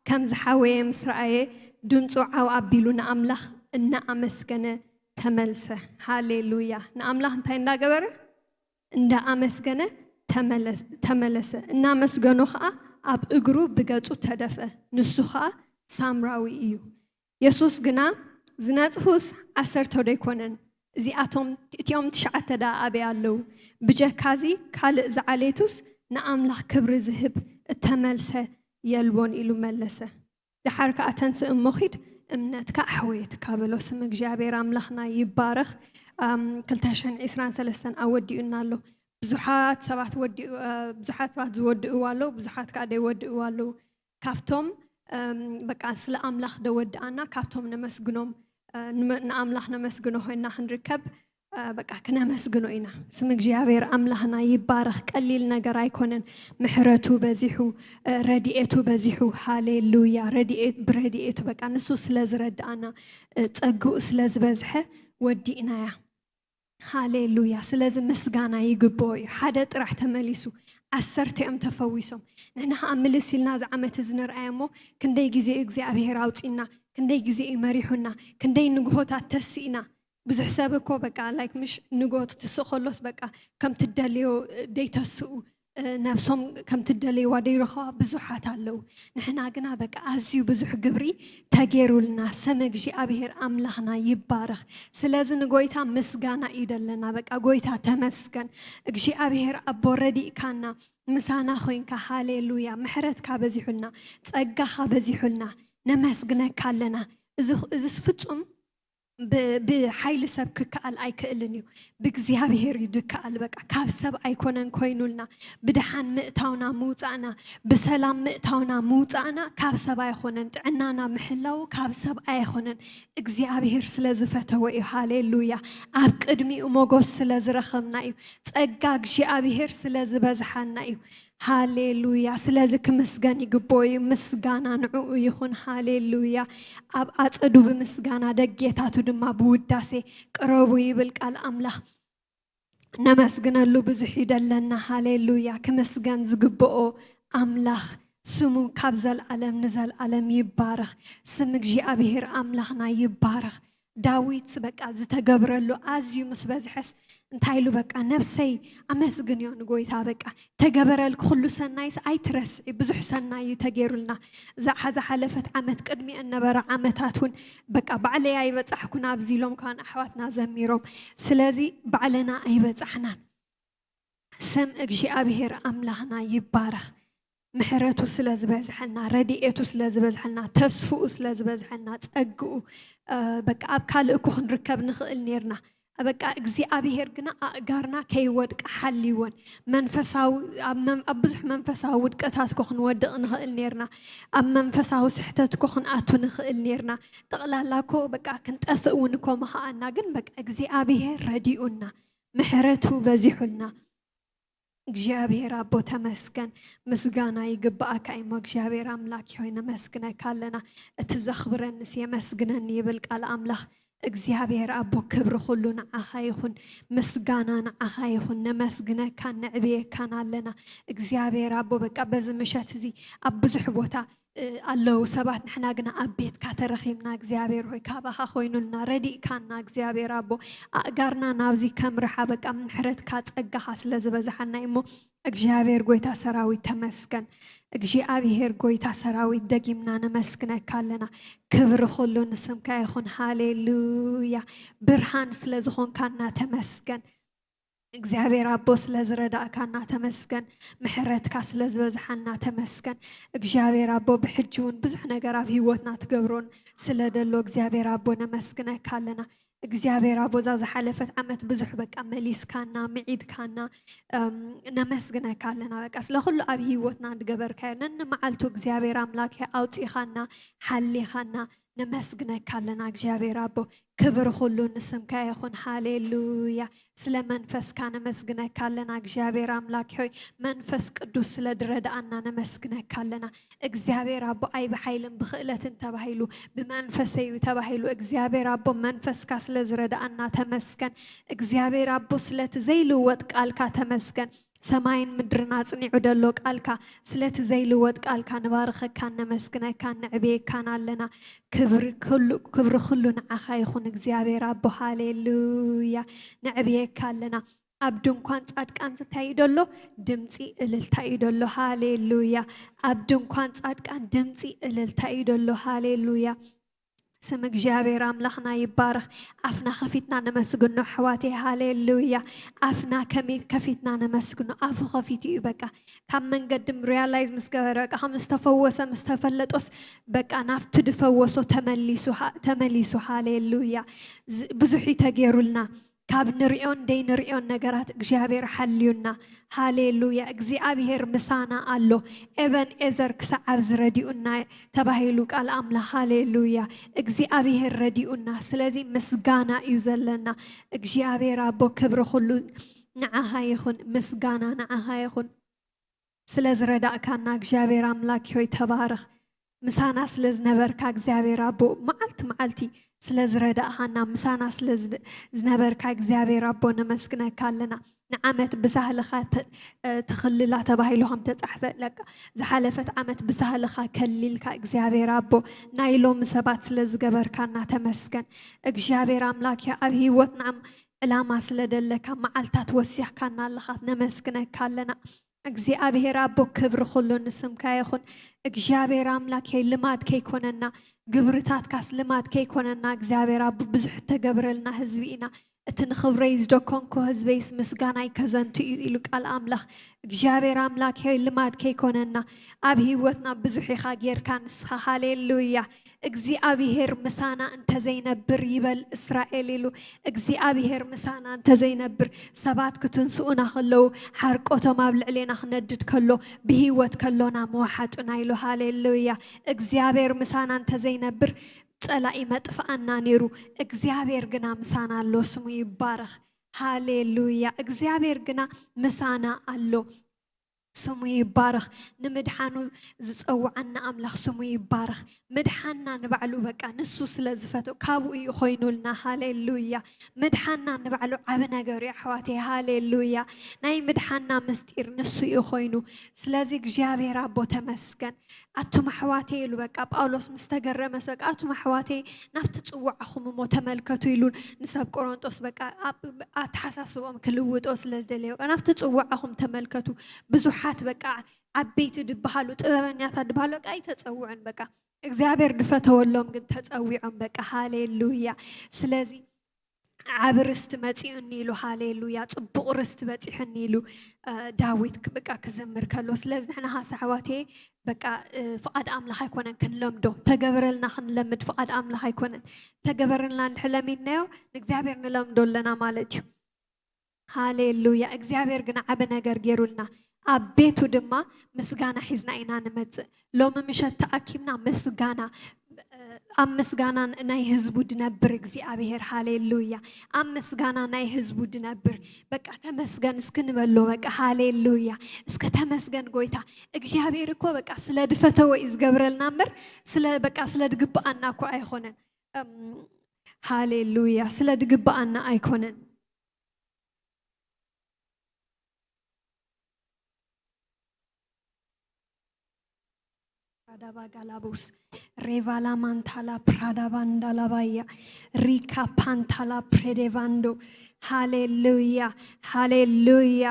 ከም ዝሓወየ ምስ ረኣየ፣ ድምፁ ዓው ኣቢሉ ንኣምላኽ እናኣመስገነ ተመልሰ። ሃሌሉያ! ንኣምላኽ እንታይ እንዳገበረ? እንዳኣመስገነ ተመለስ-፣ ተመለሰ። እናመስገኖ ኸዓ ኣብ እግሩ ብገጹ ተደፍአ። ንሱ ኸዓ ሳምራዊ እዩ። የሱስ ግና፣ "ዝነጽሁስ ዓሰርተ ዶ ኣይኮነን? እዚኣቶም፣ እቲኦም ትሽዓተ ደኣ ኣበይ ኣለዉ? ብጀካዚ ካልእ ዝዓሌቱስ ንኣምላኽ ክብሪ ዝህብ እተመልሰ የልቦን" ኢሉ መለሰ። ደሓር ከኣ፣ "ተንስእ እሞ ኺድ፣ እምነትካ ኣሕወየትካ" በሎ። ስም እግዚኣብሔር ኣምላኽና ይባረኽ። ኣም፣ ክልተ ሽሕን ዕስራን ሰለስተን ኣወዲኡና ኣሎ። ብዙሓት ሰባት ወዲኡ-፣ እ፣ ብዙሓት ሰባት ዝወድእዋ ኣለዉ፣ ብዙሓት ከኣ ደይወድእዋ ኣለዉ። ካብቶም፣ እም፣ በቃ ስለ ኣምላኽ ደወድኣና፣ ካብቶም ነመስግኖም፣ እ፣ ንመ-፣ ንኣምላኽ ነመስግኖ ኮይንና ክንርከብ፣ እ፣ በቃ ክነመስግኖ ኢና። ስም እግዚኣብሔር ኣምላኽና ይባረኽ። ቀሊል ነገር ኣይኮነን። ምሕረቱ በዚሑ፣ እ፣ ረድኤቱ በዚሑ። ሃሌሉያ። ረድኤት፣ ብረድኤቱ በቃ ንሱ ስለ ዝረድኣና፣ እ፣ ጸግኡ ስለ ዝበዝሐ ወዲእናያ። ሃሌሉያ። ስለዚ ምስጋና ይግብኦ እዩ። ሓደ ጥራሕ ተመሊሱ፣ ዓሰርተ እዮም ተፈዊሶም። ንሕና ኸዓ ምልስ ኢልና እዚ ዓመት እዚ ንርኣዮ እሞ፣ ክንደይ ግዜ እዩ እግዚኣብሔር ኣውጺእና፣ ክንደይ ግዜ እዩ መሪሑና፣ ክንደይ ንግሆታት ተሲእና። ብዙሕ ሰብ እኮ በቃ፣ ላይክ፣ ምሽ ንግሆ ትስእ ከሎስ በቃ ከምቲ ደልዮ ደይተስኡ፣ እ፣ ነብሶም ከምቲ ደለይዋ ደይረኸባ ብዙሓት ኣለዉ። ንሕና ግና በቃ ኣዝዩ ብዙሕ ግብሪ ተጌሩልና። ስም እግዚኣብሔር ኣምላኽና ይባረኽ። ስለዚ ንጎይታ ምስጋና እዩ ደለና። በቃ ጎይታ ተመስገን። እግዚኣብሔር ኣቦ ረዲእካና፣ ምሳና ኮይንካ፣ ሃሌሉያ፣ ምሕረትካ በዚሑልና፣ ጸጋኻ በዚሑልና፣ ነመስግነካ ኣለና። እዚ፣ እዚስ ፍጹም ብ-፣ ብሓይሊ ሰብ ክከኣል ኣይክእልን እዩ። ብእግዚኣብሔር እዩ ድከኣል። በቃ ካብ ሰብ ኣይኮነን ኮይኑልና። ብደሓን ምእታውና ምውጻእና፣ ብሰላም ምእታውና ምውጻእና ካብ ሰብ ኣይኮነን። ጥዕናና ምሕላው ካብ ሰብ ኣይኮነን። እግዚኣብሔር ስለ ዝፈተወ እዩ። ሃሌሉያ። ኣብ ቅድሚኡ ሞጎስ ስለ ዝረኸብና እዩ። ጸጋ እግዚኣብሔር ስለ ዝበዝሓልና እዩ። ሃሌሉያ። ስለዚ ክምስገን ይግብኦ እዩ። ምስጋና ንዕኡ ይኹን። ሃሌሉያ። ኣብ ኣጸዱ ብምስጋና፣ ደጌታቱ ድማ ብውዳሴ ቅረቡ ይብል ቃል ኣምላኽ። ነመስግነሉ ብዙሕ እዩ ደለና። ሃሌሉያ። ክምስገን ዝግብኦ ኣምላኽ ስሙ ካብ ዘልኣለም ንዘልኣለም ይባረኽ። ስም እግዚኣብሔር ኣምላኽና ይባረኽ። ዳዊት በቃ ዝተገብረሉ ኣዝዩ ምስ በዝሐስ እንታይ ኢሉ? በቃ፣ "ነብሰይ ኣመስግንዮ ንጎይታ፣ በቃ፣ ተገበረልኪ ኩሉ ሰናይስ ኣይትረስዒ፣ ብዙሕ ሰናይ እዩ ተገይሩልና። እዛ፣ እዛ ሓለፈት ዓመት፣ ቅድሚኤን ነበራ ዓመታት እውን፣ በቃ፣ ባዕለይ ኣይበጻሕኩን ኣብዚ" ኢሎም ከኣን ኣሕዋትና ዘሚሮም። ስለዚ ባዕልና ኣይበጻሕናን። ስም እግዚኣብሔር ኣምላኽና ይባረኽ። ምሕረቱ ስለ ዝበዝሐልና፣ ረድኤቱ ስለ ዝበዝሐልና፣ ተስፍኡ ስለ ዝበዝሐልና፣ ጸግኡ፣ እ፣ በቃ ኣብ ካልእ እኮ ክንርከብ ንኽእል ኔርና። በቃ እግዚኣብሔር ግና ኣእጋርና ከይወድቃ ሓልይወን። መንፈሳዊ፣ ኣብ መን-፣ ኣብ ብዙሕ መንፈሳዊ ውድቀታት እኮ ክንወድቕ ንኽእል ኔርና። ኣብ መንፈሳዊ ስሕተት እኮ ክንኣቱ ንኽእል ኔርና። ጠቕላላ እኮ በቃ ክንጠፍእ እውን እኮ ምኸኣና፣ ግን በቃ እግዚኣብሔር ረዲኡና፣ ምሕረቱ በዚሑልና። እግዚኣብሔር ኣቦ ተመስገን፣ ምስጋና ይግብኣካ እሞ እግዚኣብሔር ኣምላክ ሆይ ነመስግነካ ኣለና። እቲ ዘኽብረንስ የመስግነኒ ይብል ቃል ኣምላኽ። እግዚኣብሔር ኣቦ ክብሪ ኩሉ ንዓኻ ይኹን፣ ምስጋና ንዓኻ ይኹን። ነመስግነካን ነዕብየካን ኣለና እግዚኣብሔር ኣቦ። በቃ በዚ ምሸት እዚ ኣብ ብዙሕ ቦታ እ፣ ኣለዉ ሰባት፣ ንሕና ግና ኣብ ቤትካ ተረኺብና እግዚኣብሔር ሆይ፣ ካባኻ ኮይኑልና፣ ረዲእካና እግዚኣብሔር ኣቦ፣ ኣእጋርና ናብዚ ከምርሓ በቃ ምሕረትካ ጸጋኻ ስለ ዝበዝሓና እዩ እሞ እግዚኣብሔር ጎይታ ሰራዊት ተመስገን። እግዚኣብሔር ጎይታ ሰራዊት ደጊምና ነመስግነካ ኣለና። ክብሪ ኩሉ ንስምካ ይኹን። ሃሌሉያ። ብርሃን ስለ ዝኾንካና ተመስገን። እግዚኣብሔር ኣቦ ስለ ዝረዳእካና ተመስገን። ምሕረትካ ስለ ዝበዝሓልና ተመስገን። እግዚኣብሔር ኣቦ ብሕጂ እውን ብዙሕ ነገር ኣብ ህይወትና ትገብሮን ስለ ደሎ እግዚኣብሔር ኣቦ ነመስግነካ ኣለና። እግዚኣብሔር ኣቦ እዛ ዝሓለፈት ዓመት ብዙሕ በቃ መሊስካና፣ ምዒድካና፣ እም፣ ነመስግነካ ኣለና። በቃ ስለ ኩሉ ኣብ ህይወትና ዝገበርካዮ ነንመዓልቱ እግዚኣብሔር ኣምላክ ኣውፂኻና፣ ሓሊኻና፣ ነመስግነካ ኣለና እግዚኣብሔር ኣቦ። ክብሪ ኩሉ ንስምካ ይኹን። ሃሌሉያ። ስለ መንፈስካ ነመስግነካ ኣለና እግዚኣብሔር ኣምላክ ሆይ። መንፈስ ቅዱስ ስለ ዝረዳኣና ነመስግነካ ኣለና እግዚኣብሔር ኣቦ። ኣይ ብሓይልን ብኽእለትን ተባሂሉ፣ ብመንፈሰይ እዩ ተባሂሉ። እግዚኣብሔር ኣቦ መንፈስካ ስለ ዝረዳኣና ተመስገን። እግዚኣብሔር ኣቦ ስለቲ ዘይልወጥ ቃልካ ተመስገን። ሰማይን ምድርን ኣጽኒዑ ደሎ ቃልካ፣ ስለቲ ዘይልወጥ ቃልካ ንባርኸካን ነመስግነካን ነዕብየካን ኣለና። ክብሪ ኩሉ፣ ክብሪ ኩሉ ንዓኻ ይኹን እግዚኣብሔር ኣቦ። ሃሌሉያ። ነዕብየካ ኣለና። ኣብ ድንኳን ጻድቃን እንታይ እዩ ደሎ? ድምጺ እልልታ እዩ ደሎ። ሃሌሉያ። ኣብ ድንኳን ጻድቃን ድምጺ እልልታ እዩ ደሎ። ሃሌሉያ። ስም እግዚኣብሔር ኣምላኽና ይባረኽ። ኣፍና ከፊትና ነመስግኖ ኣሕዋተይ። ሃሌሉያ። ኣፍና ከሚ-፣ ከፊትና ነመስግኖ። ኣፉ ከፊቱ እዩ በቃ። ካብ መንገድም ሪያላይዝ ምስ ገበረ በቃ ከም ዝተፈወሰ ምስ ተፈለጦስ በቃ ናብቲ ድፈወሶ ተመሊሱ ሃ-፣ ተመሊሱ። ሃሌሉያ። ዝ-፣ ብዙሕ እዩ ተገይሩልና። ካብ ንሪኦን ደይንሪኦን ነገራት እግዚኣብሔር ሓልዩና። ሃሌሉያ። እግዚኣብሔር ምሳና ኣሎ። ኤበን ኤዘር ክሳዕ ኣብዚ ረዲኡና ተባሂሉ ቃል ኣምላኽ። ሃሌሉያ። እግዚኣብሔር ረዲኡና። ስለዚ ምስጋና እዩ ዘለና። እግዚኣብሔር ኣቦ ክብሪ ኩሉ ንዓኻ ይኹን። ምስጋና ንዓኻ ይኹን። ስለ ዝረዳእካና እግዚኣብሔር ኣምላክ ሆይ ተባረኽ። ምሳና ስለ ዝነበርካ እግዚኣብሔር ኣቦ መዓልቲ መዓልቲ ስለ ዝረዳእኻና፣ ምሳና ስለ ዝደ-፣ ዝነበርካ እግዚኣብሔር ኣቦ ነመስግነካ ኣለና። ንዓመት ብሳህልኻ ተ-፣ እ፣ ትኽልላ ተባሂሉ ከም ተጻሕፈ ለካ ዝሓለፈት ዓመት ብሳህልኻ ከሊልካ እግዚኣብሔር ኣቦ ናይ ሎሚ ሰባት ስለ ዝገበርካና ተመስገን። እግዚኣብሔር ኣምላክ ሆይ ኣብ ህይወትና ዕላማ ስለ ደለካ መዓልታት ወሲኽካና ኣለኻ ነመስግነካ ኣለና። እግዚኣብሔር ኣቦ ክብሪ ኩሉ ንስምካ ይኹን። እግዚኣብሔር ኣምላክ ሆይ ልማድ ከይኮነና፣ ግብርታትካስ ልማድ ከይኮነና እግዚኣብሔር ኣቦ ብዙሕ ተገብረልና ህዝቢ ኢና። እቲ ንኽብረይ ዝደኮንኮ ህዝበይስ ምስጋናይ ከዘንቱ እዩ ኢሉ ቃል ኣምላኽ። እግዚኣብሔር ኣምላክ ሆይ ልማድ ከይኮነና፣ ኣብ ህይወትና ብዙሕ ኢኻ ጌርካ ንስኻ። ሃሌሉያ። እግዚኣብሔር ምሳና እንተዘይነብር ይበል እስራኤል ኢሉ። እግዚኣብሔር ምሳና እንተዘይነብር ሰባት ክትንስኡና ከለዉ ሓርቆቶም ኣብ ልዕሌና ክነድድ ከሎ ብህይወት ከሎና መዋሓጡና ኢሉ። ሃሌሉያ። እግዚኣብሔር ምሳና እንተዘይነብር ጸላኢ መጥፍኣና ነይሩ። እግዚኣብሔር ግና ምሳና ኣሎ። ስሙ ይባረኽ። ሃሌሉያ። እግዚኣብሔር ግና ምሳና ኣሎ። ስሙ ይባረኽ። ንምድሓኑ ዝጸውዓና ኣምላኽ ስሙ ይባረኽ። ምድሓና ንባዕሉ በቃ ንሱ ስለ ዝፈትኦ ካብኡ እዩ ኮይኑልና። ሃሌሉያ። ምድሓና ንባዕሉ ዓቢ ነገር እዩ ኣሕዋተይ። ሃሌሉያ። ናይ ምድሓና ምስጢር ንሱ እዩ ኮይኑ። ስለዚ እግዚኣብሔር ኣቦ ተመስገን። ኣቱም ኣሕዋተይ ኢሉ በቃ ጳውሎስ ምስ ተገረመስ በቃ ኣቱም ኣሕዋተይ ናብቲ ጽዋዕኹም እሞ ተመልከቱ ኢሉ ንሰብ ቆሮንጦስ በቃ ኣብ-፣ ኣተሓሳስቦም ክልውጦ ስለ ዝደለየ በቃ ናብቲ ጽዋዕኹም ተመልከቱ። ብዙሓት በቃ ዓበይቲ ድበሃሉ ጥበበኛታት ድበሃሉ በቃ ኣይተጸውዑን በቃ እግዚኣብሔር ድፈተወሎም ግን ተጸዊዖም በቃ። ሃሌሉያ። ስለዚ ዓቢ ርስቲ መጺኡኒ ኢሉ። ሃሌሉያ። ጽቡቕ ርስቲ በጺሑኒ ኢሉ። እ፣ ዳዊት ክ-፣ በቃ ክዝምር ከሎ። ስለዚ ንሕና ሃሳ ኣሕዋተይ በቃ፣ እ፣ ፍቓድ ኣምላኽ ኣይኮነን ክንለምዶ። ተገበረልና ክንለምድ ፍቓድ ኣምላኽ ኣይኮነን። ተገበረልና እንድሕር ለሚድናዮ ንእግዚኣብሔር ንለምዶ ኣለና ማለት እዩ። ሃሌሉያ። እግዚኣብሔር ግን ዓቢ ነገር ገይሩልና። ኣብ ቤቱ ድማ ምስጋና ሒዝና ኢና ንመጽእ። ሎሚ ምሸት ተኣኪብና ምስጋና፣ ኣብ ምስጋና ናይ ህዝቡ ድነብር እግዚኣብሔር። ሃሌሉያ። ኣብ ምስጋና ናይ ህዝቡ ድነብር። በቃ ተመስገን እስኪ ንበሎ። በቃ ሃሌሉያ። እስከ ተመስገን ጎይታ። እግዚኣብሔር እኮ በቃ ስለ ድፈተወ እዩ ዝገብረልና እምበር ስለ፣ በቃ ስለ ድግብኣና እኮ ኣይኾነን። እም፣ ሃሌሉያ። ስለ ድግብኣና ኣይኮነን። ራዳባ ጋላቦስ ሬቫላ ማንታላ ፕራዳባ እንዳላባያ ሪካ ፓንታላ ፕሬዴቫንዶ። ሃሌሉያ፣ ሃሌሉያ፣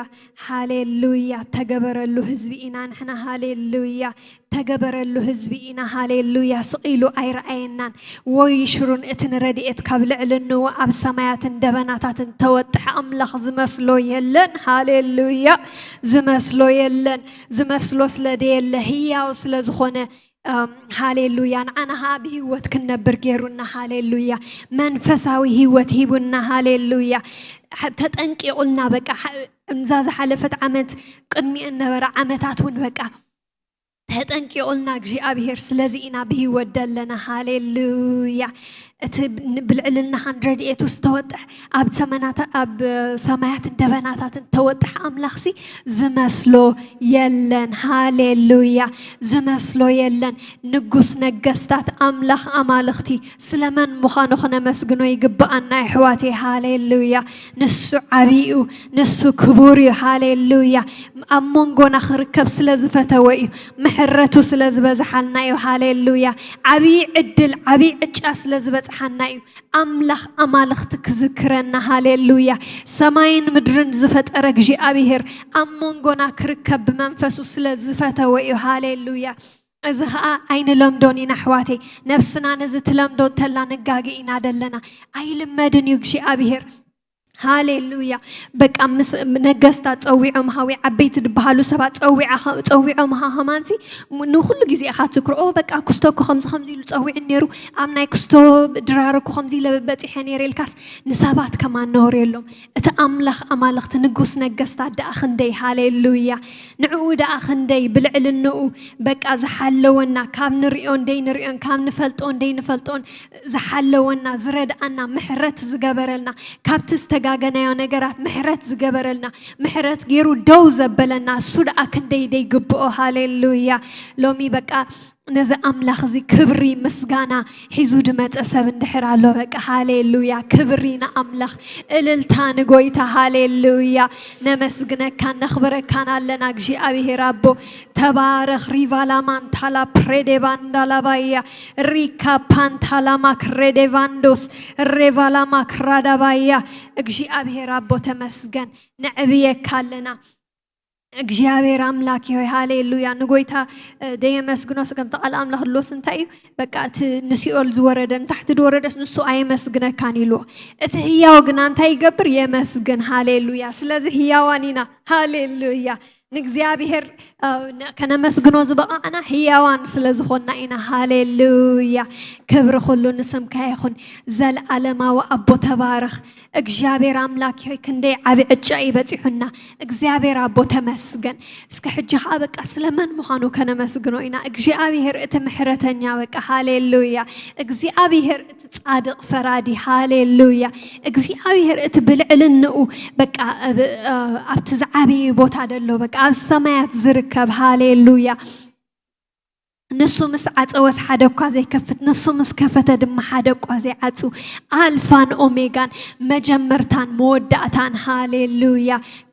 ሃሌሉያ። ተገበረሉ ህዝቢ ኢና ንሕና። ሃሌሉያ። ተገበረሉ ህዝቢ ኢና። ሃሌሉያ። ስቕ ኢሉ ኣይረኣየናን። ወይ ሽሩን እቲ ንረድኤት ካብ ልዕሊ ንዎ ኣብ ሰማያትን ደበናታትን ተወጥሐ ኣምላኽ ዝመስሎ የለን። ሃሌሉያ። ዝመስሎ የለን። ዝመስሎ ስለ ደየለ ህያው ስለ ዝኾነ፣ እም፣ ሃሌሉያ። ንዓና ኸዓ ብህይወት ክንነብር ገይሩና። ሃሌሉያ። መንፈሳዊ ህይወት ሂቡና። ሃሌሉያ። ሐ-፣ ተጠንቂቑልና። በቃ ሐ-፣ እምዛ ዝሓለፈት ዓመት ቅድሚኡ ነበረ ዓመታት እውን በቃ ተጠንቂቑልና እግዚኣብሔር። ስለዚ ኢና ብህይወት ደለና። ሃሌሉያ። እቲ ብልዕልናኻን ረድኤቱ ዝተወጥሕ፣ ኣብ ሰመናታ-፣ ኣብ ሰማያትን ደበናታትን ተወጥሕ ኣምላኽሲ ዝመስሎ የለን። ሃሌሉያ። ዝመስሎ የለን። ንጉስ ነገስታት፣ ኣምላኽ ኣማልኽቲ፣ ስለመን ምዃኑ ክነመስግኖ ይግብኣና፣ ኣሕዋተይ። ሃሌሉያ። ንሱ ዓብዪ እዩ። ንሱ ክቡር እዩ። ሃሌሉያ። ኣብ መንጎና ክርከብ ስለ ዝፈተወ እዩ። ምሕረቱ ስለ ዝበዝሓልና እዩ። ሃሌሉያ። ዓብዪ ዕድል፣ ዓብዪ ዕጫ ስለ ዝበጽሓና እዩ። ኣምላኽ ኣማልኽቲ ክዝክረና። ሃሌሉያ። ሰማይን ምድርን ዝፈጠረ እግዚኣብሔር ኣብ መንጎና ክርከብ ብመንፈሱ ስለ ዝፈተወ እዩ። ሃሌሉያ። እዚ ኸኣ ኣይንለምዶን ኢና ኣሕዋተይ። ነብስና ነዚ ትለምዶ እንተላ ንጋገ ኢና ደለና። ኣይልመድን እዩ እግዚኣብሔር። ሃሌሉያ። በቃ ምስ ነገስታት ጸዊዖም ሃዊ ዓበይቲ ዝበሃሉ ሰባት ጸዊዓ-፣ ጸዊዖም ሃ-፣ ሃማንሲ ንኹሉ ግዜ ኢኻ ትክርኦ። በቃ ክስቶ እኮ ከምዚ ከምዚ ኢሉ ጸዊዑ ነይሩ፣ ኣብ ናይ ክስቶ ድራር እኮ ከምዚ ኢለ በጺሐ ነይረ ኢልካስ ንሰባት ከማን ነውር የሎም። እቲ ኣምላኽ ኣማልኽቲ ንጉስ ነገስታት ደኣ ክንደይ፣ ሃሌሉያ፣ ንዕኡ ደኣ ክንደይ ብልዕልንኡ በቃ ዝሓለወና፣ ካብ ንርእዮን ደይንርእዮን፣ ካብ ንፈልጦን ደይንፈልጦን ዝሓለወና፣ ዝረድኣና፣ ምሕረት ዝገበረልና፣ ካብቲ ዝተጋገናዮ ነገራት ምሕረት ዝገበረልና፣ ምሕረት ገይሩ ደው ዘበለና፣ እሱ ደኣ ክንደይ ደይግብኦ። ሃሌሉያ። ሎሚ በቃ ነዚ ኣምላኽ እዚ ክብሪ፣ ምስጋና ሒዙ ድመጸ ሰብ እንድሕር ኣሎ፣ በቃ ሃሌሉያ፣ ክብሪ ንኣምላኽ፣ እልልታ ንጎይታ። ሃሌሉያ። ነመስግነካን ነኽብረካን ኣለና እግዚኣብሔር ኣቦ። ተባረኽ። ሪቫላማን ታላ ፕሬዴባንዳላባያ ሪካ ፓንታላማ ክሬዴቫንዶስ ሬቫላማ ክራዳባያ። እግዚኣብሔር ኣቦ ተመስገን። ነዕብየካ ኣለና። እግዚኣብሔር ኣምላክ ሆይ፣ ሃሌሉያ። ንጎይታ፣ እ፣ ደየመስግኖስ ከምቲ ቃል ኣምላኽ ድሎስ እንታይ እዩ? በቃ እቲ ንሲኦል ዝወረደ፣ ንታሕቲ ዝወረደስ ንሱ ኣየመስግነካን ኢልዎ። እቲ ህያው ግና እንታይ ይገብር? የመስግን። ሃሌሉያ። ስለዚ ህያዋን ኢና። ሃሌሉያ። ንእግዚኣብሔር፣ እ፣ ነ-፣ ከነመስግኖ ዝበቓዕና ህያዋን ስለ ዝኾንና ኢና። ሃሌሉያ። ክብሪ ኩሉ ንስምካ ይኹን። ዘለኣለማዊ ኣቦ ተባረኽ። እግዚኣብሔር ኣምላክ ሆይ፣ ክንደይ ዓቢ ዕጫ እዩ በጺሑና። እግዚኣብሔር ኣቦ ተመስገን። እስከ ሕጂ ኸዓ በቃ ስለመን ምዃኑ ከነመስግኖ ኢና። እግዚኣብሔር እቲ ምሕረተኛ በቃ፣ ሃሌሉያ። እግዚኣብሔር እቲ ጻድቕ ፈራዲ፣ ሃሌሉያ። እግዚኣብሔር እቲ ብልዕልንኡ በቃ ኣብ-፣ ኣብቲ ዝዓበየ ቦታ ደሎ፣ በቃ ኣብ ሰማያት ዝርከብ፣ ሃሌሉያ። ንሱ ምስ ዓጸወስ ሓደ እኳ ዘይከፍት፣ ንሱ ምስ ከፈተ ድማ ሓደ እኳ ዘይዓጹ፣ ኣልፋን ኦሜጋን፣ መጀመርታን መወዳእታን። ሃሌሉያ።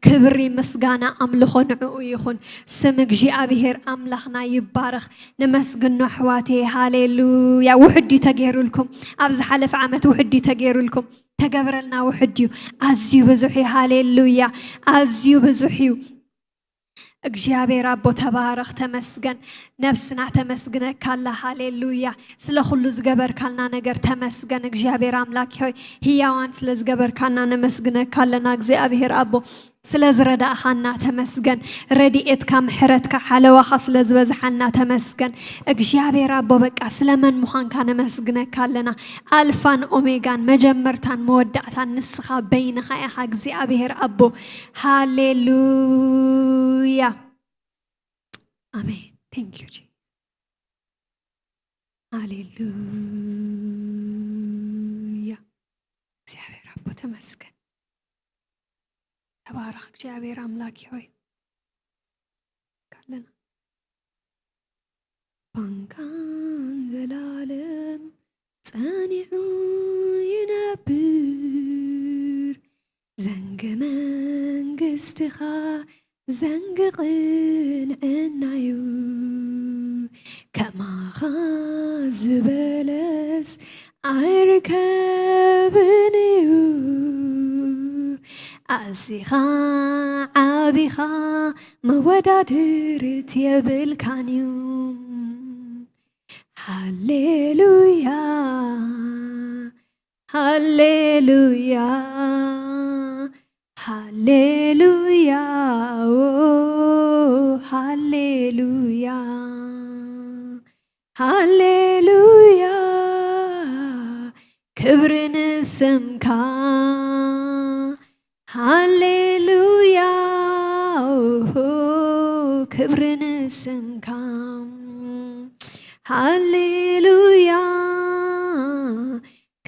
ክብሪ፣ ምስጋና፣ ኣምልኾ ንዕኡ ይኹን። ስም እግዚኣብሔር ኣምላኽና ይባረኽ። ነመስግኖ ኣሕዋተይ። ሃሌሉያ። ውሕድ እዩ ተገይሩልኩም። ኣብ ዝሓለፈ ዓመት ውሕድ እዩ ተገይሩልኩም። ተገብረልና ውሕድ እዩ። ኣዝዩ ብዙሕ እዩ። ሃሌሉያ። ኣዝዩ ብዙሕ እዩ። እግዚኣብሔር ኣቦ ተባረኽ፣ ተመስገን። ነብስና ተመስግነካ ኣላ። ሃሌሉያ። ስለ ኩሉ ዝገበርካልና ነገር ተመስገን። እግዚኣብሔር ኣምላክ ሆይ፣ ህያዋን ስለ ዝገበርካና ነመስግነካ ኣለና። እግዚኣብሔር ኣቦ፣ ስለ ዝረዳእኻና ተመስገን። ረድኤትካ፣ ምሕረትካ፣ ሓለዋኻ ስለ ዝበዝሓልና ተመስገን። እግዚኣብሔር ኣቦ፣ በቃ ስለ መን ምዃንካ ነመስግነካ ኣለና። ኣልፋን ኦሜጋን፣ መጀመርታን መወዳእታን ንስኻ በይንኻ ኢኻ እግዚኣብሔር ኣቦ። ሃሌሉያ። ኣሜን። Thank you, Jesus. ሃሌሉያ። እግዚኣብሔር ኣቦ ተመስገን። ተባረኽ እግዚኣብሔር ኣምላክ ሆይ። ካለና ባንካን ዘላለም ጸኒዑ ይነብር፣ ዘንግ መንግስትኻ ዘንግ ቅንዕናዩ። ከማኻ ዝበለስ ኣይርከብን እዩ። ኣዚኻ ዓቢኻ መወዳድርት የብልካን እዩ። ሃሌሉያ፣ ሃሌሉያ፣ ሃሌሉያ፣ ኦ፣ ሃሌሉያ፣ ሃሌሉያ፣ ክብሪ ንስምካ። ሃሌሉያ፣ ኦሆ፣ ክብሪ ንስምካ። ሃሌሉያ፣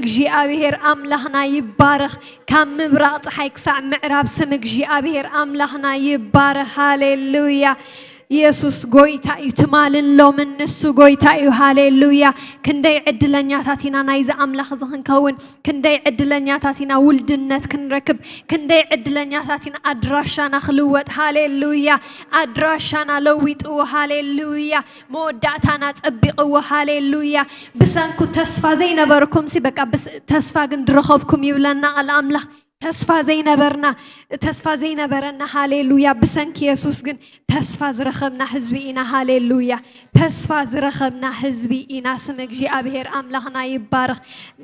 እግዚኣብሔር ኣምላኽና ይባረኽ። ካብ ምብራቕ ፀሓይ ክሳዕ ምዕራብ ስም እግዚኣብሔር ኣምላኽና ይባረኽ። ሃሌሉያ። ኢየሱስ ጎይታ እዩ። ትማልን ሎምን ንሱ ጎይታ እዩ። ሃሌሉያ። ክንደይ ዕድለኛታት ኢና ናይዚ ኣምላኽ እዚ ክንከውን። ክንደይ ዕድለኛታት ኢና ውልድነት ክንረክብ። ክንደይ ዕድለኛታት ኢና ኣድራሻና ክልወጥ። ሃሌሉያ። ኣድራሻና ለዊጥዎ። ሃሌሉያ። መወዳእታና ጸቢቕዎ። ሃሌሉያ። ብሰንኩ ተስፋ ዘይነበርኩም ሲ በቃ ብስ-፣ ተስፋ ግን ድረኸብኩም ይብለና ቃል ኣምላኽ። ተስፋ ዘይነበርና፣ ተስፋ ዘይነበረና፣ ሃሌሉያ። ብሰንኪ የሱስ ግን ተስፋ ዝረኸብና ህዝቢ ኢና። ሃሌሉያ። ተስፋ ዝረኸብና ህዝቢ ኢና። ስም እግዚኣብሔር ኣምላኽና ይባረኽ።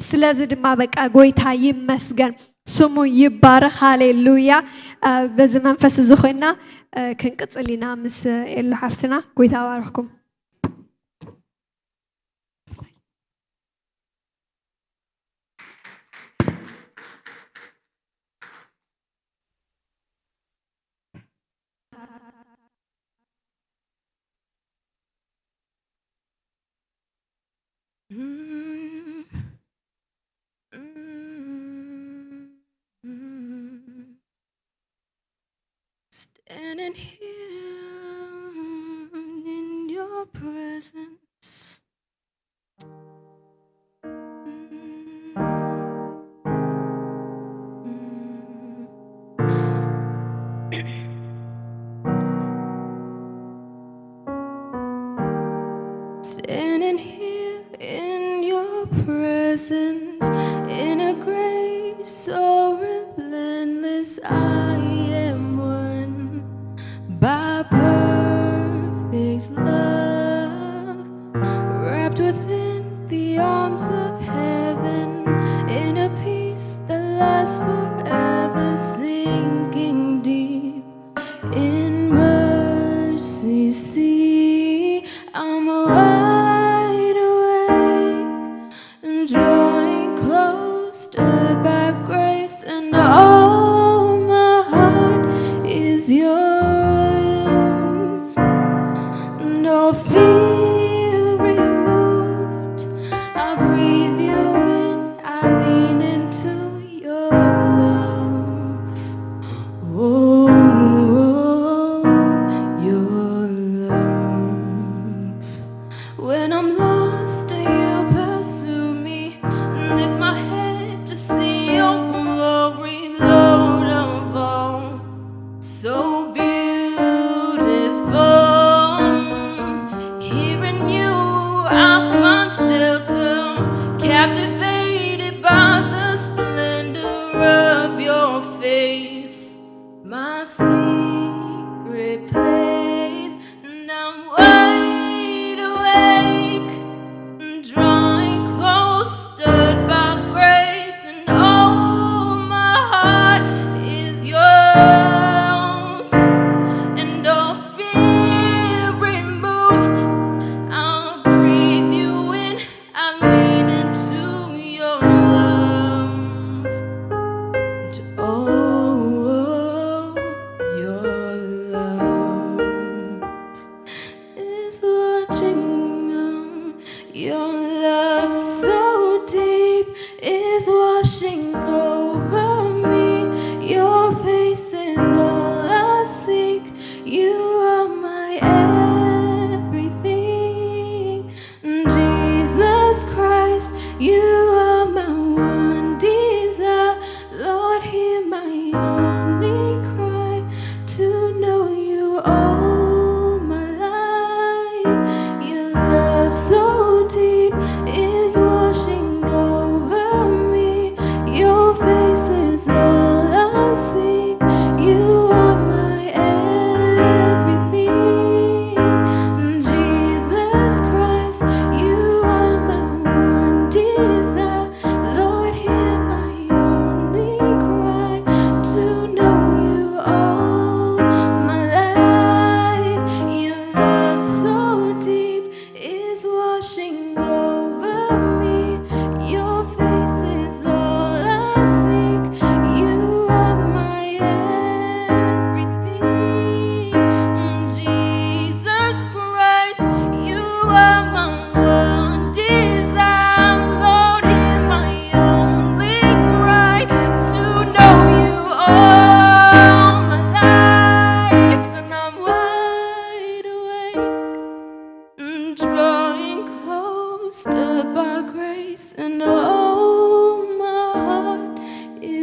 ስለዚ ድማ በቃ ጎይታ ይመስገን፣ ስሙ ይባረኽ። ሃሌሉያ። እ፣ በዚ መንፈስ እዚ ኮይና፣ እ፣ ክንቅጽል ኢና ምስ ኤሉ ሓፍትና። ጎይታ ባረኽኩም። Standing here in your presence. Standing here in your presence, in a grace so relentless, I am won by perfect love, wrapped within the arms of heaven, in a peace that lasts forever, sinking deep in mercy sea. I'm wide awake, drawing close, stirred by grace, and all my heart is yours. No fear removed, I breathe you in, I lean into your love.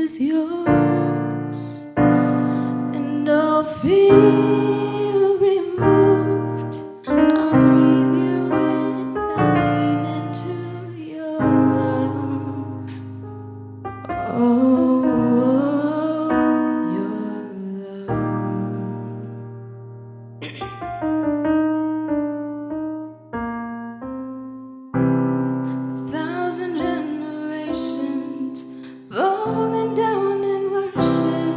is yours, and all fear removed. I breathe you in, I lean into your love. Oh, your love. Thousand generations falling down in worship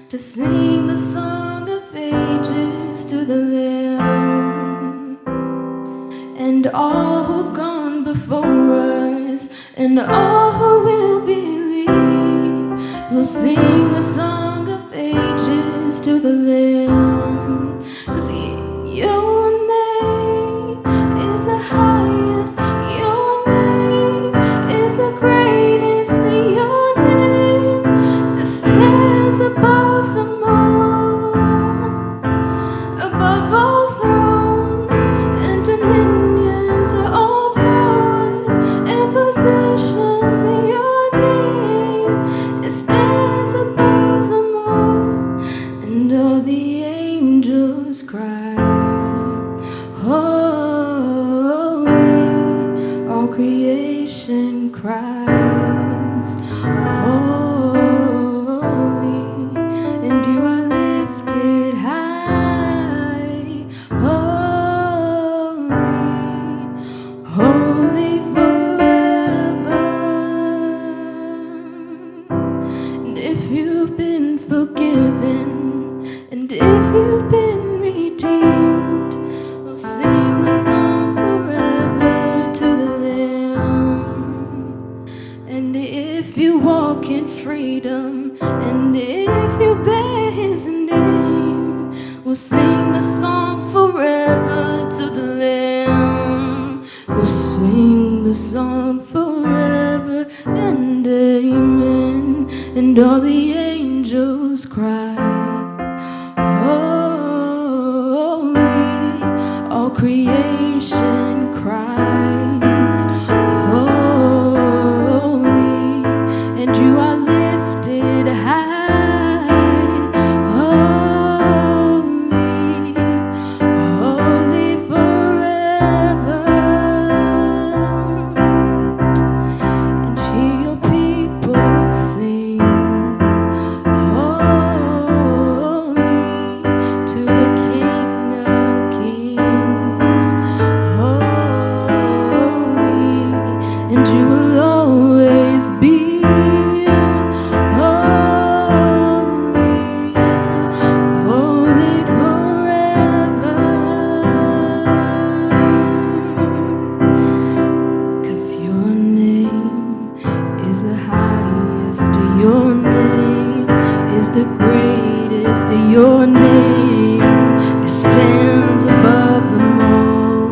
to sing the song of ages to the Lamb. And all who've gone before us and all who will believe will sing the song of ages to the Lamb. 'Cause your name is the highest, your name is the greatest, your name stands above them all, above all thrones and dominions, all powers and positions. Your name, it stands above them all, and all the angels cry, "Holy." All creation cries, "Holy," and you are lifted high. Holy, holy forever. And if you've been forgiven, and if you've been redeemed, we'll sing the song forever to the Lamb. And if you walk in freedom, and if you bear his name, we'll sing the song forever to the Lamb. We'll sing the song forever and amen. And all the angels cry, "Holy." All creation cries, "Holy," and you are lifted high. Holy, holy forever. And hear your people sing, "Holy to the King of Kings." Holy, and you will always be holy, holy forever. 'Cause your name is the highest, your name is the greatest, your name, it stands above them all,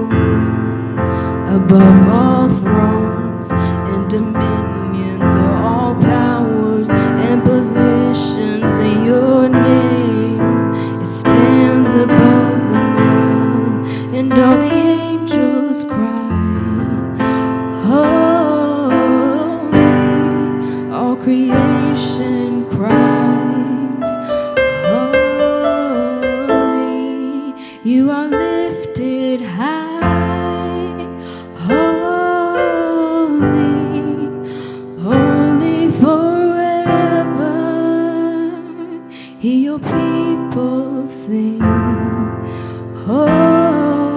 above all thrones and dominions, all powers and positions. Your name, it stands above them all, and all the angels cry, "Holy." All creation cries, "Holy." You are lifted high, holy, holy forever. Hear your people sing, "Holy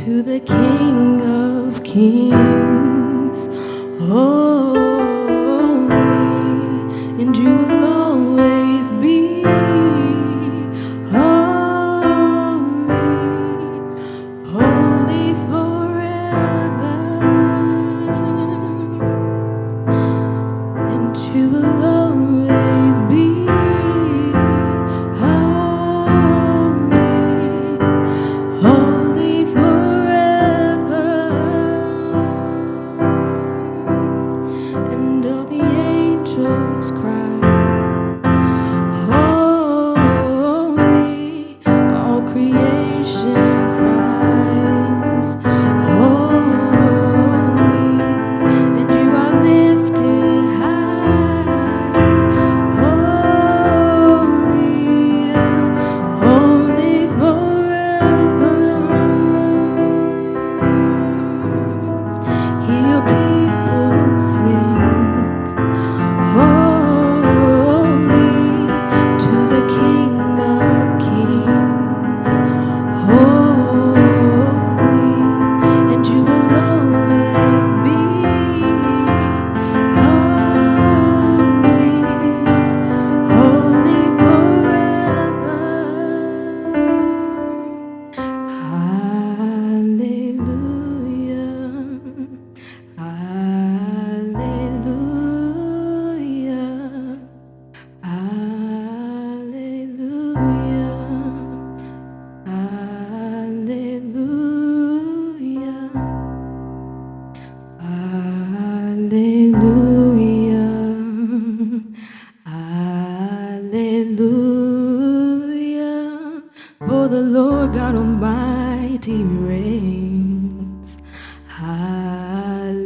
to the King of Kings." Holy, and you will always be holy, holy forever. And you will always be holy, holy forever. And all the angels cry, "Holy." All creation cries, "Holy," and you are lifted high. He reigns. Hallelujah.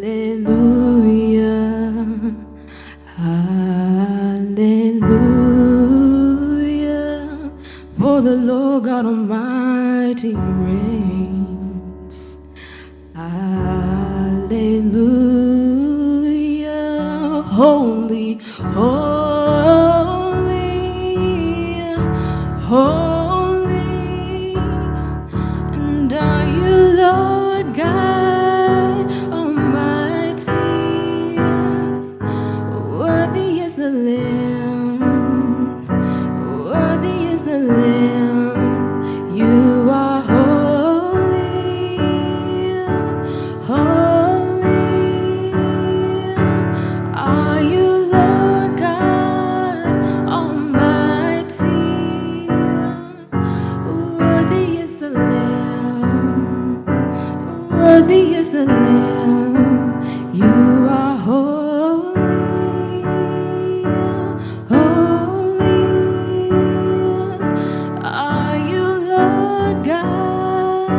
Hallelujah. For the Lord God Almighty reigns. Hallelujah. Holy, holy, holy. And are you Lord God Almighty? Worthy is the Lamb. Worthy is the Lamb. You are holy. Holy. Are you Lord God Almighty? Worthy is the Lamb. Worthy is the Lamb. You are holy. Holy. Are you Lord God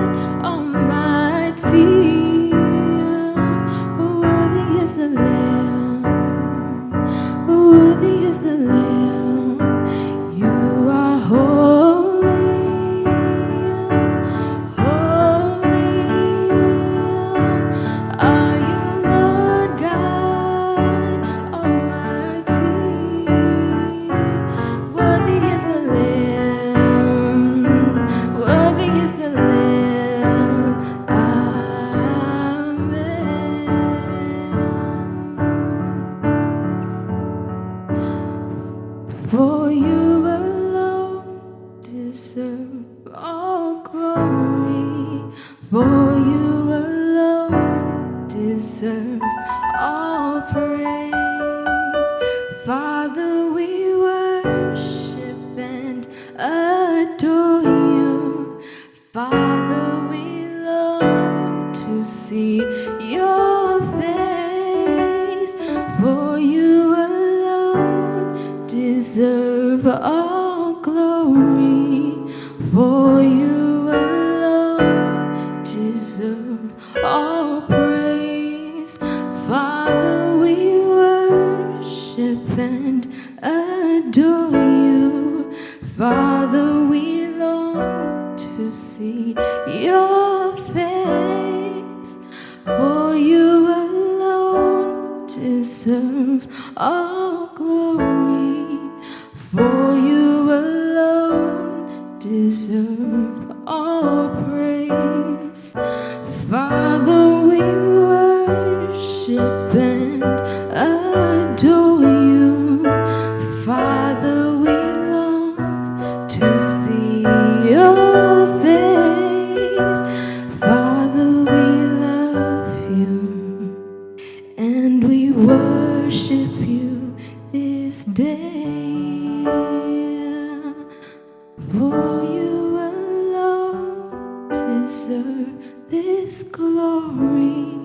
Almighty? Worthy is the Lamb. Worthy is the Lamb. You are holy. Holy are you, Lord God Almighty. Worthy is the Lamb. Worthy is the Lamb. Amen. For you alone deserve all glory. For you alone deserve all praise. Father, we worship and adore you. Father, we long to see your face, for you alone deserve all glory, for you alone deserve all praise. Father, we worship and adore you. Father, we long to see your face, for you alone deserve all glory, for you alone deserve all praise. Father, we worship and adore you. Father, we long to see your face. Father, we love you and we worship you this day. For you alone deserve this glory.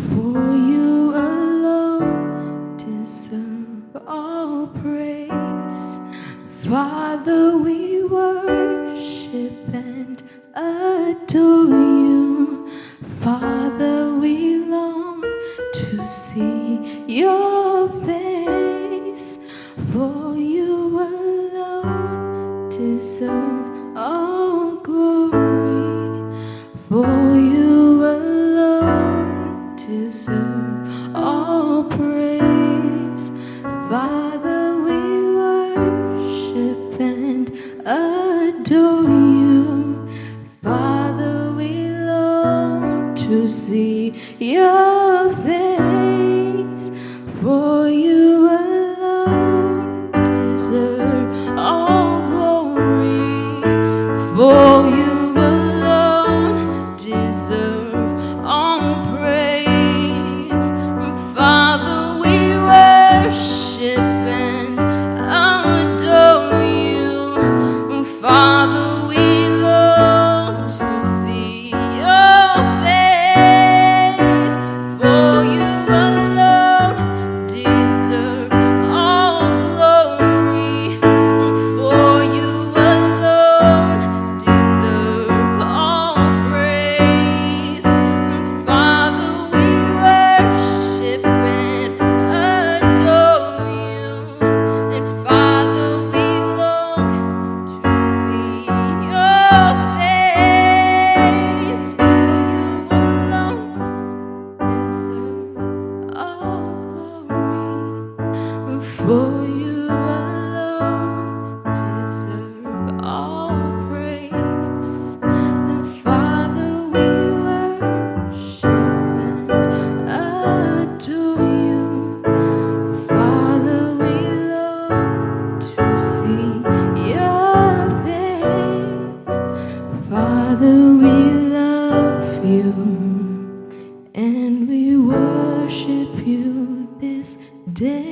For you alone deserve all praise. Father, we worship and adore you. Father, we long to see your face, for you alone deserve all glory, for you alone deserve all praise. Father, we worship and adore you. Father, we long to see your face, for you alone deserve all glory, for you alone deserve all praise. Father, we worship For you alone deserve all praise. And Father, we worship and adore you. Father, we long to see your face. Father, we love you and we worship you this day.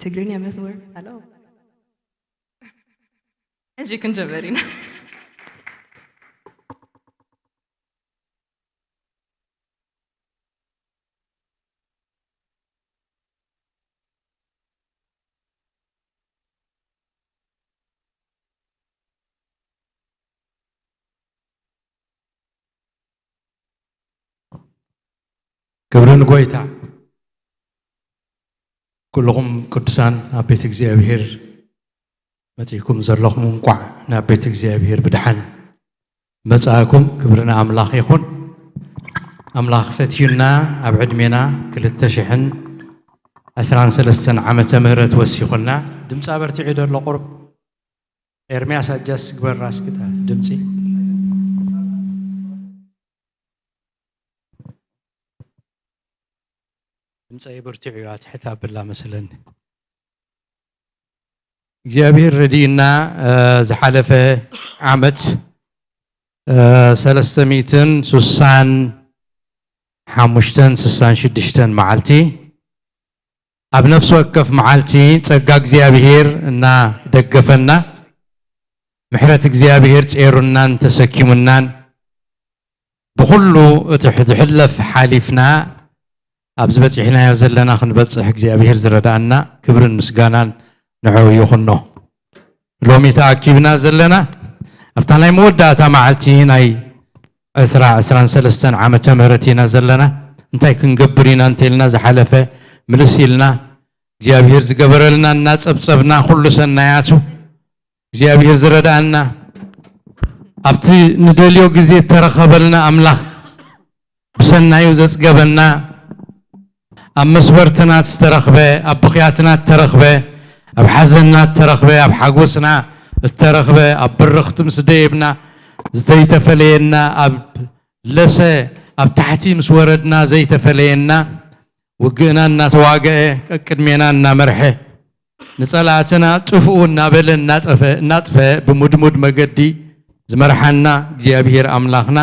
ትግርኛ መዝሙር ኣሎ። ሕጂ ክንጀምር ኢና። ክብሪ ንጎይታ። ኩልኹም ቅዱሳን ኣብ ቤት እግዚኣብሔር መጺእኩም ዘለኹም፣ እንቋዕ ናብ ቤት እግዚኣብሔር ብደሓን መጻእኩም። ክብሪ ንኣምላኽ ይኹን። ኣምላኽ ፈትዩና ኣብ ዕድሜና ክልተ ሽሕን ዕስራን ሰለስተን ዓመተ ምህረት ወሲኹና። ድምጻ በርቲዑ ዶ ኣሎ ቁሩብ? ኤርምያስ ኣጃስ ግበራ እስኪ እታ ድምጺ። ድምጸይ ብርቲዑ እዩ፣ ኣትሕት ኣብላ መስለኒ። እግዚኣብሔር ረዲእና፣ እ፣ ዝሓለፈ ዓመት፣ እ፣ ሰለስተ ሚእትን ስሳን ሓሙሽተን ስሳን ሽዱሽተን መዓልቲ ኣብ ነፍሲ ወከፍ መዓልቲ ጸጋ እግዚኣብሔር እናደገፈና፣ ምሕረት እግዚኣብሔር ጼሩናን ተሰኪሙናን፣ ብኹሉ እቲ ዝሕለፍ ሓሊፍና ኣብዚ በጺሕናዮ ዘለና ክንበጽሕ እግዚኣብሔር ዝረዳእና ክብርን ምስጋናን ንዕኡ ይኹኖ። ሎሚ ተኣኪብና ዘለና ኣብታ ናይ መወዳእታ መዓልቲ ናይ ዕስራ ዕስራን ሰለስተን ዓመተ ምህረት ኢና ዘለና። እንታይ ክንገብር ኢና እንተልና ዝሓለፈ ምልስ ኢልና እግዚኣብሔር ዝገበረልና እናጸብጸብና ኩሉ ሰናያቱ እግዚኣብሔር ዝረዳእና ኣብቲ ንደልዮ ግዜ እተረኸበልና ኣምላኽ ብሰናዩ ዘጽገበና፣ ኣብ መስበርትና ዝተረኽበ፣ ኣብ ብኽያትና እተረኽበ፣ ኣብ ሓዘንና እተረኽበ፣ ኣብ ሓጎስና እተረኽበ፣ ኣብ ብርኽቲ ምስ ደየብና ዘይተፈለየና፣ ኣብ ለሰ ኣብ ታሕቲ ምስ ወረድና ዘይተፈለየና፣ ውግእና እናተዋግአ ቀቅድሜና እናመርሐ ንጸላእትና ጥፍኡ እናበለ እናጠፈ እናጥፈ ብሙድሙድ መገዲ ዝመርሓና እግዚኣብሔር ኣምላኽና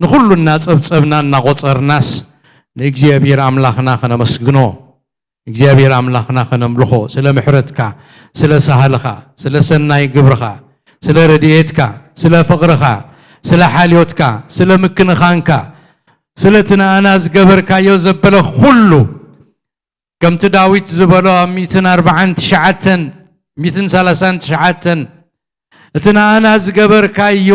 ንኹሉ እናጸብጸብና እናቖጸርናስ ንእግዚኣብሔር ኣምላኽና ከነመስግኖ እግዚኣብሔር ኣምላኽና ከነምልኾ ስለ ምሕረትካ፣ ስለ ሳህልኻ፣ ስለ ሰናይ ግብርኻ፣ ስለ ረድኤትካ፣ ስለ ፍቕርኻ፣ ስለ ሓልዮትካ፣ ስለ ምክንኻንካ፣ ስለ እቲ ንኣና ዝገበርካዮ ዘበለ ኩሉ ከምቲ ዳዊት ዝበሎ ኣብ ሚእትን ኣርባዓን ትሽዓተን ሚእትን ሰላሳን ትሽዓተን እቲ ንኣና ዝገበርካዮ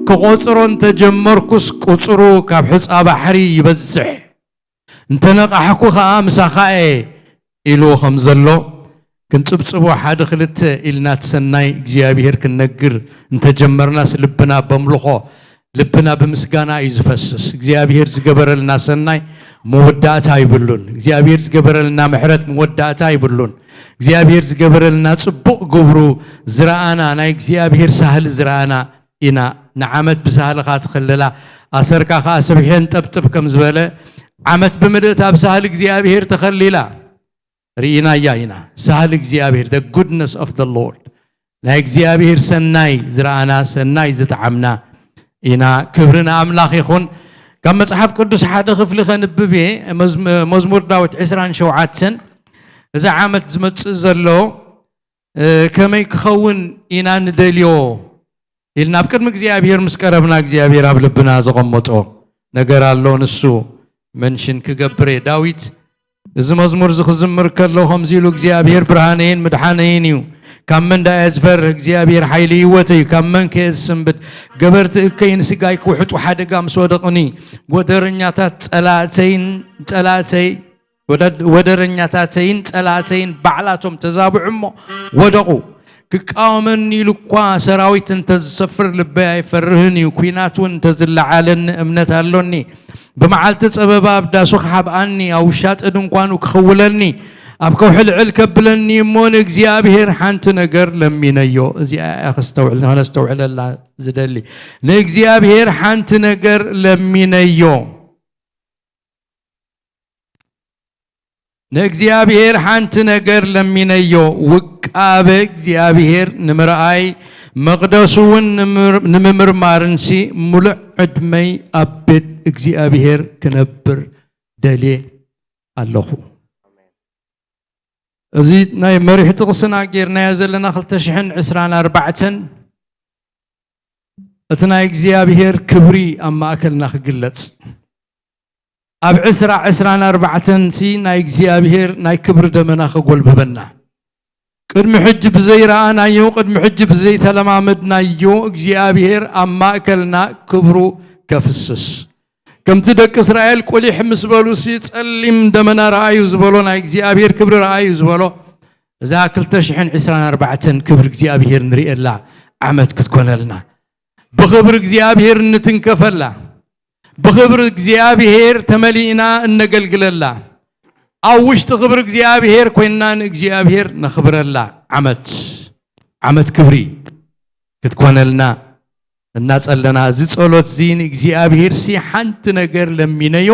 ክቖጽሮ እንተጀመርኩስ ቁጽሩ ካብ ሕጻ ባሕሪ ይበዝሕ። እንተነቓሕኩ ኸኣ ምሳኻ እየ ኢሉ ከም ዘሎ ክንጽብጽቦ ሓደ ክልተ ኢልና እቲ ሰናይ እግዚኣብሔር ክንነግር እንተጀመርናስ ልብና በምልኾ ልብና ብምስጋና እዩ ዝፈስስ። እግዚኣብሔር ዝገበረልና ሰናይ መወዳእታ ይብሉን። እግዚኣብሔር ዝገበረልና ምሕረት መወዳእታ ይብሉን። እግዚኣብሔር ዝገበረልና ጽቡቕ ግብሩ ዝረኣና ናይ እግዚኣብሔር ሳህል ዝረኣና ኢና። ንዓመት ብሳህልኻ ትኽልላ ኣሰርካ ኸኣ ስብሕን ጠብጥብ ከም ዝበለ ዓመት ብምልእታ ብሳህል እግዚኣብሔር ተኸሊላ። ርኢናያ ኢና። ሳህል እግዚኣብሔር the goodness of the Lord ናይ እግዚኣብሔር ሰናይ ዝረኣና ሰናይ ዝጠዓምና ኢና። ክብሪ ንኣምላኽ ይኹን። ካብ መጽሓፍ ቅዱስ ሓደ ክፍሊ ከንብብ እየ። መዝሙ- መዝሙር ዳዊት ዕስራን ሸውዓተን እዚ ዓመት ዝመጽእ ዘሎ እ፣ ከመይ ክኸውን ኢና ንደልዮ ኢልና ኣብ ቅድሚ እግዚኣብሔር ምስ ቀረብና እግዚኣብሔር ኣብ ልብና ዘቐመጦ ነገር ኣሎ። ንሱ መንሽን ክገብር እየ። ዳዊት እዚ መዝሙር እዚ ክዝምር ከሎ ከምዚ ኢሉ እግዚኣብሔር ብርሃነይን ምድሓነይን እዩ፣ ካብ መን ደኣ እየ ዝፈርህ እግዚኣብሔር ሓይሊ ህይወተይ እዩ፣ ካብ መን ከ እየ ዝስንብድ? ገበርቲ እከይ ንስጋይ ክውሕጡ ሓደጋ ምስ ወደቕኒ፣ ጎደረኛታት ጸላእተይን ጸላእተይ ወደረኛታተይን ጸላእተይን ባዕላቶም ተዛብዑ እሞ ወደቑ። ክቃወመኒ ኢሉ እኳ ሰራዊት እንተ ዝሰፍር ልበይ ኣይፈርህን እዩ። ኲናት እውን እንተ ዝለዓለኒ እምነት ኣሎኒ። ብመዓልቲ ጸበባ ኣብ ዳሱ ክሓብኣኒ፣ ኣብ ውሻጠ ድንኳኑ ክኽውለኒ፣ ኣብ ከውሒ ልዕል ከብለኒ እሞ ንእግዚኣብሔር ሓንቲ ነገር ለሚነዮ። እዚኣ እያ ከስተውዕል-፣ ከነስተውዕለላ ዝደሊ። ንእግዚኣብሔር ሓንቲ ነገር ለሚነዮ። ንእግዚኣብሔር ሓንቲ ነገር ለሚነዮ፣ ውቃበ እግዚኣብሔር ንምርኣይ፣ መቕደሱ እውን ንምር-፣ ንምምርማርንሲ ምሉእ ዕድመይ ኣብ ቤት እግዚኣብሔር ክነብር ደልየ ኣለኹ። እዚ ናይ መሪሕ ጥቕስና ጌርናዮ ዘለና ክልተ ሽሕን ዕስራን ኣርባዕተን፣ እቲ ናይ እግዚኣብሔር ክብሪ ኣብ ማእከልና ክግለጽ። ኣብ ዕስራ ዕስራን ኣርባዕተን ሲ ናይ እግዚኣብሔር ናይ ክብሪ ደመና ክጎልብበና። ቅድሚ ሕጂ ብዘይረኣናዮ፣ ቅድሚ ሕጂ ብዘይተለማመድናዮ እግዚኣብሔር ኣብ ማእከልና ክብሩ ከፍስስ። ከምቲ ደቂ እስራኤል ቁሊሕ ምስ በሉ ሲ ጸሊም ደመና ረኣዩ ዝበሎ፣ ናይ እግዚኣብሔር ክብሪ ረኣዩ ዝበሎ፣ እዛ ክልተ ሽሕን ዕስራን ኣርባዕተን ክብሪ እግዚኣብሔር ንርእየላ ዓመት ክትኮነልና። ብኽብሪ እግዚኣብሔር እንትንከፈላ፣ ብኽብሪ እግዚኣብሔር ተመሊእና እነገልግለላ፣ ኣብ ውሽጢ ክብሪ እግዚኣብሔር ኮይንና ንእግዚኣብሔር ነኽብረላ ዓመት፣ ዓመት ክብሪ ክትኮነልና እናጸለና፣ እዚ ጸሎት እዚ ንእግዚኣብሔር ሲ ሓንቲ ነገር ለሚነዮ፣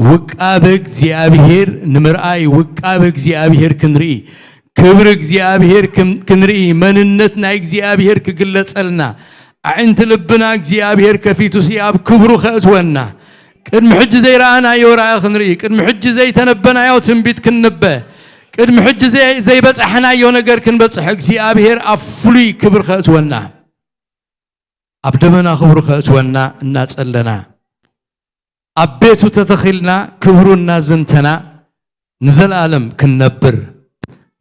ውቃበ እግዚኣብሔር ንምርኣይ፣ ውቃበ እግዚኣብሔር ክንርኢ፣ ክብሪ እግዚኣብሔር ክም-፣ ክንርኢ፣ መንነት ናይ እግዚኣብሔር ክግለጸልና፣ ኣዒንቲ ልብና እግዚኣብሔር ከፊቱ ሲ ኣብ ክብሩ ከእትወና፣ ቅድሚ ሕጂ ዘይረኣናዮ ራእይ ክንርኢ፣ ቅድሚ ሕጂ ዘይተነበናዮ ትንቢት ክንንበ፣ ቅድሚ ሕጂ ዘይ-፣ ዘይበጻሕናዮ ነገር ክንበጽሕ፣ እግዚኣብሔር ኣብ ፍሉይ ክብሪ ከእትወና፣ ኣብ ደመና ክብሩ ከእትወና እናጸለና፣ ኣብ ቤቱ ተተኺልና፣ ክብሩ እናዘንተና፣ ንዘለኣለም ክንነብር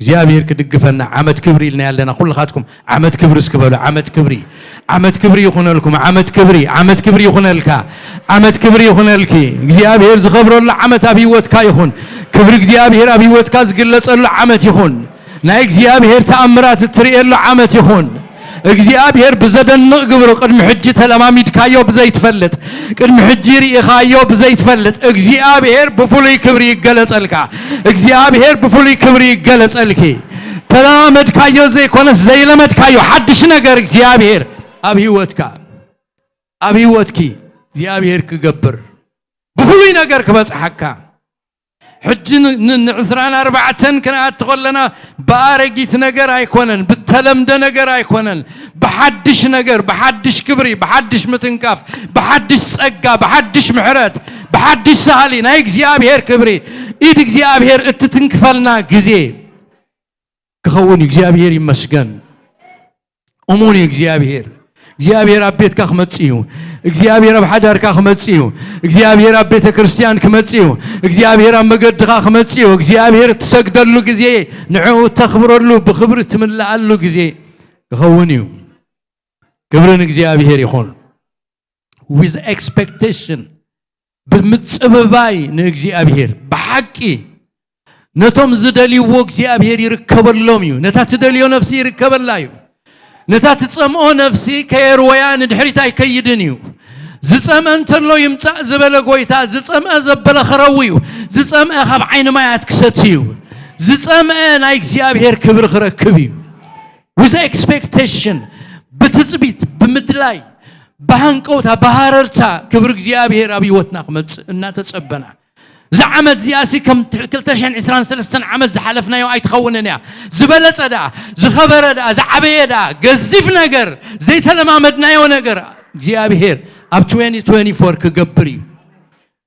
እግዚኣብሔር ክድግፈና። ዓመት ክብሪ ኢልና ኣለና። ኩልኻትኩም ዓመት ክብሪ እስኪ በሉ። ዓመት ክብሪ፣ ዓመት ክብሪ ይኹነልኩም። ዓመት ክብሪ፣ ዓመት ክብሪ ይኹነልካ። ዓመት ክብሪ ይኹነልኪ። እግዚኣብሔር ዝኸብረሉ ዓመት ኣብ ህይወትካ ይኹን። ክብሪ እግዚኣብሔር ኣብ ህይወትካ ዝግለጸሉ ዓመት ይኹን። ናይ እግዚኣብሔር ተኣምራት እትርእየሉ ዓመት ይኹን። እግዚኣብሔር ብዘደንቕ ግብሩ ቅድሚ ሕጂ ተለማሚድካዮ ብዘይትፈልጥ፣ ቅድሚ ሕጂ ርኢኻዮ ብዘይትፈልጥ፣ እግዚኣብሔር ብፍሉይ ክብሪ ይገለጸልካ። እግዚኣብሔር ብፍሉይ ክብሪ ይገለጸልኪ። ተለማመድካዮ ዘይኮነስ ዘይለመድካዮ ሓድሽ ነገር እግዚኣብሔር ኣብ ህይወትካ፣ ኣብ ህይወትኪ እግዚኣብሔር ክገብር፣ ብፍሉይ ነገር ክበጽሓካ። ሕጂ ን-፣ ን-፣ ንዕስራን ኣርባዕተን ክንኣቲ ከለና ብኣረጊት ነገር ኣይኮነን፣ ብተለምደ ነገር ኣይኮነን፣ ብሓድሽ ነገር፣ ብሓድሽ ክብሪ፣ ብሓድሽ ምትንካፍ፣ ብሓድሽ ጸጋ፣ ብሓድሽ ምሕረት፣ ብሓድሽ ሳህሊ ናይ እግዚኣብሔር ክብሪ፣ ኢድ እግዚኣብሔር እትትንክፈልና ግዜ ክኸውን እዩ። እግዚኣብሔር ይመስገን። እሙን እዩ እግዚኣብሔር። እግዚኣብሔር ኣብ ቤትካ ክመጽእ እዩ። እግዚኣብሔር ኣብ ሓዳርካ ክመጽእ እዩ። እግዚኣብሔር ኣብ ቤተ ክርስቲያን ክመጽእ እዩ። እግዚኣብሔር ኣብ መገድኻ ክመጽእ እዩ። እግዚኣብሔር እትሰግደሉ ግዜ፣ ንዕኡ እተኽብረሉ፣ ብኽብሪ እትምልኣሉ ግዜ ክኸውን እዩ። ክብሪ ንእግዚኣብሔር ይኹን። With expectation፣ ብምጽብባይ ንእግዚኣብሔር ብሓቂ ነቶም ዝደልይዎ እግዚኣብሔር ይርከበሎም እዩ። ነታ ትደልዮ ነፍሲ ይርከበላ እዩ። ነታ ትጸምኦ ነፍሲ ከየርወያ ንድሕሪት ኣይከይድን እዩ። ዝጸምአ እንተሎ ይምጻእ ዝበለ ጎይታ፣ ዝጸምአ ዘበለ ክረዊ እዩ። ዝጸምአ ካብ ዓይኒ ማያት ክሰቲ እዩ። ዝጸምአ ናይ እግዚኣብሔር ክብሪ ክረክብ እዩ። With expectation፣ ብትጽቢት፣ ብምድላይ፣ ብሃንቀውታ፣ ብሃረርታ ክብሪ እግዚኣብሔር ኣብ ህይወትና ክመጽእ እናተጸበና፣ እዛ ዓመት እዚኣ ሲ ከም ት-፣ ክልተ ሽሕን ዕስራን ሰለስተን ዓመት ዝሓለፍናዮ ኣይትኸውንን እያ። ዝበለጸ ደኣ፣ ዝኸበረ ደኣ፣ ዝዓበየ ደኣ፣ ገዚፍ ነገር፣ ዘይተለማመድናዮ ነገር እግዚኣብሔር ኣብ ትዌንቲ ትዌንቲ ፎር ክገብር እዩ።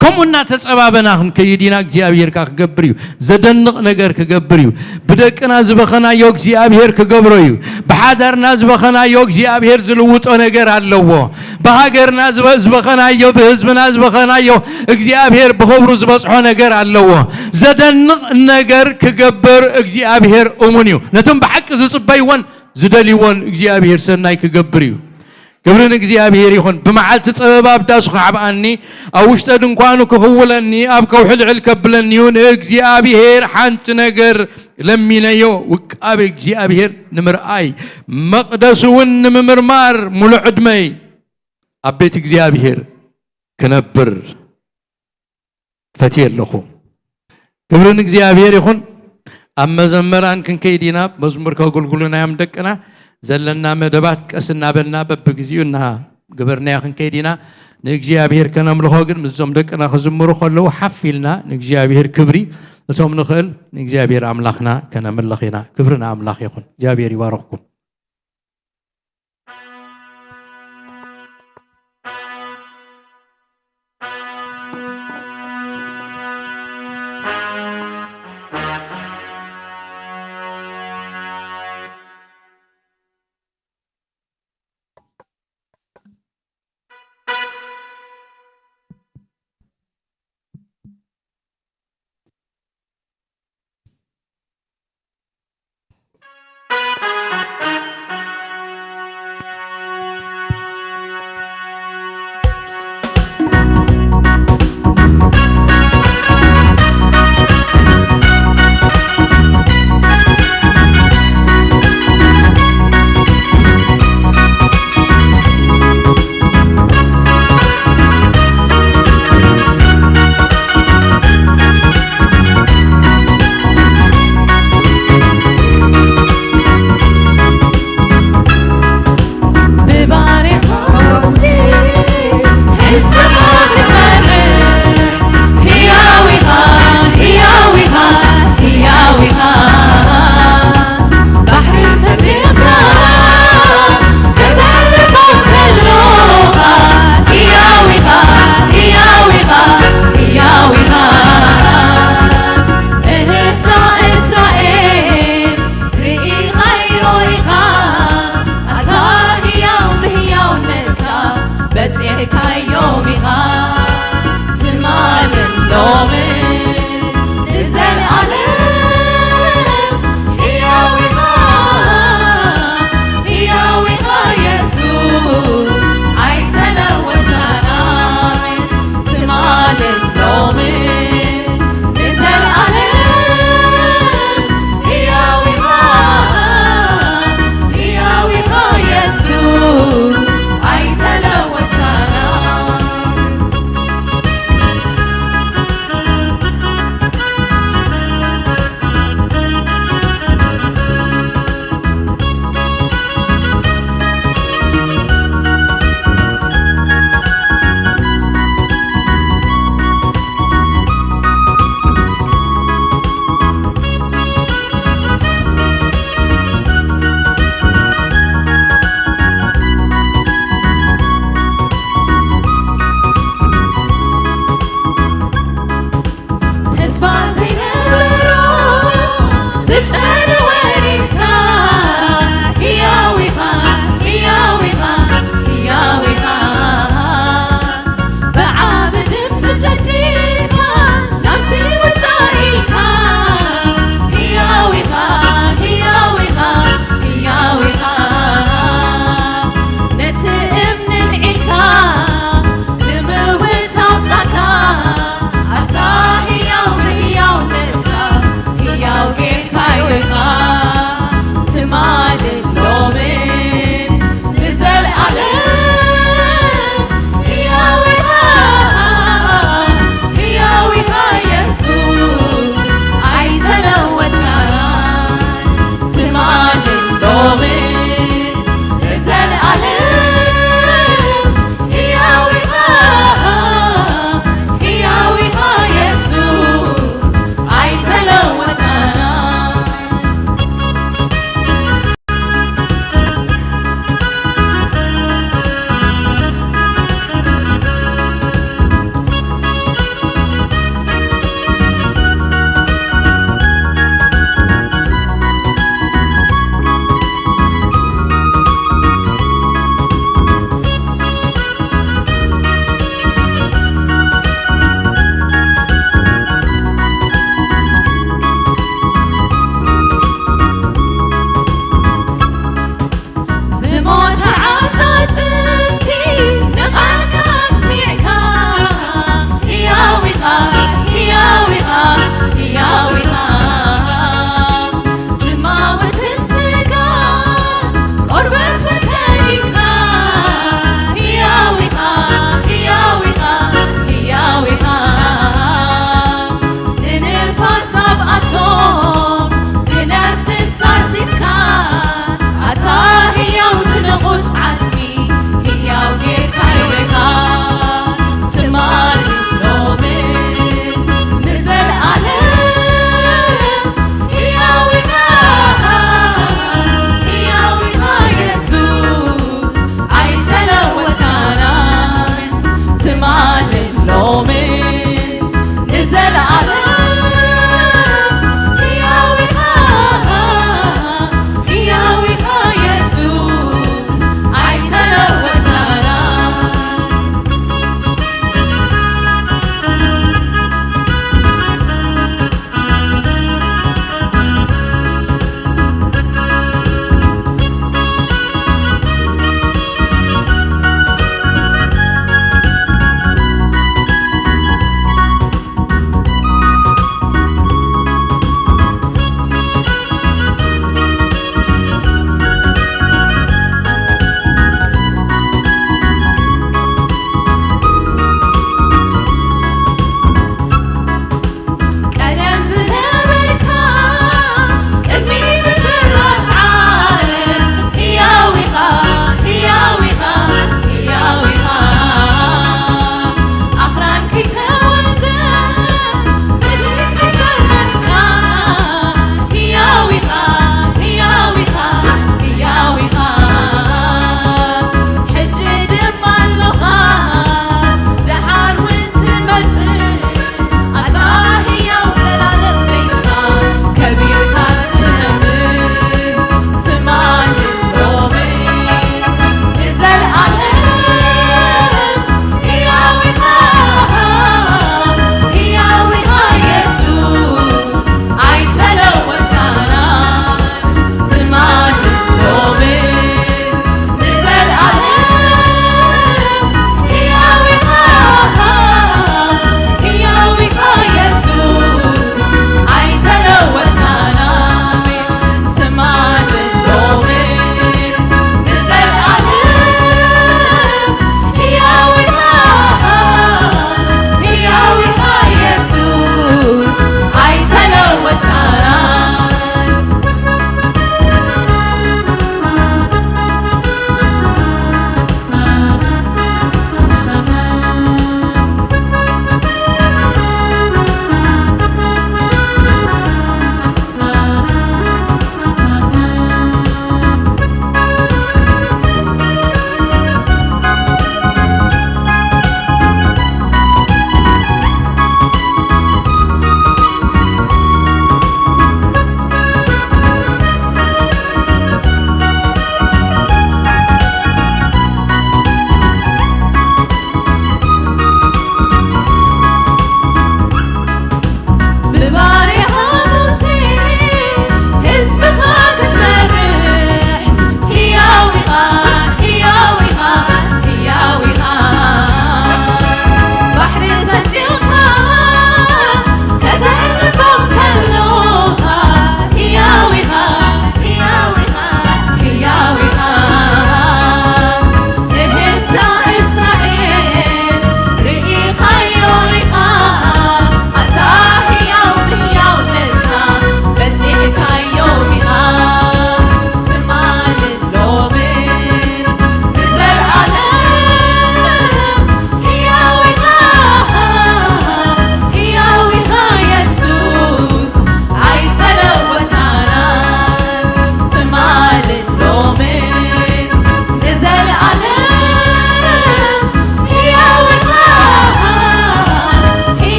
ከምኡ እናተጸባበና ክንከይድ ኢና። እግዚኣብሔር ከኣ ክገብር እዩ። ዘደንቕ ነገር ክገብር እዩ። ብደቅና ዝበኸናዮ እግዚኣብሔር ክገብሮ እዩ። ብሓዳርና ዝበኸናዮ እግዚኣብሔር ዝልውጦ ነገር ኣለዎ። ብሃገርና ዝበ-፣ ዝበኸናዮ፣ ብህዝብና ዝበኸናዮ እግዚኣብሔር ብኽብሩ ዝበጽሖ ነገር ኣለዎ። ዘደንቕ ነገር ክገብር እግዚኣብሔር እሙን እዩ። ነቶም ብሓቂ ዝጽበይዎን ዝደልይዎን እግዚኣብሔር ሰናይ ክገብር እዩ። ክብሪ ንእግዚኣብሔር ይኹን። ብመዓልቲ ጸበባ ኣብ ዳሱ ክሓብኣኒ፣ ኣብ ውሽጠ ድንኳኑ ክኽውለኒ፣ ኣብ ከውሒ ልዕል ከብለኒ እዩ። ንእግዚኣብሔር ሓንቲ ነገር ለሚነዮ፣ ውቃቤ እግዚኣብሔር ንምርኣይ፣ መቕደሱ እውን ንምምርማር፣ ሙሉእ ዕድመይ ኣብ ቤት እግዚኣብሔር ክነብር ፈትየ ኣለኹ። ክብሪ ንእግዚኣብሔር ይኹን። ኣብ መዘመራን ክንከይድ ኢና፣ መዝሙር ከጉልጉሉና እዮም ደቅና። ዘለና መደባት ቀስ እናበልና በብግዚኡ እናገበርናዮ ክንከይድ ኢና። ንእግዚኣብሔር ከነምልኾ ግን ምስዞም ደቅና ክዝምሩ ከለዉ ሓፍ ኢልና ንእግዚኣብሔር ክብሪ፣ እቶም ንኽእል ንእግዚኣብሔር ኣምላኽና ከነምልኽ ኢና። ክብሪ ንኣምላኽ ይኹን። እግዚኣብሔር ይባርኽኩም።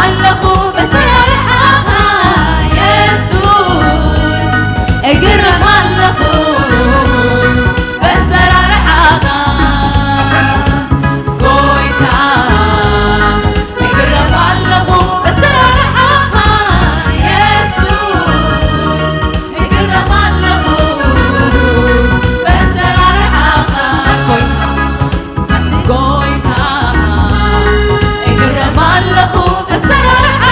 ኣለኹ በሰራርሓኻ የሱስ፣ እግረም ኣለኹ በሰራርሓኻ ጎይታ፣ እግረም ኣለኹ በሰራርሓኻ የሱስ፣ እግረም ኣለኹ በሰራርሓኻ ጎይታ፣ እግረም ኣለኹ በሰራርሓኻ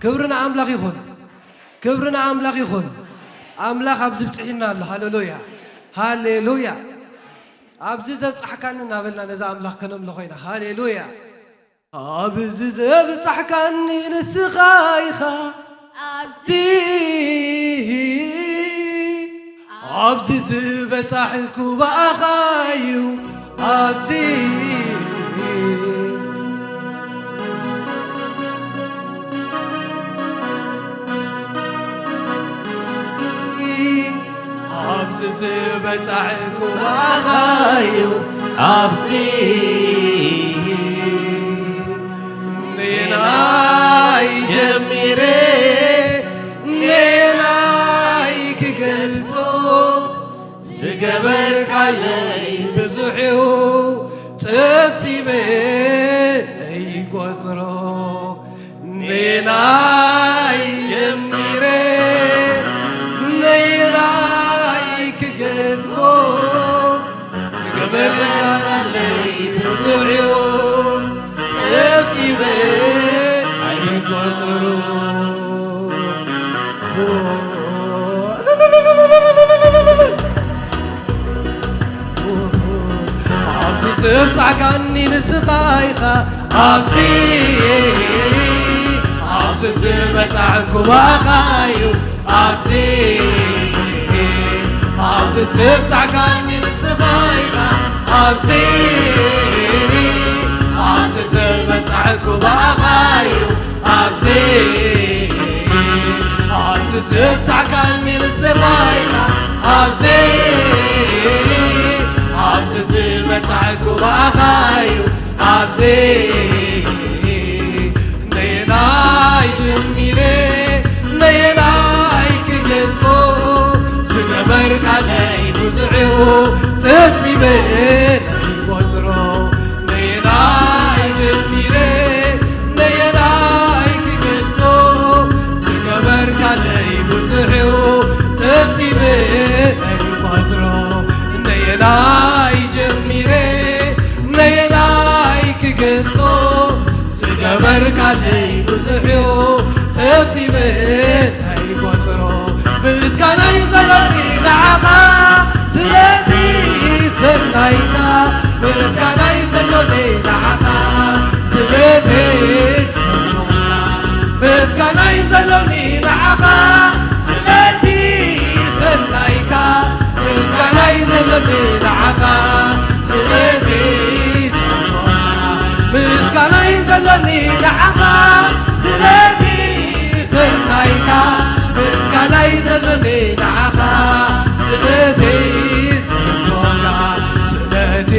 ክብሪ ንኣምላኽ ይኹን። ክብሪ ንኣምላኽ ይኹን። ኣምላኽ ኣብዚ ብጽሒና ኣሎ። ሃሌሉያ። ሃሌሉያ። ኣብዚ ዘብጻሕካኒ እናበልና ነዛ ኣምላኽ ከነምልኾ ኢና። ሃሌሉያ። ኣብዚ ዘብጻሕካኒ ንስኻ ኢኻ። ኣብዚ ኣብዚ ዝበጻሕኩ ብኣኻ እዩ። ኣብዚ ኣብዚ ዝበጻሕኩ ብኣኻ እዩ። ኣብዚ ንናይ ጀሚረ ንናይ ክገልጾ ዝገበርካለይ ብዙሕ እዩ። ጸብጺበ ዘይቆጽሮ ንናይ ጀሚረ ንናይ ክገድፎ ዝገበርካለይ ብዙሕ እዩ። ጸብጺበ ኣይቆጽሮ። ኣብዚ ዘብጻሕካኒ ንስኻ ኢኻ። ኣብዚ ኣብዚ ዝበጻሕኩ ብኣኻ እዩ። ኣብዚ ኣብዚ ዘብጻሕካኒ ንስኻ ኢኻ። ኣብዚ ኣብዚ ዝበጻሕኩ ብኣኻ እዩ። ኣብዚ ኣብዚ ዘብጻሕካኒ ንስኻ ኢኻ። ኣብዚ ኣብዚ ዝበጻሕኩ ብኣኻ እዩ። ኣብዚ ነየናይ ጀሚረ ነየናይ ክገድፎ ዝገበርካለይ ብዙሕ እዩ። ጸብጺበ ዘይቆጽሮ ነየናይ ጀሚረ ነየናይ ክገድፎ ዝገበርካለይ ብዙሕ እዩ። ጸብጺበ ዘይቆጽሮ ነየናይ ጀሚረ ነየናይ ክገድፎ ዝገበርካለይ ብዙሕ እዩ። ጸብጺበ ኣይቆጽሮ ምስጋናይ ዘሎኒ ንዓኻ ስለቲ ሰናይካ ምስጋናይ ዘሎኒ ንዓኻ ስለቲ ጽቡቕካ ምስጋናይ ዘሎኒ ንዓኻ ስለቲ ሰናይካ ምስጋናይ ዘሎኒ ንዓኻ ስለቲ ጽቡቕካ ምስጋናይ ዘሎኒ ንዓኻ ስለቲ ሰናይካ ምስጋናይ ዘሎኒ ንዓኻ ስለቲ ጽቡቕካ ስለቲ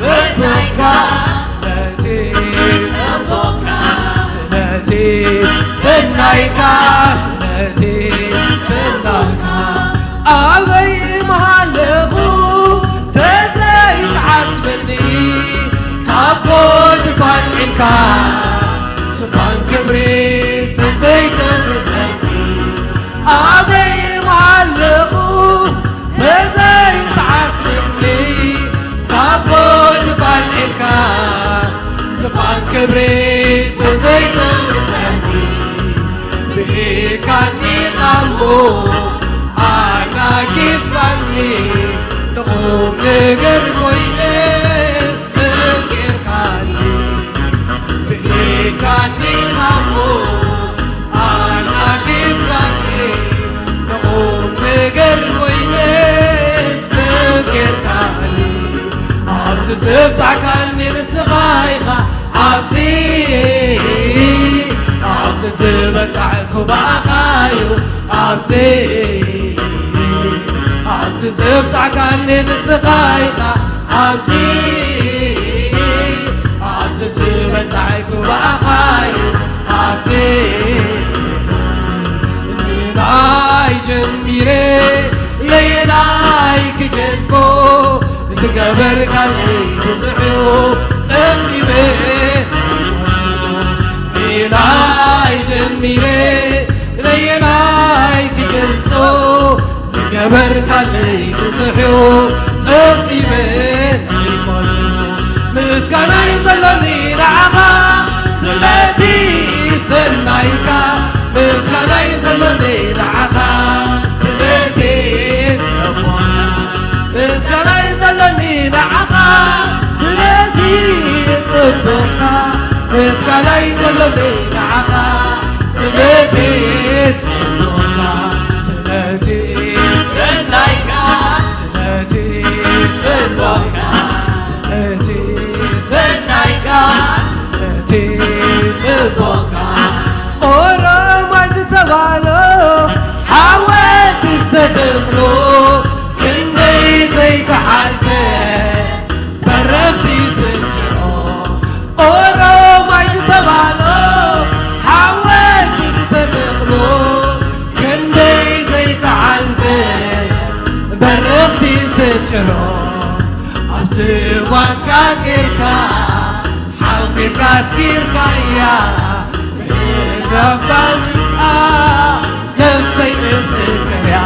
ጽቡቕካ ስለቲ ጽቡቕካ ስለቲ ሰናይካ ስለቲ ሰናይካ ኣበይ ምሃለኹ ተዘይትዓስበኒ ካብ ጎድፍ ኣልዒልካ ስፋን ክብሪ ተዘይተምርጸኒ ኣበይ ምሃለኹ ተዘይትዓስበኒ ካብ ጎድፍ ኣልዒልካ ስፋን ክብሪ ተዘይተምርጸኒ ብኢድካኒ ኻሞ ኣናጊፍካኒ ንቑም ነገር ኮይነ ስም ጌርካኒ ብኢድካኒ ኻሞ ኣናጊፍካኒ ንቑም ነገር ኮይነ ስም ጌርካኒ ኣብዚ ዘብጻሕካኒ ንስኻ ኢኻ ኣብዚ ኣብዚ ዝበጻሕኩ ብኣኻ እዩ ኣብዚ ኣብዚ ዘብጻሕካኒ ንስኻ ኢኻ ኣብዚ ኣብዚ ዝበጻሕኩ ብኣኻ እዩ ኣብዚ ንናይ ጀሚረ ነየናይ ክገድፎ ዝገበርካለይ ብዙሕ እዩ ጸብጺበ ንናይ ጀሚረ ነየናይ ክገልጾ ዝገበርካለይ ብዙሕ እዩ ጸብጺበ ኣይቆጽሮ ምስጋናይ ዘሎኒ ንዓኻ ስለቲ ሰናይካ ንዓኻ ስለቲ ጽቡቕካ፣ ስለቲ ሰናይካ፣ ስለቲ ጽቡቕካ፣ ስለቲ ሰናይካ፣ ስለቲ ጽቡቕካ። ኦሮማይ ዝተባህሎ ሓወልቲ ዝተተኽሎ ክንደይ ዘይተሓልፈ በረኽቲ ስንጭሮ ኦሮማይ ዝተባህሎ ሓወልቲ ዝተተኽሎ ክንደይ ዘይተዓልበ በረኽቲ ስንጭሮ ኣብዚ እዋንካ ጌርካ ሓንቢርካ ኣስጊርካያ ምህላውካ ምስኣ ነፍሰይ ምስክር እያ።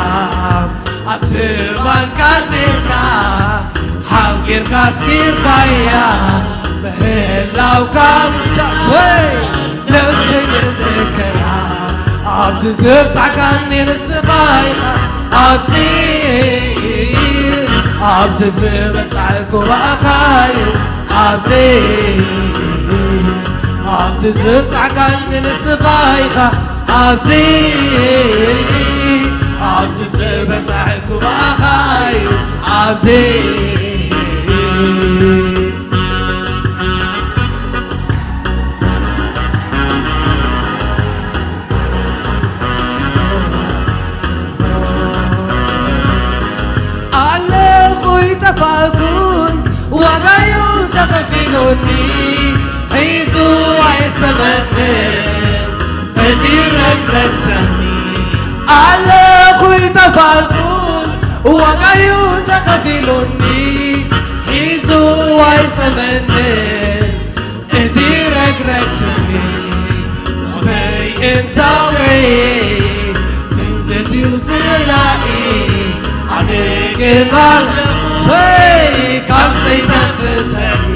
ኣብ ዝባንካ ፂርካ ሓንጊርካ ኣስጊርካያ ምህላውካ ምስካሰይ ነፍሰይ ምስክር እያ። ኣብዚ ዝበጻሕካኒ ንስኻ ኢኻ ኣብዚ ኣብዚ ዝበጻሕኩ ብኣኻ እዩ ኣብዚ ኣብዚ ዝበጻሕካኒ ንስኻ ኢኻ ኣብዚ ኣብዚ ዝበጻሕኩ ብኣኻ እዩ ኣብዚ ኣለኹ ይጠፋእኩን ዋጋዩ ተኸፊሉኒ ሒዙ ኣይስተመንን እቲ ረግረግ ሰኒ ኣለኹ ይጠፋእኩን ዋጋዩ ተኸፊሉኒ ሒዙ ኣይስተመንን እቲ ረግረግ ስሚ ሞተይ እንታወይ ትምትትዩ ትላኢ ኣነ ግን ኣለሰይ ካብ ዘይጠፍተኒ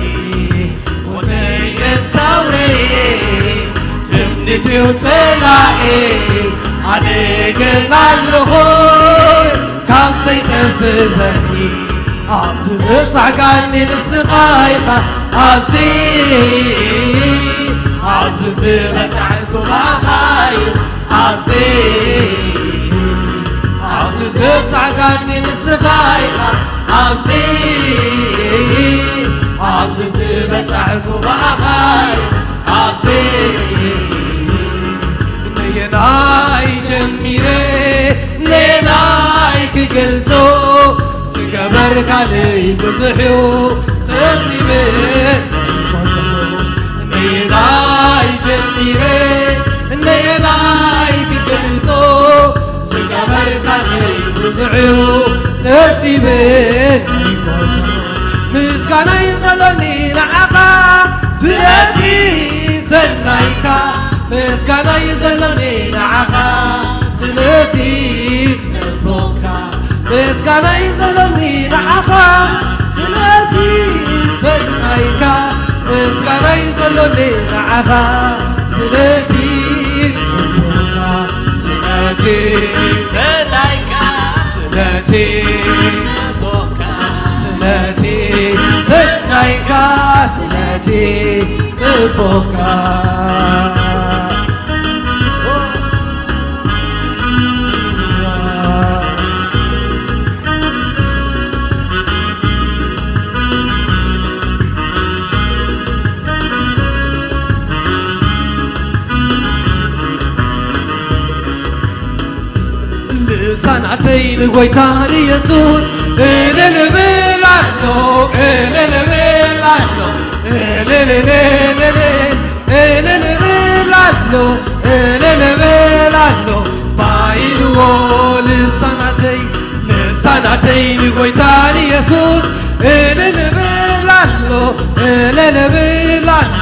ሞተይ እንታወይ ትምትትዩ ትላኢ ኣነ ግን ኣለኹ ካብ ዘይጠፍእ ዘርኢ ኣብዚ ዝበጻሕካኒ ንስኻ ኢኻ ኣብዚ ኣብዚ ዝበጻሕኩ ብኣኻ እዩ ኣብዚ ኣብዚ ዝበጻሕካኒ ንስኻ ኢኻ ኣብዚ ኣብዚ ዝበጻሕኩ ብኣኻ እዩ ኣብዚ ነየናይ ጀሚረ ነየናይ ክገልጾ ዝገበርካለይ ብዙሕ እዩ ጸብጺበ ቆጸሮ ነየናይ ጀሚረ ነየናይ ክገልጾ ዝገበርካለይ ብዙሕ እዩ ጸብጺበ ቆጸሮ ምስጋና እዩ ዘሎኒ ንዓኻ ስለቲ ሰናይካ ምስጋና እዩ ዘሎኒ ንዓኻ ስለቲ ጽቡቕካ ምስጋና እዩ ዘሎኒ ንዓኻ ስለቲ ሰናይካ ምስጋና እዩ ዘሎኒ ንዓኻ ስለቲ ጽቡቕካ ስለቲ ሰናይካ ስለቲ ጽቡቕካ ስለቲ ሰናይካ ስለቲ ጽቡቕካ ልሳናተይ ንጎይታ ንየሱስ እልል እብል ኣሎ እልል እብል ኣሎ እልል እልል እልል እልል እብል ኣሎ እልል እብል ኣሎ ባይልዎ ልሳናተይ ልሳናተይ ንጎይታ ንየሱስ እልል እብል ኣሎ እልል እብል ኣሎ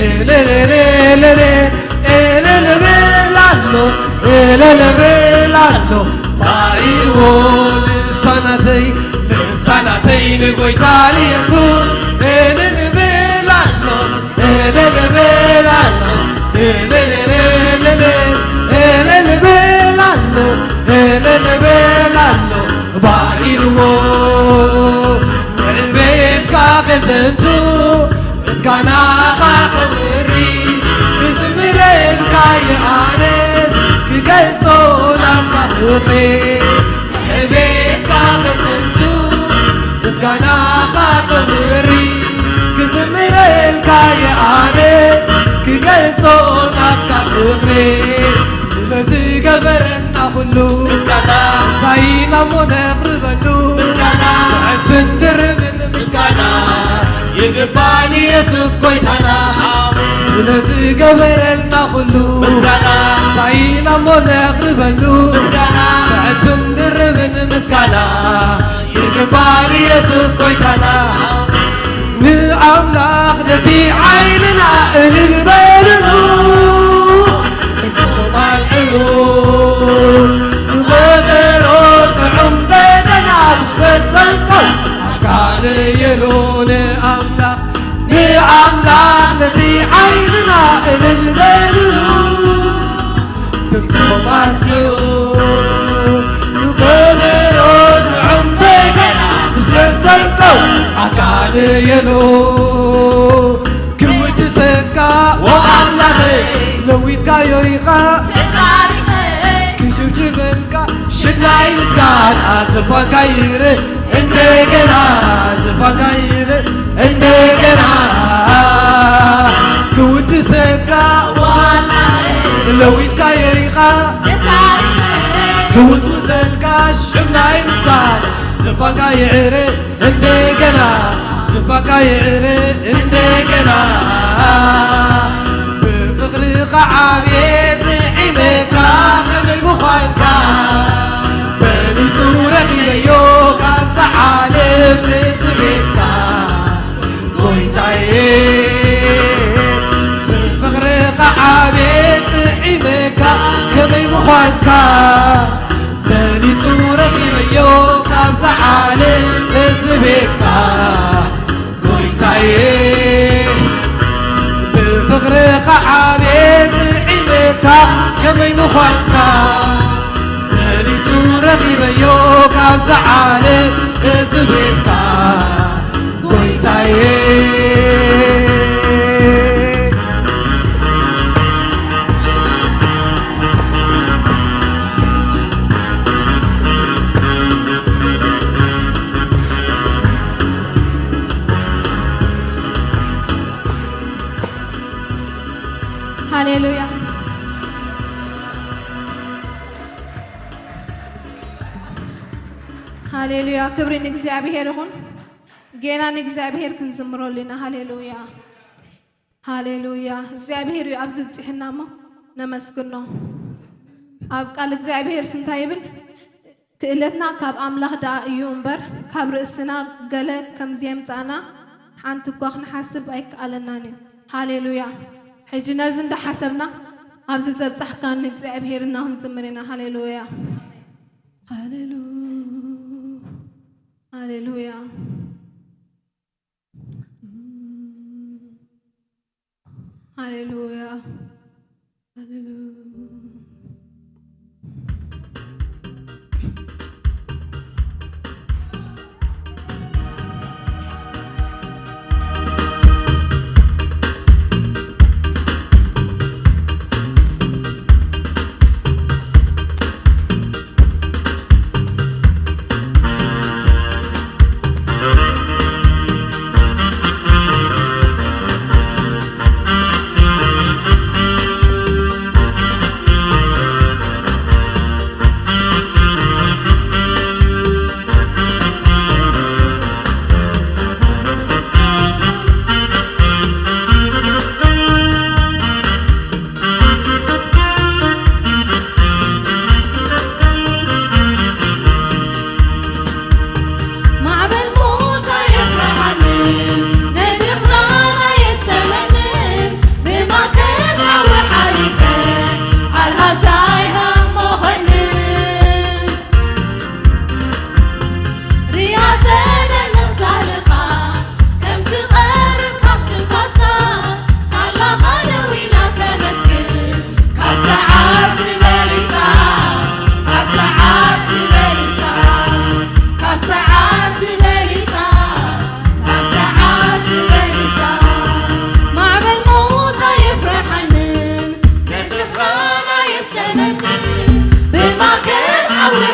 እልልልልልል እልል እብል ኣሎ እልል እብል ኣሎ ባሪዎ ልሳናተይ ልሳናተይ ንጎይታ ንየሱስ እልል እብል ኣሎ እልል እብል ኣሎ እልልልልል እልል እብል ኣሎ እልል እብል ኣሎ ባሪዎ ንዕቤትካ ከዘንቱ ምስጋናኻ ክብሪ ክዝምር ፍቕሪ ዕቤትካ ከጽንቱ ምስጋናኻ ክብሪ ክዝምረልካ እየ ኣነ ክገልጾ ናትካ ፍቕሪ ስለ ዝገበረልና ኩሉ ምስጋና እንታይ ኢናሞ ነቕርበሉ ምስጋና ብዕጽፍን ድርብን ምስጋና ይግባን ኢየሱስ ጎይታና ስለ ዝገበረልና ኩሉ ምስጋና እንታይ ኢናሞ ነቕርበሉ ምስጋና ብዕጽፍን ድርብን ምስጋና ይግባን ኢየሱስ ጎይታና ንኣምላኽ ነቲ ዓይንና እልል በልሉ እንኹም ኣልዕሉ ንኸበሮ ጥዑም በገና ምስ ፈጸምካ ኣካለየሉ ንኣምላኽ ንኣምላኽ ነቲ ዓይንና እልል በልሉ ድምፅኹም ኣስምዑ ንኸበሮ ጥዑም በገና ምስ ፈጸምካ ኣካለየሉ ክውድሰካ ወኣምላኸይ ለዊጥካዮ ኢኻ ክሽብሽበልካ ሽናይ ምስጋና ዝፋንካ ይረ እንደገና ዝፋንካ ይረ እንደገና ክውድሰካ ለዊጥካዮ ኢኻ ክውዝውዘልካ ሽናይ ምስጋና ዝፋንካ ይዕረ እንደገና ዝፋንካ ይዕረ እንደገና ብፍቕርኻ ዓብየ ጥዒመካ ከመይ ምዃንካ በሊጹ ረኺበዮ ካብዛ ዓለም ንጽቤትካ ጎይታየ ብፍቕርኻ ዓብየ ጥዒመካ ከመይ ምዃንካ በሊጹ ረኺበዮ ካብዛ ዓለም ንጽቤትካ ጎይታየ ብፍቕርኻ ዓብየ ጥዒመካ ከመይ ምዃንካ በሊጹ ረኺበዮ ካብዛ ዓለም እዚ ቤትካ ጎይታየ ሃሌሉያ ሃሌሉያ፣ ክብሪ ንእግዚኣብሔር ይኹን። ጌና ንእግዚኣብሔር ክንዝምረሉ ኢና። ሃሌሉያ ሃሌሉያ። እግዚኣብሔር እዩ ኣብዚ ብፅሕና እሞ ነመስግኖ። ኣብ ቃል እግዚኣብሔር ስንታይ ይብል? ክእለትና ካብ ኣምላኽ ደኣ እዩ እምበር ካብ ርእስና ገለ ከምዘየምጻእና ሓንቲ እኳ ክንሓስብ ኣይከኣለናን እዩ። ሃሌሉያ። ሕጂ ነዚ እንዳሓሰብና ኣብዚ ዘብጻሕካኒ እግዚኣብሔር እና ክንዝምር ኢና። ሃሌሉያ ሃሌሉ ሃሌሉያ ሃሌሉያ ሃሌሉያ።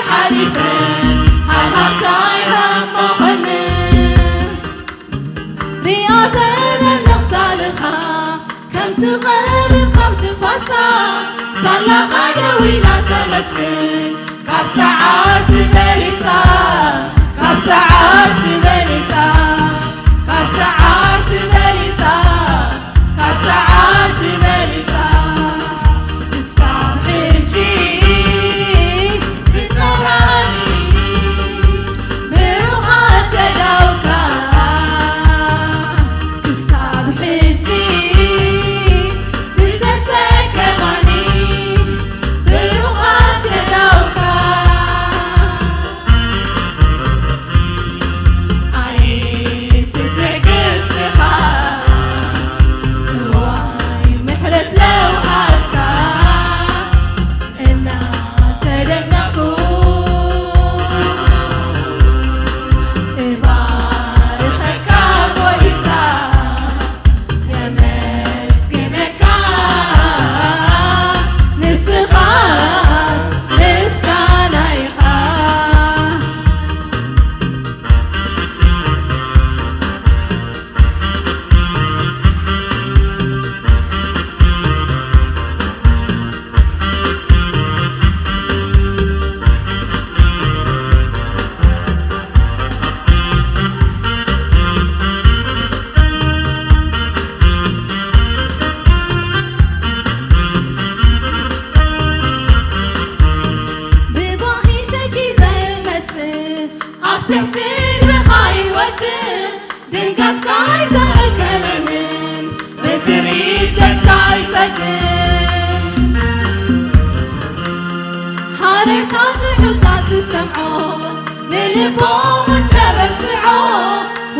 ሓሊፈ ሃልሃልታይ ሃሞኸኒ ሪኣ ዘለኒ ክሳልኻ ከም ትቐርብ ካብ ትንፋሳ ሳላኻ ደው ኢላ ተመስግን ካብ ሰዓርቲ በሊጻ ካብ ሰዓርቲ በሊጻ ካብ ሰዓርቲ በሊጻ ካብ ሰዓርቲ በሊጻ ክሳብ ሕጂ ዝጸውራኒ ብሩኻት የእዳውካ ክሳብ ሕጂ ዝተሰከማኒ ብሩኻት የእዳውካ ኣይትትዕግስትኻ ዋይ ምሕረት ለውሃትካ እናተደነቕኩ እባርኸካ ጎይታ የመስግነካ ንስኻ ምስጋና ኢኻ። ብጓሂ ተጊዘ እመጽእ ኣብ ትሕቲ እግርኻ ይወድቕ ድንጋጽካ ኣይተኸልከለንን ብትርኢት ገጽካ ኣይጸግብ ሃረርታ ትሑታት ዝሰምዖ ንልቦም እንተበርትዖ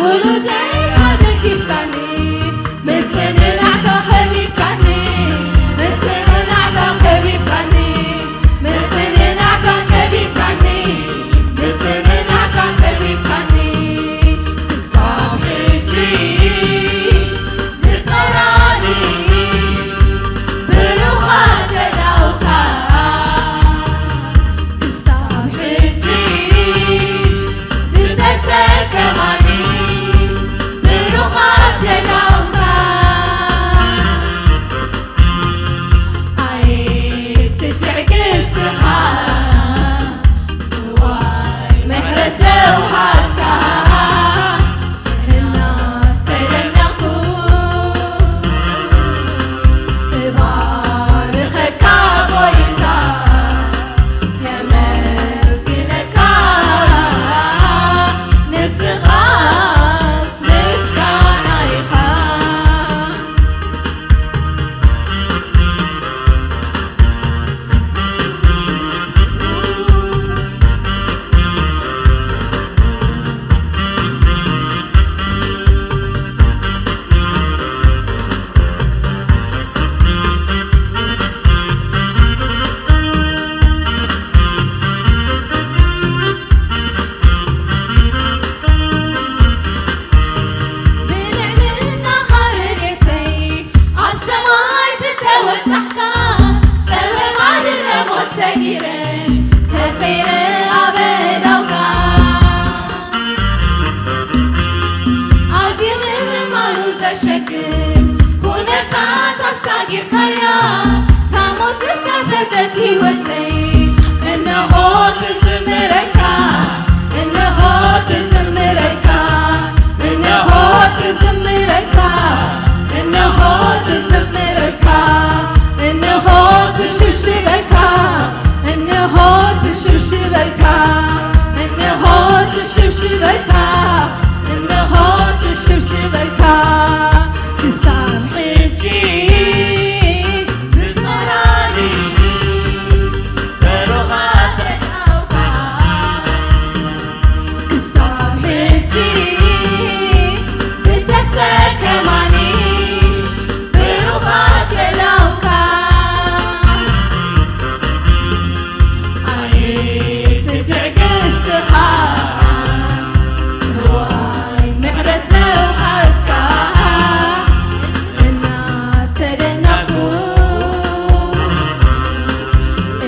ውሉደይ ኣደጊፍካኒ ምጽንናዕካ ከቢብካኒ ምጽንናዕካ ከቢብካኒ ምጽንናዕካ ከቢብካኒ ምጽንናዕካ ከቢብካኒ ክሳብ ሕጂ ዝጠራኒ ብሩኻት የእዳውካ ክሳብ ሕጂ ዝተሰከማኒ ብሩኻት የእዳውካ ኣይትትዕግስትኻ ዋይ ምሕረት ለውሃትካ እናተደነቕኩ እባርኸካ ጎይታ የመስግነካ ንስኻስ ምስጋና ኢኻ። ብልዕልናኻ ረድኤተይ ኣብ ሰማይ ዝተወጣሕካ ጸበባ ንለሞት ሰጊረ ተጸይረ ኣብ ኣእዳውካ ኣዝዩ ምእማኑ ዘሸክም ኩነታት ኣሳጊርካያ ታሞት ዝተፈርደት ህይወተይ እንሆ ትዝምረካ እንሆ ትዝምረካ እንሆ ትዝምረካ እንሆ ትዝምረካ እንሆ ትሽብሽበካ እንሆ ትሽብሽበካ እንሆ ትሽብሽበካ እንሆ ትሽብሽበካ ክሳብ ሕጂ ዝጠራኒ ብሩኻት ኣእዳውካ ክሳብ ሕጂ ዝተሰከማኒ ብሩኻት ኣእዳውካ ኣየት ትዕግስትኻ ዋይ ምሕረት ለውሃትካ እናተደነቕኩ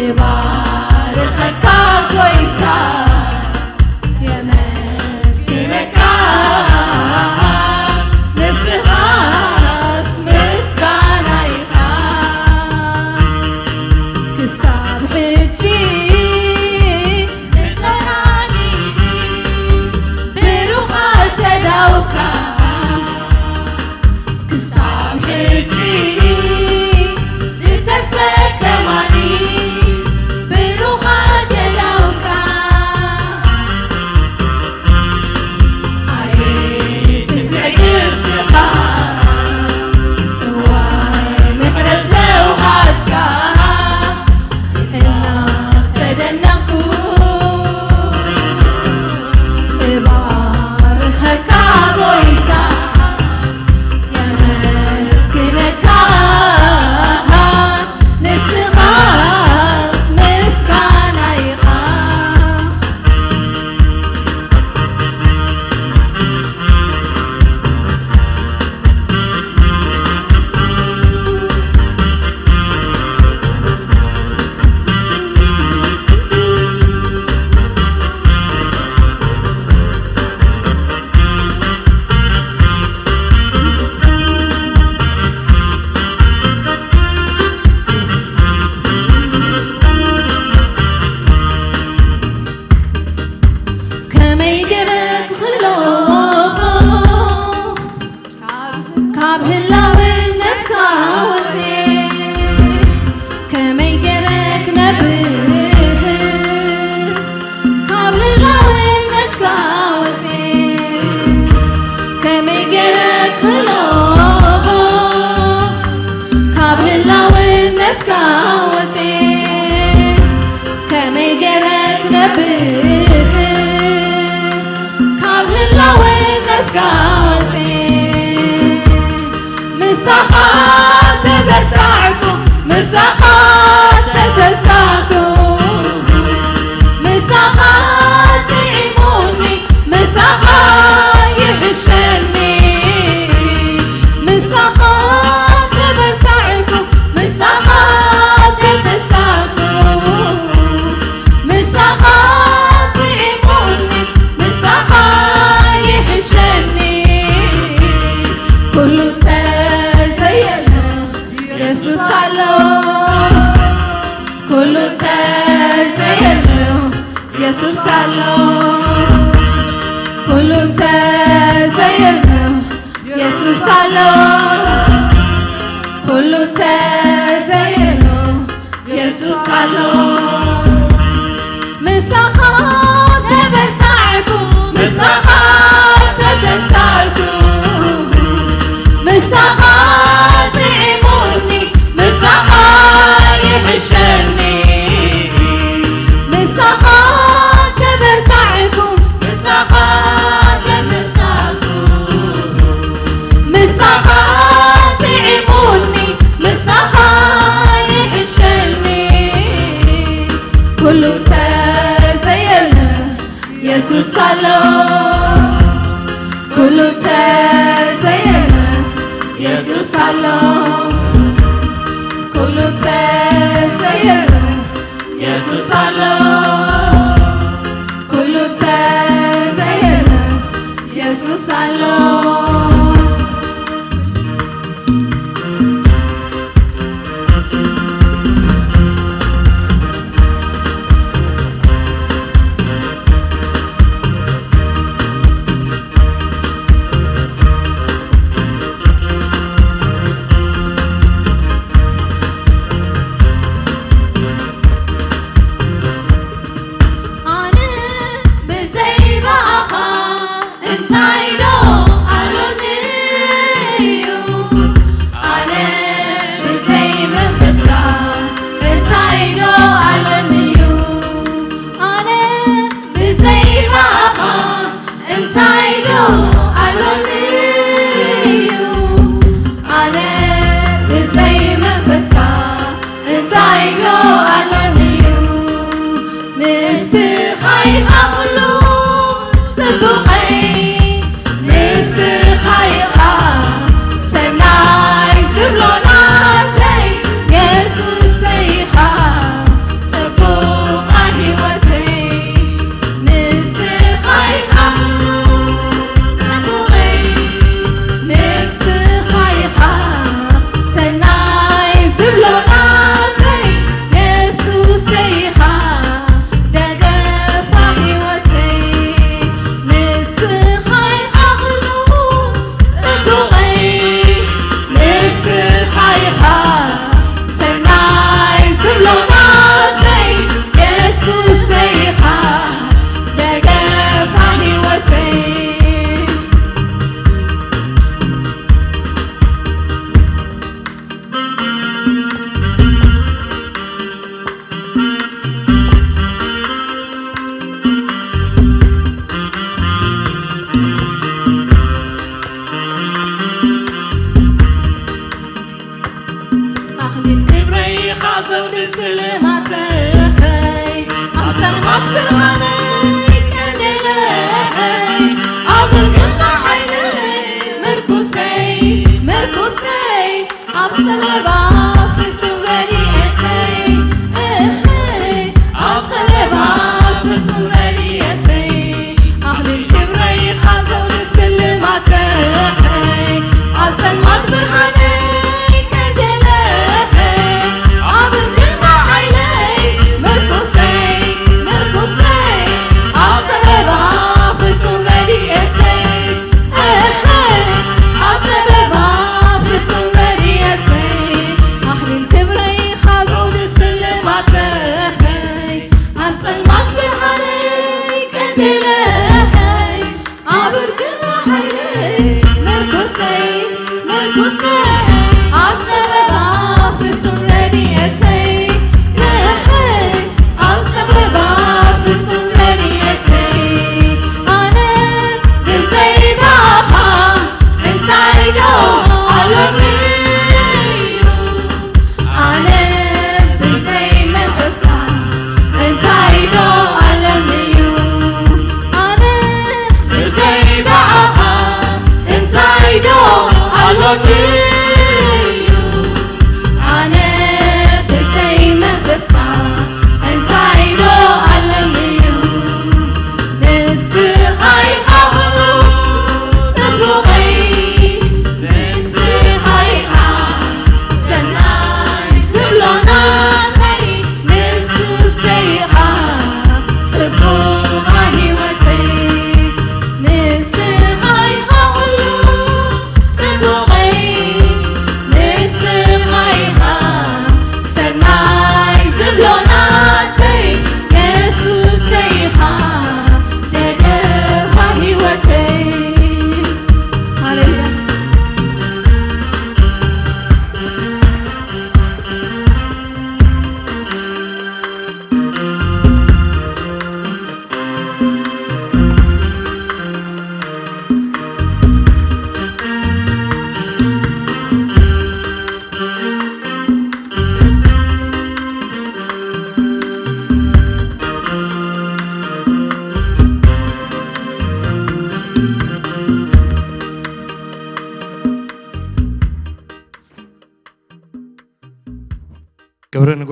እባርኸካ ጎይታ የመስግነካ፣ ንስኻስ ምስጋና ኢኻ። ክሳብ ሕጂ ዝጠራኒ ብሩኻት ተዳውካ፣ ክሳብ ሕጂ ዝተሰከማኒ ብሩኻት የዳውካ። ኣየ ትዕግስትኻ፣ እዋይ ምሕረት ለውሃትካ፣ እናተደነቕኩ እባርኸካ ጎይታ፣ የመስግነካ፣ ንስኻስ ምስጋና ኢኻ። ከመይ ገይረ ክኽእሎ ካብ ህላውነትካ ወፅየ፣ ከመይ ገይረ ክነብር ካብ ህላውነትካ ወፅየ፣ ከመይ ገይረ ክኽእሎ ካብ ህላውነትካ ወፅየ፣ ከመይ ገይረ ክነብር ካብ ህላውነትካ ወፅየ። ምሳኻ ተበርታዕኩ፣ ምሳኻ ተተሳኩ፣ ምሳኻ ጥዒሙኒ፣ ምሳኻ ይሕሸኒ። ምሳኻ ተበርታዕኩ፣ ምሳኻ ተተሳኩ፣ ምሳኻ ጥዒሙኒ፣ ምሳኻ ይሕሸኒ። ኩሉ ተዘየለ የሱስ ኣሎ፣ ኩሉ ተዘየለ የሱስ ኣሎ፣ ኩሉ ተዘየለ የሱስ ኣሎ፣ ኩሉ ተዘየሎ የሱስ ኣሎ። ምሳኻ ተበርታዕኩ፣ ምሳኻ ተተሳእኩ፣ ምሳኻ ጥዒሙኒ፣ ምሳኻ ይሕሸኒ። ምሳኻ ተበርታዕኩ፣ ምሳኻ ተተሳእኩ፣ ምሳኻ ጥዒሙኒ፣ ምሳኻ ይሕሸኒ። ኩሉ ተዘየለ የሱስ ኣሎ፣ ኩሉ ተዘየለ የሱስ ኣሎ፣ ኩሉ ተዘየለ የሱስ ኣሎ፣ ኩሉ ተዘየለ የሱስ ኣሎ።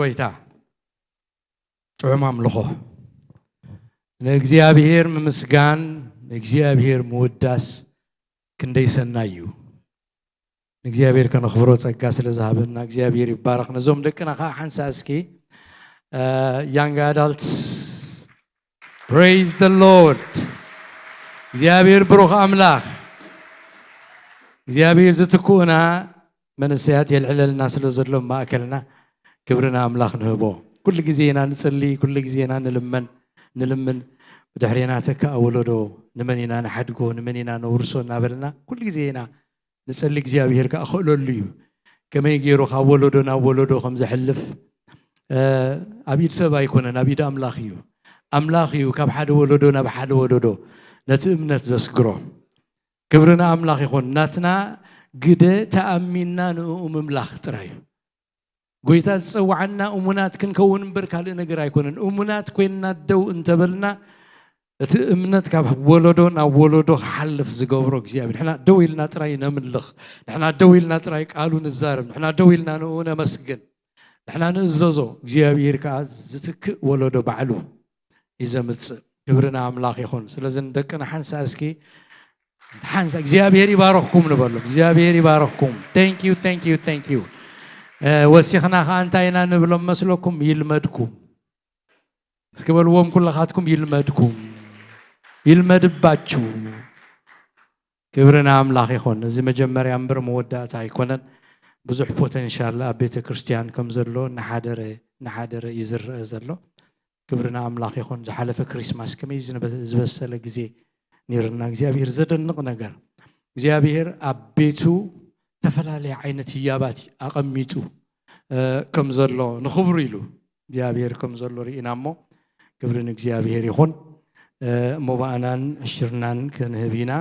ጎይታ ጥዑም ኣምልኾ ንእግዚኣብሔር ምምስጋን ንእግዚኣብሔር ምውዳስ ክንደይ ሰናይ እዩ። ንእግዚኣብሔር ከነኽብሮ ጸጋ ስለ ዝሃበና እግዚኣብሔር ይባረኽ። ነዞም ደቅና ከዓ ሓንሳ እስኪ young adults praise the Lord። እግዚኣብሔር ብሩኽ ኣምላኽ እግዚኣብሔር ዝትክኡና መንእሰያት የልዕለልና ስለ ዘሎ ማእከልና ክብሪ ንኣምላኽ ንህቦ። ኩሉ ግዜ ኢና ንጽሊ፣ ኩሉ ግዜ ኢና ንልመን ንልምን ብድሕሬና ተካኣ ወለዶ ንመን ኢና ንሓድጎ ንመን ኢና ነውርሶ እናበልና ኩሉ ግዜ ኢና ንጸሊ እግዚኣብሔር ከዓ ክእለሉ እዩ። ከመይ ገይሩ ካብ ወለዶ ናብ ወለዶ ከም ዘሕልፍ ኣብ ኢድ ሰብ ኣይኮነን፣ ኣብ ኢድ ኣምላኽ እዩ። ኣምላኽ እዩ ካብ ሓደ ወለዶ ናብ ሓደ ወለዶ ነቲ እምነት ዘስግሮ። ክብሪ ንኣምላኽ ይኹን። ናትና ግደ ተኣሚንና ንእኡ ምምላኽ ጥራይ እዩ። ጎይታ ዝጸዋዓና እሙናት ክንከውን እምበር ካልእ ነገር ኣይኮነን። እሙናት ኮይንና ደው እንተበልና እቲ እምነት ካብ ወለዶ ናብ ወለዶ ክሓልፍ ዝገብሮ እግዚኣብሔር ንሕና ደው ኢልና ጥራይ ነምልኽ፣ ንሕና ደው ኢልና ጥራይ ቃሉ ንዛረብ፣ ንሕና ደው ኢልና ንኡ ነመስግን፣ ንሕና ንእዘዞ እግዚኣብሔር ከዓ ዝትክእ ወለዶ ባዕሉ እዩ ዘምፅእ። ክብሪ ንኣምላኽ ይኹን። ስለዚ ንደቅና ሓንሳ እስኪ ሓንሳ እግዚኣብሔር ይባረኽኩም ንበሎም። እግዚኣብሔር ይባረኽኩም። Thank you, thank you, thank you። ወሲኽና ከዓ እንታይ ኢና ንብሎም መስለኩም? ይልመድኩም እስኪ በልዎም ኩለኻትኩም፣ ይልመድኩም፣ ይልመድባችሁ። ክብሪ ንኣምላኽ ይኹን። እዚ መጀመርያ እምበር መወዳእታ ኣይኮነን። ብዙሕ ፖተንሻል ኣብ ቤተ ክርስቲያን ከም ዘሎ እናሓደረ እናሓደረ እዩ ዝረአ ዘሎ። ክብሪ ንኣምላኽ ይኹን። ዝሓለፈ ክሪስማስ ከመይ ዝበሰለ ግዜ ነይርና እግዚኣብሔር ዘደንቕ ነገር እግዚኣብሔር ኣብ ቤቱ ዝተፈላለየ ዓይነት ህያባት ኣቐሚጡ ከም ዘሎ ንኽብሩ ኢሉ እግዚኣብሔር ከም ዘሎ ርኢና እሞ ክብሪ ንእግዚኣብሔር ይኹን። ሞባእናን ዕሽርናን ክንህብ ኢና።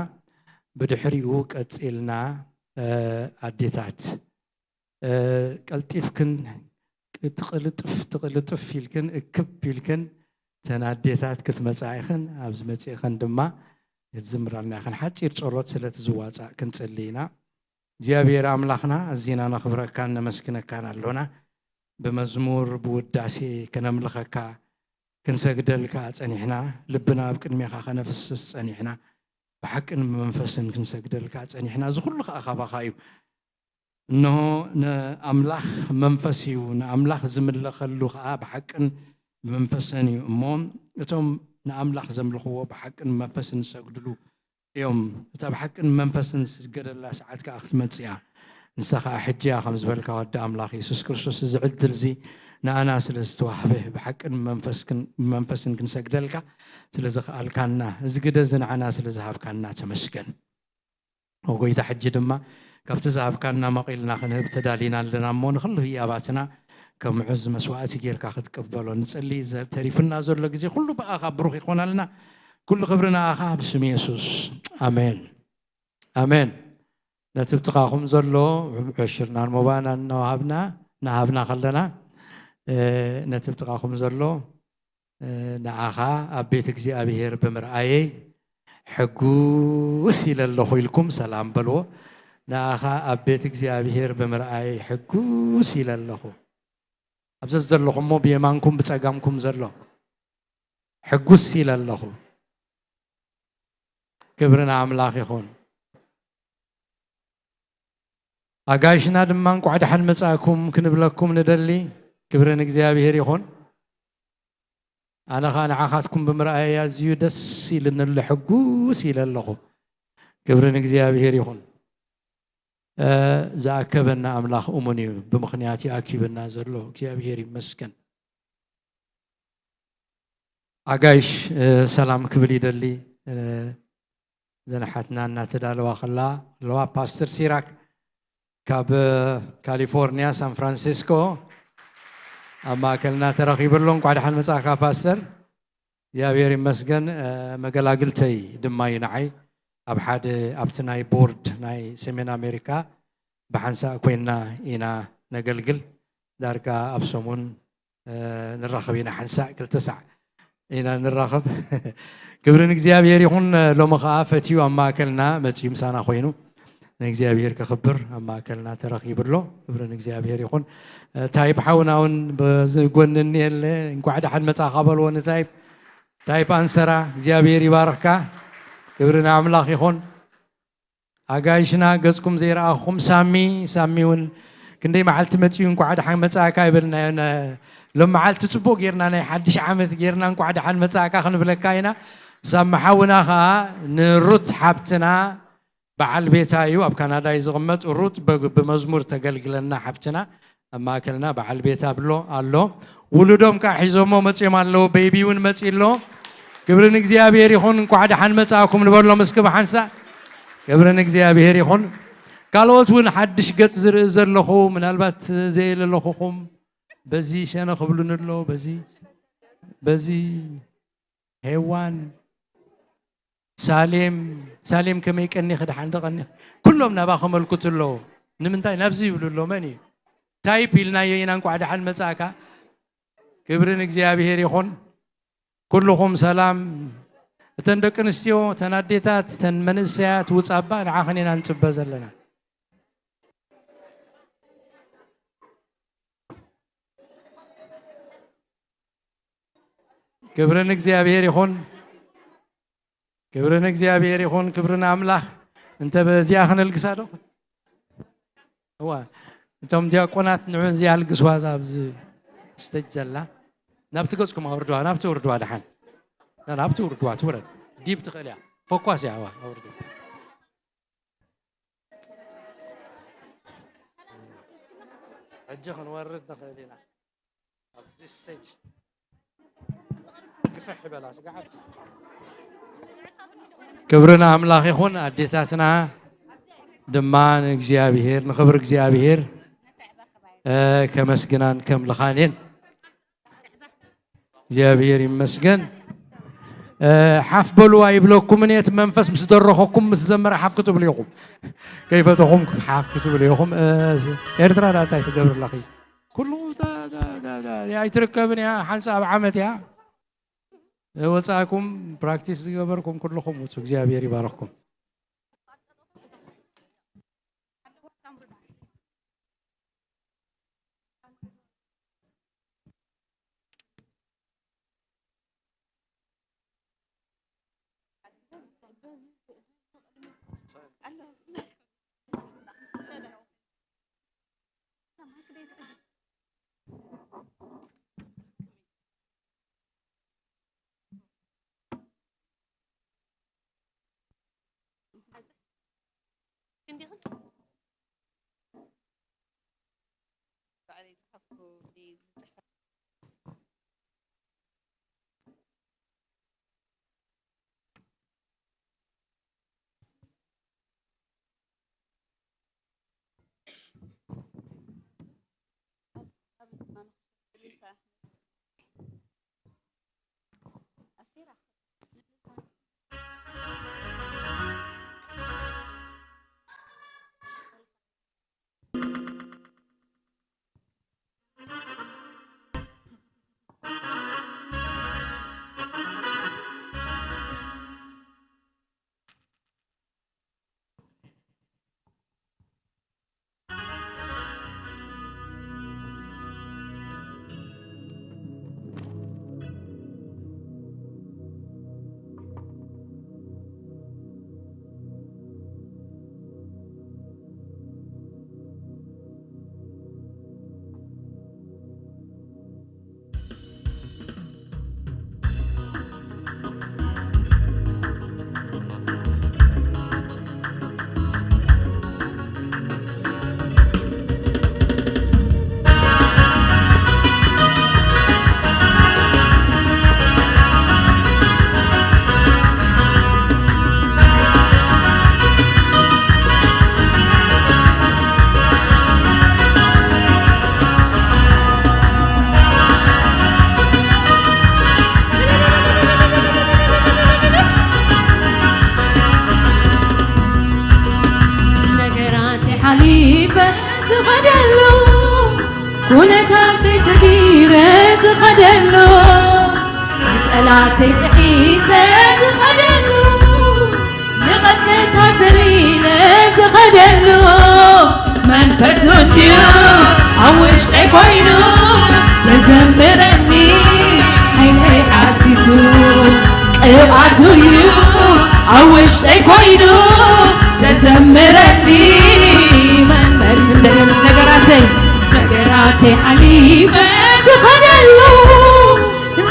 ብድሕሪኡ ቀፂልና ኣዴታት ቀልጢፍክን ትቕልጥፍ ትቕልጥፍ ኢልክን እክብ ኢልክን ተን ኣዴታት ክትመፃ ኢኽን ኣብዚ መፂእኽን ድማ ክትዝምራልና ኢኽን ሓፂር ፀሎት ስለቲ ዝዋፃእ ክንፅሊ ኢና። እግዚኣብሔር ኣምላኽና ኣዚና ነኽብረካን ነመስግነካን ኣሎና። ብመዝሙር ብውዳሴ ከነምልኸካ ክንሰግደልካ ጸኒሕና። ልብና ኣብ ቅድሜኻ ከነፍስስ ጸኒሕና። ብሓቅን ብመንፈስን ክንሰግደልካ ጸኒሕና። እዚ ኩሉ ከኣ ካባኻ እዩ። እንሆ ንኣምላኽ መንፈስ እዩ፣ ንኣምላኽ ዝምለኸሉ ከኣ ብሓቅን ብመንፈስን እዩ። እሞ እቶም ንኣምላኽ ዘምልኽዎ ብሓቅን ብመንፈስን ዝሰግድሉ እዮም። እታ ብሓቅን መንፈስን ዝስገደላ ሰዓት ከኣ ክትመጽእ እያ። ንሳ ከኣ ሕጂ እያ፣ ከም ዝበልካ ወዲ ኣምላኽ የሱስ ክርስቶስ። እዚ ዕድል እዚ ንኣና ስለ ዝተዋህበ ብሓቅን ብመንፈስን ክንሰግደልካ ስለ ዘኽኣልካና፣ እዚ ግደ እዚ ንዓና ስለ ዝሃብካና ተመስገን። ኦ ጎይታ፣ ሕጂ ድማ ካብቲ ዝሃብካና መቒልና ክንህብ ተዳሊና ኣለና እሞ፣ ንኹሉ ህያባትና ከም ምዑዝ መስዋእቲ ጌርካ ክትቅበሎ ንጽሊ። ተሪፉና ዘሎ ግዜ ኩሉ ብኣኻ ብሩኽ ይኾናልና። ኩሉ ክብሪ ንኣኻ ብስም የሱስ። ኣሜን። ኣሜን። ነቲ ብጥቓኹም ዘሎ ዕሽርናን ሞባእናን እናወሃብና እናሃብና ከለና፣ እ፣ ነቲ ብጥቓኹም ዘሎ፣ እ፣ ንኣኻ ኣብ ቤት እግዚኣብሔር ብምርኣየይ ሕጉስ ኢለ ኣለኹ ኢልኩም ሰላም በልዎ። ንኣኻ ኣብ ቤት እግዚኣብሔር ብምርኣየይ ሕጉስ ኢለ ኣለኹ። ኣብ ዘዘለኹም እሞ ብየማንኩም ብጸጋምኩም ዘሎ ሕጉስ ኢለ ኣለኹ። ክብሪ ንኣምላኽ ይኹን። ኣጋይሽና ድማ እንቋዕ ደሓን መጻእኩም ክንብለኩም ንደሊ። ክብሪ ንእግዚኣብሔር ይኹን። ኣነ ኸኣ ንዓኻትኩም ብምርኣየይ ኣዝዩ ደስ ኢልኒ ኣሎ፣ ሕጉስ ኢለ ኣለኹ። ክብሪ ንእግዚኣብሔር ይኹን። እ፣ ዝኣከበና ኣምላኽ እሙን እዩ። ብምኽንያት እዩ ኣኪብና ዘሎ። እግዚኣብሔር ይመስገን። ኣጋይሽ፣ እ፣ ሰላም ክብል ይደሊ። እ፣ እዘን ኣሓትና እናተዳለዋ ከላ ኣለዋ። ፓስተር ሲራክ ካብ፣ እ፣ ካሊፎርኒያ ሳን ፍራንሲስኮ ኣብ ማእከልና ተረኺቡ ኣሎ። እንቋዕ ደሓን መጻእካ ፓስተር። እግዚኣብሔር ይመስገን። እ፣ መገላግልተይ ድማ እዩ ንዓይ ኣብ ሓደ ኣብቲ ናይ ቦርድ ናይ ሰሜን ኣሜሪካ ብሓንሳእ ኮይንና ኢና ነገልግል። ዳርጋ ኣብ ሰሙን እ፣ ንራኸብ ኢና። ሓንሳእ ክልተ ሳዕ ኢና ንራኸብ። ክብሪ ንእግዚኣብሔር ይኹን። ሎሚ ኸዓ ፈትዩ ኣብ ማእከልና መጺኡ ምሳና ኮይኑ ንእግዚኣብሔር ከኽብር ኣብ ማእከልና ተረኺቡ ኣሎ። ክብሪ ንእግዚኣብሔር ይኹን። እ፣ ታይፕ ሓውና እውን በዚ ጎኒ እኒኤለ፣ እንኳዕ ደሓን መጻእካ በልዎ ንታይፕ። ታይፕ ኣንሰራ፣ እግዚኣብሔር ይባርኽካ። ክብሪ ንኣምላኽ ይኹን። ኣጋይሽና ገጽኩም ዘይረኣኹም፣ ሳሚ፣ ሳሚ እውን ክንደይ መዓልቲ መጺኡ፣ እንኳዕ ደሓን መጻእካ ይበልናዮ። ነ-፣ ሎም መዓልቲ ጽቡቕ ጌርና፣ ናይ ሓድሽ ዓመት ጌርና፣ እንኳዕ ደሓን መጻእካ ክንብለካ ኢና። ሳሚ ሓውና ኸኣ ንሩት ሓብትና በዓል ቤታ እዩ፣ ኣብ ካናዳ እዩ ዝቕመጥ። ሩት በ-፣ ብመዝሙር ተገልግለና ሓብትና፣ ኣብ ማእከልና በዓል ቤታ ብሎ ኣሎ። ውሉዶም ከኣ ሒዞሞ መጺኦም ኣለዉ። ቤቢ እውን መጺ ኣሎ። ክብሪ ንእግዚኣብሔር ይኹን። እንኳዕ ደሓን መጻእኩም ንበሎም እስኪ ብሓንሳእ። ክብሪ ንእግዚኣብሔር ይኹን። ካልኦት እውን ሓድሽ ገጽ ዝርኢ ዘለኹ፣ ምናልባት ዘየለለኹኹም፣ በዚ ሸነ ክብሉኒ ኣሎ፣ በዚ፣ በዚ ሄዋን፣ ሳሌም፣ ሳሌም ከመይ ቀኒኺ? ደሓን ዶ ቀኒኺ? ኩሎም ናባ ከመልክቱ ኣለዎ። ንምንታይ ናብዚ ይብሉ ኣለዉ? መን እዩ? ታይፕ ኢልናዮ ኢና፣ እንኳዕ ደሓን መጻእካ። ክብሪ ንእግዚኣብሔር ይኹን። ኩልኹም ሰላም። እተን ደቂ ኣንስትዮ፣ እተን ኣዴታት፣ እተን መንእሰያት፣ ውጻባ ንዓኽን ኢና ንጽበ ዘለና። ክብሪ ንእግዚኣብሔር ይኹን። ክብሪ ንእግዚኣብሔር ይኹን። ክብሪ ንኣምላኽ። እንተ በዚኣ ክነልግሳ ዶ? እዋ፣ እቶም ዲያቆናት ንዑ እዚኣ ኣልግስዋ፣ እዛ ኣብዚ ስተጅ ዘላ። ናብቲ ገጽኩም ኣውርድዋ፣ ናብቲ ውርድዋ ደሓን። ናብቲ ውርድዋ ትውረድ። ዲብ ትኽእል እያ። ፎኳስ እያ፣ እዋ፣ ኣውርድዋ። ሕጂ ክንወርድ ንኽእል ኢና። ኣብዚ ስቴጅ ግፍሕ ይበላ ስጋዓት። ክብሪ ንኣምላኽ ይኹን። ኣዴታትና ድማ ንእግዚኣብሔር፣ ንኽብሪ እግዚኣብሔር፣ እ፣ ከመስግናን ከምልኻን እየን። እግዚኣብሔር ይመስገን። እ፣ ሓፍ በሉ ኣይብለኩምን እየ። እቲ መንፈስ ምስ ደረኸኩም፣ ምስ ዘመረ ሓፍ ክትብሉ ኢኹም። ከይፈተኹም ሓፍ ክትብሉ ኢኹም። እ፣ ኤርትራ ዳኣ እንታይ ትገብር ኣለኺ? ኩሉ ዳ-፣ ዳ-፣ ዳ-፣ ዳ-፣ ኣይትርከብን እያ፣ ሓንሳብ ዓመት እያ። ወጻእኩም ፕራክቲስ ዝገበርኩም ኩልኹም ውጹ፣ እግዚኣብሔር ይባርኽኩም። ነገራት ሓሊፈ ዝኸደሉ፣ ኩነታተይ ሰጊረ ዝኸደሉ፣ ንጸላተይ ጥሒሰ ዝኸደሉ፣ ንቐጽ እታ ዘሊለ ዝኸደሉ መንፈሱ እንድዩ ኣብ ውሽጠይ ኮይኑ ዘዘምረኒ፣ ሓይለይ ሓዲሱ ቅብኣቱ እዩ ኣብ ውሽጠይ ኮይኑ ዘዘምረኒ። መንፈሱ ነገራተይ ነገራተይ ሓሊፈ ዝኸደሉ፣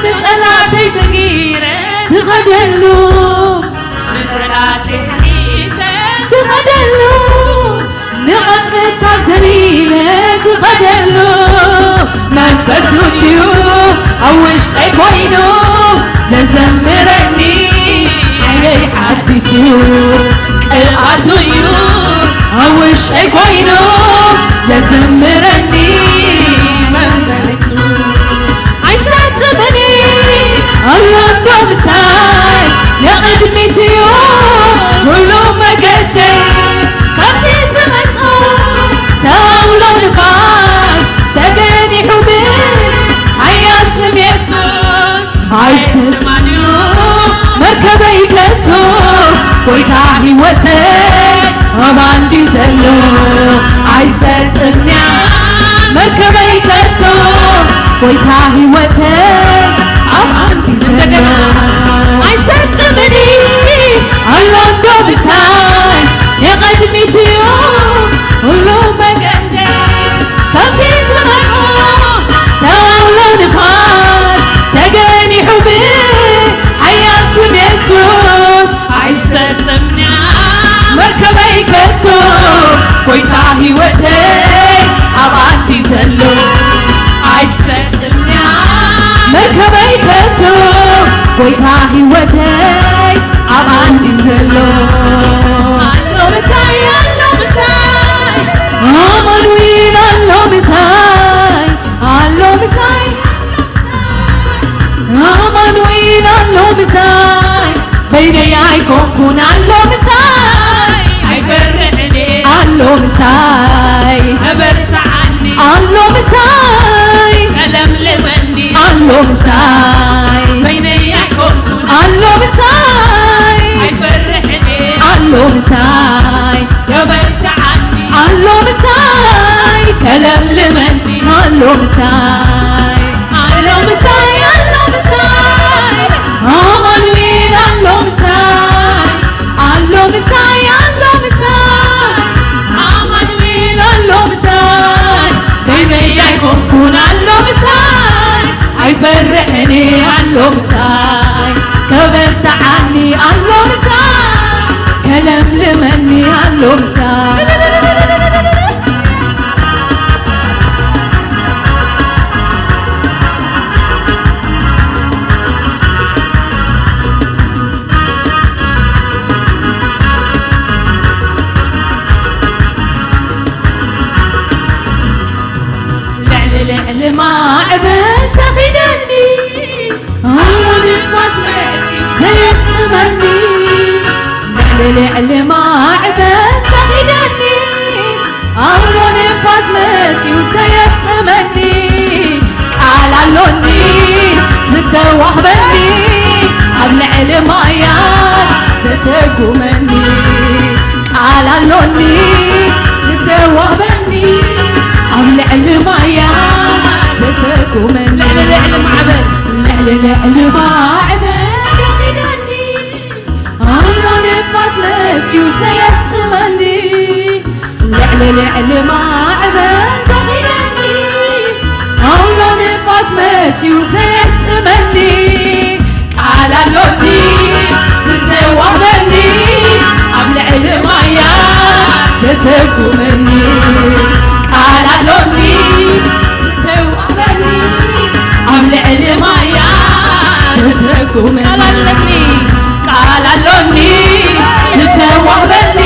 ንጸላተይ ሰጊረ ዝኸደሉ፣ ንጸላተይ ሒዘ ዝኸደሉ፣ ንቐጥፍታ ዘሊለ ዝኸደሉ፣ መንፈሱ እንድዩ ኣብ ውሽጠይ ኮይኑ ዘዘምረኒ፣ ሓይለይ ሓዲሱ ቅብኣቱ እዩ ኣብ ውሽጠይ ኮይኑ ዘዘምረኒ። መንፈሱ ኣይሰጥምኒ ኣሎ እንዶ ምሳይ፣ ንቕድሚት እዩ ኩሉ መገደይ። ካብቲ ዝመጾ ተኣውሎ ንፋስ ተገኒሑ ብሓያል ስም የሱስ ኣይሰጥምን'ዩ መርከበይ ከቶ፣ ጎይታ ህይወተይ ኣባንዲ ዘሎ ኣይሰጥምን'ያ መርከበይ ከቶ፣ ጎይታ ህይወተይ ኣባንዲ ዘሎ። እንደገና። ኣይሰጥምኒ ኣሎ እንዶ ምሳይ፣ ንቕድሚት እዩ ኩሉ መገደይ። ከምቲ ዝመጾ ተኣውሎ ንፋስ ተገኒሑ ብሓያል ስም የሱስ ኣይሰጥምን'ያ መርከበይ ከቶ፣ ጎይታ ህይወተይ ኣብ ኣንዲ ዘሎ። ኣይሰጥምን'ያ መርከበይ ከቶ፣ ጎይታ ህይወተይ ኣብ ኣንዲ ዘሎ። ኣሎ ምሳይ፣ ኣሎ ምሳይ፣ ኣማኑኤል ኣሎ ምሳይ፣ ኣሎ ምሳይ፣ ኣማኑኤል ኣሎ ምሳይ፣ በይነይ ኣይኮንኩን ኣሎ ምሳይ፣ ኣይፈርሕን እየ ኣሎ ምሳይ፣ ተበርትዓኒ ኣሎ ምሳይ፣ ተለምልመኒ ኣሎ ምሳይ፣ በይነይ ኣይኮንኩን ኣሎ ምሳይ፣ ኣይፈርሕን እየ ኣሎ ምሳይ፣ ተበርትዓኒ ኣሎ ምሳይ፣ ተለምልመኒ ኣሎ ምሳይ፣ ኣሎ ምሳይ፣ ኣሎ ምሳይ፣ ኣማኑኤል ኣሎ ምሳይ፣ ኣሎ ምሳይ፣ ኣሎ ምሳይ፣ ኣማኑኤል ኣሎ ምሳይ፣ በይነይ ኣይኮንኩን ኣሎ ምሳይ፣ ኣይፈርሕን እየ ኣሎ ምሳይ፣ ከበርትዓኒ ኣሎ ምሳይ፣ ከለምልመኒ ኣሎ ምሳይ። ልዕሊ ልዕሊ ማዕበል ዘኺደኒ፣ ኣውሎ ንፋስ መጺኡ ዘየስጥመኒ። ልዕሊ ልዕሊ ማዕበል ዘኺደኒ፣ ኣውሎ ንፋስ መጺኡ ዘየስጥመኒ። ቃል ኣሎኒ ዝተዋህበኒ፣ ኣብ ልዕሊ ማያት ዘሰጉመኒ። ቃል ኣሎኒ ዝተዋህበኒ፣ ኣብ ልዕሊ ማያት ዘሰጉመኒ። ልዕሊ ልዕሊ ማዕበል፣ ልዕሊ ልዕሊ ማዕበል ዘኺደኒ፣ ኣውሎ ንፋስ መጺኡ ዘየስጥመኒ። ልዕሊ ልዕሊ ማዕበል ዘኺደኒ፣ ኣውሎ ንፋስ መጺኡ ዘየስጥመኒ። ቃል ኣሎኒ ዝተዋህበኒ፣ ኣብ ልዕሊ ማያት ዘሰጉመኒ። ቃል ኣሎኒ ዝተዋህበኒ፣ ኣብ ልዕሊ ማያት ዘሰጉመኒ። ቃል ኣለኒ፣ ቃል ኣሎኒ ዝተዋህበኒ፣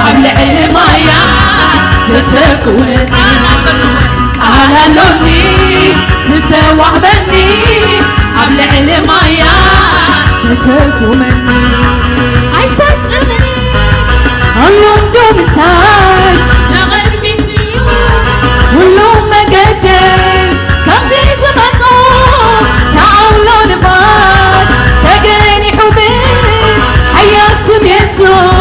ኣብ ልዕሊ ማያት ዘሰጉመኒ። ቃል ኣሎኒ ዝተዋህበኒ፣ ኣብ ልዕሊ ማያት ዘሰጉመኒ። ኣይሰጥምን ኣሎ እንዶ ምሳይ፣ ንቕድሚት እዩ ኩሉ መገደይ። ከምቲ ዝመጾ ተኣውሎ ንፋስ ተገኒሑ ብሓያል ስም የሱስ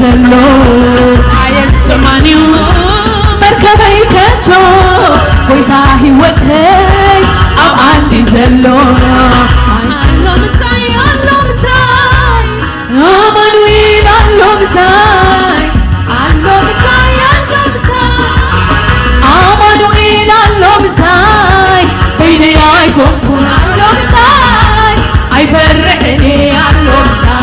ዘሎ ኣየስተማንዩ መርከበይ ከቶ ጎይታ ህይወተይ ኣብ ዓዲ ዘሎ ኣሎ ምሳይ ኣሎ ምሳይ ኣማኑኤል ኣሎ ምሳይ ኣሎ ምሳይ ኣሎ ምሳይ ኣማኑኤል ኣሎ ምሳይ በይነይ ኣይኮንኩን ኣሎ ምሳይ ኣይፈርሕን እየ ኣሎ ምሳይ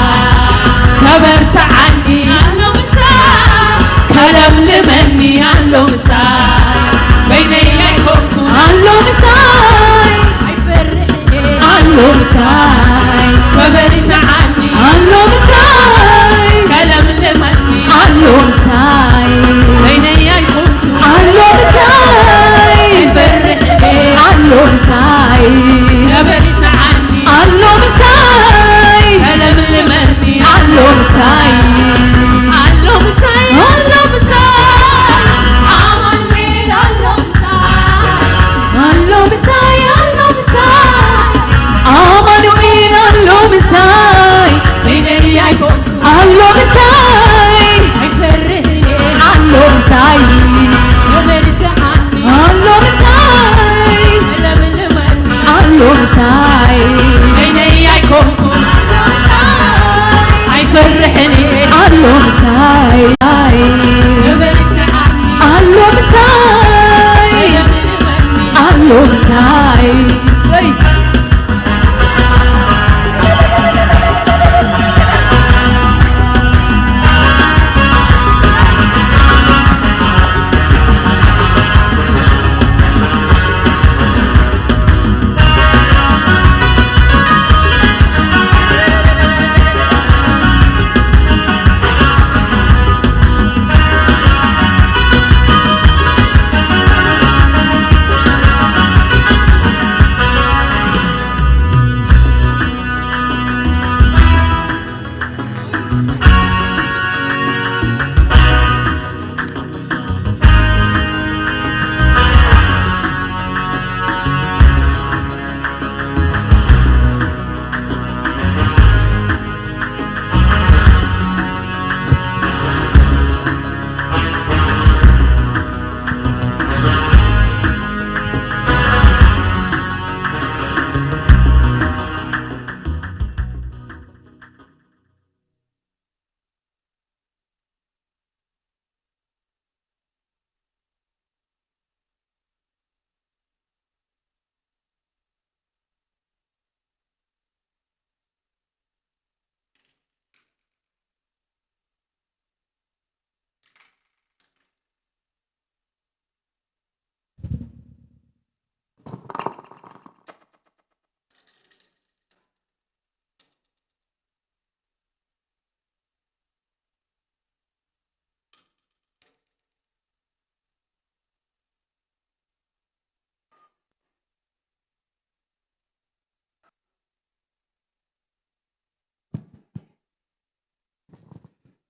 ከበርትዓኒ ኣሎ ምሳይ ከለምልመኒ ኣሎ ምሳይ በይነይ ኣይኮንኩን ኣሎ ምሳይ ኣይፈርሕን እየ ኣሎ ምሳይ ከበርትዓኒ ኣሎ ምሳይ ከለምልመኒ ኣሎ ምሳይ በይነይ ኣይኮንኩን ኣሎ ምሳይ ኣይፈርሕን እየ ኣሎ ምሳይ ከበርትዓኒ ኣሎ ምሳይ ከለምልመኒ ኣሎ ምሳይ ኣሎ ምሳይ ኣሎ ምሳይ ኣማኑኤል ኣሎ ምሳይ ኣሎ ምሳይ ኣሎ ምሳይ ኣማኑኤል ኣሎ ምሳይ በይነይ ኣይኮንኩን ኣሎ ምሳይ ኣይፈርህን እየ ኣሎ ምሳይ ከበርትዓኒ ኣሎ ምሳይ ከለምልመኒ ኣሎ ምሳይ በይነይ ኣይኮንኩን ኣይፈርሕን እየ ኣሎ ምሳይ ከበርትዓኒ ኣሎ ምሳይ ከለምልመኒ ኣሎ ምሳይ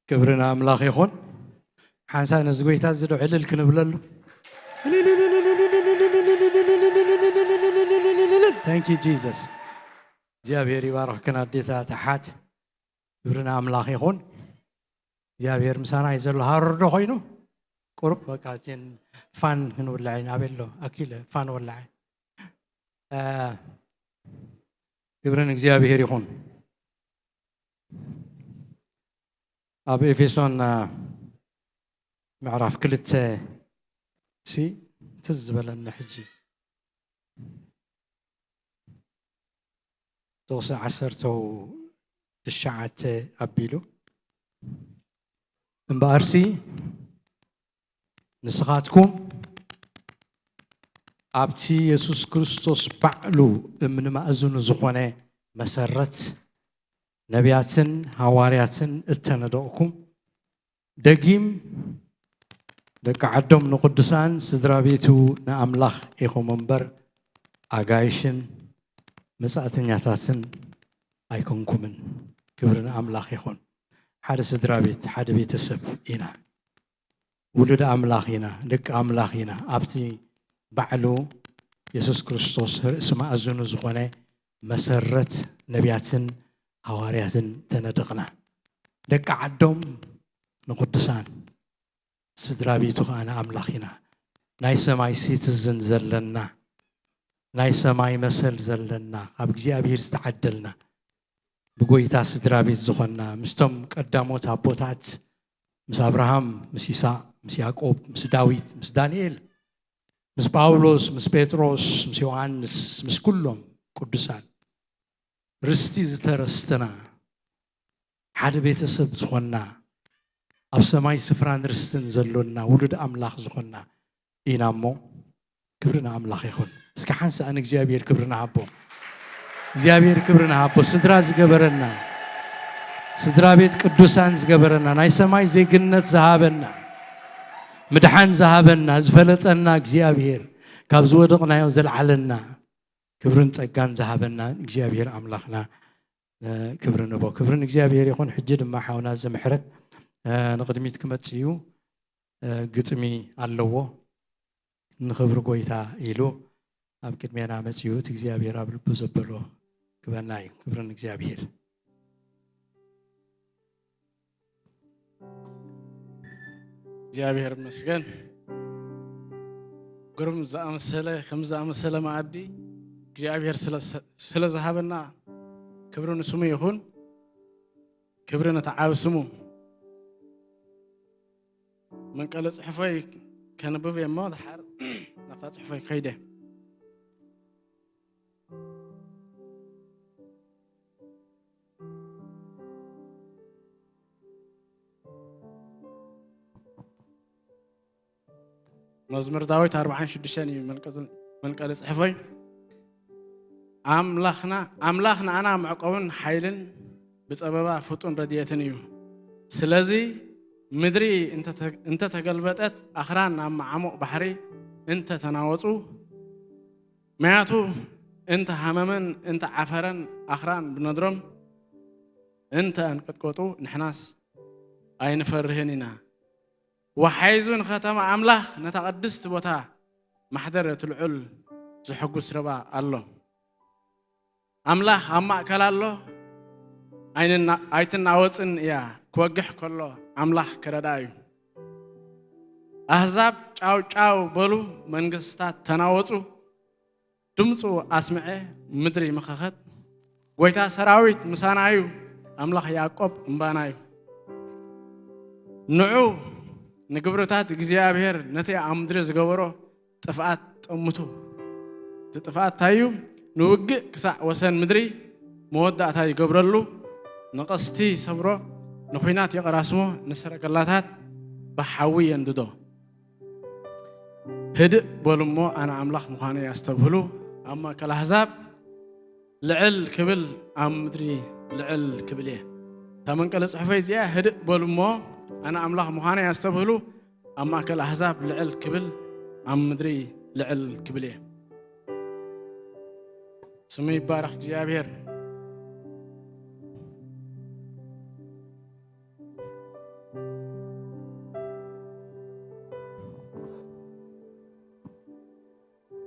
ክብሪ ንኣምላኽ ይኹን። ሓንሳእ ነዚ ጎይታ እዚ ዶ ዕልል ክንብለሉ? Thank you Jesus። እግዚኣብሔር ይባርኽክን ኣዴታት ኣሓት። ክብሪ ንኣምላኽ ይኹን። እግዚኣብሔር ምሳና እዩ ዘሎ። ሃሩር ዶ ኮይኑ? ቁሩብ በቃ እተን ፋን ክንውልዐ ኢና። ኣበይ ኣሎ? ኣኪለ ፋን ወልዐ። እ፣ ክብሪ ንእግዚኣብሔር ይኹን። ኣብ ኤፌሶን፣ እ፣ ምዕራፍ ክልተ ሲ ትዝ ዝበለኒ ሕጂ። ጥቕሲ ዓሰርተ ትሽዓተ ኣቢሉ፣ እምበኣርሲ ንስኻትኩም ኣብቲ የሱስ ክርስቶስ ባዕሉ እምኒ ማእዝኑ ዝኾነ መሰረት ነቢያትን ሃዋርያትን እተነደቕኩም፣ ደጊም ደቂ ዓዶም ንቕዱሳን ስድራ ቤቱ ንኣምላኽ ኢኹም እምበር ኣጋይሽን መጻእተኛታትን ኣይኮንኩምን። ክብሪ ንኣምላኽ ይኹን። ሓደ ስድራ ቤት፣ ሓደ ቤተሰብ ኢና። ውሉድ ኣምላኽ ኢና፣ ደቂ ኣምላኽ ኢና። ኣብቲ ባዕሉ የሱስ ክርስቶስ ርእሲ ማእዝኑ ዝኾነ መሰረት ነቢያትን ሃዋርያትን ተነደቕና። ደቂ ዓዶም ንቕዱሳን፣ ስድራ ቤቱ ከኣ ንኣምላኽ ኢና። ናይ ሰማይ ሲቲዝን ዘለና፣ ናይ ሰማይ መሰል ዘለና፣ ካብ እግዚኣብሔር ዝተዓደልና፣ ብጎይታ ስድራ ቤት ዝኾንና፣ ምስቶም ቀዳሞት ኣቦታት፣ ምስ ኣብርሃም፣ ምስ ይስሐቅ፣ ምስ ያዕቆብ፣ ምስ ዳዊት፣ ምስ ዳንኤል፣ ምስ ጳውሎስ፣ ምስ ጴጥሮስ፣ ምስ ዮሃንስ፣ ምስ ኩሎም ቅዱሳን፣ ርስቲ ዝተረስትና፣ ሓደ ቤተሰብ ዝኾንና፣ ኣብ ሰማይ ስፍራን ርስትን ዘሎና፣ ውሉድ ኣምላኽ ዝኾንና ኢና እሞ፣ ክብሪ ንኣምላኽ ይኹን። እስኪ ሓንሳእ ንእግዚኣብሔር ክብሪ ንሃቦ። እግዚኣብሔር ክብሪ ንሃቦ። ስድራ ዝገበረና፣ ስድራ ቤት ቅዱሳን ዝገበረና፣ ናይ ሰማይ ዜግነት ዝሃበና፣ ምድሓን ዝሃበና፣ ዝፈለጠና እግዚኣብሔር፣ ካብ ዝወደቕናዮ ዘልዓለና፣ ክብርን ጸጋን ዝሃበና እግዚኣብሔር ኣምላኽና፣ እ፣ ክብሪ ንቦ። ክብሪ ንእግዚኣብሔር ይኹን። ሕጂ ድማ ሓውና እዚ ምሕረት፣ እ፣ ንቕድሚት ክመጽእ እዩ። እ፣ ግጥሚ ኣለዎ። ንኽብሪ ጎይታ ኢሉ ኣብ ቅድሜና መጺኡ እቲ እግዚኣብሔር ኣብ ልቡ ዘበሎ ክበና እዩ። ክብሪ ንእግዚኣብሔር። እግዚኣብሔር ይመስገን። ግሩም ዝኣመሰለ፣ ከም ዝኣመሰለ መኣዲ እግዚኣብሔር ስለ፣ ስለ ዝሃበና ክብሪ ንስሙ ይኹን። ክብሪ ነቲ ዓቢ ስሙ። መንቀሊ ጽሑፈይ ከንብብ እየ እሞ፣ ድሓር ናብታ ጽሑፈይ ከይደ። መዝሙር ዳዊት ኣርብዓን ሽዱሽተን እዩ መንቀጽ-፣ መንቀሊ ጽሑፈይ። ኣምላኽና፣ ኣምላኽ ንኣና መዕቆብን ሓይልን ብጸበባ ፍጡን ረድኤትን እዩ። ስለዚ ምድሪ እንተ-፣ እንተተገልበጠት፣ ኣኽራን ናብ መዓሙቕ ባሕሪ እንተተናወጹ፣ ማያቱ እንተ ሃመመን እንተ ዓፈረን፣ ኣኽራን ብነድሮም እንተ ኣንቀጥቀጡ፣ ንሕናስ ኣይንፈርህን ኢና። ወሓይዙ ንኸተማ ኣምላኽ፣ ነታ ቅድስቲ ቦታ፣ ማሕደር እቲ ልዑል ዘሐጉስ ርባ ኣሎ። ኣምላኽ ኣብ ማእከል ኣሎ፣ ኣይንና-፣ ኣይትናወጽን እያ። ክወግሕ ከሎ ኣምላኽ ክረድኣ እዩ። ኣህዛብ ጫው ጫው በሉ፣ መንግስታት ተናወጹ። ድምፁ ኣስምዐ፣ ምድሪ መኸኸት። ጐይታ ሰራዊት ምሳና እዩ፣ ኣምላኽ ያዕቆብ እምባና እዩ። ንዑ ንግብርታት እግዚኣብሔር፣ ነቲ ኣብ ምድሪ ዝገበሮ ጥፍኣት ጠምቱ። እቲ ጥፍኣት እንታይ እዩ? ንውግእ ክሳዕ ወሰን ምድሪ መወዳእታ ይገብረሉ። ንቐስቲ ይሰብሮ፣ ንኲናት የቐራስሞ፣ ንሰረገላታት ብሓዊ የንድዶ። ህድእ በሉ እሞ ኣነ ኣምላኽ ምዃነይ ኣስተብህሉ፣ ኣብ ማእከል ኣህዛብ ልዕል ክብል ኣብ ምድሪ ልዕል ክብል እየ። እታ መንቀሊ ጽሑፈይ እዚኣ፣ ህድእ በሉ እሞ ኣነ ኣምላኽ ምዃነይ ኣስተብህሉ፣ ኣብ ማእከል ኣህዛብ ልዕል ክብል ኣብ ምድሪ ልዕል ክብል እየ። ስሙ ይባረኽ እግዚኣብሔር።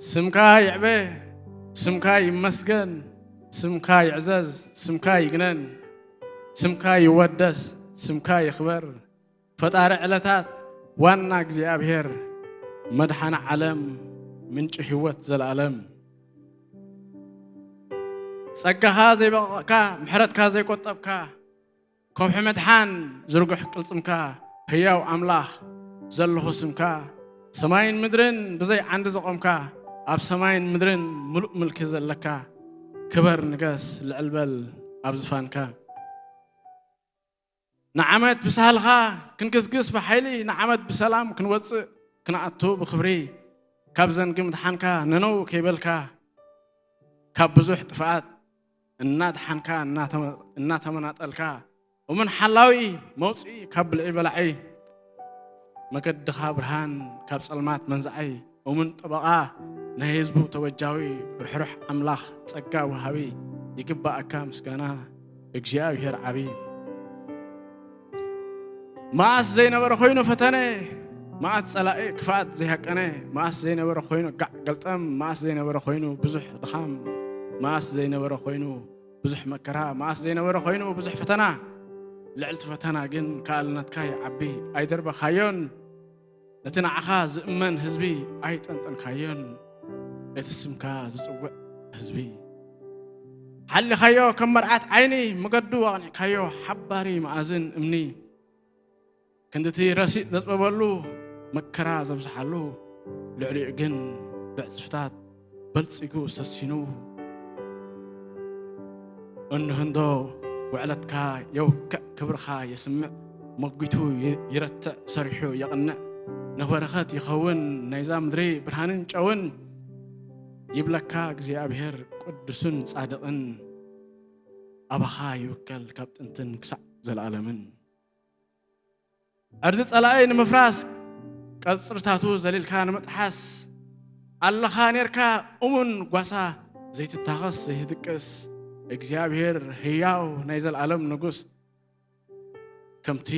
ስምካ ይዕበ፣ ስምካ ይመስገን፣ ስምካ ይዕዘዝ፣ ስምካ ይግነን፣ ስምካ ይወደስ፣ ስምካ ይኽበር። ፈጣሪ ዕለታት፣ ዋና እግዚኣብሔር፣ መድኃኔ ዓለም፣ ምንጪ ህይወት ዘለዓለም። ጸጋኻ ዘይበቐቕካ፣ ምሕረትካ ዘይቆጠብካ፣ ከውሒ መድሓን ዝርጉሕ ቅልጽምካ፣ ህያው ኣምላኽ ዘለኹ ስምካ፣ ሰማይን ምድርን ብዘይ ዓንዲ ዘቖምካ፣ ኣብ ሰማይን ምድርን ምሉእ ምልኪ ዘለካ፣ ክበር ንገስ ልዕል በል ኣብ ዝፋንካ። ንዓመት ብሳህልኻ ክንግስግስ ብሓይሊ፣ ንዓመት ብሰላም ክንወጽእ ክንኣቱ ብኽብሪ፣ ካብ ዘንጊ ምድሓንካ ነነው ከይበልካ፣ ካብ ብዙሕ ጥፍኣት እናድሓንካ እናተመ-፣ እናተመናጠልካ፣ እሙን ሓላዊ መውፅኢ ካብ ብልዒ በላዒ፣ መገድኻ ብርሃን ካብ ጸልማት መንዛዓይ፣ እሙን ጠበቓ ናይ ህዝቡ ተበጃዊ፣ ርሕሩሕ ኣምላኽ ጸጋ ወሃቢ፣ ይግባኣካ ምስጋና እግዚኣብሔር ዓቢ። መኣስ ዘይነበረ ኮይኑ ፈተነ፣ መኣስ ጸላኢ ክፍኣት ዘይሃቀነ፣ መኣስ ዘይነበረ ኮይኑ ጋዕ ገልጠም፣ መኣስ ዘይነበረ ኮይኑ ብዙሕ ድኻም፣ መኣስ ዘይነበረ ኮይኑ ብዙሕ መከራ፣ መኣስ ዘይነበረ ኮይኑ ብዙሕ ፈተና። ልዕልቲ ፈተና ግን ከኣልነትካ ይዓቢ ኣይደርበኻዮን። ነቲ ንዓኻ ዝእመን ህዝቢ ኣይጠንጠንካዮን። እቲ ስምካ ዝጽውዕ ህዝቢ ሓሊኻዮ ከም መርዓት ዓይኒ፣ መገዱ ኣቕኒዕካዮ ሓባሪ መኣዝን እምኒ። ክንድቲ ረሲጥ ዘጽበበሉ መከራ ዘብዝሓሉ፣ ልዕሊኡ ግን ብዕጽፍታት በልጺጉ ሰሲኑ። እንህንዶ ውዕለትካ የውክዕ፣ ክብርኻ የስምዕ፣ መጒቱ ይ-፣ ይረትዕ፣ ሰሪሑ የቕንዕ፣ ንበረኸት ይኸውን ናይዛ ምድሪ ብርሃንን ጨውን። ይብለካ እግዚኣብሔር ቅዱስን ጻድቕን፣ ኣባኻ ይውከል ካብ ጥንትን ክሳዕ ዘለኣለምን። ዕርዲ ጸላኢ ንምፍራስ፣ ቀጽርታቱ ዘሊልካ ንምጥሓስ፣ ኣለኻ ኔርካ እሙን ጓሳ፣ ዘይትታኸስ ዘይትድቅስ፣ እግዚኣብሔር ህያው ናይ ዘለኣለም ንጉስ። ከምቲ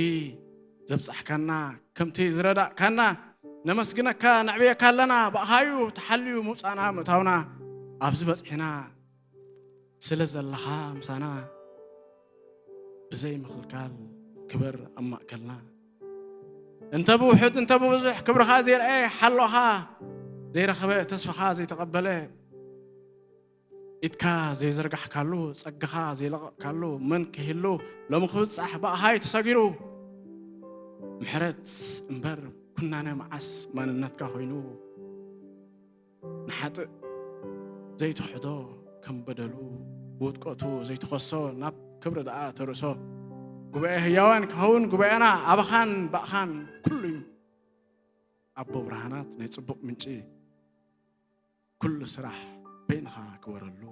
ዘብጻሕካና፣ ከምቲ ዝረዳእካና፣ ነመስግነካ፣ ነዕብየካ ኣለና። ብኣኻዩ ተሓልዩ ምውጻእና ምእታውና፣ ኣብዚ በጺሕና። ስለ ዘለኻ ምሳና፣ ብዘይ ምኽልካል ክበር ኣብ ማእከልና። እንተ ብውሑድ እንተ ብብዙሕ ክብርኻ ዘይረኣየ ሓሎኻ፣ ዘይረኸበ ተስፋኻ ዘይተቐበለ፣ ኢድካ ዘይዘርጋሕካሉ፣ ጸጋኻ ዘይለቐቕካሉ መን ክህሉ? ሎሚ ክብጻሕ ብኣኻ እዩ ተሰጊሩ። ምሕረት እምበር ኩናነ መዓስ ማንነትካ ኮይኑ? ንሓጥእ ዘይትኽሕዶ ከም በደሉ፣ ብውድቀቱ ዘይትኸሶ ናብ ክብሪ ደኣ ተርእሶ። ጉባኤ ህያዋን ክኸውን ጉባኤና ኣባኻን ብኣኻን ኩሉ እዩ። ኣቦ ብርሃናት ናይ ጽቡቕ ምንጪ፣ ኩሉ ስራሕ በይንኻ ክበረሉ።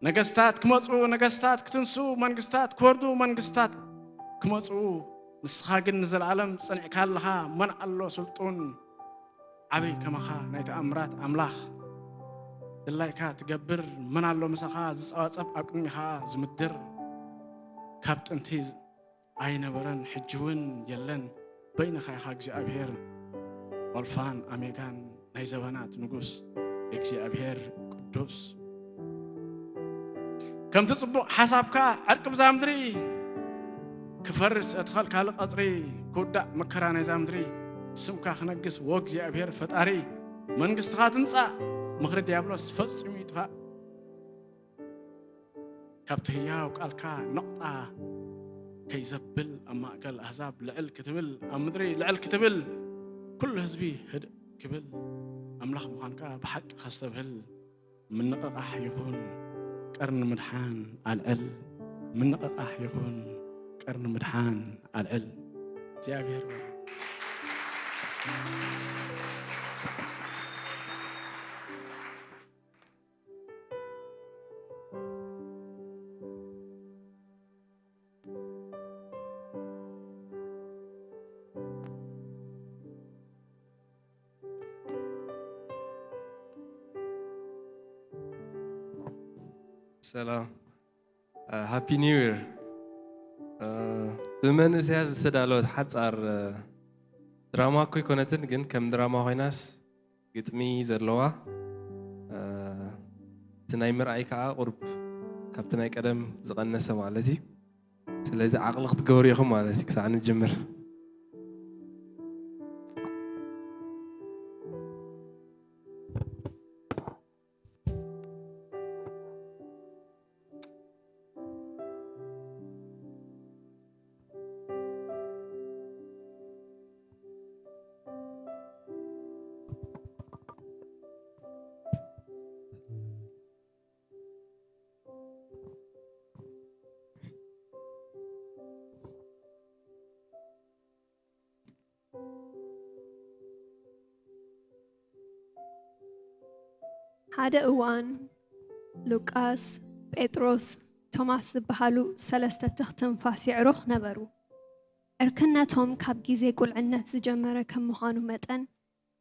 ነገስታት ክመጹ፣ ነገስታት ክትንሱ፣ መንግስታት ክወርዱ፣ መንግስታት ክመጹ፣ ንስኻ ግን ንዘለኣለም ጸኒዕካ ኣለኻ። መን ኣሎ ስልጡን ዓብይ ከማኻ ናይ ተኣምራት ኣምላኽ? ድላይካ ትገብር መን ኣሎ ምሳኻ? ዝጸባጸብ ኣብ ቅድሚኻ ዝምድር ካብ ጥንቲ ኣይነበረን፣ ሕጂ እውን የለን። በይንኻ ኢኻ እግዚኣብሔር፣ ኣልፋን ኣሜጋን ናይ ዘበናት ንጉስ እግዚኣብሔር ቅዱስ። ከምቲ ጽቡቕ ሓሳብካ ዕርቂ ብዛ ምድሪ ክፈርስ፣ እትኸልካሉ ቀጽሪ ክውዳእ፣ መከራ ናይዛ ምድሪ ስምካ ክነግስ፣ ወ እግዚኣብሔር ፈጣሪ መንግስትኻ ትምጻእ፣ ምኽሪ ዲያብሎስ ፈጺሙ ይጥፋእ። ካብቲ ህያው ቃልካ ነቕጣ ከይዘብል፣ ኣብ ማእከል ኣህዛብ ልዕል ክትብል፣ ኣብ ምድሪ ልዕል ክትብል፣ ኩሉ ህዝቢ ህድእ ክብል፣ ኣምላኽ ምዃንካ ብሓቂ ከስተብህል፣ ምንቕቓሕ ይኹን ቀርኒ ምድሓን ኣልዕል፣ ምንቕቓሕ ይኹን ቀርኒ ምድሓን ኣልዕል። እግዚኣብሔር ይባርክ። ሰላም። ሃፒ ኒው ይር። ብመንእሰያት ዝተዳለወት ሓጻር ድራማ እኮ ኣይኮነትን፣ ግን ከም ድራማ ኮይናስ ግጥሚ ዘለዋ፣ እቲ ናይ ምርኣይ ከዓ ቁርብ ካብቲ ናይ ቀደም ዝቐነሰ ማለት እዩ። ስለዚ ዓቕሊ ክትገብሩ ኢኹም ማለት እዩ ክሳዕ ንጅምር። ሓደ እዋን ሉቃስ፣ ጴጥሮስ፣ ቶማስ ዝበሃሉ ሰለስተ ትኽ ትንፋስ የዕሩኽ ነበሩ። ዕርክነቶም ካብ ግዜ ቁልዕነት ዝጀመረ ከም ምዃኑ መጠን፣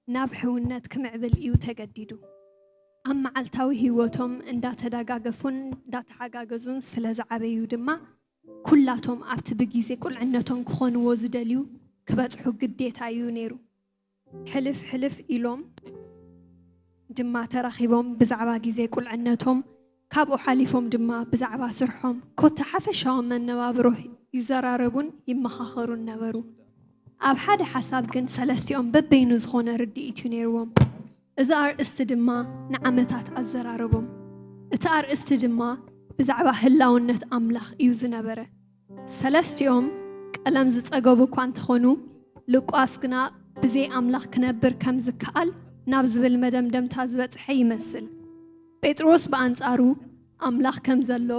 ናብ ሕውነት ክምዕብል እዩ ተገዲዱ። ኣብ መዓልታዊ ህይወቶም እንዳተደጋገፉን እንዳተሓጋገዙን ስለ ዝዓበዩ ድማ፣ ኩላቶም ኣብቲ ብግዜ ቁልዕነቶም ክኾንዎ ዝደልዩ ክበጽሑ ግዴታ እዩ ነይሩ። ሕልፍ ሕልፍ ኢሎም ድማ ተራኺቦም ብዛዕባ ግዜ ቁልዕነቶም ካብኡ ሓሊፎም ድማ ብዛዕባ ስርሖም፣ ኮታ ሓፈሻዊ መነባብሮ ይዘራረቡን ይመኻኸሩን ነበሩ። ኣብ ሓደ ሓሳብ ግን ሰለስቲኦም በበይኑ ዝኾነ ርድኢት እዩ ነይርዎም። እዚ ኣርእስቲ ድማ ንዓመታት ኣዘራረቦም። እቲ ኣርእስቲ ድማ ብዛዕባ ህላውነት ኣምላኽ እዩ ዝነበረ። ሰለስቲኦም ቀለም ዝጸገቡ እኳ እንተኾኑ፣ ሉቃስ ግና ብዘይ ኣምላኽ ክነብር ከም ዝከኣል ናብ ዝብል መደምደምታ ዝበጽሐ ይመስል። ጴጥሮስ ብኣንጻሩ ኣምላኽ ከም ዘሎ፣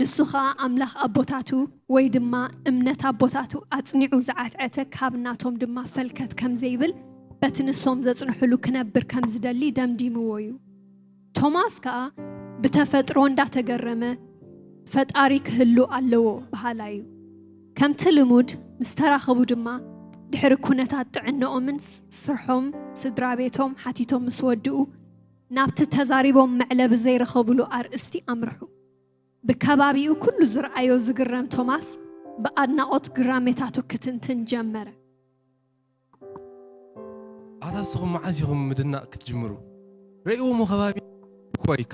ንሱ ኸኣ ኣምላኽ ኣቦታቱ ወይ ድማ እምነት ኣቦታቱ ኣጽኒዑ ዝዓትዐተ ካብ ናቶም ድማ ፈልከት ከም ዘይብል በቲ ንሶም ዘጽንሑሉ ክነብር ከም ዝደሊ ደምዲምዎ እዩ። ቶማስ ከኣ ብተፈጥሮ እንዳተገረመ ፈጣሪ ክህሉ ኣለዎ በሃላይ እዩ። ከምቲ ልሙድ ምስ ተራኸቡ ድማ ድሕሪ ኩነታት ጥዕንኦምን ስ-፣ ስርሖም፣ ስድራ ቤቶም ሓቲቶም ምስ ወድኡ ናብቲ ተዛሪቦም መዕለቢ ዘይረኸብሉ ኣርእስቲ ኣምርሑ። ብከባቢኡ ኩሉ ዝረኣዮ ዝግረም ቶማስ ብኣድናቖት ግራሜታቱ ክትንትን ጀመረ። ኣታ ንስኹም መዓዝ ኢኹም ምድናቕ ክትጅምሩ? ረእይዎ እሞ ከባቢ እኮ እዩ።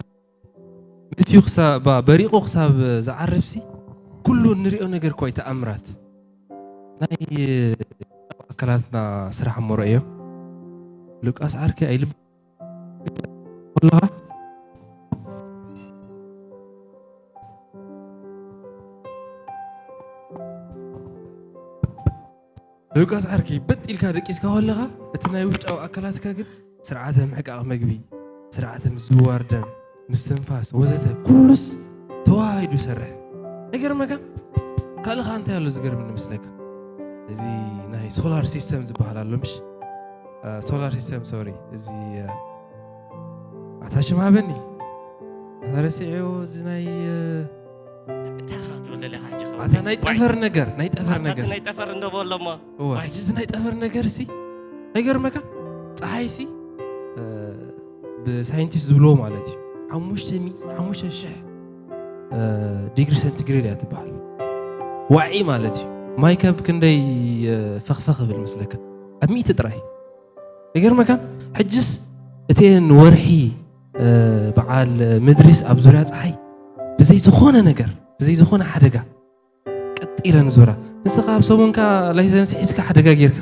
መሲዩ ክሳብ በሪቑ ክሳብ ዝዓርብሲ ኩሉ እንሪኦ ነገር እኮ እዩ ተኣምራት። ናይ ኣካላትና ስራሕ እሞ ረእዮ። ሉቃስ ዓርከይ ኣይልብ ከለኻ ሉቃስ ዓርከይ በጥ ኢልካ ደቂስካ ከለኻ እቲ ናይ ውሽጣዊ ኣካላትካ ግን ስርዓተ ምሕቃቕ መግቢ፣ ስርዓተ ምዝውዋር ደም፣ ምስትንፋስ ወዘተ ኩሉስ ተዋሃሂዱ ይሰርሕ። ኣይገርመካን? ካልእ ኸኣ እንታይ ኣሎ ዝገርመኒ መስለካ? እዚ ናይ ሶላር ሲስተም ዝበሃል ኣሎ ምሽ? ሶላር ሲስተም ሶሪ፣ እዚ ኣታ ሽም ሃበኒ ኣታ ረሲዐዮ። እዚ ናይ እንታይ ኻ ክትብል ደሊኻ ሕጂ ኸ? ኣታ ናይ ጠፈር ነገር ናይ ጠፈር ኣታ ነገር ናይ ጠፈር እንዶ በሎ እሞ እዋ፣ ሕጂ እዚ ናይ ጠፈር ነገር ሲ ኣይገርመካ? ፀሓይ ሲ ብሳይንቲስት ዝብልዎ ማለት እዩ ሓሙሽተ ሚእቲ ሓሙሽተ ሽሕ ዲግሪ ሰንቲግሬድ እያ ትበሃል። ዋዒ ማለት እዩ። ማይ ከብ ክንደይ ፈኽፈኽ ብል መስለካ? ኣብ ሚእቲ ጥራይ። ይገርመካ? ሕጅስ እተን ወርሒ በዓል ምድሪስ ኣብ ዙርያ ፀሓይ ብዘይ ዝኾነ ነገር ብዘይ ዝኾነ ሓደጋ ቀጥ ኢለን ዙራ። ንስኻ ኣብ ሰሙንካ ላይሰንስ ሒዝካ ሓደጋ ጌርካ።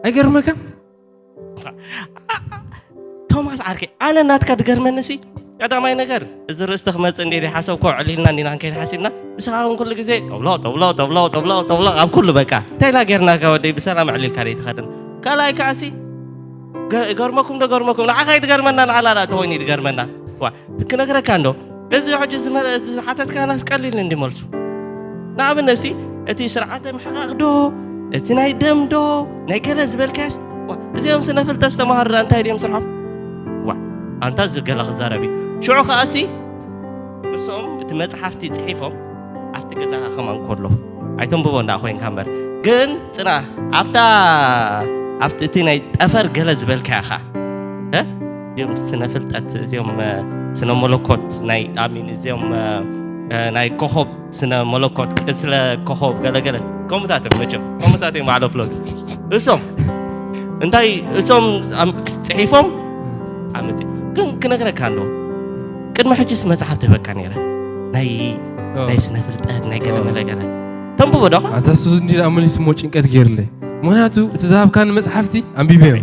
ኣይገርመካን? ቶማስ ዓርከይ፣ ኣነ ናትካ ድገርመኒ ሲ ቀዳማይ ነገር እዚ ርእስቲ ክመጽእ እንዴ ሓሰብኮ ዕሊልና እንዲና ክንከይድ ሓሲብና። ንስኻ እውን ኩሉ ግዜ ጠብሎ ጠብሎ ጠብሎ ጠብሎ ጠብሎ ኣብ ኩሉ በቃ እንታይ ኢልና ጌርናካ ወደይ ብሰላም ዕሊልካ ደይ ትኸድን። ካልኣይ ከዓሲ ገርመኩም ዶ ገርመኩም ንዓኻ ይድገርመና ንዓላላ ተኾይኑ ይድገርመና። ዋ ክነግረካ እንዶ እዚ ሕጂ ዝሓተትካናስ ቀሊል እንዲ መልሱ። ንኣብነት ሲ እቲ ስርዓተ ምሕቓቕ ዶ እቲ ናይ ደም ዶ ናይ ገለ ዝበልካያስ እዚኦም ስነ ፍልጠት ዝተምሃሩ እንታይ ድዮም ስርሖም? ዋ ኣንታ ዝገለ ክዛረብ እዩ። ሽዑ ከኣሲ ንሶም እቲ መፅሓፍቲ ፅሒፎም ኣብቲ ገዛኻ ከማን ከሎ ኣይተንብቦ እንዳ ኮይንካ እምበር ግን ፅና ኣብታ ኣብቲ እቲ ናይ ጠፈር ገለ ዝበልካያ ኻ እዚኦም ስነ ፍልጠት እዚኦም ስነ መለኮት ናይ ኣሚን እዚኦም ናይ ኮኸብ ስነ መለኮት ቅስለ ኮኸብ ገለገለ ከምኡታት እዮም መቸም ከምኡታት እዮም ባዕሎ ፍለጡ እሶም እንታይ እሶም ፅሒፎም ኣመፅ ግን ክነግረካ ኣሎ ቅድሚ ሕጂስ መፅሓፍ ተበካ ነይረ ናይ ናይ ስነ ፍልጠት ናይ ገለ መለገለ ተንብቦ ዶ ኣታ ሱስ እንዲ ኣመሊስ ሞ ጭንቀት ገይርለይ ምክንያቱ እቲ ዝሃብካኒ መፅሓፍቲ ኣንቢበዮ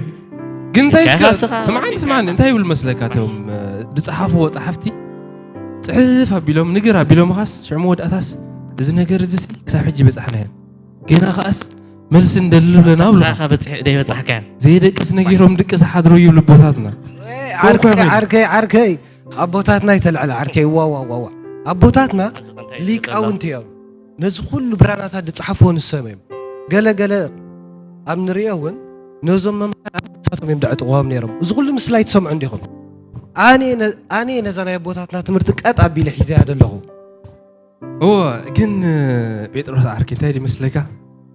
ግን እንታይ ስምዓኒ ስምዓኒ እንታይ ይብል መስለካ እቶም ዝፀሓፍዎ ፀሓፍቲ ፅሕፍ ኣቢሎም ንግር ኣቢሎም ኻስ ሽዑ መወዳእታስ እዚ ነገር እዚ ክሳብ ሕጂ በፃሕናዮ ገና ከኣስ መልሲ እንደልብለና ብሉኻ ዘይበፃሕካዮ ዘይደቅስ ነጊሮም ድቂ ዝሓድሩ ይብሉ ኣቦታትና ዓርከይ ዓርከይ ዓርከይ ኣቦታትና ይተልዕል ዓርከይ ዋዋዋዋ ኣቦታትና ሊቃውንቲ እዮም ነዚ ኩሉ ብራናታት ዝፀሓፍዎ ንሶም እዮም ገለ ገለ ኣብ ንሪኦ እውን ነዞም መምሃራን ኣቦታቶም እዮም ደዕጥቕዎም ነይሮም እዚ ኩሉ ምስላ ይትሰምዑ እንዲኹም ኣነ ነዛ ናይ ኣቦታትና ትምህርቲ ቀጥ ኣቢለ ሒዘያ ዘለኹ እወ ግን ጴጥሮስ ዓርከይ እንታይ ድመስለካ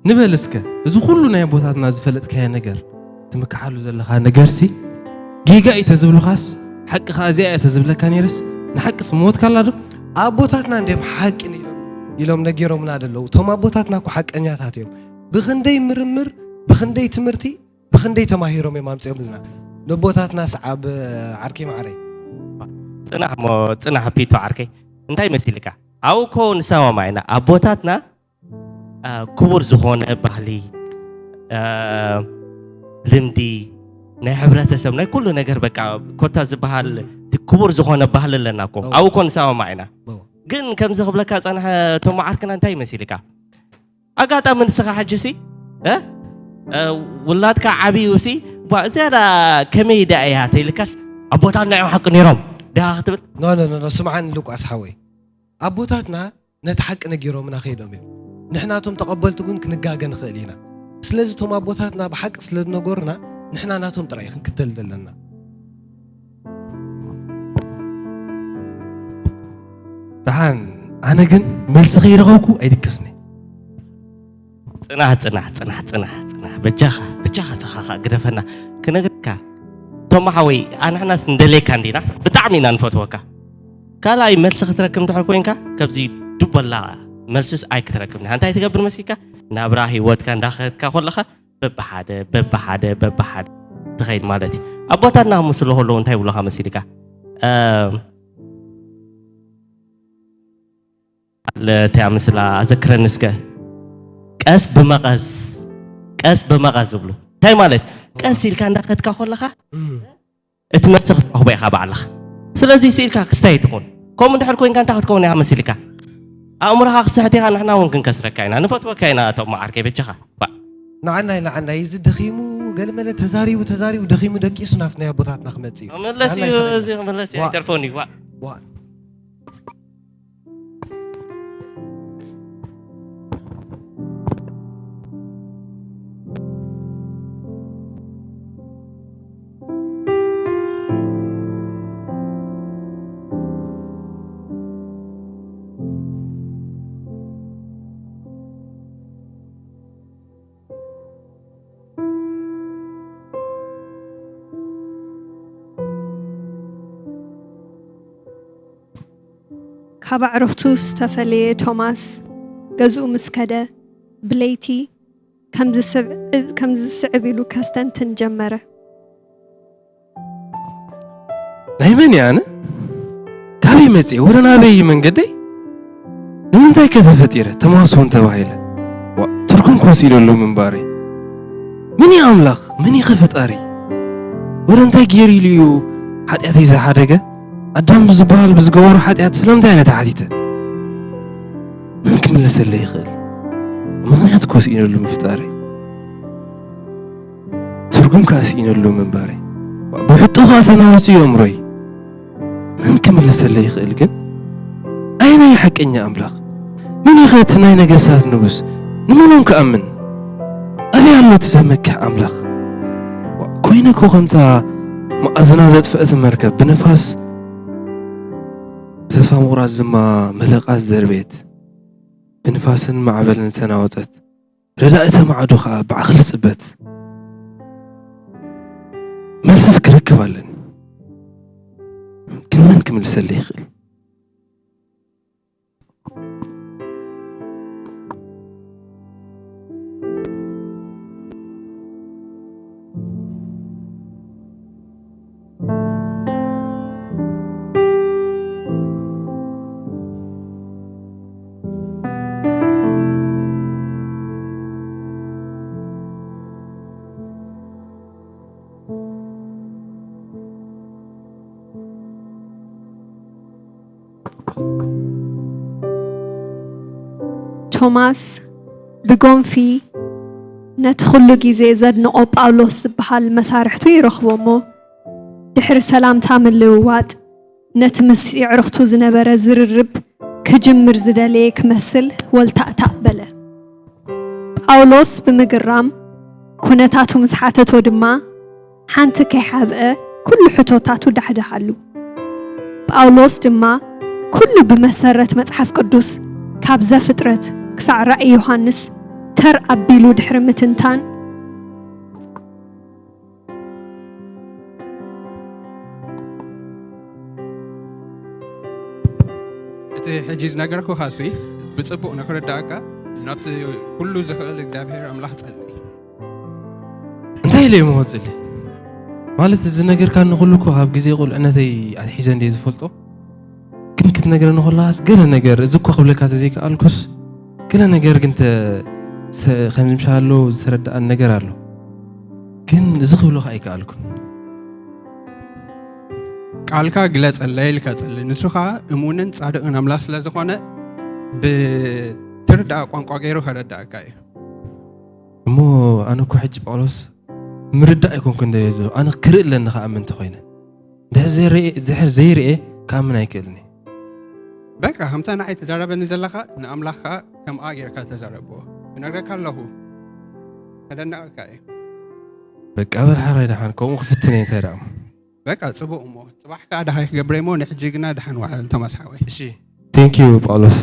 ንበል እስከ እዚ ኩሉ ናይ ኣቦታትና ዝፈለጥካዮ ነገር ትምክሓሉ ዘለኻ ነገርሲ ጌጋ እዩ ተዝብሉኻስ ሓቂ ኸዓ እዚኣ እያ ተዝብለካ ነይርስ ንሓቅስ ምሞትካላ ዶ ኣቦታትና እንዲም ሓቂ ኢሎም ነጊሮምና ደለዉ እቶም ኣቦታትና እኮ ሓቀኛታት እዮም ብኽንደይ ምርምር ብኽንደይ ትምህርቲ ብኽንደይ ተማሂሮም እዮም ኣምፅኦምልና ነቦታትና ሰዓብ ዓርከይ ማዕረይ ጽናሕ እሞ ጽናሕ ፒቶ ዓርከይ። እንታይ መሲልካ? ኣብኡ እኮ ንሰማማዕ ኢና። ኣቦታትና፣ አ፣ ክቡር ዝኾነ ባህሊ፣ አ፣ ልምዲ፣ ናይ ሕብረተሰብ፣ ናይ ኩሉ ነገር በቃ ኮታ ዝበሃል እቲ ክቡር ዝኾነ ባህሊ ኣለና እኮ። እዎ። ኣብኡ እኮ ንሰማማዕ ኢና። እዎ። ግን ከምዚ ክብለካ ጸንሐ ቶም ዓርክና እንታይ መሲልካ? ኣጋጣሚ ንስኻ ሕጂ ሲ፣ እ? እ፣ ውላድካ ዓብዩ ሲ፣ ባ፣ ዝያዳ ከመይ ደኣ እያ ተይልካስ፣ ኣቦታትና እዮም ሓቂ ነይሮም ደኣ ክትብል? ኖ፣ ኖ፣ ኖ፣ ኖ፣ ስምዓኒ ሉቃስ ሓወይ። ኣቦታትና ነቲ ሓቂ ነጊሮምና ከይዶም እዮም። ንሕና እቶም ተቐበልቲ ግን ክንጋገ ንኽእል ኢና። ስለዚ እቶም ኣቦታትና ብሓቂ ስለ ዝነገሩና፣ ንሕና ናቶም ጥራይ ክንክተል ዘለና። ደሓን፣ ኣነ ግን መልሲ ከይረኸብኩ ኣይድቅስን እየ። ጽናሕ፣ ጽናሕ፣ ጽናሕ፣ ጽናሕ፣ ጽናሕ። በጃኻ፣ በጃኻ ስኻ ኸኣ ግደፈና። ክነግረካ፣ ቶማ ሓወይ፣ ኣንሕናስ ንደልየካ እንዲና፣ ብጣዕሚ ኢና ንፈትወካ። ካልኣይ መልሲ ክትረክብ እንድሕር ኮይንካ፣ ካብዚ ዱበላ መልስስ ኣይክትረክብን። እንታይ ትገብር መሲልካ? ናብራ ህይወትካ እንዳኸድካ ከለኻ፣ በብሓደ፣ በብሓደ፣ በብሓደ ትኸይድ ማለት እዩ። ኣቦታትና ምስሉ ከለዉ እንታይ ይብሉኻ መሲልካ? እ፣ ኣለ እቲኣ ምስላ ኣዘክረኒ እስከ። ቀስ ብመቐስ፣ ቀስ ብመቐስ ዝብሉ። እንታይ ማለት? ቀስ ኢልካ እንዳኸድካ ከለኻ፣ እም። እቲ መልሲ ክትረኽቦ ኢኻ ባዕልኻ። ስለዚ ስኢልካ ክስታይ ትኹን። ከምኡ እንድሕር ኮይንካ እንታይ ክትከውን ኢኻ መሲልካ? ኣእምሮኻ ክስሕት ኢኻ፣ ንሕና እውን ክንከስረካ ኢና። ንፈትወካ ኢና፣ ቶም ዓርከይ፣ በጃኻ። ባ። ንዓናይ፣ ንዓናይ፣ እዚ ደኺሙ፣ ገለመለ ተዛሪቡ፣ ተዛሪቡ፣ ደኺሙ፣ ደቂሱ ናብቲ ናይ ኣቦታትና ክመጽእ እዩ። ክምለስ ንዓናይ እዩ፣ ስቕ ኢልና። እዚ ክምለስ እዩ፣ ዋ። ኣይተርፎን እዩ፣ ዋ። ዋ። ካብ ኣዕሩኽቱ ዝተፈለየ ቶማስ፣ ገዝኡ ምስ ከደ፣ ብለይቲ ከም ዝስዕብ፣ ከም ዝስዕብ ኢሉ ከስተንትን ጀመረ። ናይ መን እየ ኣነ? ካበይ መጽየ? ወረ ናበይ እዩ መንገደይ? ንምንታይ ከ ተፈጢረ? ተማስወን ተባሂለ? ዋ፣ ትርጉም ክወስደሉ ምንባረይ። መን እዩ ኣምላኽ? መን እዩ ከ ፈጣሪ? ወረ እንታይ ገይሩ ኢሉ እዩ ሓጢኣተይ ዝሓደገ? ኣዳም ብዝበሃል ብዝገበሮ ሓጢኣት ስለምንታይ ኣነ ተሓቲተ? መን ክምልሰለይ ይኽእል? ምኽንያት ክወስደሉ ምፍጣረይ። ትርጉም ከኣ ስኢነሉ ምንባረይ። ብሕቶ ከኣ ተናዊጹ እዩ ኣእምሮይ። መን ክምልሰለይ ይኽእል ግን? ኣየናይ ሓቀኛ ኣምላኽ? መን እዩ ኸ እቲ ናይ ነገስታት ንጉስ? ንመኖም ክኣምን? ኣበይ ኣሎ እቲ ዘመክሕ ኣምላኽ? ኮይነ እኮ ከምታ መኣዝና ዘጥፈአት መርከብ ብንፋስ ተስፋ ምቑራጽ ድማ መለቓ ዝደርበየት፣ ብንፋስን ማዕበልን ዝተናወጸት፣ ረዳኢ ተማዕዶ ኸኣ ብዓቕሊ ጽበት። መልስስ ክረክብ ኣለኒ። ግን መን ክምልሰለይ ይኽእል? ቶማስ ብጎንፊ ነቲ ኩሉ ግዜ ዘድንቖ ጳውሎስ ዝበሃል መሳርሕቱ ይረኽቦ እሞ፣ ድሕሪ ሰላምታ ምልውዋጥ፣ ነቲ ምስ የዕሩኽቱ ዝነበረ ዝርርብ ክጅምር ዝደለየ ክመስል ወልታእታእ በለ። ጳውሎስ ብምግራም፣ ኩነታቱ ምስ ሓተቶ ድማ፣ ሓንቲ ከይሓብአ ኩሉ ሕቶታቱ ዳሕድሓሉ። ጳውሎስ ድማ ኩሉ ብመሰረት መጽሓፍ ቅዱስ ካብ ዘፍጥረት ክሳዕ ራእይ ዮሃንስ ተር ኣቢሉ ድሕሪ ምትንታን፣ እቲ ሕጂ ዝነገርኩኻሲ ብጽቡቕ ንኽርድኣካ ናብቲ ኩሉ ዝኽእል እግዚኣብሔር ኣምላኽ ጸሊ። እንታይ ኢለ እሞ ክጽሊ? ማለት እዚ ነገርካ ንኹሉ እኮ ካብ ግዜ ቁልዕነተይ ኣትሒዘ እንድየ ዝፈልጦ። ግን ክትነግረኒ ከለኻስ ገለ ነገር፣ እዚ እኮ ክብለካ ተዘይከኣልኩስ፣ ገለ ነገር ግን ተ-፣ ሰ-፣ ከምዚ ምሻ ኣሎ ዝተረዳኣኒ ነገር ኣሎ። ግን እዚ ክብለኻ ኣይከኣልኩን። ቃልካ ግለጸለይ ኢልካ ጸሊ። ንሱ ኸኣ እሙንን ጻድቕን ኣምላኽ ስለ ዝኾነ፣ ብትርዳእ ቋንቋ ገይሩ ከረዳእካ እዩ። እሞ ኣነ እኮ ሕጂ ጳውሎስ ምርዳእ ኣይኮንኩን ደልየ ዘለኹ። ኣነ ክርኢ ኣለኒ ክኣምን እንተኾይነ። ድሕር ዘይርኤ፣ ድሕር ዘይርኤ ክኣምን ኣይክእልን እየ። በቃ፣ ከምታ ንዓይ ትዛረበኒ ዘለኻ፣ ንኣምላኽ ከኣ ከምኣ ጌርካ ተዛረብዎ። ክነግረካ ኣለኹ። ከደንቐካ እየ። በቃ፣ በል ሓራይ ደሓን፣ ከምኡ ክፍትን እየ እንታይ ደኣ። በቃ፣ ጽቡቕ እሞ። ጽባሕ ከኣ ደሃይ ክገብር እየ እሞ፣ ንሕጂ ግና ደሓን ዋዕል ቶማስ ሓወይ። እሺ፣ thank you ጳውሎስ።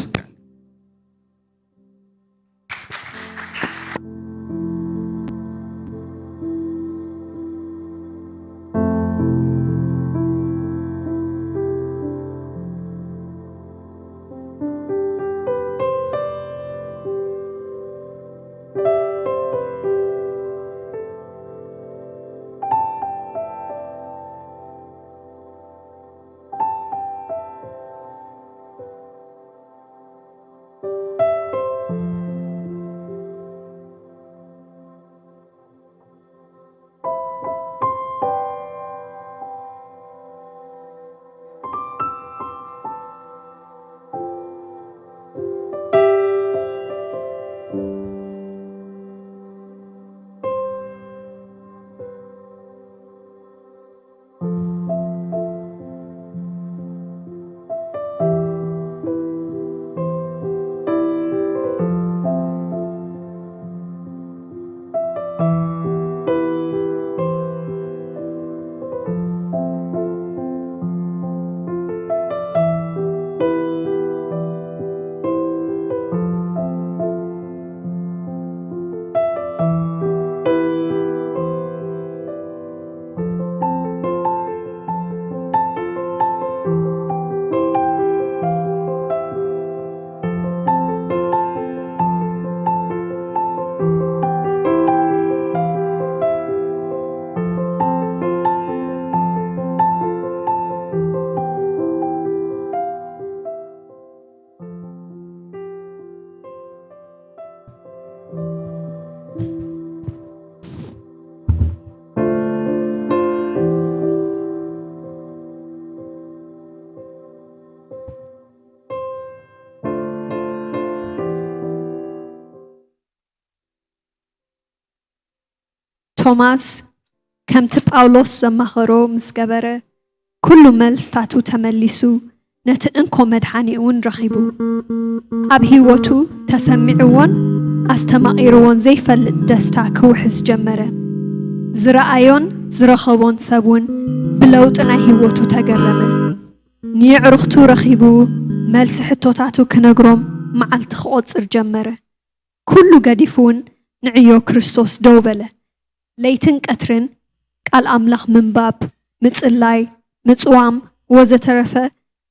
ቶማስ ከምቲ ጳውሎስ ዘማኸሮ ምስ ገበረ፣ ኩሉ መልስታቱ ተመሊሱ፣ ነቲ እንኮ መድሓኒኡ እውን ረኺቡ። ኣብ ህይወቱ ተሰሚዕዎን ኣስተማቒርዎን ዘይፈልጥ ደስታ ክውሕዝ ጀመረ። ዝረኣዮን ዝረኸቦን ሰብ እውን ብለውጢ ናይ ህይወቱ ተገረመ። ንየዕሩኽቱ ረኺቡ መልሲ ሕቶታቱ ክነግሮም መዓልቲ ክቖጽር ጀመረ። ኩሉ ገዲፉ እውን ንዕዮ ክርስቶስ ደው በለ። ለይትን ቀትርን ቃል ኣምላኽ ምንባብ፣ ምጽላይ፣ ምጽዋም ወዘተረፈ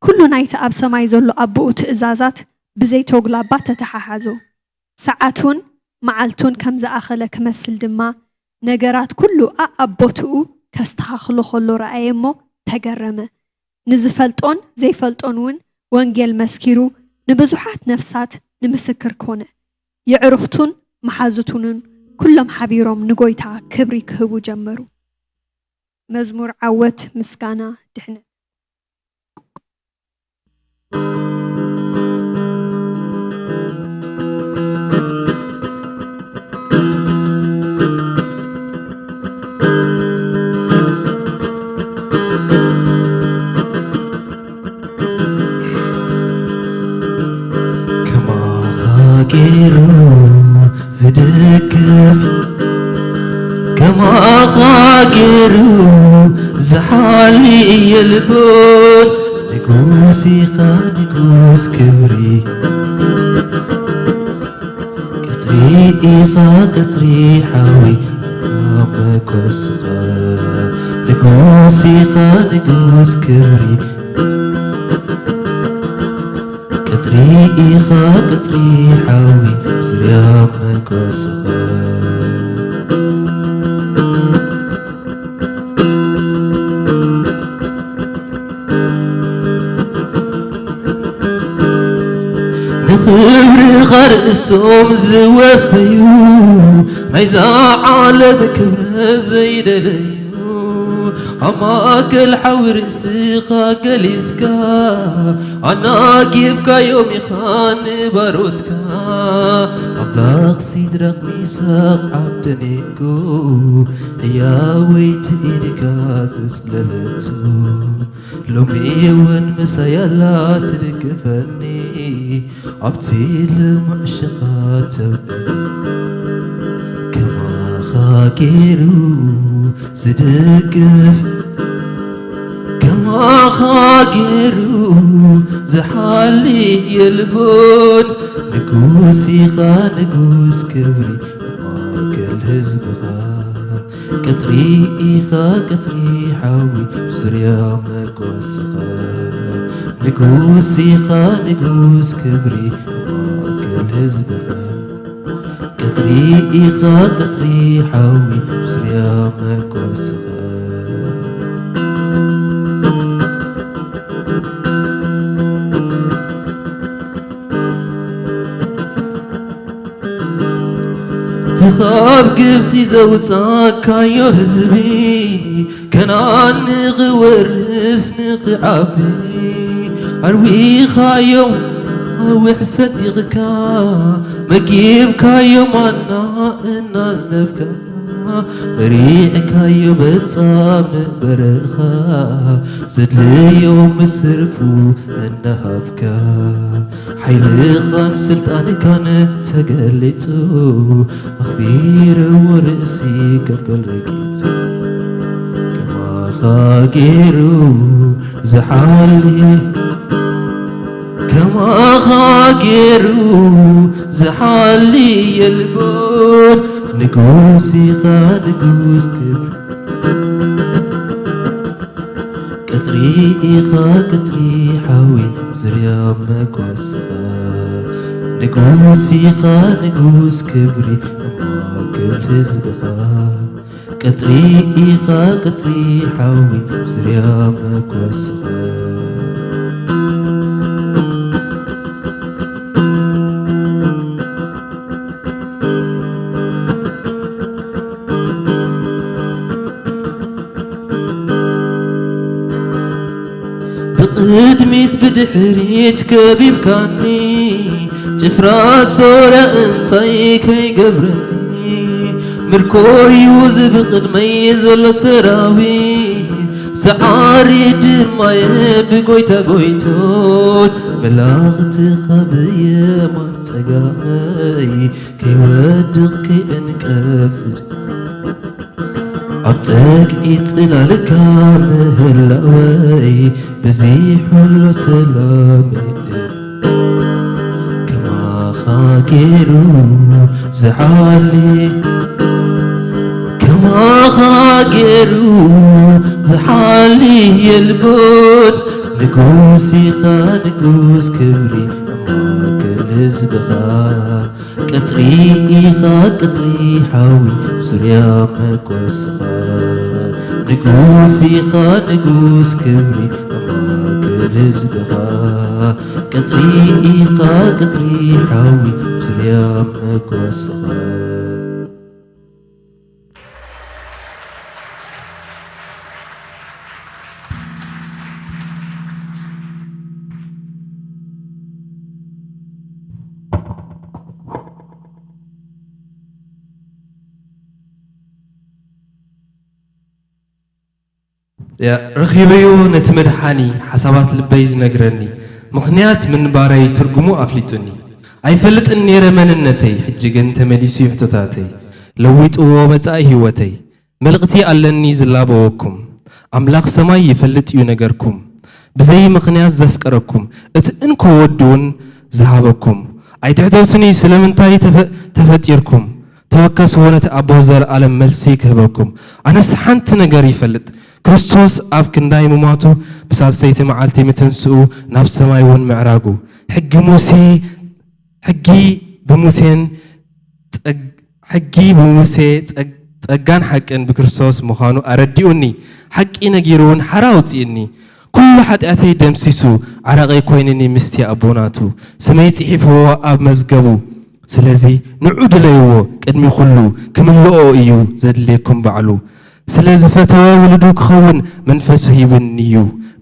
ኩሉ ናይቲ ኣብ ሰማይ ዘሎ ኣቦኡ ትእዛዛት ብዘይ ተጉላባ ተተሓሓዞ። ሰዓቱን መዓልቱን ከም ዝኣኸለ ክመስል ድማ ነገራት ኩሉ ኣኣብ ቦትኡ ከስተኻኽሎ ከሎ ረኣየ እሞ ተገረመ። ንዝፈልጦን ዘይፈልጦን እውን ወንጌል መስኪሩ ንብዙሓት ነፍሳት ንምስክር ኮነ። የዕሩኽቱን መሓዙቱንን ኩሎም ሓቢሮም ንጎይታ ክብሪ ክህቡ ጀመሩ። መዝሙር ዓወት፣ ምስጋና፣ ድሕነት። ከማኻ ገይሩ ዝድግፍ፣ ከማኻ ገይሩ ዝሓሊ የልቦን። ንጉስ ኢኻ ንጉስ ክብሪ፣ ቀጽሪ ኢኻ ቀጽሪ ሓዊ ኣብ መኮስኻ። ንጉስ ኢኻ ንጉስ ክብሪ፣ ቀጽሪ ኢኻ ቀጽሪ ሓዊ ዙርያ መኮስኻ። ክብርኻ ርእሶም ዝወፈዩ፣ ናይዛ ዓለም ክብሪ ዘይደለዩ፣ ኣብ ማእከል ሓዊ ርእስኻ ገሊጽካ፣ ኣናጊብካዮም ኢኻ ንባሮትካ። ኣምላኽ ሲድራቕ ሚሳቕ ዓብደኔጎ፣ ህያወይቲ ኢድካ ዘጽለለቶ፣ ሎሚ እውን ምሳይ ኣላ ትድግፈኒ፣ ኣብቲ ልሙዕ ሽኻ ተውዕል። ከማኻ ገይሩ ዝድግፍ፣ ከማኻ ገይሩ ዝሓሊ የልቦን። ንጉስ ኢኻ ንጉስ ክብሪ ማእከል ህዝብኻ። ቀጽሪ ኢኻ ቀጽሪ ሓዊ ዙርያ መጓስኻ። ንጉስ ኢኻ ንጉስ ክብሪ ማእከል ህዝብኻ። ቀጽሪ ኢኻ ቀጽሪ ሓዊ ዙርያ መጓስኻ። እቲ ካብ ግብጺ ዘውጻካዮ ህዝቢ፣ ከነኣን ንኽወርስ ንኽዓቢ፣ ኣርዊኻዮም ኣውሕ ሰቲቕካ፣ መጊብካዮም ማና እናዝነብካ፣ መሪዕካዮ በጻምእ በረኻ፣ ዘድልዮም ምስ ትርፉ እናሃብካ። ሓይልኻን ስልጣንካን ተገሊጹ፣ ኣኽቢርዎ ርእሲ ገበል ረጊጹ። ከማኻ ገይሩ ዝሓሊ፣ ከማኻ ገይሩ ዝሓሊ የልቦን። ንጉስ ኢኻ ንጉስ ክብሪ። ቀጽሪ ኢኻ ቀጽሪ ሓዊ ዙርያ መጓስኻ። ንጉስ ኢኻ ንጉስ ክብሪ ማእከል ህዝብኻ። ቀጽሪ ኢኻ ቀጽሪ ሓዊ ዙርያ መጓስኻ። ብቕድሚት ብድሕሪት ከቢብካኒ፣ ጭፍራ ሶርያ እንታይ ከይገብረኒ? ምርኮዩ እዚ ብቕድመይ ዘሎ ሰራዊት፣ ሰዓሪ ድማየ ብጎይታ ጎይቶት፣ መላእኽትኻ ብየማን ጸጋመይ፣ ከይወድቕ ከይዕንቀፍ ዝድ-፣ ኣብ ጸግዒ ጽላልካ ምህላወይ፣ በዚ ሑሉ ሰላመይ። ከማኻ ገይሩ ዝሓሊ፣ ከማኻ ገይሩ ዝሓሊ የልቦን። ንጉስ ኢኻ ንጉስ ክብሪ ኣብ ማእከል ህዝብኻ። ቀጽሪ ኢኻ ቀጽሪ ሓዊ ዙርያ መጓስኻ። ንጉስ ኢኻ ንጉስ ክብሪ ኣብ ማእከል ህዝብኻ። ቀጽሪ ኢኻ ቀጽሪ ሓዊ ዙርያ መጓስኻ። ያ፣ ረኺበዮ ነቲ መድሓኒ፣ ሓሳባት ልበይ ዝነግረኒ፣ ምኽንያት ምንባረይ ትርጉሙ ኣፍሊጡኒ። ኣይፈልጥን ነይረ መንነተይ፣ ሕጂ ግን ተመሊሱ እዩ ሕቶታተይ። ለዊጥዎ መጻኢ ህይወተይ። መልእኽቲ ኣለኒ ዝላበወኩም። ኣምላኽ ሰማይ ይፈልጥ እዩ ነገርኩም። ብዘይ ምኽንያት ዘፍቀረኩም፣ እቲ እንኮ ወዱ እውን ዝሃበኩም። ኣይትሕተቱኒ ስለምንታይ ተፈ-፣ ተፈጢርኩም። ተወከስዎ ነቲ ኣቦ ዘልኣለም መልሲ ክህበኩም። ኣነስ ሓንቲ ነገር ይፈልጥ፣ ክርስቶስ ኣብ ክንዳይ ምሟቱ ብሳልሰይቲ መዓልቲ ምትንስኡ ናብ ሰማይ እውን ምዕራጉ። ሕጊ ሙሴ፣ ሕጊ ብሙሴን ጸግ-፣ ሕጊ ብሙሴ ጸግ-፣ ጸጋን ሓቅን ብክርስቶስ ምዃኑ ኣረዲኡኒ። ሓቂ ነጊሩ እውን ሓራ ኣውጽእኒ። ኩሉ ሓጢኣተይ ደምሲሱ፣ ዓረቐይ ኮይንኒ ምስቲ ኣቦናቱ፣ ስመይ ጽሒፍዎ ኣብ መዝገቡ። ስለዚ ንዑ ድለይዎ፣ ቅድሚ ኩሉ ክምልኦ እዩ ዘድልየኩም ባዕሉ። ስለ ዝፈተወ ውሉዱ ክኸውን መንፈሱ ሂቡኒ እዩ፣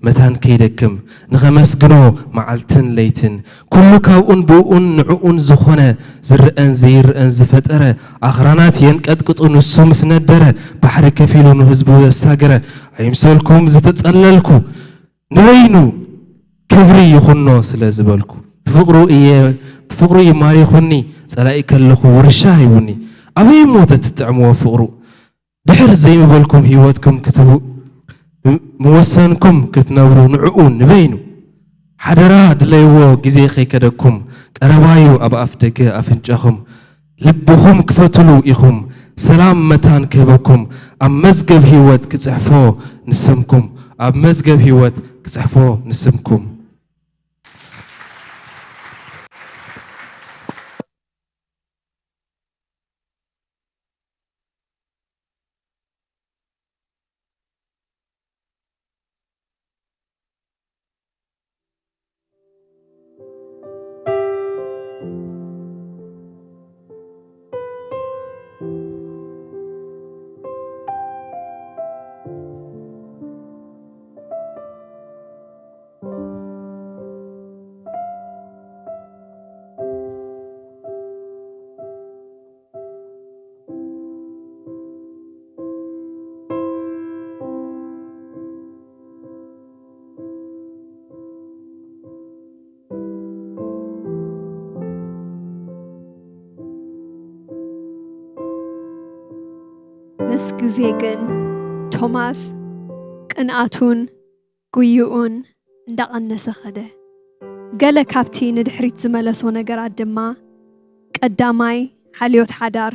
መታን ከይደክም ንኸመስግኖ መዓልትን ለይትን። ኩሉ ካብኡን ብእኡን ንዕኡን ዝኾነ፣ ዝረኣን ዘይረኣን ዝፈጠረ፣ ኣኽራናት የንቀጥቅጡ ንሱ ምስ ነደረ፣ ባሕሪ ከፊሉ ንህዝቡ ዘሳገረ፣ ኣይምሰልኩም ዝተጸለልኩ፣ ንበይኑ ክብሪ ይኹኖ ስለ ዝበልኩ። ብፍቕሩ እየ፣ ብፍቕሩ እዩ ማሪኹኒ፣ ጸላኢ ከለኹ ውርሻ ሂቡኒ። ኣበይ እሞ ተትጥዕምዎ ፍቕሩ? ድሕር ዘይምበልኩም ህይወትኩም ክትህቡ ምወሰንኩም ክትነብሩ ንዕኡ ንበይኑ። ሓደራ ድለይዎ ግዜ ከይከደኩም፣ ቀረባዩ ኣብ ኣፍ ደገ ኣፍንጫኹም። ልብኹም ክፈትሉ ኢኹም፣ ሰላም መታን ክህበኩም፣ ኣብ መዝገብ ህይወት ክጽሕፎ ንስምኩም፣ ኣብ መዝገብ ህይወት ክጽሕፎ ንስምኩም። ምስ ግዜ ግን ቶማስ ቅንኣቱን ጉይኡን እንዳቐነሰ ኸደ። ገለ ካብቲ ንድሕሪት ዝመለሶ ነገራት ድማ፣ ቀዳማይ፣ ሓልዮት ሓዳር፣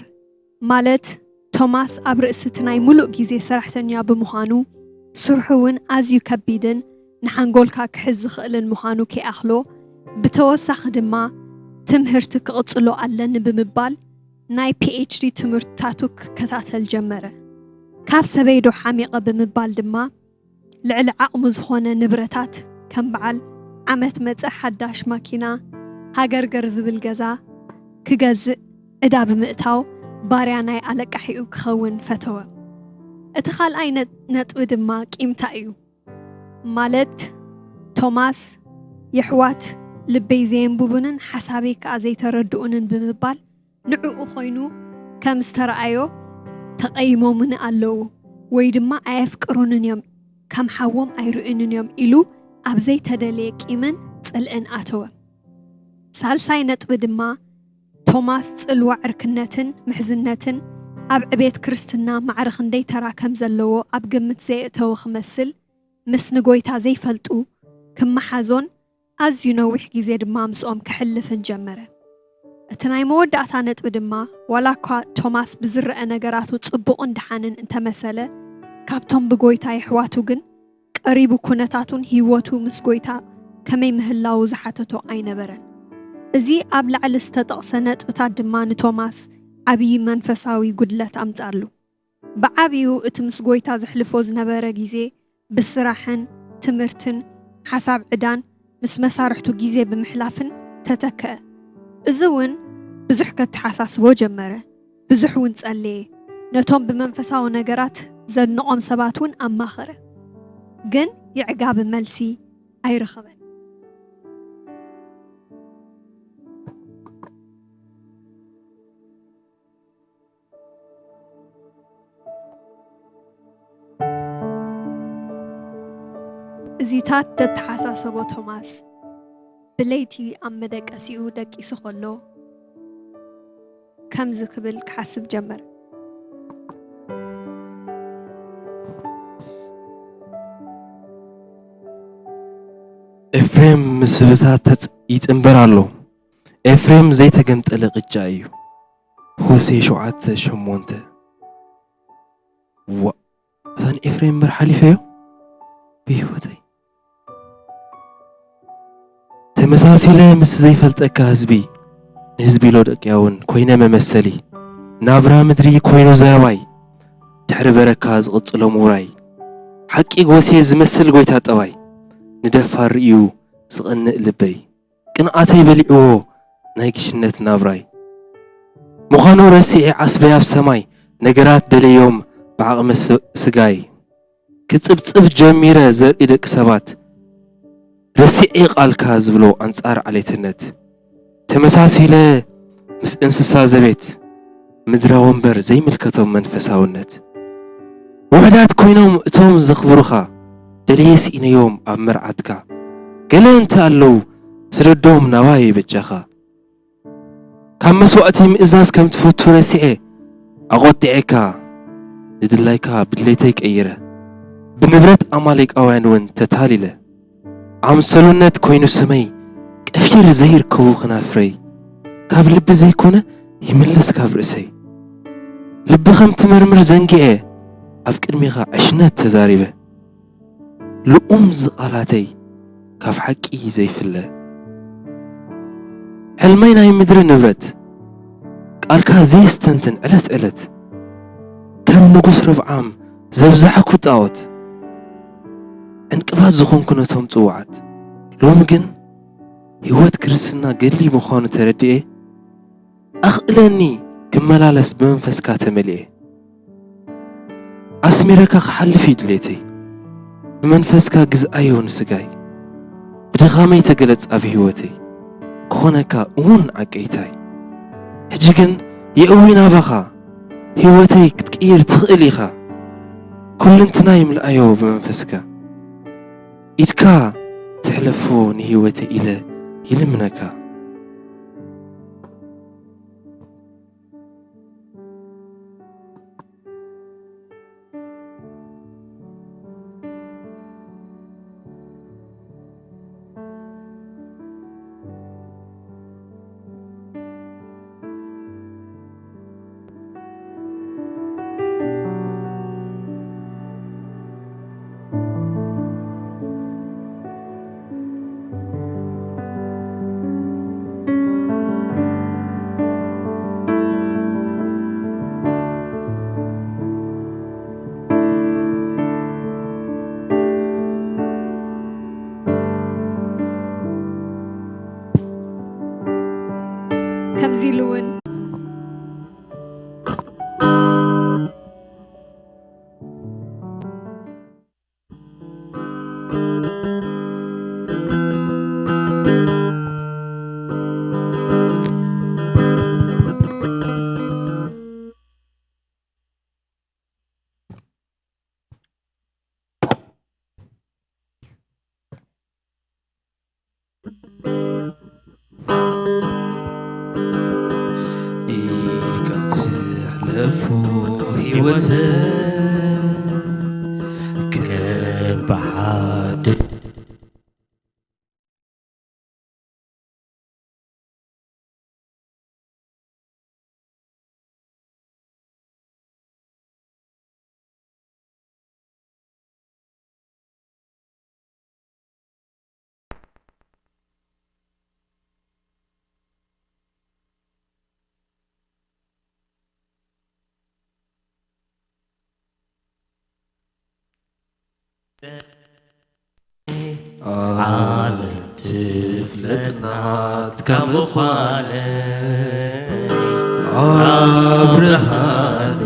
ማለት ቶማስ ኣብ ርእሲ እቲ ናይ ምሉእ ግዜ ሰራሕተኛ ብምዃኑ፣ ስርሑ እውን ኣዝዩ ከቢድን ንሓንጎልካ ክሕዝ ዝኽእልን ምዃኑ ከይኣኽሎ፣ ብተወሳኺ ድማ ትምህርቲ ክቕጽሎ ኣለኒ ብምባል ናይ ፒ ኤች ዲ ትምህርትታቱ ክከታተል ጀመረ። ካብ ሰበይዶ ሓሚቐ ብምባል ድማ ልዕሊ ዓቕሙ ዝኾነ ንብረታት ከም በዓል ዓመት መጸ ሓዳሽ ማኪና፣ ሃገርገር ዝብል ገዛ ክገዝእ ዕዳ ብምእታው ባርያ ናይ ኣለቃሒኡ ክኸውን ፈተወ። እቲ ካልኣይ ነ-፣ ነጥቢ ድማ ቂምታ እዩ። ማለት ቶማስ የሕዋት ልበይ ዘየንብቡንን ሓሳበይ ከኣ ዘይተረድኡንን ብምባል ንዕኡ ኮይኑ ከም ዝተረኣዮ ተቐይሞምኒ ኣለዉ ወይ ድማ ኣየፍቅሩንን እዮም፣ ከም ሓዎም ኣይርእዩንን እዮም ኢሉ ኣብ ዘይተደልየ ቂምን ጽልእን ኣተወ። ሳልሳይ ነጥቢ ድማ ቶማስ ጽልዋ ዕርክነትን ምሕዝነትን ኣብ ዕቤት ክርስትና ማዕረ ክንደይ ተራ ከም ዘለዎ ኣብ ግምት ዘየእተወ ክመስል ምስ ንጎይታ ዘይፈልጡ ክመሓዞን ኣዝዩ ነዊሕ ግዜ ድማ ምስኦም ክሕልፍን ጀመረ። እቲ ናይ መወዳእታ ነጥቢ ድማ ዋላ እኳ ቶማስ ብዝረአ ነገራቱ ጽቡቕን ደሓንን እንተመሰለ፣ ካብቶም ብጎይታ የሕዋቱ ግን ቀሪቡ ኩነታቱን ህይወቱ ምስ ጎይታ ከመይ ምህላዉ ዝሓተቶ ኣይነበረን። እዚ ኣብ ላዕሊ ዝተጠቕሰ ነጥብታት ድማ ንቶማስ ዓብዪ መንፈሳዊ ጉድለት ኣምጻሉ። ብዓቢኡ እቲ ምስ ጎይታ ዘሕልፎ ዝነበረ ግዜ ብስራሕን ትምህርትን ሓሳብ ዕዳን ምስ መሳርሕቱ ግዜ ብምሕላፍን ተተክአ። እዚ እውን ብዙሕ ከተሓሳስቦ ጀመረ። ብዙሕ እውን ጸለየ። ነቶም ብመንፈሳዊ ነገራት ዘድንቖም ሰባት እውን ኣማኸረ። ግን የዕጋቢ መልሲ ኣይረኸበን። እዚታት ደተሓሳሰቦ ቶማስ፣ ብለይቲ ኣብ መደቀሲኡ ደቂሱ ከሎ፣ ከምዚ ክብል ክሓስብ ጀመረ። ኤፍሬም ምስ ህዝብታት ተጽ-፣ ይጽንበር ኣሎ። ኤፍሬም ዘይተገምጠለ ቅጫ እዩ። ሆሴ ሸውዓተ ሸሞንተ። ዋ፣ እታ ንኤፍሬም እምበር ሓሊፈዮ ብህይወተይ። ተመሳሲለ ምስ ዘይፈልጠካ ህዝቢ፣ ንህዝቢ ሎዶቅያ እውን ኮይነ መመሰሊ። ናብራ ምድሪ ኮይኑ ዘረባይ፣ ድሕሪ በረካ ዝቕጽሎ ምውራይ። ሓቂ ጎሴ ዝመስል ጎይታ ጠባይ፣ ንደፋር ርእዩ ዝቐንእ ልበይ። ቅንኣተይ በሊዕዎ ናይ ግሽነት ናብራይ። ምዃኑ ረሲዐ ዓስበይ ኣብ ሰማይ ነገራት ደለዮም ብዓቕሚ ስ-፣ ስጋይ። ክጽብጽብ ጀሚረ ዘርኢ ደቂ ሰባት። ረሲዐ ቃልካ ዝብሎ ኣንጻር ዓሌትነት። ተመሳሲለ ምስ እንስሳ ዘቤት ምድራዊ እምበር ዘይምልከቶም መንፈሳውነት። ውሑዳት ኮይኖም እቶም ዘኽብሩኻ፣ ደልየ ስኢነዮም ኣብ መርዓትካ። ገለ እንተ ኣለዉ ስደዶም ናባይ በጃኻ። ካብ መስዋእቲ ምእዛዝ ከም ትፈቱ ረሲዐ ኣቖጢዐካ፣ ንድላይካ ብድሌተይ ቀይረ፣ ብንብረት ኣማሌቃውያን እውን ተታሊለ። ኣምሰሉነት ኮይኑ ስመይ ቀፊር ዘይርከቡ ከናፍረይ፣ ካብ ልቢ ዘይኮነ ይምለስ ካብ ርእሰይ። ልቢ ከም ትምርምር ዘንጊዐ ኣብ ቅድሚኻ ዕሽነት ተዛሪበ። ልኡም ዝቓላተይ ካብ ሓቂ ዘይፍለ። ሕልመይ ናይ ምድሪ ንብረት ቃልካ ዘየስተንትን ዕለት ዕለት ከም ንጉስ ረብዓም ዘብዛሕኩ ጣዖት ዕንቅፋት ዝኾንኩ ነቶም ጽዋዓት። ሎሚ ግን ህይወት ክርስትና ገድሊ ምዃኑ ተረድኤ ኣኽእለኒ ክመላለስ ብመንፈስካ ተመሊኤ። ኣስሚረካ ክሓልፍ እዩ ድሌተይ። ብመንፈስካ ግዝኣዮ ንስጋይ። ብድኻመይ ተገለጽ ኣብ ህይወተይ። ክኾነካ እውን ዓቀይታይ። ሕጂ ግን የእዊ ናባኻ። ህይወተይ ክትቅይር ትኽእል ኢኻ። ኩልንትናይ ምልኣዮ ብመንፈስካ። ኢድካ ትሕለፎ ንህይወተይ ኢለ ይልምነካ። ከምዚ ኢሉ እውን ኢድካ ትሕለፎ ህይወት ከም ብሓደ ዓለም ትፍለጥ ናትካ ምዃነ ኣብርሃኒ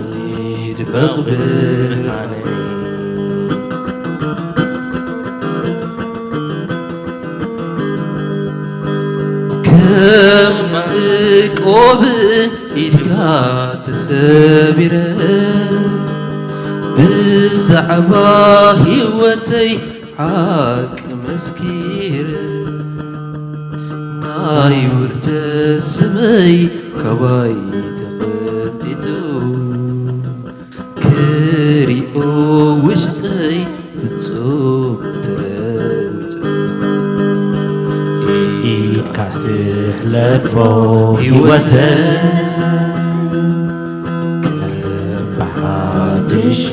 ድመቕ ብርሃነይ። ከም መዕቆብ ኢድካ ተሰቢረ ብዛዕባ ህይወተይ ሓቂ መስኪረ ናይ ውርደት ስመይ ካባይ ተፈንጢጡ ክሪኦ ውሽጠይ ፍጹም ተለዊጡ። ኢድካ ትሕለፎ ህይወተይ ከም ብሓድሽ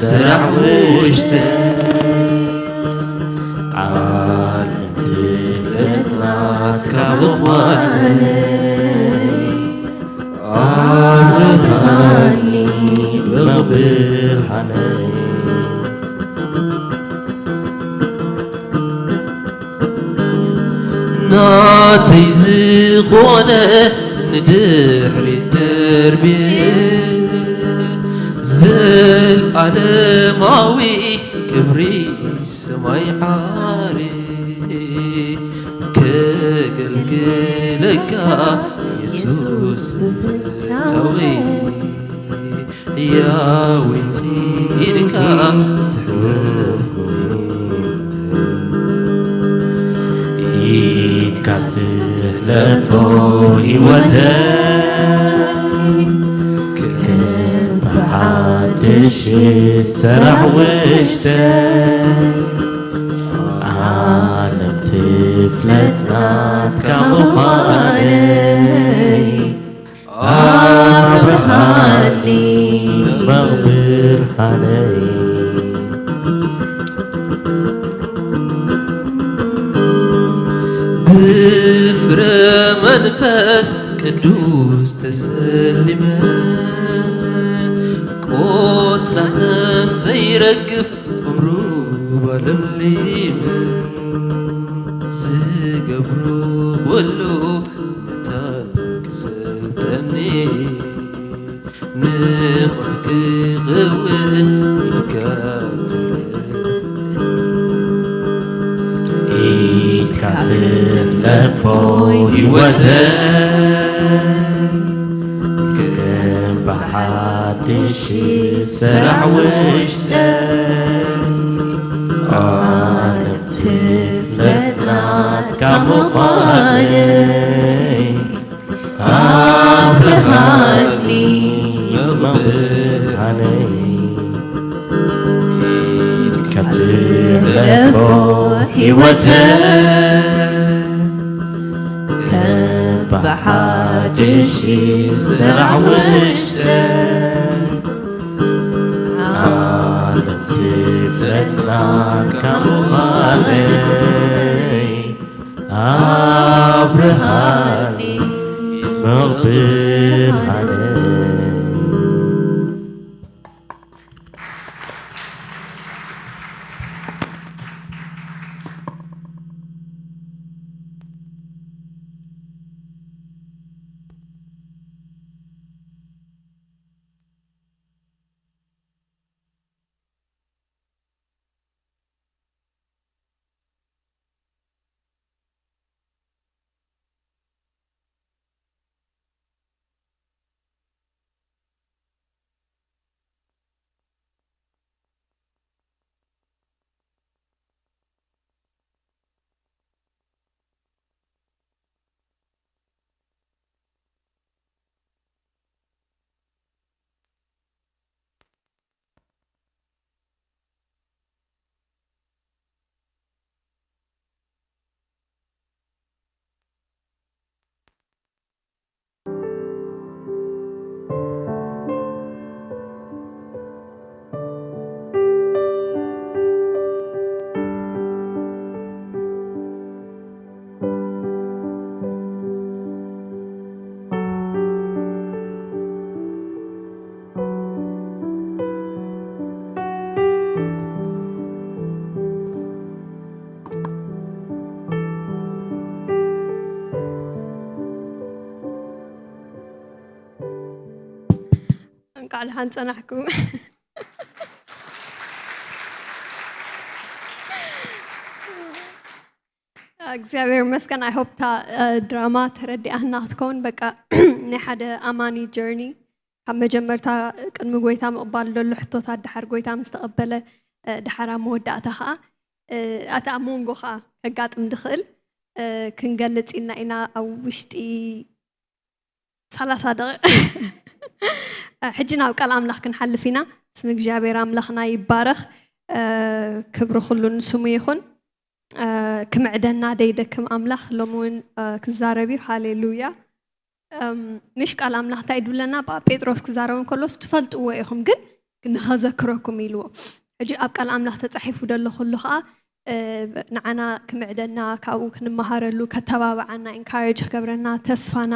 ሰራሕ ውሽጠይ ዓለም ትፍለጥ ናትካ ምዃነይ። ኣብርሃኒ ብመብርሃነይ። ናተይ ዝኾነ ንድሕሪት ደርብየ፣ ዘልኣለማዊ ክብሪ ሰማይ ዓርየ፣ ከገልግለካ የሱስ ብፍታወይ። ሕያወይቲ ኢድካ ትሕለፍኒ። ኢድካ ትሕለፎ ህይወተይ፣ ከም ብሓድሽ ሰራሕ ውሽጠይ፣ ዓለም ትፍለጥ ናትካ ምዃነይ። ኣብርሃኒ መቕብር ሃነይ። ብፍረ መንፈስ ቅዱስ ተሰሊመ፣ ቆጽላ ከም ዘይረግፍ እምሩ ባለምሊመ፣ ዝገብሮ ኩሉ መታን ክሰልጠኒ፣ ንቑሕ ክኸውን ኢድካ ትልእኽ። ኢድካ ትሕለፎ ህይወተይ፣ ከም ብሓድሽ ሰራሕ ውሽጠይ፣ ዓለም ትፍለጥ ናትካ ምዃነይ። ኣብርሃኒ መቕብር ሃነይ። ኢድካ ትሕለፎ ህይወተይ፣ ከም ብሓድሽ ሰራሕ ውሽጠይ፣ ዓለም ትፍለጥ ናትካ ምዃነይ። ኣብርሃኒ መቕብር ሃነይ። እንኳዕ ደሓን ጸናሕኩም። እግዚኣብሔር ይመስገን። I hope እታ ድራማ ተረዲኣና ክትከውን። በቃ ናይ ሓደ ኣማኒ ጀርኒ ካብ መጀመርታ ቅድሚ ጎይታ ምቕባል ዘሎ ሕቶታት፣ ደሓር ጎይታ ምስ ተቐበለ ደሓር ኣብ መወዳእታ ከዓ እቲ ኣብ መንጎ ከዓ ከጋጥም ድኽእል ክንገልጽ ኢልና ኢና ኣብ ውሽጢ ሰላሳ ደቂቕ። ሕጂ ናብ ቃል ኣምላኽ ክንሓልፍ ኢና። ስም እግዚኣብሔር ኣምላኽና ይባረኽ። ክብሪ ኩሉ ንስሙ ይኹን። ክምዕደና ደይደክም ኣምላኽ ሎሚ እውን ክዛረብ እዩ። ሃሌሉያ። ምሽ ቃል ኣምላኽ እንታይ ድብለና? ጴጥሮስ ክዛረብ እንከሎስ ትፈልጥዎ ኢኹም፣ ግን ንኸዘክረኩም ኢልዎ። ሕጂ ኣብ ቃል ኣምላኽ ተጻሒፉ ደሎ ኩሉ ኸዓ ንዓና ክምዕደና፣ ካብኡ ክንመሃረሉ፣ ከተባብዓና፣ ኢንካሬጅ ክገብረና፣ ተስፋና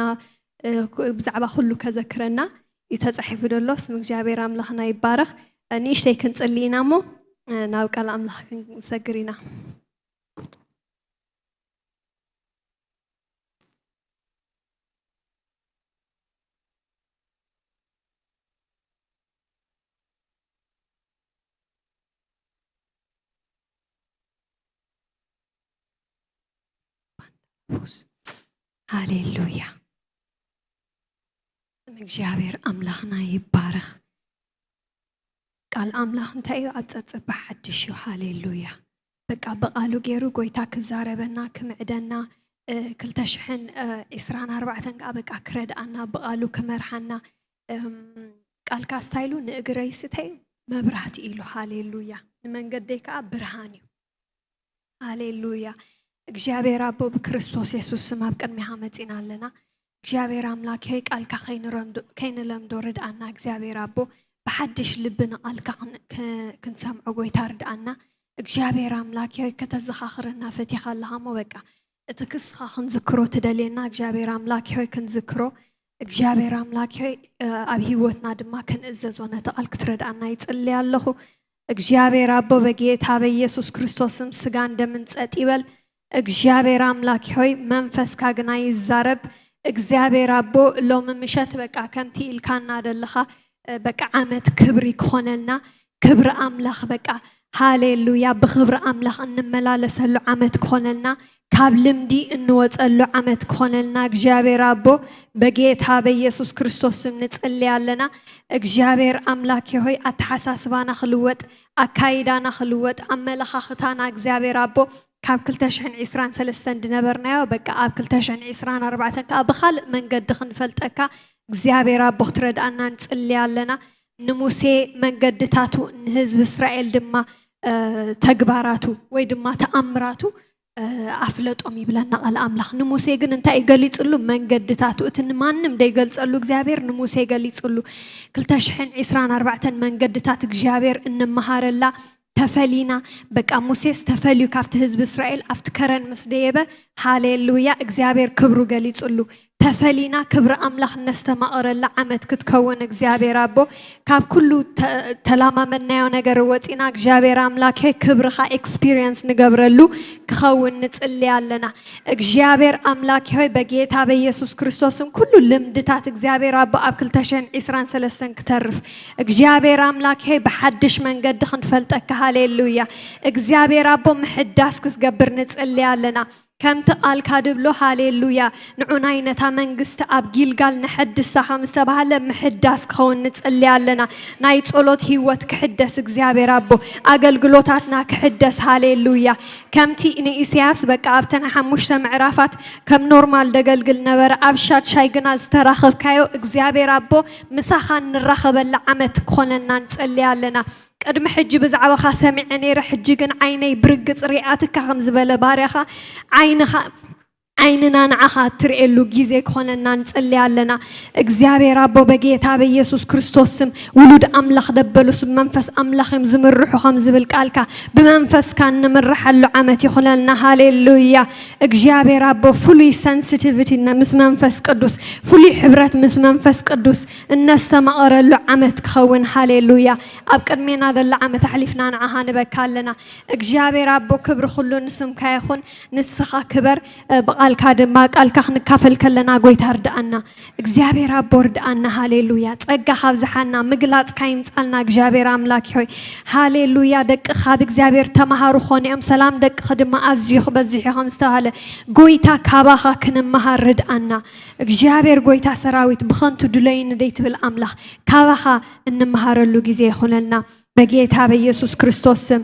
ብዛዕባ ኩሉ ከዘክረና እዩ ተጻሒፉ ደሎ። ስም እግዚኣብሔር ኣምላኽና ይባረኽ። ንእሽተይ ክንጽሊ ኢና እሞ ናብ ቃል ኣምላኽ ክንሰግር ኢና። ቅዱስ። ሃሌሉያ። ስም እግዚኣብሔር ኣምላኽና ይባረኽ። ቃል ኣምላኽ እንታይ እዩ? ኣብ ጸጸባ ሓድሽ እዩ። ሃሌሉያ። በቃ ብቓሉ ገይሩ ጎይታ ክዛረበና፣ ክምዕደና፣ እ፣ ክልተ ሽሕን ዒስራን ኣርባዕተን ከዓ በቃ ክረድኣና፣ ብቓሉ ክመርሓና። እም፣ ቃልካ ስታይሉ ንእግረይ ስተይ መብራህቲ ኢሉ። ሃሌሉያ። ንመንገደይ ከዓ ብርሃን እዩ። ሃሌሉያ። እግዚኣብሔር ኣቦ ብክርስቶስ የሱስ ስም ኣብ ቅድሚኻ መጺና ኣለና። እግዚኣብሔር ኣምላክ ሆይ ቃልካ ከይንረምዶ-፣ ከይንለምዶ ርድኣና። እግዚኣብሔር ኣቦ ብሓድሽ ልቢ ንቃልካ ክን-፣ ክ-፣ ክንሰምዖ ጎይታ ርድኣና። እግዚኣብሔር ኣምላክ ሆይ ከተዘኻኽረና ፈቲኻ ኣለኻ እሞ በቃ እቲ ክስኻ ክንዝክሮ ትደልየና እግዚኣብሔር ኣምላክ ሆይ ክንዝክሮ። እግዚኣብሔር ኣምላክ ሆይ እ፣ ኣብ ህይወትና ድማ ክንእዘዞ ነቲ ቃል ክትረድኣና ይጽልይ ኣለኹ። እግዚኣብሔር ኣቦ በጌታ በኢየሱስ ክርስቶስ ስም ስጋን ደምን ጸጥ ይበል። እግዚኣብሔር ኣምላክ ሆይ መንፈስካ ግና ይዛረብ። እግዚኣብሔር ኣቦ ሎሚ ምሸት በቃ ከምቲ ኢልካና ደለኻ እ፣ በቃ ዓመት ክብሪ ክኾነልና፣ ክብሪ ኣምላኽ በቃ ሃሌሉያ ብኽብሪ ኣምላኽ እንመላለሰሉ ዓመት ክኾነልና፣ ካብ ልምዲ እንወጸሉ ዓመት ክኾነልና እግዚኣብሔር ኣቦ በጌታ በኢየሱስ ክርስቶስ ስም ንጽሊ ኣለና። እግዚኣብሔር ኣምላክ ሆይ ኣተሓሳስባና ክልወጥ፣ ኣካይዳና ክልወጥ፣ ኣመለኻኽታና እግዚኣብሔር ኣቦ ካብ ክልተ ሽሕን ዕስራን ሰለስተን ድነበርናዮ በቃ ኣብ ክልተ ሽሕን ዕስራን ኣርባዕተን ከዓ ብኻልእ መንገዲ ክንፈልጠካ እግዚኣብሔር ኣቦ ክትረድኣና ንጽሊ ኣለና። ንሙሴ መንገድታቱ ንህዝቢ እስራኤል ድማ እ፣ ተግባራቱ ወይ ድማ ተኣምራቱ እ፣ ኣፍለጦም ይብለና ቃል ኣምላኽ። ንሙሴ ግን እንታይ እዩ ገሊጽሉ? መንገድታቱ። እቲ ንማንም ደይገልጸሉ እግዚኣብሔር ንሙሴ ገሊጽሉ። ክልተ ሽሕን ዕስራን ኣርባዕተን መንገድታት እግዚኣብሔር እንመሃረላ ተፈሊና። በቃ ሙሴስ ተፈልዩ ካብቲ ህዝቢ እስራኤል ኣብቲ ከረን ምስ ደየበ፣ ሃሌሉያ እግዚኣብሔር ክብሩ ገሊጽሉ። ተፈሊና ክብሪ ኣምላኽ እነስተማቕረላ ዓመት ክትከውን እግዚኣብሔር ኣቦ ካብ ኩሉ ተ-፣ ተላማመድናዮ ነገር ወፂና እግዚኣብሔር ኣምላክ ሆይ ክብርኻ ኤክስፒሪየንስ ንገብረሉ ክኸውን ንፅሊ ኣለና። እግዚኣብሔር ኣምላክ ሆይ በጌታ በኢየሱስ ክርስቶስን ኩሉ ልምድታት እግዚኣብሔር ኣቦ ኣብ ክልተ ሽሕን ዕስራን ሰለስተን ክተርፍ እግዚኣብሔር ኣምላክ ሆይ ብሓድሽ መንገዲ ክንፈልጠካ ሃሌሉያ እግዚኣብሔር ኣቦ ምሕዳስ ክትገብር ንፅሊ ኣለና። ከምቲ ቃልካ ድብሎ ሃሌሉያ ንዑናይ ነታ መንግስቲ ኣብ ጊልጋል ንሐድሳ ከም ዝተባህለ ምሕዳስ ክኸውን ንጽሊ ኣለና። ናይ ጸሎት ህይወት ክሕደስ እግዚኣብሔር ኣቦ ኣገልግሎታትና ክሕደስ ሃሌሉያ። ከምቲ ንኢሳያስ በቃ ኣብተን ሓሙሽተ ምዕራፋት ከም ኖርማል ደገልግል ነበረ ኣብ ሻድሻይ ግና ዝተራኸብካዮ እግዚኣብሔር ኣቦ ምሳኻ ንራኸበላ ዓመት ክኾነልና ንጸሊ ኣለና። ቅድሚ ሕጂ ብዛዕባኻ ሰሚዐ ነይረ፣ ሕጂ ግን ዓይነይ ብርግጽ ሪኣትካ ከም ዝበለ ባርያኻ ዓይንኻ ዓይንና ንዓኻ እትርእየሉ ግዜ ክኾነና ንጽሊ ኣለና። እግዚኣብሔር ኣቦ በጌታ በኢየሱስ ክርስቶስ ስም ውሉድ ኣምላኽ ደበሉ ስም መንፈስ ኣምላኽ እዮም ዝምርሑ ከም ዝብል ቃልካ ብመንፈስካ እንምርሓሉ ዓመት ይኹነልና። ሃሌሉያ። እግዚኣብሔር ኣቦ ፍሉይ ሰንሲቲቪቲ ምስ መንፈስ ቅዱስ ፍሉይ ሕብረት ምስ መንፈስ ቅዱስ እነስተማቐረሉ ዓመት ክኸውን። ሃሌሉያ። ኣብ ቅድሜና ዘላ ዓመት ኣሕሊፍና ንዓኻ ንበካ ኣለና። እግዚኣብሔር ኣቦ ክብሪ ኩሉ ንስምካ ይኹን። ንስኻ ክበር። ብቓልካ ድማ ቃልካ ክንካፈል ከለና ጎይታ ርድኣና። እግዚኣብሔር ኣቦ ርድኣና። ሃሌሉያ። ጸጋ ካብዝሓና ምግላጽካ ይምጻልና እግዚኣብሔር ኣምላክ ሆይ። ሃሌሉያ። ደቅኻ ብእግዚኣብሔር ተማሃሩ ኾነ እዮም ሰላም ደቅኺ ድማ ኣዝዩ ክበዝሕ እዩ ከም ዝተባህለ ጎይታ ካባኻ ክንመሃር ርድኣና። እግዚኣብሔር ጎይታ ሰራዊት ብኸንቱ ድለይኒ ደይትብል ኣምላኽ ካባኻ እንመሃረሉ ግዜ ይኹነልና። በጌታ በኢየሱስ ክርስቶስ ስም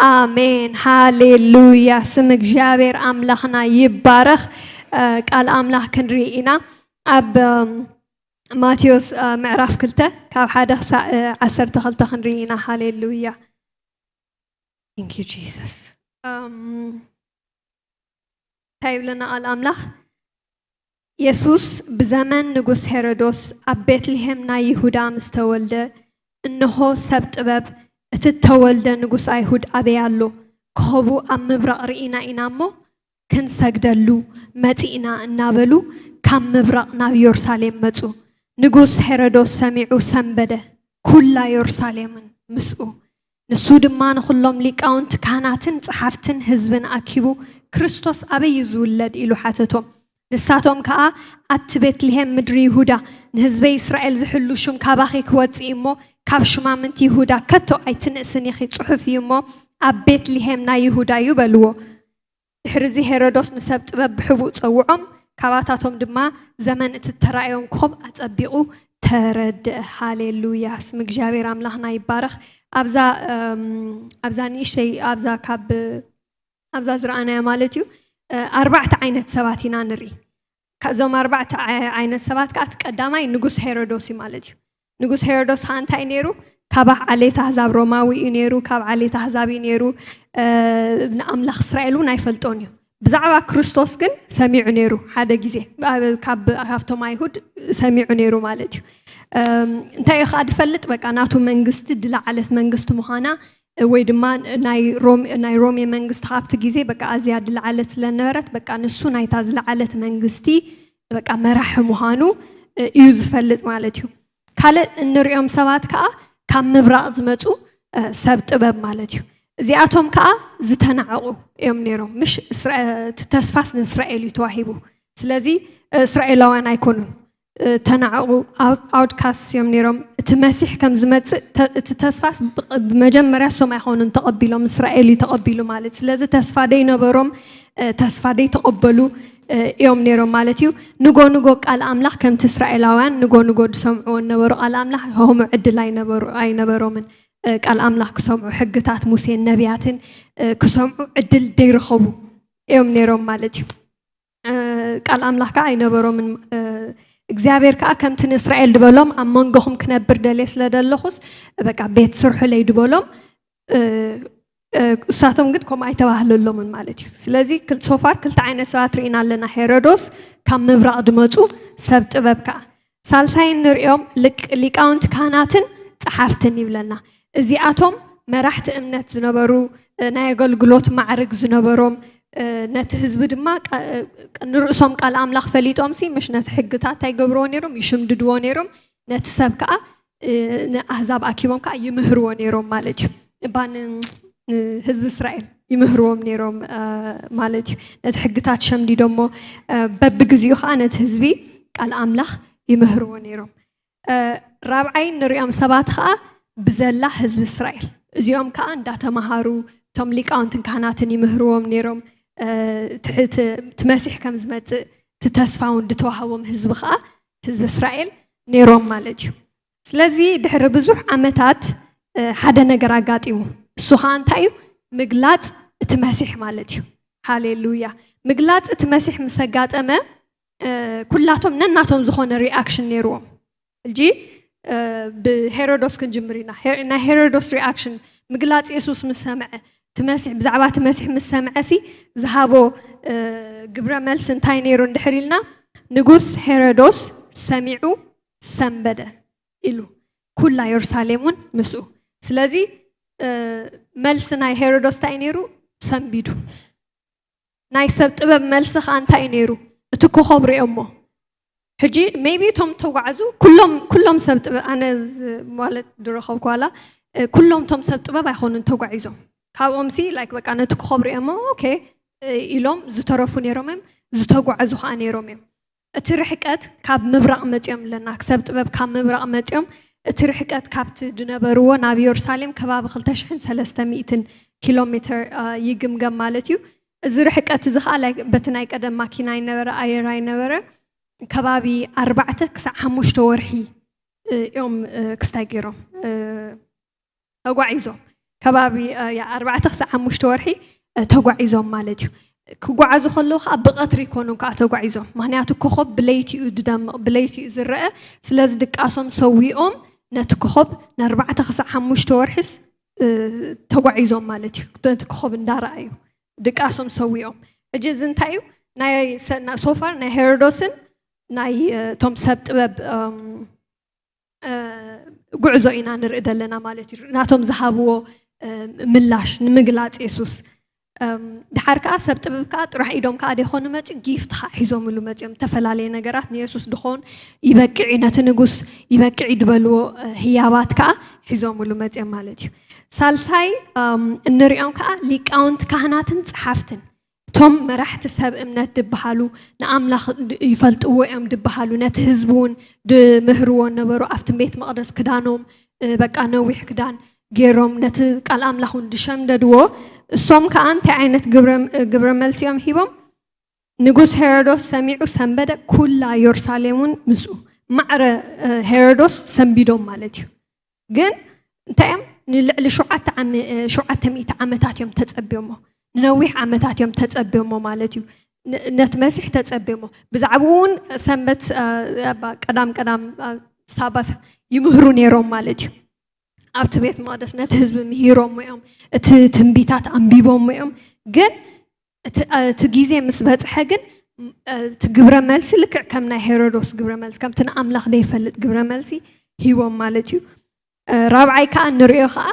ኣሜን። ሃሌሉያ። ስም እግዚኣብሔር ኣምላኽና ይባረኽ። እ፣ ቃል ኣምላኽ ክንርኢ ኢና። ኣብ፣ እም፣ ማቴዎስ፣ እ፣ ምዕራፍ ክልተ ካብ ሓደ ክሳዕ፣ እ፣ ዓሰርተ ክልተ ክንርኢ ኢና። ሃሌሉያ። Thank you, Jesus. እም፣ እንታይ ይብለና ቃል ኣምላኽ? የሱስ ብዘመን ንጉስ ሄሮዶስ ኣብ ቤትልሄም ናይ ይሁዳ ምስ ተወልደ፣ እንሆ ሰብ ጥበብ፣ እቲ እተወልደ ንጉስ ኣይሁድ ኣበይ ኣሎ? ኮኸቡ ኣብ ምብራቕ ርኢና ኢና እሞ ክንሰግደሉ መጺእና እናበሉ ካብ ምብራቕ ናብ የሩሳሌም መጹ። ንጉስ ሄሮዶስ ሰሚዑ ሰንበደ፣ ኩላ የሩሳሌምን ምስኡ። ንሱ ድማ ንኹሎም ሊቃውንቲ ካህናትን ጸሓፍትን ህዝብን ኣኪቡ፣ ክርስቶስ ኣበይ እዩ ዝውለድ? ኢሉ ሓተቶም። ንሳቶም ከኣ፣ ኣቲ ቤትልሄም ምድሪ ይሁዳ፣ ንህዝበይ እስራኤል ዝሕሉ ሹም ካባኺ ክወጽእ እዩ እሞ፣ ካብ ሹማምንቲ ይሁዳ ከቶ ኣይትንእስን ኢኺ፣ ጽሑፍ እዩ እሞ፣ ኣብ ቤትልሄም ናይ ይሁዳ እዩ በልዎ። ድሕሪ እዚ ሄሮዶስ ንሰብ ጥበብ ብሕቡእ ጸውዖም፣ ካባታቶም ድማ ዘመን እቲ ተራእዮም ኮኸብ ኣጸቢቑ ተረድአ። ሃሌሉያ! ስም እግዚኣብሔር ኣምላኽና ይባረኽ። ኣብዛ ኣብዛ ንእሽተይ ኣብዛ ካብ ኣብዛ ዝረኣናያ ማለት እዩ ኣርባዕተ ዓይነት ሰባት ኢና ንርኢ። ካብዞም ኣርባዕተ ዓይነት ሰባት ከዓ እቲ ቀዳማይ ንጉስ ሄሮዶስ እዩ ማለት እዩ። ንጉስ ሄሮዶስ ከዓ እንታይ ነይሩ? ካብ ዓሌት ኣህዛብ ሮማዊ እዩ ነይሩ፣ ካብ ዓሌት ኣህዛብ እዩ ነይሩ። ንኣምላኽ እስራኤል እውን ኣይፈልጦን እዩ። ብዛዕባ ክርስቶስ ግን ሰሚዑ ነይሩ። ሓደ ግዜ ካብቶም ኣይሁድ ሰሚዑ ነይሩ ማለት እዩ። እንታይ እዩ ከዓ ዝፈልጥ? በቃ ናቱ መንግስቲ ድለዓለት መንግስቲ ምዃና ወይ ድማ ናይ ሮሜ መንግስቲ ካብቲ ግዜ በቃ ኣዝያ ድለዓለት ስለነበረት በቃ ንሱ ናይታ ዝለዓለት መንግስቲ በቃ መራሒ ምዃኑ እዩ ዝፈልጥ ማለት እዩ። ካልእ እንሪኦም ሰባት ከዓ ካብ ምብራቕ ዝመፁ ሰብ ጥበብ ማለት እዩ። እዚኣቶም ከዓ ዝተናዕቑ እዮም ነይሮም። ምሽ እቲ ተስፋስ ንእስራኤል እዩ ተዋሂቡ። ስለዚ እስራኤላውያን ኣይኮኑን። ተናዕቑ ኣውትካስት እዮም ነይሮም። እቲ መሲሕ ከም ዝመፅእ እቲ ተስፋስ ብመጀመርያ እሶም ኣይኮኑን ተቐቢሎም፣ እስራኤል እዩ ተቐቢሉ ማለት። ስለዚ ተስፋ ደይነበሮም ተስፋ ደይተቐበሉ እዮም ነይሮም ማለት እዩ። ንጎ ንጎ ቃል ኣምላኽ ከምቲ እስራኤላውያን ንጎ ንጎ ዝሰምዕዎ ነበሩ ቃል ኣምላኽ ከምኡ ዕድል ኣይነበሮምን። ቃል ኣምላኽ ክሰምዑ ሕግታት ሙሴን ነቢያትን ክሰምዑ ዕድል ደይረኸቡ እዮም ነይሮም ማለት እዩ። ቃል ኣምላኽ ከዓ ኣይነበሮምን። እግዚኣብሔር ከዓ ከምቲ ንእስራኤል ዝበሎም ኣብ መንጎኹም ክነብር ደልየ ስለ ዘለኹስ በቃ ቤት ስርሑለይ ዝበሎም እሳቶም ግን ከምኡ ኣይተባህለሎምን ማለት እዩ። ስለዚ ሶፋር ክልተ ዓይነት ሰባት ርኢና ኣለና። ሄሮዶስ ካብ ምብራቕ ድመፁ ሰብ ጥበብ ከዓ ሳልሳይ ንሪኦም ሊቃውንቲ ካህናትን ፀሓፍትን ይብለና። እዚኣቶም መራሕቲ እምነት ዝነበሩ ናይ ኣገልግሎት ማዕርግ ዝነበሮም ነቲ ህዝቢ ድማ ንርእሶም ቃል ኣምላኽ ፈሊጦም ሲ ምሽ ነቲ ሕግታት እንታይ ገብርዎ ነይሮም? ይሽምድድዎ ነይሮም። ነቲ ሰብ ከዓ ንኣህዛብ ኣኪቦም ከዓ ይምህርዎ ነይሮም ማለት እዩ። እባ ንህዝቢ እስራኤል ይምህርዎም ነይሮም ማለት እዩ። ነቲ ሕግታት ሸምዲዶሞ በብግዚኡ ከዓ ነቲ ህዝቢ ቃል ኣምላኽ ይምህርዎ ነይሮም። ራብዓይ ንሪኦም ሰባት ከዓ ብዘላ ህዝቢ እስራኤል እዚኦም ከዓ እንዳተምሃሩ እቶም ሊቃውንትን ካህናትን ይምህርዎም ነይሮም። እቲ መሲሕ ከም ዝመፅእ እቲ ተስፋ እውን ዝተዋህቦም ህዝቢ ከዓ ህዝቢ እስራኤል ነይሮም ማለት እዩ። ስለዚ ድሕሪ ብዙሕ ዓመታት ሓደ ነገር ኣጋጢሙ። እሱ ከዓ እንታይ እዩ? ምግላፅ እቲ መሲሕ ማለት እዩ። ሃሌሉያ! ምግላፅ እቲ መሲሕ ምስ ኣጋጠመ ኩላቶም ነናቶም ዝኾነ ሪኣክሽን ነይርዎም። ሕጂ ብሄሮዶስ ክንጅምር ኢና። ናይ ሄሮዶስ ሪኣክሽን ምግላፅ የሱስ ምስ ሰምዐ እቲ መሲሕ ብዛዕባ እቲ መሲሕ ምስ ሰምዐ ሲ ዝሃቦ ግብረ መልሲ እንታይ ነይሩ እንድሕር ኢልና ንጉስ ሄሮዶስ ሰሚዑ ሰንበደ ኢሉ ኩላ የሩሳሌም እውን ምስኡ። ስለዚ መልሲ ናይ ሄሮዶስ እንታይ ነይሩ? ሰንቢዱ። ናይ ሰብ ጥበብ መልሲ ከዓ እንታይ ነይሩ? እቲ ኮኸብ ሪኦሞ። ሕጂ ሜቢ እቶም ተጓዕዙ ኩሎም ኩሎም ሰብ ጥበብ ኣነ ማለት ድረኸብኩ ዋላ ኩሎም እቶም ሰብ ጥበብ ኣይኮኑን ተጓዒዞም። ካብኦም ሲ ላይክ በቃ ነቲ ኮኸብ ሪኦሞ ኦኬ ኢሎም ዝተረፉ ነይሮም እዮም። ዝተጓዕዙ ከዓ ነይሮም እዮም። እቲ ርሕቀት ካብ ምብራቕ መፂኦም ኣለና ሰብ ጥበብ ካብ ምብራቕ መፂኦም እቲ ርሕቀት ካብቲ ዝነበርዎ ናብ የሩሳሌም ከባቢ ክልተ ሽሕን ሰለስተ ሚእትን ኪሎ ሜትር ይግምገም ማለት እዩ። እዚ ርሕቀት እዚ ከዓ በቲ ናይ ቀደም ማኪና ኣይነበረ ኣየር ኣይነበረ ከባቢ ኣርባዕተ ክሳዕ ሓሙሽተ ወርሒ እዮም ክስታይ ገይሮም ተጓዒዞም ከባቢ ኣርባዕተ ክሳብ ሓሙሽተ ወርሒ ተጓዒዞም ማለት እዩ። ክጓዓዙ ከለዉ ከዓ ብቐትሪ ይኮኑን ከዓ ተጓዒዞም። ምክንያቱ ኮኸብ ብለይቲ እዩ ዝደምቕ፣ ብለይቲ እዩ ዝረአ። ስለዚ ድቃሶም ሰዊኦም ነቲ ኮኸብ ንኣርባዕተ ክሳብ ሓሙሽተ ወርሒስ ተጓዒዞም ማለት እዩ። ነቲ ኮኸብ እንዳረኣዩ ድቃሶም ሰዊኦም። ሕጂ እዚ እንታይ እዩ? ናይ ሶፋር ናይ ሄሮዶስን ናይ እቶም ሰብ ጥበብ ጉዕዞ ኢና ንርኢ ዘለና ማለት እዩ። ናቶም ዝሃብዎ ምላሽ ንምግላፅ የሱስ ድሓር ከዓ ሰብ ጥበብ ከዓ ጥራሕ ኢዶም ከዓ ደይኮኑ መፅኡ ጊፍት ከዓ ሒዞምሉ መፅኦም ዝተፈላለየ ነገራት ንየሱስ ድኸውን ይበቅዕ እዩ ነቲ ንጉስ ይበቅዕ እዩ ዝበልዎ ህያባት ከዓ ሒዞምሉ መፅኦም ማለት እዩ። ሳልሳይ እንሪኦም ከዓ ሊቃውንቲ ካህናትን ፀሓፍትን እቶም መራሕቲ ሰብ እምነት ድበሃሉ ንኣምላኽ ይፈልጥዎ እዮም ድበሃሉ ነቲ ህዝቢ እውን ድምህርዎ ነበሩ ኣብቲ ቤት መቕደስ ክዳኖም በቃ ነዊሕ ክዳን ገይሮም ነቲ ቃል ኣምላኽ እውን ድሸምደድዎ እሶም ከዓ እንታይ ዓይነት ግብረ ግብረ መልሲ እዮም ሂቦም? ንጉስ ሄሮዶስ ሰሚዑ ሰንበደ፣ ኩላ ዮርሳሌም እውን ምስኡ። ማዕረ እ፣ ሄሮዶስ ሰንቢዶም ማለት እዩ። ግን እንታይ እዮም ንልዕሊ ሸውዓተ ዓመ- እ፣ ሸውዓተ ሚእቲ ዓመታት እዮም ተጸብዮሞ። ንነዊሕ ዓመታት እዮም ተጸብዮሞ ማለት እዩ። ን- ነቲ መሲሕ ተጸብዮሞ። ብዛዕባኡ እውን ሰንበት እ፣ ኣባ- ቀዳም ቀዳም እ፣ ሳባት ይምህሩ ነይሮም ማለት እዩ። ኣብቲ ቤት መቅደስ ነቲ ህዝቢ ምሂሮሞ እዮም። እቲ ትንቢታት ኣንቢቦሞ እዮም። ግን እቲ እቲ ግዜ ምስ በጽሐ ግን እቲ ግብረ መልሲ ልክዕ ከም ናይ ሄሮዶስ ግብረ መልሲ፣ ከምቲ ንኣምላኽ ዘይፈልጥ ግብረ መልሲ ሂቦም ማለት እዩ። ራብዓይ ከዓ ንሪኦ ከዓ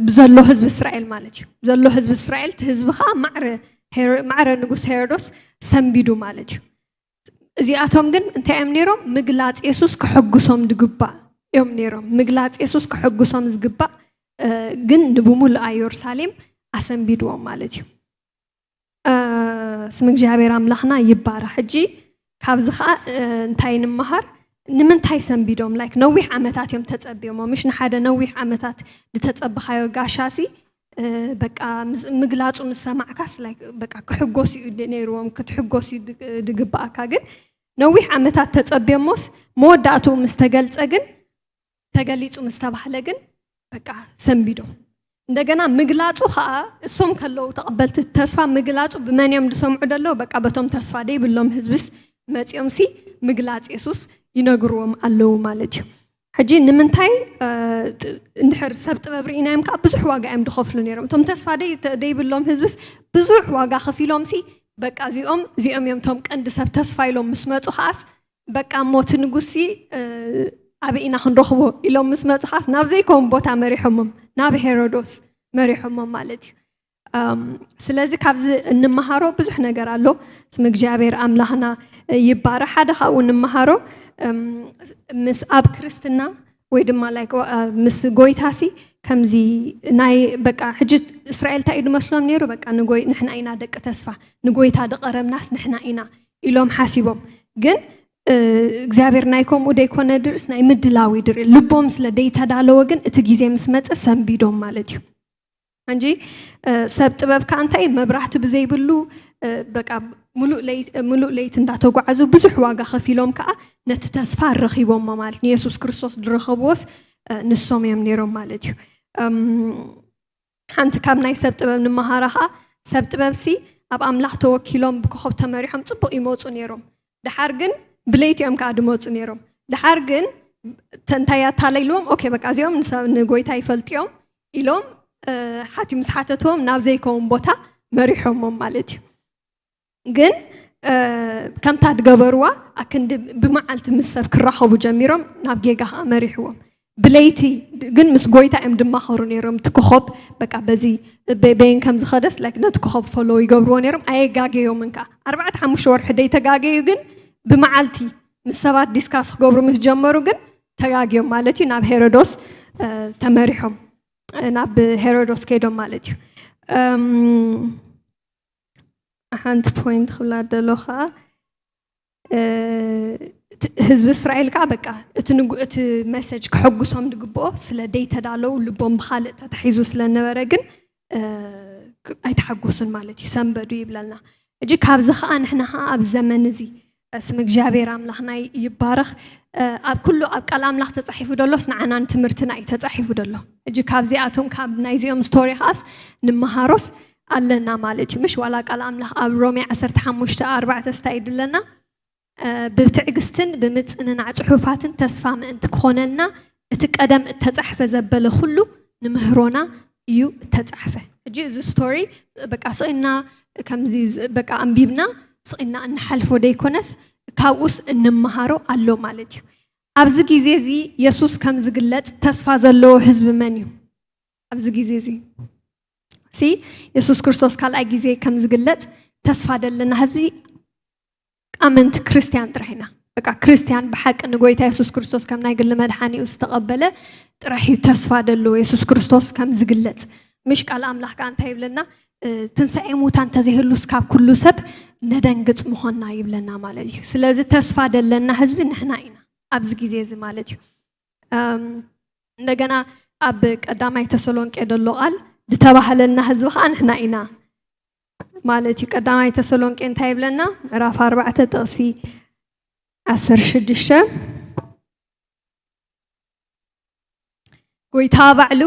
ብዘሎ ህዝቢ እስራኤል ማለት እዩ። ብዘሎ ህዝቢ እስራኤል እቲ ህዝቢ ከዓ ማዕረ ሄሮ- ማዕረ ንጉስ ሄሮዶስ ሰንቢዱ ማለት እዩ። እዚኣቶም ግን እንታይ እዮም ነይሮም? ምግላፅ የሱስ ከሐጉሶም ዝግባእ እዮም ነይሮም። ምግላፅ የሱስ ከሐጉሶም ዝግባእ እ፣ ግን ንብሙሉኣ ኢየሩሳሌም ኣሰንቢድዎም ማለት እዩ። እ፣ ስም እግዚኣብሔር ኣምላኽና ይባረኽ። ሕጂ ካብዚ ኸዓ እ፣ እንታይ ንምሃር? ንምንታይ ሰንቢዶም? ላይክ ነዊሕ ዓመታት እዮም ተጸቢዮሞ። ምሽ ንሓደ ነዊሕ ዓመታት ዝተጸበኻዮ ጋሻሲ እ፣ በቃ ምስ- ምግላጹ ምስ ሰማዕካስ ላይክ በቃ ክሕጎስ እዩ ድ- ነይርዎም፣ ክትሕጎስ እዩ ድ- ድግብኣካ። ግን ነዊሕ ዓመታት ተጸቢዮሞስ መወዳእትኡ ምስ ተገልጸ ግን ተገሊጹ ምስ ተባህለ ግን በቃ ሰንቢዶም። እንደገና ምግላጹ ኸዓ እሶም ከለዉ ተቐበልቲ ተስፋ ምግላጹ ብመን እዮም ዝሰምዑ ዘለዉ? በቃ በቶም ተስፋ ደይብሎም ህዝብስ መጺኦም ሲ ምግላጽ የሱስ ይነግርዎም ኣለዉ ማለት እዩ። ሕጂ ንምንታይ እ፣ ጥ- እንድሕር ሰብ ጥበብ ርኢናዮም ከዓ ብዙሕ ዋጋ እዮም ዝኸፍሉ ነይሮም። እቶም ተስፋ ደይ- ተ- ደይብሎም ህዝብስ ብዙሕ ዋጋ ከፊሎም ሲ በቃ እዚኦም እዚኦም እዮም እቶም ቀንዲ ሰብ ተስፋ ኢሎም ምስ መፁ ከዓስ በቃ እሞ እቲ ንጉሲ ኣበይ ኢና ክንረኽቦ ኢሎም ምስ መፁ ከዓስ ናብ ዘይከውን ቦታ መሪሖሞም፣ ናብ ሄሮዶስ መሪሖሞም ማለት እዩ። ስለዚ ካብዚ እንመሃሮ ብዙሕ ነገር ኣሎ። ስም እግዚኣብሔር ኣምላኽና ይባረ። ሓደ ካብኡ እንመሃሮ ምስ ኣብ ክርስትና ወይ ድማ like ምስ ጎይታሲ ከምዚ ናይ በቃ ሕጂ እስራኤል እንታይ እዩ ዝመስሎም ነይሩ? በቃ ንጎይ ንሕና ኢና ደቂ ተስፋ፣ ንጎይታ ዝቐረብናስ ንሕና ኢና ኢሎም ሓሲቦም። ግን እግዚኣብሔር ናይ ከምኡ ደይኮነ ድርስ ናይ ምድላዊ ድር ልቦም ስለ ደይተዳለወ ግን እቲ ግዜ ምስ መፀ ሰንቢዶም ማለት እዩ። እንጂ ሰብ ጥበብ ከዓ እንታይ መብራህቲ ብዘይብሉ በቃ ሙሉእ ለይት- ሙሉእ ለይቲ እንዳተጓዓዙ ብዙሕ ዋጋ ከፊሎም ከዓ ነቲ ተስፋ ረኺቦሞ ማለት ንየሱስ ክርስቶስ ዝረኸብዎስ ንሶም እዮም ነይሮም ማለት እዩ። ሓንቲ ካብ ናይ ሰብ ጥበብ ንመሃራ ከዓ ሰብ ጥበብ ሲ ኣብ ኣምላኽ ተወኪሎም ብኮኸብ ተመሪሖም ፅቡቕ ይመፁ ነይሮም። ድሓር ግን ብለይቲ እዮም ከዓ ድመፁ ነይሮም። ድሓር ግን እንታይ ኣታለይልዎም? ኦኬ በቃ እዚኦም ንሰብ ንጎይታ ይፈልጥዮም ኢሎም ሓቲ ምስ ሓተትዎም ናብ ዘይከውን ቦታ መሪሖሞም ማለት እዩ። ግን ከምታ ድገበርዋ ኣክንዲ ብመዓልቲ ምስ ሰብ ክራኸቡ ጀሚሮም ናብ ጌጋ ከዓ መሪሕዎም። ብለይቲ ግን ምስ ጎይታ እዮም ድማኸሩ ነይሮም። እቲ ኮኸብ በቃ በዚ በ- በይን ከም ዝኸደስ like ነቲ ኮኸብ ፈሎ ይገብርዎ ነይሮም። ኣየጋገዮምን ከዓ ኣርባዕተ ሓሙሽተ ወርሒ ደይተጋገዩ ግን ብመዓልቲ ምስ ሰባት ዲስካስ ክገብሩ ምስ ጀመሩ ግን ተጋግዮም ማለት እዩ። ናብ ሄሮዶስ ተመሪሖም ናብ ሄሮዶስ ከይዶም ማለት እዩ። ሓንቲ ፖይንት ክብላ ደሎ ከዓ ህዝቢ እስራኤል ከዓ በቃ እቲ ንጉ- እቲ መሰጅ ክሕጉሶም ዝግብኦ ስለ ደይተዳለው ልቦም ብካልእ ተታሒዙ ስለነበረ ግን ኣይተሓጎሱን ማለት እዩ። ሰንበዱ ይብለና። እጂ ካብዚ ከዓ ንሕና ከዓ ኣብ ዘመን እዚ ስም እግዚኣብሔር ኣምላኽና ይባረኽ። ኣብ ኩሉ ኣብ ቃል ኣምላኽ ተፃሒፉ ደሎስ ንዓናን ትምህርትና እዩ ተፃሒፉ ደሎ። እጂ ካብዚኣቶም ካብ ናይዚኦም ስቶሪ ከዓስ ንመሃሮስ ኣለና ማለት እዩ። ምሽ ዋላ ቃል ኣምላኽ ኣብ ሮሜ ዓሰርተ ሓሙሽተ ኣርባዕተ ስታይ ድለና ብትዕግስትን ብምጽንናዕ ጽሑፋትን ተስፋ ምእንቲ ክኾነልና እቲ ቀደም እተጻሕፈ ዘበለ ኩሉ ንምህሮና እዩ እተጻሕፈ። ሕጂ እዚ ስቶሪ በቃ ስቕና ከምዚ በቃ ኣንቢብና ስቕና እንሓልፎ ደይኮነስ ካብኡስ እንመሃሮ ኣሎ ማለት እዩ። ኣብዚ ግዜ እዚ የሱስ ከም ዝግለጽ ተስፋ ዘለዎ ህዝቢ መን እዩ? ኣብዚ ግዜ እዚ ሲ የሱስ ክርስቶስ ካልኣይ ግዜ ከም ዝግለጽ ተስፋ ደለና ህዝቢ ኣመንቲ ክርስትያን ጥራሕ ኢና። በቃ ክርስትያን ብሓቂ ንጎይታ የሱስ ክርስቶስ ከም ናይ ግሊ መድሓኒኡ ዝተቐበለ ጥራሕ እዩ ተስፋ ደለዎ የሱስ ክርስቶስ ከም ዝግለጽ። ምሽ ቃል ኣምላኽ ከዓ እንታይ ይብለና? ትንሳኤ ሙታን እንተዘይህሉስ ካብ ኩሉ ሰብ ነደንግጽ ምኾንና ይብለና ማለት እዩ። ስለዚ ተስፋ ደለና ህዝቢ ንሕና ኢና ኣብዚ ግዜ እዚ ማለት እዩ። እንደገና ኣብ ቀዳማይ ተሰሎንቄ ዘሎ ቃል ዝተባህለልና ህዝቢ ከዓ ንሕና ኢና ማለት እዩ። ቀዳማይ ተሰሎንቄ እንታይ ይብለና? ምዕራፍ ኣርባዕተ ጥቕሲ ዓሰርተ ሽዱሽተ፣ ጎይታ ባዕሉ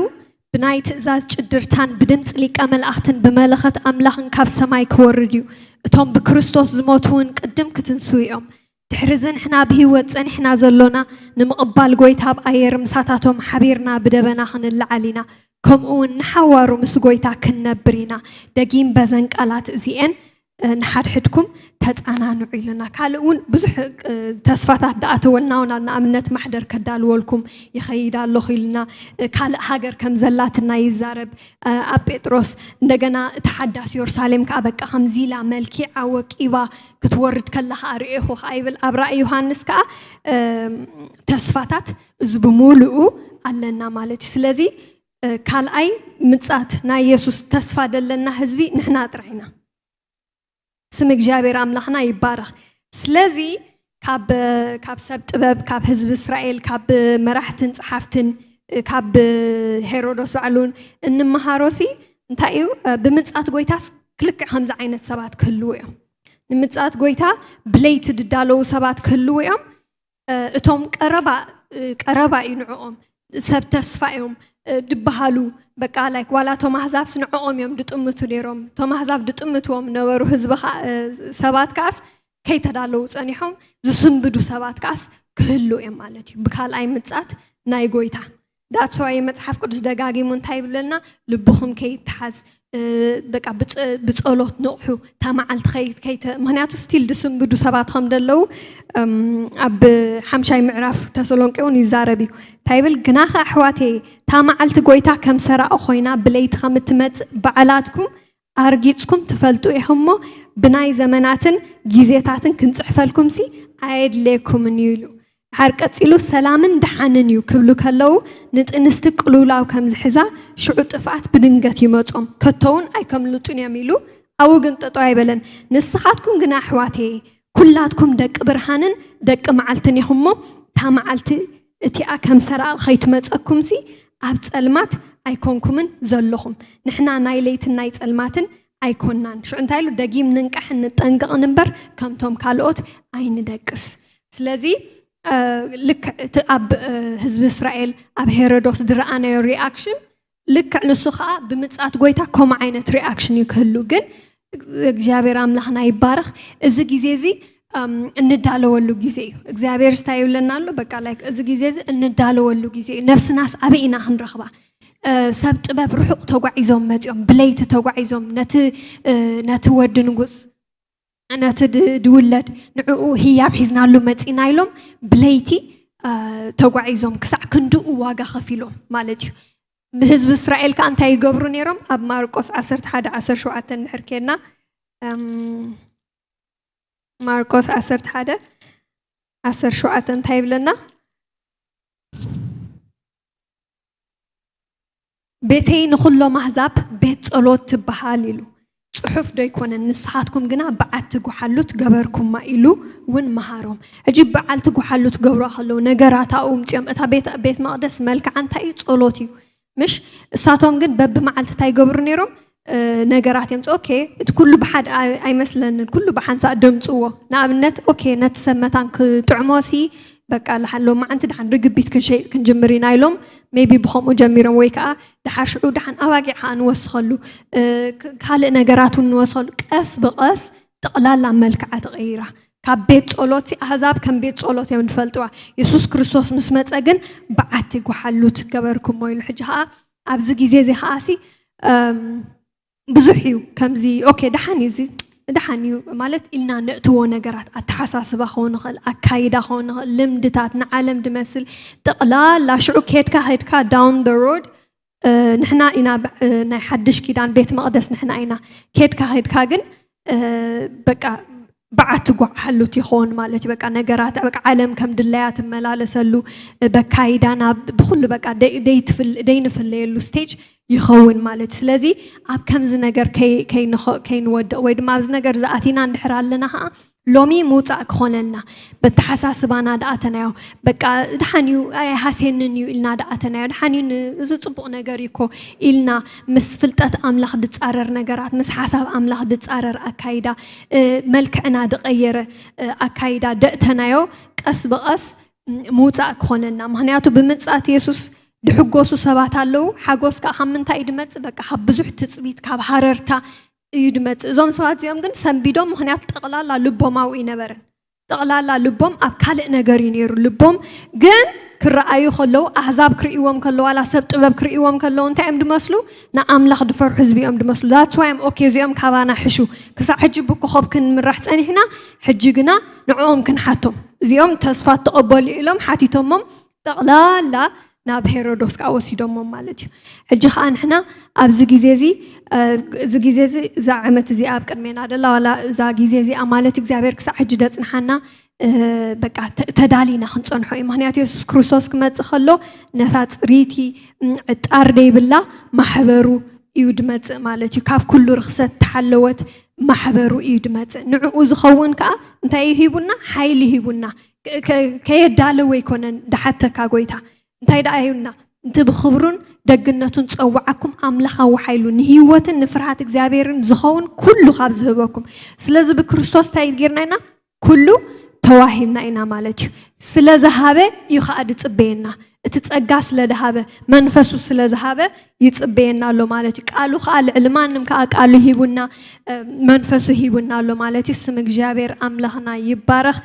ብናይ ትእዛዝ ጭድርታን ብድምፂ ሊቀ መላእኽትን ብመለኸት ኣምላኽን ካብ ሰማይ ክወርድ እዩ። እቶም ብክርስቶስ ዝሞቱ እውን ቅድም ክትንስኡ እዮም። ድሕሪ እዚ ንሕና ብህይወት ጸኒሕና ዘሎና ንምቕባል ጎይታ ኣብ ኣየር ምሳታቶም ሓቢርና ብደበና ክንለዓል ኢና። ከምኡ እውን ንሓዋሩ ምስ ጎይታ ክንነብር ኢና። ደጊም በዘን ቃላት እዚኤን ንሓድሕድኩም ተጻናንዑ ኢሉና። ካልእ እውን ብዙሕ ተስፋታት ደኣ ተወልና እውን፣ ንኣብነት ማሕደር ከዳልወልኩም ይኸይድ ኣለኹ ኢሉና። ካልእ ሃገር ከም ዘላትና ይዛረብ ኣብ ጴጥሮስ። እንደገና እቲ ሓዳስ የሩሳሌም ከዓ በቃ ከምዚ ኢላ መልኪዓ ወቂባ ክትወርድ ከላ ከዓ ርእኹ ከዓ ይብል ኣብ ራእይ ዮሃንስ ከዓ። ተስፋታት እዚ ብምሉኡ ኣለና ማለት እዩ። ስለዚ ካልኣይ ምጻት ናይ የሱስ ተስፋ ደለና ህዝቢ ንሕና ጥራይ ኢና። ስም እግዚኣብሔር ኣምላኽና ይባረኽ። ስለዚ ካብ ካብ ሰብ ጥበብ፣ ካብ ህዝቢ እስራኤል፣ ካብ መራሕትን ጸሓፍትን፣ ካብ ሄሮዶስ ባዕሉን እንመሃሮሲ እንታይ እዩ? ብምጻት ጎይታስ ክልክዕ ከምዚ ዓይነት ሰባት ክህልዉ እዮም። ንምጻት ጎይታ ብለይቲ ድዳለዉ ሰባት ክህልዉ እዮም። እቶም ቀረባ ቀረባ እዩ ንዕኦም፣ ሰብ ተስፋ እዮም ድበሃሉ። በቃ ላይክ ዋላ እቶም ኣህዛብስ ንዕኦም እዮም ድጥምቱ ነይሮም። እቶም ኣህዛብ ድጥምትዎም ነበሩ ህዝቢ ሰባት ከኣስ ከይተዳለዉ ጸኒሖም ዝስንብዱ ሰባት ከኣስ ክህሉ እዮም ማለት እዩ ብካልኣይ ምጻት ናይ ጎይታ። ዳትስ ዋይ መጽሓፍ ቅዱስ ደጋጊሙ እንታይ ይብለና? ልብኹም ከይተሓዝ በቃ ብጸሎት ንቕሑ። እታ መዓልቲ ከይተ ምክንያቱ ስቲል ድስንብዱ ሰባት ከም ደለዉ ኣብ ሓምሻይ ምዕራፍ ተሰሎንቄ እውን ይዛረብ እዩ። እንታይ ይብል? ግናኸ ኣሕዋተየ እታ መዓልቲ ጎይታ ከም ሰራቂ ኮይና ብለይቲ ከም እትመጽእ ባዕላትኩም ኣርጊጽኩም ትፈልጡ ኢኹም እሞ ብናይ ዘመናትን ግዜታትን ክንጽሕፈልኩምሲ ኣየድልየኩምን እዩ ኢሉ። ድሓር ቀጺሉ ሰላምን ደሓንን እዩ ክብሉ ከለዉ ንጥንስቲ ቅልውላው ከም ዝሕዛ ሽዑ ጥፍኣት ብድንገት ይመጾም ከቶውን ኣይከምልጡን እዮም ኢሉ ኣብኡ ግን ጠጠው ኣይበለን። ንስኻትኩም ግና ኣሕዋተየ ኩላትኩም ደቂ ብርሃንን ደቂ መዓልትን ኢኹም እሞ እታ መዓልቲ እቲኣ ከም ሰራቂ ከይትመጸኩምሲ ኣብ ጸልማት ኣይኮንኩምን ዘለኹም። ንሕና ናይ ለይትን ናይ ጸልማትን ኣይኮናን። ሽዑ እንታይ ኢሉ? ደጊም ንንቃሕን ንጠንቀቕን እምበር ከምቶም ካልኦት ኣይንደቅስ። ስለዚ ልክዕ እቲ ኣብ ህዝቢ እስራኤል ኣብ ሄሮዶስ ዝረኣናዮ ሪኣክሽን ልክዕ ንሱ ከዓ ብምጻት ጎይታ ከምኡ ዓይነት ሪኣክሽን እዩ ክህሉ። ግን እግዚኣብሔር ኣምላኽና ይባረኽ። እዚ ግዜ እዚ እንዳለወሉ ግዜ እዩ። እግዚኣብሔር ስታይ ይብለና ኣሎ። በቃ ላይክ እዚ ግዜ እዚ እንዳለወሉ ግዜ እዩ። ነብስናስ ኣበይ ኢና ክንረኽባ? ሰብ ጥበብ ርሑቕ ተጓዒዞም መፂኦም፣ ብለይቲ ተጓዒዞም ነቲ ነቲ ወዲ ንጉስ ነቲ ድውለድ ንዕኡ ህያብ ሒዝናሉ መፂና ኢሎም ብለይቲ ተጓዒዞም ክሳዕ ክንድኡ ዋጋ ከፊሎም ማለት እዩ። ንህዝቢ እስራኤል ከዓ እንታይ ይገብሩ ነይሮም? ኣብ ማርቆስ ዓሰርተ ሓደ ዓሰርተ ሸውዓተ እንድሕር ኬድና ማርቆስ ዓሰርተ ሓደ ዓሰርተ ሸውዓተ እንታይ ይብለና? ቤተይ ንኹሎም ኣህዛብ ቤት ጸሎት ትበሃል ኢሉ። ጽሑፍ ዶ ኣይኮነን? ንስኻትኩም ግና በዓቲ ጓሓሉት ገበርኩማ ኢሉ እውን መሃሮም። ሕጂ በዓልቲ ጓሓሉት ገብሯ ከለዉ ነገራት ኣብኡ ምጽኦም እታ ቤት ቤት መቕደስ መልክዓ እንታይ እዩ? ጸሎት እዩ። ምሽ እሳቶም ግን በብመዓልቲ እንታይ ይገብሩ ነይሮም? ነገራት እዮም። ኦኬ፣ እቲ ኩሉ ብሓደ ኣይመስለንን፣ ኩሉ ብሓንሳእ ደምፅዎ። ንኣብነት ኦኬ፣ ነቲ ሰብ መታን ክጥዕሞ ሲ በቃ ልሓን ሎማዓንቲ ድሓን ርግቢት ክንሸይጥ ክንጅምር ኢና ኢሎም ሜቢ ብኸምኡ ጀሚሮም፣ ወይ ከዓ ድሓር ሽዑ ድሓን ኣባጊዕ ከዓ ንወስኸሉ፣ ካልእ ነገራት እውን ንወስኸሉ። ቀስ ብቐስ ጠቕላላ መልክዓ ተቐይራ። ካብ ቤት ጸሎት ኣህዛብ ከም ቤት ጸሎት እዮም ዝፈልጥዋ። የሱስ ክርስቶስ ምስ መጸ ግን በዓቲ ጓሓሉት ገበርኩሞ ኢሉ። ሕጂ ከዓ ኣብዚ ግዜ እዚ ከዓ ሲ ብዙሕ እዩ ከምዚ። ኦኬ፣ ደሓን እዩ፣ እዚ ደሓን እዩ ማለት ኢልና ነእትዎ ነገራት፣ ኣተሓሳስባ ክኸውን ይኽእል፣ ኣካይዳ ክኸውን ይኽእል፣ ልምድታት ንዓለም ድመስል ጠቕላላ ሽዑ ኬድካ ኸድካ down the road ንሕና ኢና ናይ ሓድሽ ኪዳን ቤት መቕደስ ንሕና ኢና። ኬድካ ኸድካ ግን በቃ በዓቲ ጓሓሉት ይኸውን ማለት እዩ። በቃ ነገራት በቃ ዓለም ከም ድላያ ትመላለሰሉ፣ በካይዳና ብኩሉ በቃ ደይንፍለየሉ ስቴጅ ይኸውን ማለት እዩ። ስለዚ ኣብ ከምዚ ነገር ከይንወድቕ ወይ ድማ ኣብዚ ነገር ዝኣቲና እንድሕር ኣለና ከዓ ሎሚ ምውፃእ ክኾነልና፣ በተሓሳስባና ደኣተናዮ፣ በቃ ድሓን እዩ ኣይሃስየንን እዩ ኢልና ደኣተናዮ፣ ድሓን እዩ ን- እዚ ፅቡቕ ነገር እዩ እኮ ኢልና፣ ምስ ፍልጠት ኣምላኽ ድፃረር ነገራት፣ ምስ ሓሳብ ኣምላኽ ድፃረር ኣካይዳ፣ እ፣ መልክዕና ድቐየረ፣ እ፣ ኣካይዳ ደእተናዮ፣ ቀስ ብቐስ፣ ም፣ ምውፃእ ክኾነልና። ምኽንያቱ ብምፅኣት የሱስ ድሕጎሱ ሰባት ኣለዉ። ሓጎስ ከዓ ካብ ምንታይ እዩ ድመፅእ? በቃ ካብ ብዙሕ ትፅቢት፣ ካብ ሃረርታ እዩ ድመፅእ። እዞም ሰባት እዚኦም ግን ሰንቢዶም፣ ምኽንያቱ ጠቕላላ ልቦም ኣብኡ ይነበረን። ጠቕላላ ልቦም ኣብ ካልእ ነገር እዩ ነይሩ። ልቦም ግን ክረኣዩ ከለዉ፣ ኣህዛብ ክርእይዎም ከለዉ፣ ዋላ ሰብ ጥበብ ክርእይዎም ከለዉ እንታይ እዮም ድመስሉ? ንኣምላኽ ድፈርሑ ህዝቢ እዮም ድመስሉ። That's why እዮም ኦኬ፣ እዚኦም ካባና ሕሹ፣ ክሳዕ ሕጂ ብኮኸብ ክንምራሕ ፀኒሕና፣ ሕጂ ግና ንዕኦም ክንሓቶም፣ እዚኦም ተስፋ ተቐበሉ ኢሎም ሓቲቶሞም፣ ጠቕላላ ናብ ሄሮዶስ ከዓ ወሲዶሞም ማለት እዩ። ሕጂ ከዓ ንሕና ኣብዚ ግዜ እዚ፣ እ፣ እዚ ግዜ እዚ፣ እዛ ዓመት እዚኣ ኣብ ቅድሜና ደላ፣ ዋላ እዛ ግዜ እዚኣ ማለት እዩ፣ እግዚኣብሔር ክሳዕ ሕጂ ደጽንሓና፣ እ፣ በቃ ተ-፣ ተዳሊና ክንጸንሖ እዩ። ምኽንያቱ የሱስ ክርስቶስ ክመጽእ ከሎ ነታ ጽሪቲ፣ ም፣ ዕጣር ደይብላ ማሕበሩ እዩ ድመጽእ ማለት እዩ። ካብ ኩሉ ርኽሰት ተሓለወት ማሕበሩ እዩ ድመጽእ። ንዕኡ ዝኸውን ከዓ እንታይ እዩ ሂቡና? ሓይሊ ሂቡና። ከ-፣ ከ-፣ ከየዳለወ ኣይኮነን ድሓተካ ጎይታ። እንታይ ደኣ ይብልና? "እቲ ብኽብሩን ደግነቱን ጸውዓኩም ኣምላኻዊ ሓይሉ ንህይወትን ንፍርሃት እግዚኣብሔርን ዝኸውን ኩሉ ካብ ዝህበኩም። ስለዚ ብክርስቶስ እንታይ ጌርና ኢና? ኩሉ ተዋሂብና ኢና" ማለት እዩ። ስለ ዝሃበ እዩ ኸኣ ድጽበየና። እቲ ጸጋ ስለ ዝሃበ፣ መንፈሱ ስለ ዝሃበ ይጽበየና ኣሎ ማለት እዩ። ቃሉ ኸኣ ልዕሊ ማንም ከኣ ቃሉ ሂቡና፣ እ፣ መንፈሱ ሂቡና ኣሎ ማለት እዩ። ስም እግዚኣብሔር ኣምላኽና ይባረኽ።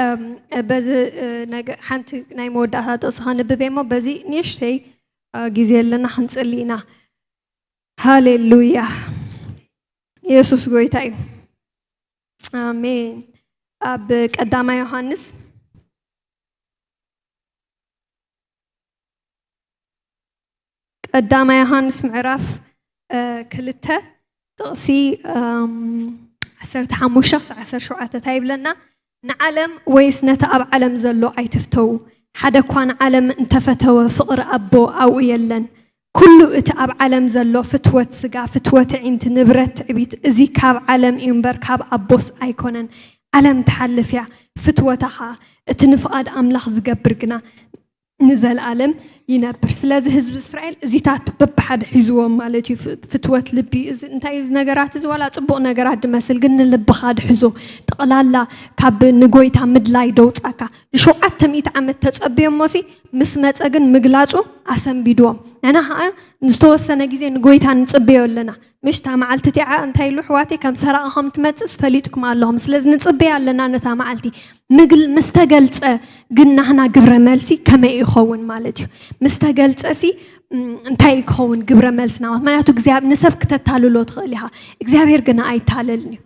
እም፣ በዚ፣ እ፣ ነገ-፣ ሓንቲ ናይ መወዳእታ ጥቕሲ ከንብብ እየ እሞ በዚ ንእሽተይ፣ እ፣ ግዜ ኣለና ክንጽሊ ኢና። ሃሌሉያ። የሱስ ጎይታ እዩ። ኣሜን። ኣብ ቀዳማይ ዮሃንስ፣ ቀዳማይ ዮሃንስ ምዕራፍ፣ እ፣ ክልተ ጥቕሲ፣ እም፣ ዓሰርተ ሓሙሽተ ክሳዕ ዓሰርተ ሸውዓተ እንታይ ይብለና? "ንዓለም ወይስ ነቲ ኣብ ዓለም ዘሎ ኣይትፍተዉ። ሓደ እኳ ንዓለም እንተፈተወ ፍቕሪ ኣቦ ኣብኡ የለን። ኩሉ እቲ ኣብ ዓለም ዘሎ ፍትወት ስጋ፣ ፍትወት ኣዒንቲ፣ ንብረት፣ ትዕቢት፣ እዚ ካብ ዓለም እዩ እምበር ካብ ኣቦስ ኣይኮነን። ዓለም ትሓልፍ እያ፣ ፍትወታ ኸኣ፣ እቲ ንፍቓድ ኣምላኽ ዝገብር ግና ንዘለኣለም ይነብር።" ስለዚ ህዝቢ እስራኤል እዚታት በብሓደ ሒዝዎም ማለት እዩ። ፍ-፣ ፍትወት ልቢ፣ እዚ እንታይ እዩ? እዚ ነገራት እዚ ዋላ ጽቡቕ ነገራት ድመስል፣ ግን ንልብኻ ድሕዞ። ጠቕላላ ካብ ንጎይታ ምድላይ ደውጻካ። ንሸውዓተ ሚእቲ ዓመት ተጸብዮሞሲ ምስ መጸ ግን ምግላጹ ኣሰንቢድዎም። ንሕና ኸኣ ንዝተወሰነ ግዜ ንጎይታ ንጽበዮ ኣለና። ምሽ እታ መዓልቲ እቲኣ እንታይ ኢሉ ኣሕዋተይ፣ ከም ሰራቒ ከም ትመጽእስ ፈሊጥኩም ኣለኹም። ስለዚ ንጽበያ ኣለና ነታ መዓልቲ። ምግል-፣ ምስ ተገልጸ ግን ናህና ግብረ መልሲ ከመይ ይኸውን ማለት እዩ? ምስ ተገልጸሲ፣ እም፣ እንታይ ክኸውን ግብረ መልስና? ምኽንያቱ እግዚኣብ-፣ ንሰብ ክተታልሎ ትኽእል ኢኻ። እግዚኣብሔር ግና ኣይታለልን እዩ።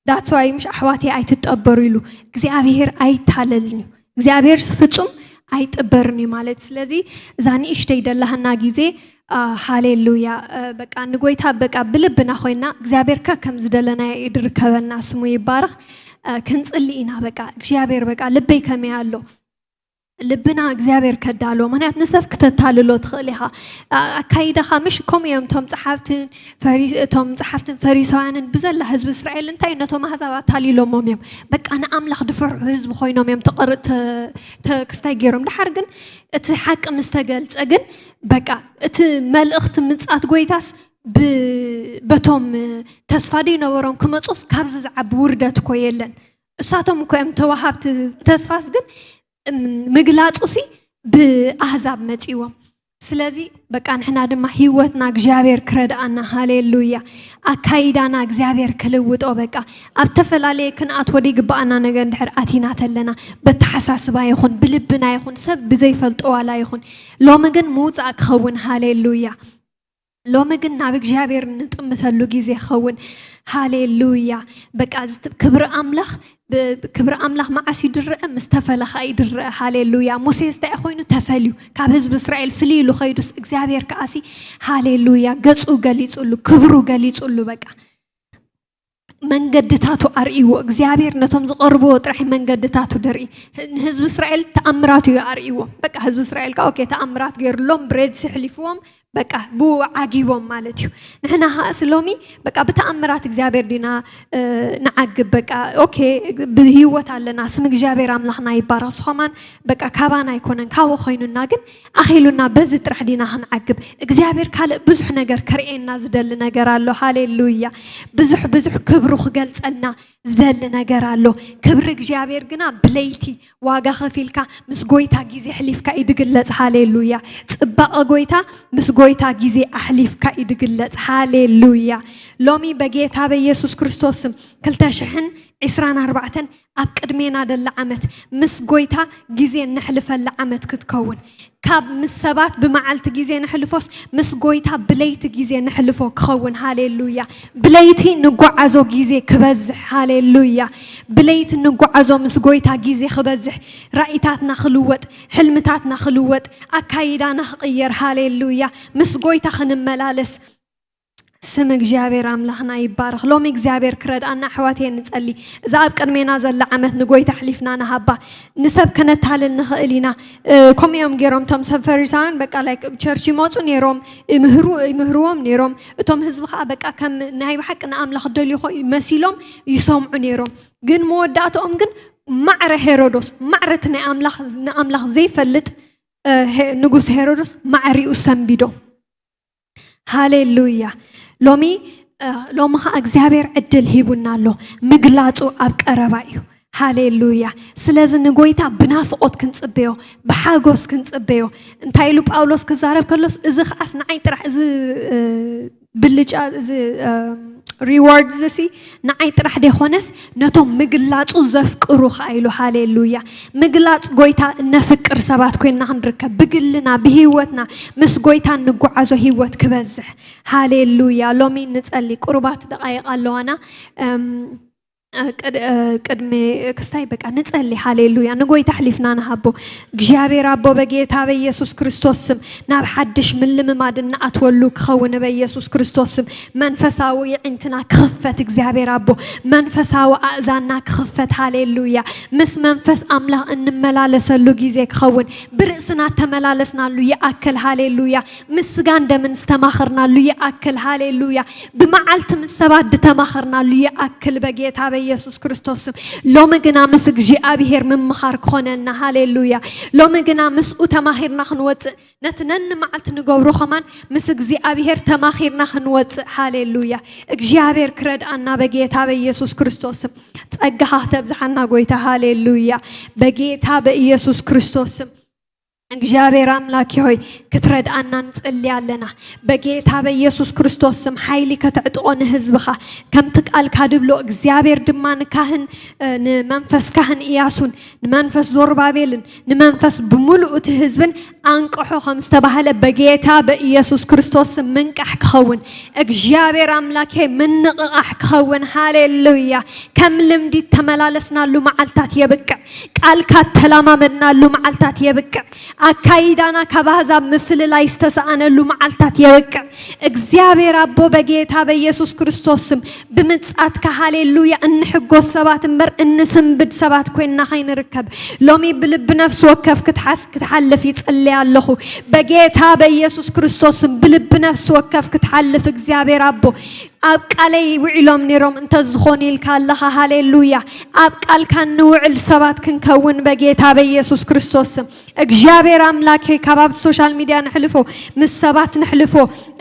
That's why ምሽ ኣሕዋተይ ኣይትጠበሩ ኢሉ። እግዚኣብሔር ኣይታለልን እዩ። እግዚኣብሔር ፍጹም ኣይጥበርን እዩ ማለት እዩ። ስለዚ እዛ ንእሽተይ ደላህና ግዜ፣ አ፣ ሃሌሉያ፣ አ፣ በቃ ንጎይታ በቃ ብልብና ኮይና እግዚኣብሔር ከ ከም ዝደለናዮ እዩ ድርከበልና፣ ስሙ ይባረኽ። አ፣ ክንጽሊ ኢና በቃ እግዚኣብሔር በቃ ልበይ ከመይ ኣሎ ልብና እግዚኣብሔር ከዳሎ፣ ምኽንያት ንሰብ ክተታልሎ ትኽእል ኢኻ። አ-፣ ኣካይዳኻ ምሽ ከምኡ እዮም እቶም ጸሓፍትን ፈሪ-፣ እቶም ጸሓፍትን ፈሪሳውያንን ብዘላ ህዝቢ እስራኤል እንታይ ነቶም ኣህዛብ ኣታሊሎሞም እዮም። በቃ ንኣምላኽ ድፈርሑ ህዝቢ ኮይኖም እዮም ተቐር-፣ ተ-፣ ተ-፣ ክስታይ ገይሮም። ድሓር ግን እቲ ሓቂ ምስ ተገልጸ ግን በቃ እቲ መልእኽቲ ምጻት ጎይታስ ብ-፣ በቶም ተስፋ ደይነበሮም ክመጹስ ካብዚ ዝዓቢ ውርደት እኮ የለን። እሳቶም እኮ እዮም ተዋሃብቲ ተስፋስ ግን እም፣ ምግላጹሲ ብኣህዛብ መጺዎም። ስለዚ በቃ ንሕና ድማ ህይወትና እግዚኣብሔር ክረድኣና፣ ሃሌሉያ፣ ኣካይዳና እግዚኣብሔር ክልውጦ፣ በቃ ኣብ ተፈላለየ ክንኣት ወደ ይግብኣና ነገር እንድሕር ኣቲና ተለና፣ በተሓሳስባ ይኹን ብልብና ይኹን ሰብ ብዘይፈልጦ ዋላ ይኹን ሎሚ ግን ምውጻእ ክኸውን፣ ሃሌሉያ። ሎሚ ግን ናብ እግዚኣብሔር እንጥምተሉ ግዜ ክኸውን። ሃሌሉያ። በቃ ዝት-፣ ክብሪ ኣምላኽ ብ-፣ ክብሪ ኣምላኽ መዓስ እዩ ድረአ? ምስ ተፈለኻ እዩ ድረአ። ሃሌሉያ። ሙሴ እንታይ ኮይኑ ተፈልዩ? ካብ ህዝቢ እስራኤል ፍልይ ኢሉ ኸይዱስ እግዚኣብሔር ከኣሲ ሃሌሉያ ገጹ ገሊጹሉ፣ ክብሩ ገሊጹሉ። በቃ መንገድታቱ ኣርእይዎ። እግዚኣብሔር ነቶም ዝቐርብዎ ጥራሕ መንገድታቱ ደርኢ። ንህዝቢ እስራኤል ተኣምራቱ እዩ ኣርእይዎ። በቃ ህዝቢ እስራኤል ከኣ ኦኬ ተኣምራት ገይሩሎም ብሬድ ሲ ሕሊፍዎም በቃ ብኡ ዓጊቦም ማለት እዩ። ንሕና ከኣስ ሎሚ በቃ ብተኣምራት እግዚኣብሔር ዲና ንዓግብ? በቃ ኦኬ፣ ብህይወት ኣለና፣ ስም እግዚኣብሔር ኣምላኽና ይባረኽ። ዝኾማን በቃ ካባና ኣይኮነን፣ ካብኡ ኮይኑና ግን ኣኺሉና፣ በዚ ጥራሕ ዲና ክንዓግብ? እግዚኣብሔር ካልእ ብዙሕ ነገር ከርእየና ዝደሊ ነገር ኣሎ። ሃሌሉያ! ብዙሕ ብዙሕ ክብሩ ክገልጸልና ዝደሊ ነገር ኣሎ። ክብሪ እግዚኣብሔር ግና ብለይቲ ዋጋ ከፊልካ ምስ ጎይታ ግዜ ኣሕሊፍካ እዩ ድግለጽ። ሃሌሉያ! ጽባቐ ጎይታ ምስ ጎይታ ግዜ ኣሕሊፍካ እዩ ድግለጽ። ሃሌሉያ! ሎሚ በጌታ በኢየሱስ ክርስቶስ ስም ክልተ ሽሕን ዕስራን ኣርባዕተን ኣብ ቅድሜና ደላ ዓመት ምስ ጎይታ ግዜ እነሕልፈላ ዓመት ክትከውን፣ ካብ ምስ ሰባት ብመዓልቲ ግዜ ነሕልፎስ ምስ ጎይታ ብለይቲ ግዜ ነሕልፎ ክኸውን። ሃሌሉያ! ብለይቲ ንጓዓዞ ግዜ ክበዝሕ። ሃሌሉያ! ብለይቲ ንጓዓዞ ምስ ጎይታ ግዜ ክበዝሕ፣ ራእይታትና ክልወጥ፣ ሕልምታትና ክልወጥ፣ ኣካይዳና ክቕየር። ሃሌሉያ! ምስ ጎይታ ክንመላለስ። ስም እግዚኣብሔር ኣምላኽና ይባረኽ። ሎሚ እግዚኣብሔር ክረድኣና ኣሕዋተየ ንጸሊ። እዛ ኣብ ቅድሜና ዘላ ዓመት ንጎይታ ኣሕሊፍና ንሃባ። ንሰብ ከነታልል ንኽእል ኢና። እ፣ ከምኡ እዮም ገይሮም እቶም ሰብ ፈሪሳውያን። በቃ ላይክ ቸርች ይመጹ ነይሮም፣ ይምህሩ፣ ይምህርዎም ነይሮም። እቶም ህዝቢ ኸዓ በቃ ከም ናይ ብሓቂ ንኣምላኽ ደልዩ ኾ-፣ መሲሎም ይሰምዑ ነይሮም። ግን መወዳእትኦም ግን ማዕረ ሄሮዶስ፣ ማዕረ እቲ ናይ ኣምላኽ፣ ንኣምላኽ ዘይፈልጥ፣ እ፣ ሄ-፣ ንጉስ ሄሮዶስ ማዕሪኡ ሰንቢዶም። ሃሌሉያ! ሎሚ፣ እ፣ ሎሚ ኸዓ እግዚኣብሔር ዕድል ሂቡና ኣሎ። ምግላጹ ኣብ ቀረባ እዩ። ሃሌሉያ! ስለዚ ንጎይታ ብናፍቖት ክንጽበዮ፣ ብሓጎስ ክንጽበዮ። እንታይ ኢሉ ጳውሎስ ክዛረብ ከሎስ፣ እዚ ኸዓስ ንዓይ ጥራሕ፣ እዚ፣ እ፣ ብልጫ፣ እዚ፣ እ፣ ሪዋርድ እዚ ሲ ንዓይ ጥራሕ ደይኮነስ ነቶም ምግላጹ ዘፍቅሩ ኸዓ ኢሉ። ሃሌሉያ! ምግላጽ ጎይታ እነፍቅር ሰባት ኮይንና ክንርከብ፣ ብግልና፣ ብህይወትና ምስ ጎይታ እንጓዓዞ ህይወት ክበዝሕ። ሃሌሉያ! ሎሚ ንጸሊ፣ ቁሩባት ደቓይቕ ኣለዋና። እም፣ ቅድ-፣ ቅድሚ ክስታይ በቃ ንጸሊ። ሃሌሉያ! ንጎይታ ኣሕሊፍና ንሃቦ። እግዚኣብሔር ኣቦ፣ በጌታ በኢየሱስ ክርስቶስ ስም ናብ ሓድሽ ምልምማድ እንኣትወሉ ክኸውን በኢየሱስ ክርስቶስ ስም። መንፈሳዊ የዒንትና ክኽፈት እግዚኣብሔር ኣቦ፣ መንፈሳዊ ኣእዛንና ክኽፈት። ሃሌሉያ! ምስ መንፈስ ኣምላኽ እንመላለሰሉ ግዜ ክኸውን፣ ብርእስና ተመላለስናሉ ይኣክል። ሃሌሉያ! ምስ ስጋን ደምን ዝተማኸርናሉ ይኣክል። ሃሌሉያ! ብመዓልቲ ምስ ሰባት ዝተማኸርናሉ ይኣክል፣ በጌታ በኢየሱስ ክርስቶስ ስም። ሎሚ ግና ምስ እግዚኣብሔር ምምኻር ክኾነልና። ሃሌሉያ! ሎሚ ግና ምስኡ ተማኺርና ክንወጽእ፣ ነቲ ነንመዓልቲ ንገብሮ ኸማን ምስ እግዚኣብሔር ተማኺርና ክንወጽእ። ሃሌሉያ! እግዚኣብሔር ክረድኣና በጌታ በኢየሱስ ክርስቶስ ስም። ጸጋኻ ክተብዝሓና ጎይታ። ሃሌሉያ! በጌታ በኢየሱስ ክርስቶስ ስም። እግዚኣብሔር ኣምላክ ሆይ፣ ክትረድኣና ንጽሊ ኣለና። በጌታ በኢየሱስ ክርስቶስ ስም ሓይሊ ከተዕጥቖ ንህዝብኻ፣ ከምቲ ቃልካ ድብሎ እግዚኣብሔር ድማ ንካህን፣ እ፣ ንመንፈስ ካህን ኢያሱን ንመንፈስ ዞርባቤልን ንመንፈስ ብምሉእ እቲ ህዝብን ኣንቅሖ ከም ዝተባህለ በጌታ በኢየሱስ ክርስቶስ ስም ምንቃሕ ክኸውን፣ እግዚኣብሔር ኣምላክ ሆይ ምንቕቓሕ ክኸውን። ሃሌሉያ! ከም ልምዲ ተመላለስናሉ መዓልታት የብቅዕ። ቃልካ እተላማመድናሉ መዓልታት የብቅዕ። ኣካይዳና ካብ ኣህዛብ ምፍልላይ ዝተሰኣነሉ መዓልታት የብቅዕ። እግዚኣብሔር ኣቦ በጌታ በኢየሱስ ክርስቶስ ስም ብምጻትካ ሃሌሉያ እንሕጎስ ሰባት እምበር እንስንብድ ሰባት ኮይንና ከይንርከብ። ሎሚ ብልቢ ነፍሲ ወከፍ ክትሓስ-፣ ክትሓልፍ ይጽልይ ኣለኹ። በጌታ በኢየሱስ ክርስቶስ ስም ብልቢ ነፍሲ ወከፍ ክትሓልፍ እግዚኣብሔር ኣቦ ኣብ ቃለይ ውዒሎም ነይሮም እንተዝኾኑ ኢልካ ኣለኻ። ሃሌሉያ። ኣብ ቃልካ እንውዕል ሰባት ክንከውን በጌታ በኢየሱስ ክርስቶስ ስም። እግዚኣብሔር ኣምላክ ሆይ፣ ካብ ኣብ ሶሻል ሚድያ ነሕልፎ፣ ምስ ሰባት ነሕልፎ፣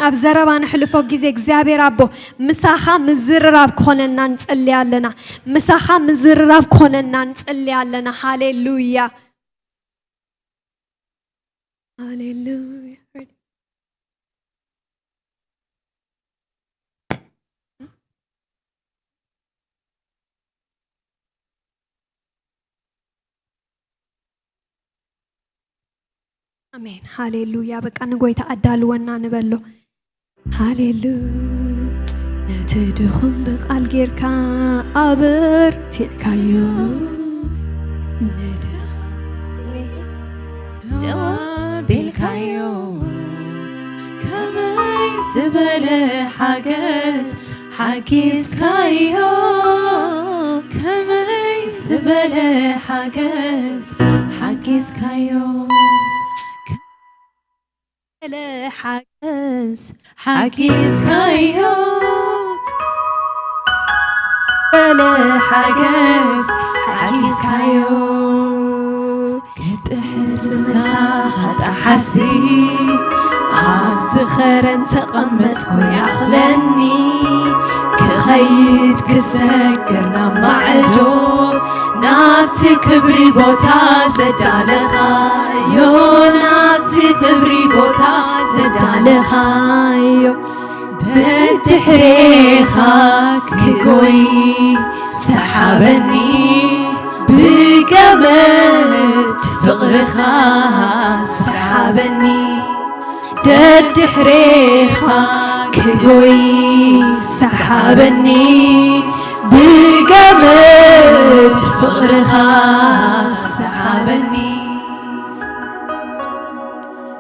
ኣብ ዘረባ ነሕልፎ ግዜ እግዚኣብሔር ኣቦ ምሳኻ ምዝርራብ ክኾነልና ንጸሊ ኣለና። ምሳኻ ምዝርራብ ክኾነልና ንጸሊ ኣለና። ሃሌሉያ። ሃሌሉያ። ኣሜን። ሃሌሉያ። በቃ ንጎይታ ኣዳልወና ንበሎ። ሃሌሉ። ነቲ ድኹም ብቃል ጌርካ ኣበርቲዕካዮ። ንድኻ ደው ኣቢልካዮ። ከመይ ዝበለ ሓገዝ ሓጊዝካዮ። ከመይ ዝበለ ሓገዝ ሓጊዝካዮ። ሓገዝ ሓጊዝካዮ፣ በለ ሓገዝ ሓጊዝካዮ። ክጥሕስ ምሳኻ ጠሓሲ፣ ኣብ ዝኸረን ተቐመጥኩ ይኣኽለኒ። ክኸይድ ክሰግር ናብ ማዕዶ፣ ናብቲ ክብሪ ቦታ ዘዳለኻዮ፣ ናብቲ ክብሪ ቦታ ዘዳለኻዮ። ደድሕሬኻ ክጎይ ሰሓበኒ፣ ብገመድ ፍቕርኻ ሰሓበኒ። ደድሕሬኻ ክጎይ ሰሓበኒ፣ ብገመድ ፍቕርኻ ሰሓበኒ።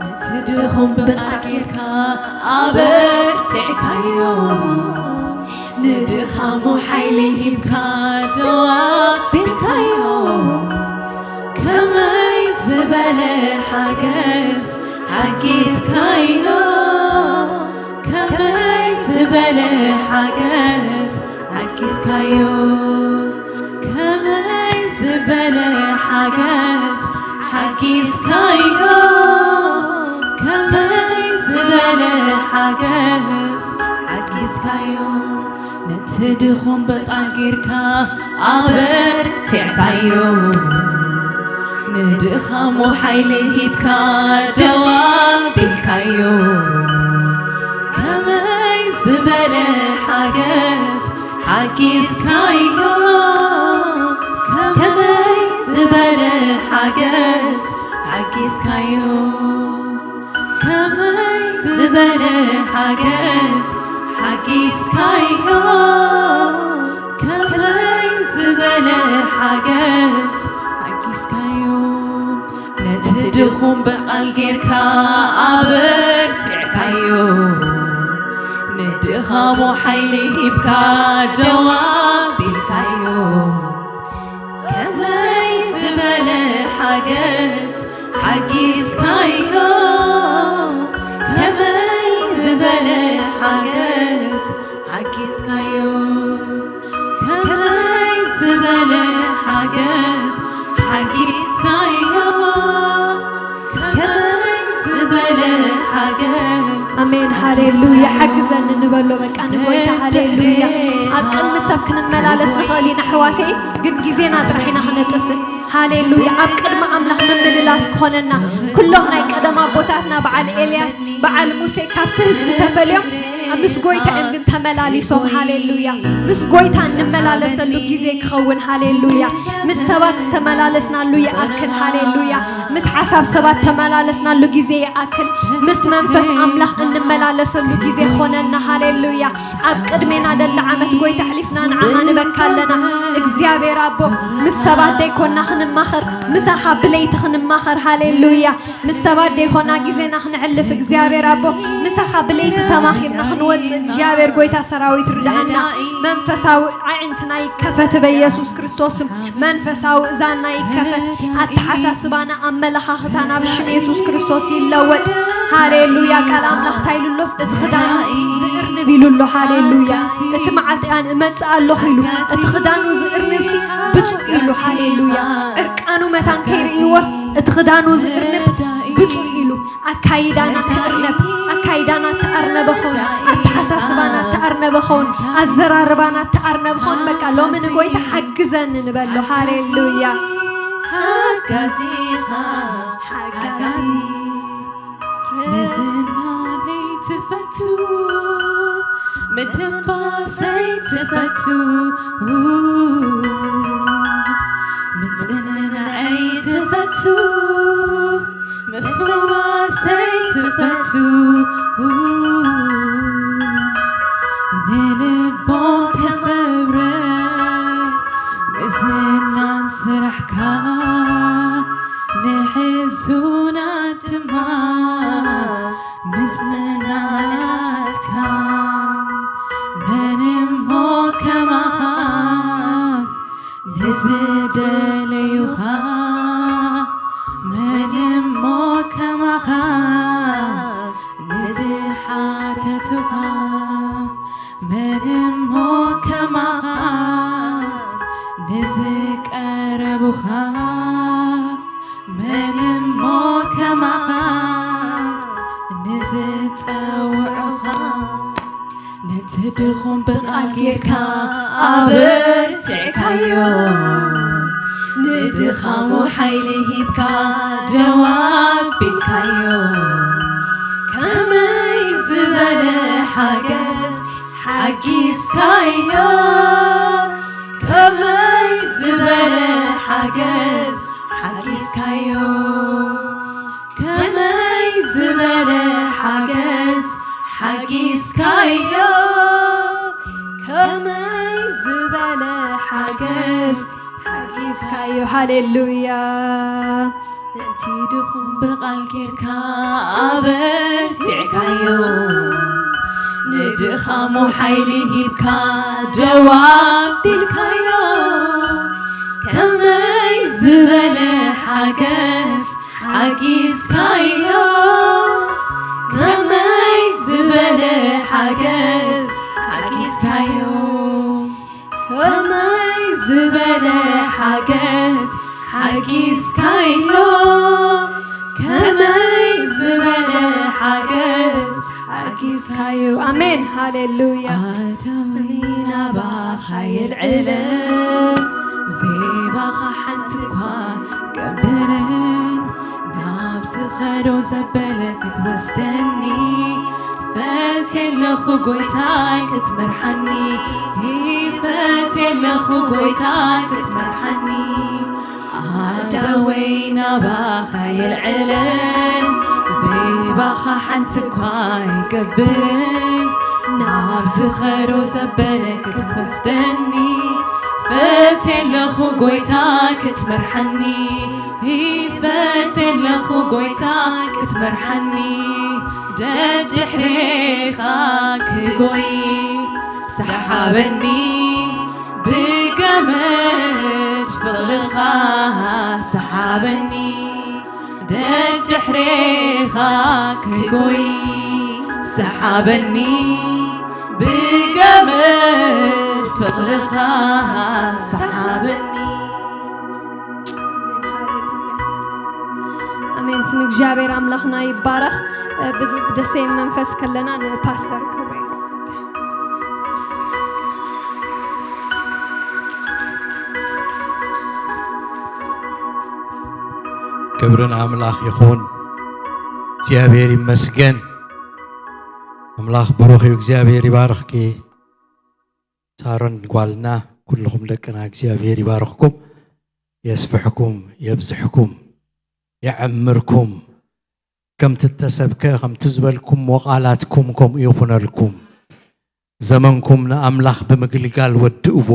ነቲ ድኹም ብቓል ጌርካ ኣበርቲዕካዮ፣ ንድኻሙ ሓይሊ ሂብካ ደው ኣቢልካዮ። ከመይ ዝበለ ሓገዝ ሓጊዝካዮ፣ ከመይ ዝበለ ሓገዝ ሓጊዝካዮ፣ ከመይ ዝበለ ሓገዝ ሓጊዝካዮ፣ ከመይ ዝበለ ሓገዝ ሓጊዝካዮ። ነቲ ድኹም ብቓል ጌርካ ኣበርቲዕካዮ፣ ንድኻሙ ሓይሊ ሂብካ ደው ኣቢልካዮ። ከመይ ዝበለ ሓገዝ ሓጊዝካዮ፣ ከመይ ዝበለ ሓገዝ ሓጊዝካዮ፣ ከመይ ዝበለ ሓገዝ ሓጊዝካዮ፣ ከመይ ዝበለ ሓገዝ ሓጊዝካዮ። ነቲ ድኹም ብቓል ጌርካ ኣበርቲዕካዮ፣ ንድኻሙ ሓይሊ ሂብካ ደው ኣቢልካዮ። ከመይ ዝበለ ሓገዝ ሓጊዝካዮ፣ ከመይ ዝበለ ሓገዝ ሓጊዝካዮ፣ ከመይ ዝበለ ሓገዝ ሓጊዝካዮ፣ ከመይ ዝበለ ሓገዝ ኣሜን። ሃሌሉያ። ሓግዘኒ ንበሎ በቃ ንጎይታ። ሃሌሉያ። ኣብ ቅድሚ ሰብ ክንመላለስ ንኽእል ኢና ኣሕዋተይ፣ ግን ግዜና ጥራሕ ኢና ክነጥፍእ። ሃሌሉያ። ኣብ ቅድሚ ኣምላኽ ምምልላስ ክኾነና። ኩሎም ናይ ቀደም ኣቦታትና በዓል ኤልያስ፣ በዓል ሙሴ ካብቲ ህዝቢ ተፈልዮም ምስ ጎይታ እዮም ግን ተመላሊሶም። ሃሌሉያ። ምስ ጎይታ እንመላለሰሉ ግዜ ክኸውን። ሃሌሉያ። ምስ ሰባት ዝተመላለስናሉ ይኣክል። ሃሌሉያ። ምስ ሓሳብ ሰባት ተመላለስናሉ ግዜ ይኣክል። ምስ መንፈስ ኣምላኽ እንመላለሰሉ ግዜ ኾነና። ሃሌሉያ። ኣብ ቅድሜና ደሊ ዓመት ጎይታ ኣሕሊፍና ንዓኻ ንበካ ኣለና። እግዚኣብሔር ኣቦ፣ ምስ ሰባት ደይኮና ክንማኸር፣ ምሳኻ ብለይቲ ክንማኸር። ሃሌሉያ። ምስ ሰባት ደይኮና ግዜና ክነሕልፍ እግዚኣብሔር ኣቦ፣ ምሳኻ ብለይቲ ተማኺርና ክንወፅእ እግዚኣብሔር ጎይታ ሰራዊት ርድኣና። መንፈሳዊ ኣዒንትና ይከፈት በኢየሱስ ክርስቶስ ስም። መንፈሳዊ እዛና ይከፈት። ኣተሓሳስባና፣ ኣመለኻኽታና ብሽም የሱስ ክርስቶስ ይለወጥ። ሃሌሉያ። ቃል ኣምላኽ እንታይ ኢሉ ኣሎስ? እቲ ክዳኑ ዝእርንብ ኢሉ ኣሎ። ሃሌሉያ። እቲ መዓልቲ እያን እመጽእ ኣለኹ ኢሉ። እቲ ክዳኑ ዝእርንብሲ ብፁዕ ኢሉ። ሃሌሉያ። ዕርቃኑ መታን ከይርእይዎስ እቲ ክዳኑ ዝእርንብ ብፁዕ ኢሉ። ኣካይዳና ክእርነብ፣ ኣካይዳና ተኣርነበ ኸውን፣ ኣተሓሳስባና ተኣርነበ ኸውን፣ ኣዘራርባና ተኣርነበ ኸውን። በቃ ሎሚ ንጎይታ ሓግዘኒ ንበሎ። ሃሌሉያ። ሓጋዚኻ፣ ሓጋዚ። ንዝና ዘይትፈቱ፣ ምድንባሰይ ትፈቱ፣ ምጽንናዐይ ትፈቱ፣ ምፍዋሰይ ትፈቱ፣ ንልቦም ተሰብረ ምዝናን ስራሕካ፣ ንሕዙናት ድማ ምጽንናናትካ። መን እሞ ከማኻ ንዝደለዩኻ፣ መን እሞ ከማኻ መን እሞ ከማኻ ንዝቀረቡኻ፣ መን እሞ ከማኻ ንዝጸውዑኻ፣ ነቲ ድኹም ብቓል ጌርካ ኣበርቲዕካዮ፣ ንድኻሙ ሓይሊ ሂብካ ደው ኣቢልካዮ። ከመይ ዝበለ ሓገዝ ሓጊዝካዮ፣ ከመይ ዝበለ ሓገዝ ሓጊዝካዮ፣ ከመይ ዝበለ ሓገዝ ሓጊዝካዮ፣ ከመይ ዝበለ ሓገዝ ሓጊዝካዮ። ሃሌሉያ። ነቲ ድኹም ብቓል ጌርካ ኣበርቲዕካዮ፣ ንድኻሙ ሓይሊ ሂብካ ደው ኣቢልካዮ። ከመይ ዝበለ ሓገዝ ሓጊዝካዮ፣ ከመይ ዝበለ ሓገዝ ሓጊዝካዮ፣ ከመይ ዝበለ ሓገዝ ሓጊዝካዮ፣ ከመይ ዝበለ ሓገዝ ሓጊዝካዮ። ኣሜን፣ ሃሌሉያ። ኣደመይ ናባኻ የልዕለ፣ ብዘይባኻ ሓንቲ እኳ ገብርን፣ ናብ ዝኸዶ ዘበለ ክትወስደኒ ፈትየ ኣለኹ ጎይታይ ክትመርሓኒ፣ ፈትየ ኣለኹ ጎይታይ ክትመርሓኒ። ኣደወይ ናባኻ የልዕለን፣ ብዘይባኻ ሓንቲ እኳ ኣይገብርን፣ ናብ ዝኸዶ ዘበለ ክትወስደኒ ፈትየ ኣለኹ ጎይታ ክትመርሓኒ፣ ፈትየ ኣለኹ ጎይታ ክትመርሓኒ። ደድሕሬኻ ክጎይ ሰሓበኒ፣ ብገመድ ፍቕርኻ ሰሓበኒ። ደድሕሬኻ ክጎይ ሰሓበኒ፣ ብገመድ ፍቕርኻ ሰሓበኒ። ኣሜን። ስም እግዚኣብሔር ኣምላኽና ይባረኽ። ብ-፣ ብደሴም መንፈስ ከለና ንፓስተር ክብሬ። ክብሪ ንኣምላኽ ይኹን። እግዚኣብሔር ይመስገን። ኣምላኽ ብሩኽ እዩ። እግዚኣብሔር ይባርኽኪ ሳሮን ጓልና፣ ኩልኹም ደቅና እግዚኣብሔር ይባርኽኩም፣ የስፍሕኩም፣ የብዝሕኩም፣ የዕምርኩም። ከምቲ እተሰብከ፣ ከምቲ ዝበልኩምዎ ቃላትኩም ከምኡ ይኹነልኩም። ዘመንኩም ንኣምላኽ ብምግልጋል ወድእዎ።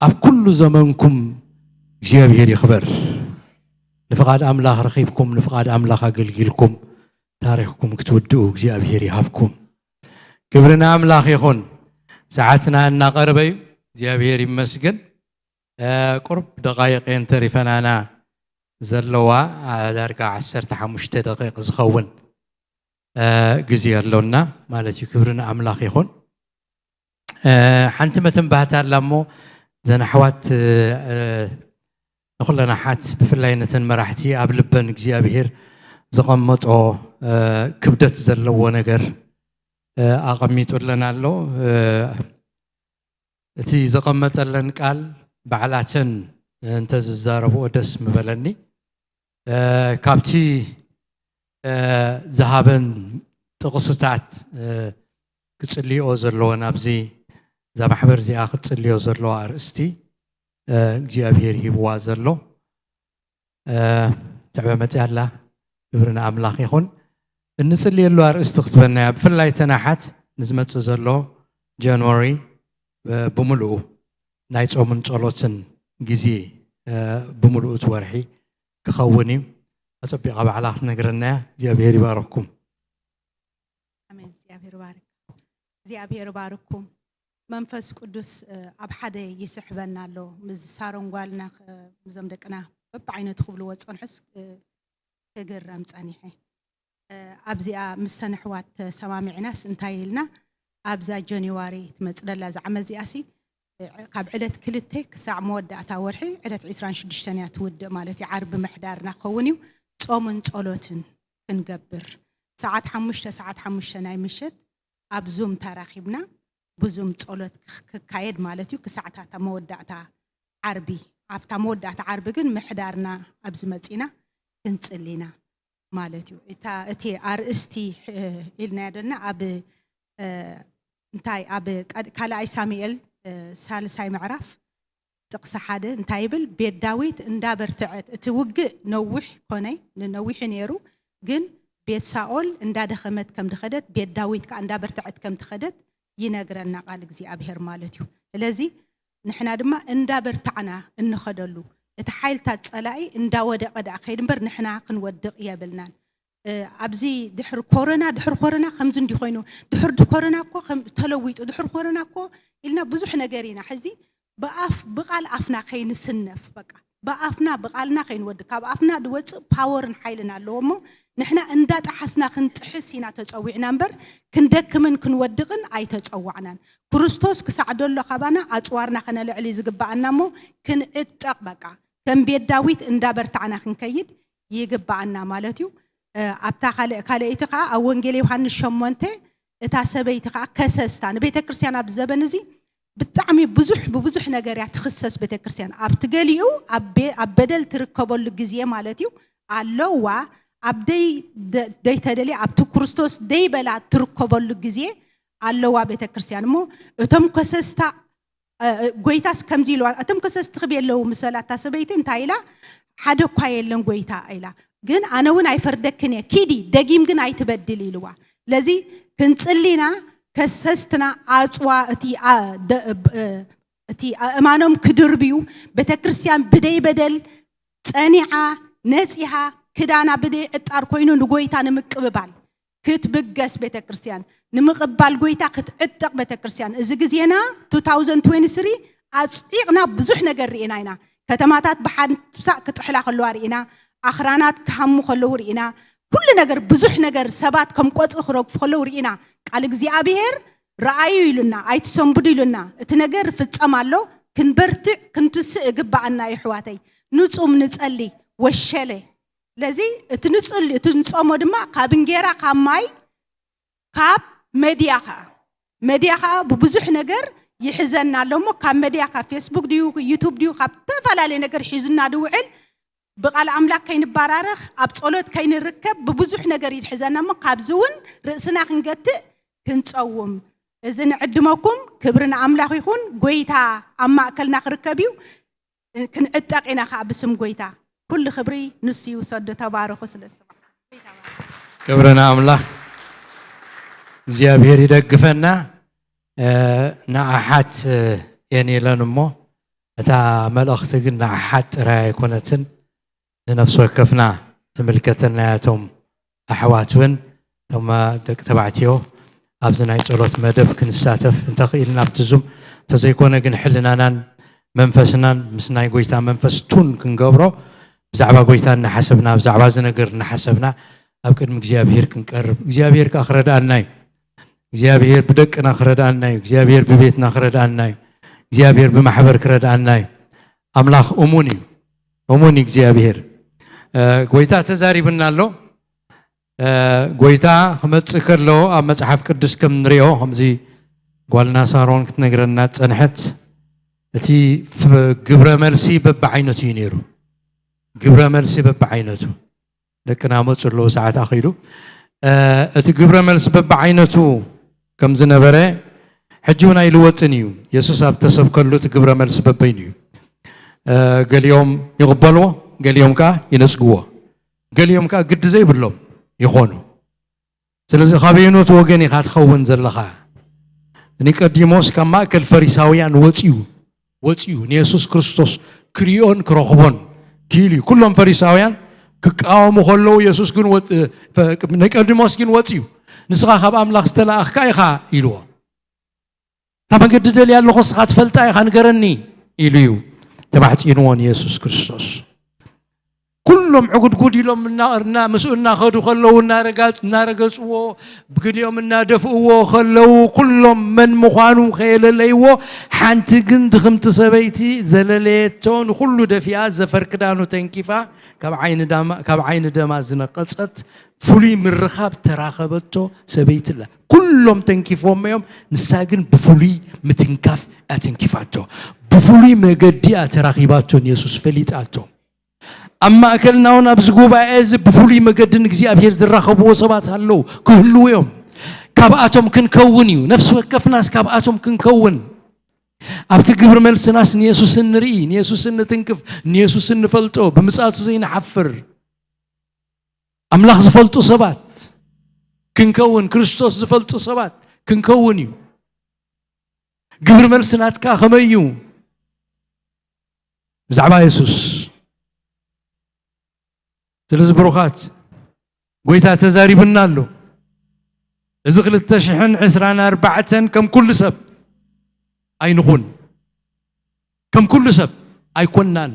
ኣብ ኩሉ ዘመንኩም እግዚኣብሔር ይኽበር። ንፍቓድ ኣምላኽ ረኺብኩም፣ ንፍቓድ ኣምላኽ ኣገልጊልኩም፣ ታሪኽኩም ክትውድኡ እግዚኣብሔር ይሃብኩም። ክብሪ ንኣምላኽ ይኹን። ሰዓትና እናቐረበ እዩ። እግዚኣብሔር ይመስገን። እ፣ ቁሩብ ደቓይቕ እየን ተሪፈናና ዘለዋ፣ እ፣ ዳርጋ ዓሰርተ ሓሙሽተ ደቂቕ ዝኸውን፣ እ፣ ግዜ ኣሎና ማለት እዩ። ክብሪ ንኣምላኽ ይኹን። እ፣ ሓንቲ መተንባህታ ኣላ እሞ፣ እዘን ኣሕዋት፣ እ፣ ንኹለን ኣሓት፣ ብፍላይ ነተን መራሕቲ ኣብ ልበን እግዚኣብሄር ዘቐመጦ፣ እ፣ ክብደት ዘለዎ ነገር፣ እ፣ ኣቐሚጡለን ኣሎ። እ፣ እቲ ዘቐመጠለን ቃል ባዕላተን እንተዝዛረብኦ ደስ ምበለኒ። እ፣ ካብቲ፣ እ፣ ዝሃበን ጥቕስታት፣ እ፣ ክጽልይኦ ዘለወን ኣብዚ እዛ ማሕበር እዚኣ ክትጽልዮ ዘለዋ ኣርእስቲ፣ እ፣ እግዚኣብሄር ሂብዋ ዘሎ። እ፣ ትዕበ መጽያ ኣላ። ክብሪ ንኣምላኽ ይኹን። እንጽልየሉ ኣርእስቲ ክትበና እያ። ብፍላይ እተን ኣሓት ንዝመጽእ ዘሎ ጃንዋሪ፣ እ፣ ብምልኡ ናይ ጾምን ጸሎትን ግዜ፣ እ፣ ብምልኡ እቲ ወርሒ ክኸውን እዩ። ኣጸቢቓ ባዕላ ክትነግረና እያ። እግዚኣብሄር ይባርኽኩም። ኣሜን። እግዚኣብሔር ባርክ። እግዚኣብሔር ባርኩም። መንፈስ ቅዱስ፣ እ፣ ኣብ ሓደ ይስሕበና ኣሎ። ምስ ሳሮን ጓልና፣ እ፣ ምስዞም ደቅና በብዓይነቱ ክብልዎ ዝጸንሑስ፣ እ፣ ክግረም ጸኒሐ። እ፣ ኣብዚኣ ምስ ሰነሕዋት ተሰማሚዕናስ እንታይ ኢልና ኣብዛ ጀንዋሪ ትመፅእ ደላ እዛ ዓመት እዚኣ ሲ ካብ ዕለት ክልተ ክሳዕ መወዳእታ ወርሒ ዕለት ዕስራን ሽዱሽተን እያ ትውድእ ማለት እዩ። ዓርቢ ምሕዳርና ክኸውን እዩ። ጾምን ጸሎትን ክንገብር ሰዓት ሓሙሽተ ሰዓት ሓሙሽተ ናይ ምሸት ኣብ ዙም ተራኺብና ብዙም ጸሎት ክካየድ ማለት እዩ። ክሳዕታ እታ መወዳእታ ዓርቢ ኣብታ መወዳእታ ዓርቢ ግን ምሕዳርና ኣብዚ መጺና ክንጽሊና ማለት እዩ። እታ እቲ ኣርእስቲ ኢልናዮ ደልና ኣብ እንታይ ኣብ ካልኣይ ሳሙኤል ሳልሳይ ምዕራፍ ጥቕሲ ሓደ እንታይ ይብል? ቤት ዳዊት እንዳበርትዐት፣ እቲ ውግእ ነዊሕ ኮነ ነዊሑ ነይሩ፣ ግን ቤት ሳኦል እንዳደኸመት ከም ድኸደት፣ ቤት ዳዊት ከዓ እንዳበርትዐት ከም ትኸደት ይነግረና ቃል እግዚኣብሔር ማለት እዩ። ስለዚ ንሕና ድማ እንዳበርታዕና እንኸደሉ፣ እቲ ሓይልታት ጸላኢ እንዳወደቐ ደኣ ከይድ እምበር ንሕና ክንወድቕ የብልናን። ኣብዚ ድሕሪ ኮረና ድሕሪ ኮረና ከምዚ እንዲ ኮይኑ ድሕሪ ኮረና እኮ ተለዊጡ ድሕሪ ኮረና እኮ ኢልና ብዙሕ ነገር ኢና ሕዚ ብኣፍ ብቃል ኣፍና ከይንስነፍ በቃ ብኣፍና ብቃልና ከይንወድእ ካብ ኣፍና ድወፅእ ፓወርን ሓይልን ኣለዎ እሞ ንሕና እንዳጠሓስና ክንጥሕስ ኢና ተፀዊዕና እምበር ክንደክምን ክንወድቕን ኣይተፀዋዕናን። ክርስቶስ ክሳዕ ደሎ ካባና ኣፅዋርና ከነልዕል እዩ ዝግበኣና እሞ ክንዕጠቕ በቃ ከም ቤት ዳዊት እንዳበርታዕና ክንከይድ ይግበኣና ማለት እዩ። ኣብታ ካልእ ካልኣይቲ ከዓ ኣብ ወንጌል ዮሃንስ ሸሞንተ እታ ሰበይቲ ከዓ ከሰስታ ንቤተ ክርስቲያን ኣብዚ ዘበን እዚ ብጣዕሚ ብዙሕ ብብዙሕ ነገር እያ ትኽሰስ ቤተ ክርስቲያን ኣብቲ ገሊኡ ኣብ በደል ትርከበሉ ግዜ ማለት እዩ ኣለዋ ኣብ ደይ ደይተደልየ ኣብቲ ክርስቶስ ደይበላ ትርከበሉ ግዜ ኣለዋ ቤተ ክርስቲያን እሞ እቶም ከሰስታ ጎይታስ ከምዚ ኢልዋ እቶም ከሰስቲ ክብ የለው ምስ በላታ ሰበይቲ እንታይ ኢላ ሓደ እኳ የለን ጎይታ ኢላ ግን ኣነ እውን ኣይፈርደክን እየ ኪዲ ደጊም ግን ኣይትበድል ኢልዋ ለዚ ክንፅሊና ከሰስትና ኣፅዋ እቲ እቲ ኣእማኖም ክድርብዩ ቤተክርስትያን ብደይ በደል ጸኒዓ ነጺሃ ክዳና ብደይ ዕጣር ኮይኑ ንጎይታ ንምቅብባል ክትብገስ ቤተክርስትያን ንምቕባል ጎይታ ክትዕጠቕ ቤተክርስትያን እዚ ግዜና two thousand twenty-three ኣጽዒቕና ብዙሕ ነገር ርኢና ኢና። ከተማታት ብሓንሳእ ክጥሕላ ከለዋ ርኢና፣ ኣኽራናት ክሃሙ ከለዉ ርኢና፣ ኩሉ ነገር ብዙሕ ነገር ሰባት ከም ቆጽሊ ክረግፉ ከለዉ ርኢና። ቃል እግዚኣብሔር ረኣዩ ኢሉና፣ ኣይትሰንብዱ ኢሉና። እቲ ነገር ይፍጸም ኣሎ፣ ክንበርትዕ ክንትስእ እግብኣና እዩ ኣሕዋተይ። ንጹም ንጸሊ ወሸለ ለዚ እቲ ንፅሊ እቲ ንፀሞ ድማ ካብ እንጌራ ካብ ማይ ካብ መድያ ከዓ መድያ ከዓ ብብዙሕ ነገር ይሕዘና ኣሎ እሞ ካብ መድያ ካብ ፌስቡክ ድዩ ዩቱብ ድዩ ካብ ዝተፈላለየ ነገር ሒዙና ድውዕል ብቃል ኣምላክ ከይንባራረኽ ኣብ ፀሎት ከይንርከብ ብብዙሕ ነገር ይድሕዘና እሞ ካብዚ እውን ርእስና ክንገትእ ክንፀውም እዚ ንዕድመኩም ክብሪ ንኣምላኽ ይኹን ጎይታ ኣብ ማእከልና ክርከብ እዩ ክንዕጠቕ ኢና ከዓ ብስም ጎይታ ኩሉ ክብሪ ንሱ ይውሰዱ ተባረኹ ስለ ስማ ክብሪ ንኣምላኽ እግዚኣብሔር ይደግፈና ንኣሓት የን ኢለን እሞ እታ መልእኽቲ ግን ንኣሓት ጥራይ ኣይኮነትን ንነፍሲ ወከፍና ትምልከተና እያ እቶም ኣሕዋት እውን እቶም ደቂ ተባዕትዮ ኣብዚ ናይ ጸሎት መደብ ክንሳተፍ እንተኽኢልና ኣብቲ ዙም እንተዘይኮነ ግን ሕልናናን መንፈስናን ምስ ናይ ጎይታ መንፈስ ቱን ክንገብሮ ብዛዕባ ጎይታ እናሓሰብና ብዛዕባ እዚ ነገር እናሓሰብና ኣብ ቅድሚ እግዚኣብሄር ክንቀርብ እግዚኣብሄር ከዓ ክረድኣና እዩ እግዚኣብሔር ብደቅና ክረድኣና እዩ እግዚኣብሔር ብቤትና ክረድኣና እዩ እግዚኣብሔር ብማሕበር ክረድኣና እዩ ኣምላኽ እሙን እዩ እሙን እግዚኣብሔር ጎይታ ተዛሪብና ኣሎ ጎይታ ክመፅእ ከሎ ኣብ መፅሓፍ ቅዱስ ከም ንሪኦ ከምዚ ጓልና ሳሮን ክትነግረና ፀንሐት እቲ ግብረ መልሲ በብዓይነቱ እዩ ነይሩ ግብረ መልሲ በብዓይነቱ ደቅና መፁ ኣለዉ ሰዓት ኣኺሉ እቲ ግብረ መልሲ በብዓይነቱ ከም ዝነበረ ሕጂ እውን ኣይልወጥን እዩ የሱስ ኣብ ተሰብከሉ እቲ ግብረ መልሲ በበይኑ እዩ ገሊኦም ይቕበልዎ ገሊኦም ከዓ ይነፅግዎ ገሊኦም ከዓ ግዲ ዘይብሎም ይኾኑ ስለዚ ካበየኖት ወገን ኢኻ ትኸውን ዘለኻ ኒቀዲሞስ ካብ ማእከል ፈሪሳውያን ወፅዩ ወፅዩ ንየሱስ ክርስቶስ ክሪኦን ክረኽቦን ክኢሉ እዩ ኩሎም ፈሪሳውያን ክቃወሙ ከለዉ የሱስ ግን ኒቀዲሞስ ግን ወፅዩ ንስኻ ካብ ኣምላኽ ዝተላእኽካ ኢኻ ኢልዎ እታ መገዲ ደልያ ኣለኹ ንስኻ ትፈልጣ ኢኻ ንገረኒ ኢሉ እዩ ተማሕፂንዎ ንየሱስ ክርስቶስ ኩሎም ዕጉድጉድ ኢሎም እና- እና- ምስኡ እናኸዱ ከለዉ እናረጋ- እናረገፅዎ፣ ብግዲኦም እናደፍእዎ ከለዉ፣ ኩሎም መን ምዃኑ ከየለለይዎ፣ ሓንቲ ግን ድኽምቲ ሰበይቲ ዘለለየቶ፣ ንኹሉ ደፊኣ፣ ዘፈር ክዳኑ ተንኪፋ፣ ካብ ዓይኒ ዳማ- ካብ ዓይኒ ደማ ዝነቀጸት፣ ፍሉይ ምርኻብ ተራኸበቶ ሰበይቲ ኣላ። ኩሎም ተንኪፎም እዮም፣ ንሳ ግን ብፍሉይ ምትንካፍ ኣተንኪፋቶ። ብፍሉይ መገዲ እያ ተራኺባቶ፣ ንየሱስ ፈሊጣቶ። ኣብ ማእከልና እውን ኣብዚ ጉባኤ እዚ ብፍሉይ መገዲ ንእግዚኣብሔር ዝራኸብዎ ሰባት ኣለዉ፣ ክህልዉ እዮም። ካብኣቶም ክንከውን እዩ። ነፍሲ ወከፍናስ ካብኣቶም ክንከውን። ኣብቲ ግብሪ መልስናስ ንየሱስ እንርኢ፣ ንየሱስ እንትንክፍ፣ ንየሱስ እንፈልጦ፣ ብምጽኣቱ ዘይንሓፍር፣ ኣምላኽ ዝፈልጡ ሰባት ክንከውን፣ ክርስቶስ ዝፈልጡ ሰባት ክንከውን እዩ። ግብሪ መልሲ ናትካ ከመይ እዩ? ብዛዕባ የሱስ። ስለዚ ብሩኻት፣ ጎይታ ተዛሪብና ኣሎ። እዚ ክልተ ሽሕን ዕስራን ኣርባዕተን ከም ኩሉ ሰብ ኣይንኹን። ከም ኩሉ ሰብ ኣይኮናን።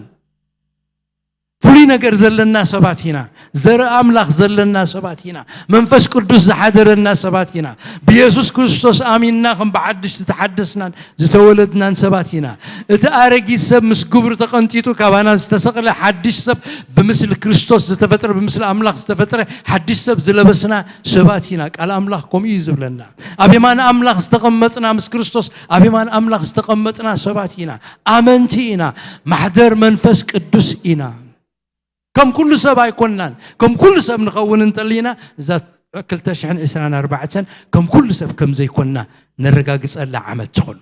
ፍሉይ ነገር ዘለና ሰባት ኢና። ዘርኢ ኣምላኽ ዘለና ሰባት ኢና። መንፈስ ቅዱስ ዝሓደረና ሰባት ኢና። ብየሱስ ክርስቶስ ኣሚንና ከም ብሓድሽ ዝተሓደስናን ዝተወለድናን ሰባት ኢና። እቲ ኣረጊት ሰብ ምስ ግብሩ ተቐንጢጡ ካባና ዝተሰቕለ ሓድሽ ሰብ ብምስሊ ክርስቶስ ዝተፈጥረ፣ ብምስሊ ኣምላኽ ዝተፈጥረ ሓድሽ ሰብ ዝለበስና ሰባት ኢና። ቃል ኣምላኽ ከምኡ እዩ ዝብለና። ኣብ የማን ኣምላኽ ዝተቐመጥና፣ ምስ ክርስቶስ ኣብ የማን ኣምላኽ ዝተቐመጥና ሰባት ኢና። ኣመንቲ ኢና። ማሕደር መንፈስ ቅዱስ ኢና። ከም ኩሉ ሰብ ኣይኮንናን። ከም ኩሉ ሰብ ንኸውን እንተሊና፣ እዛ ክልተ ሽሕን ዕስራን ኣርባዕተን ከም ኩሉ ሰብ ከም ዘይኮንና ነረጋግጸላ ዓመት ትኹን።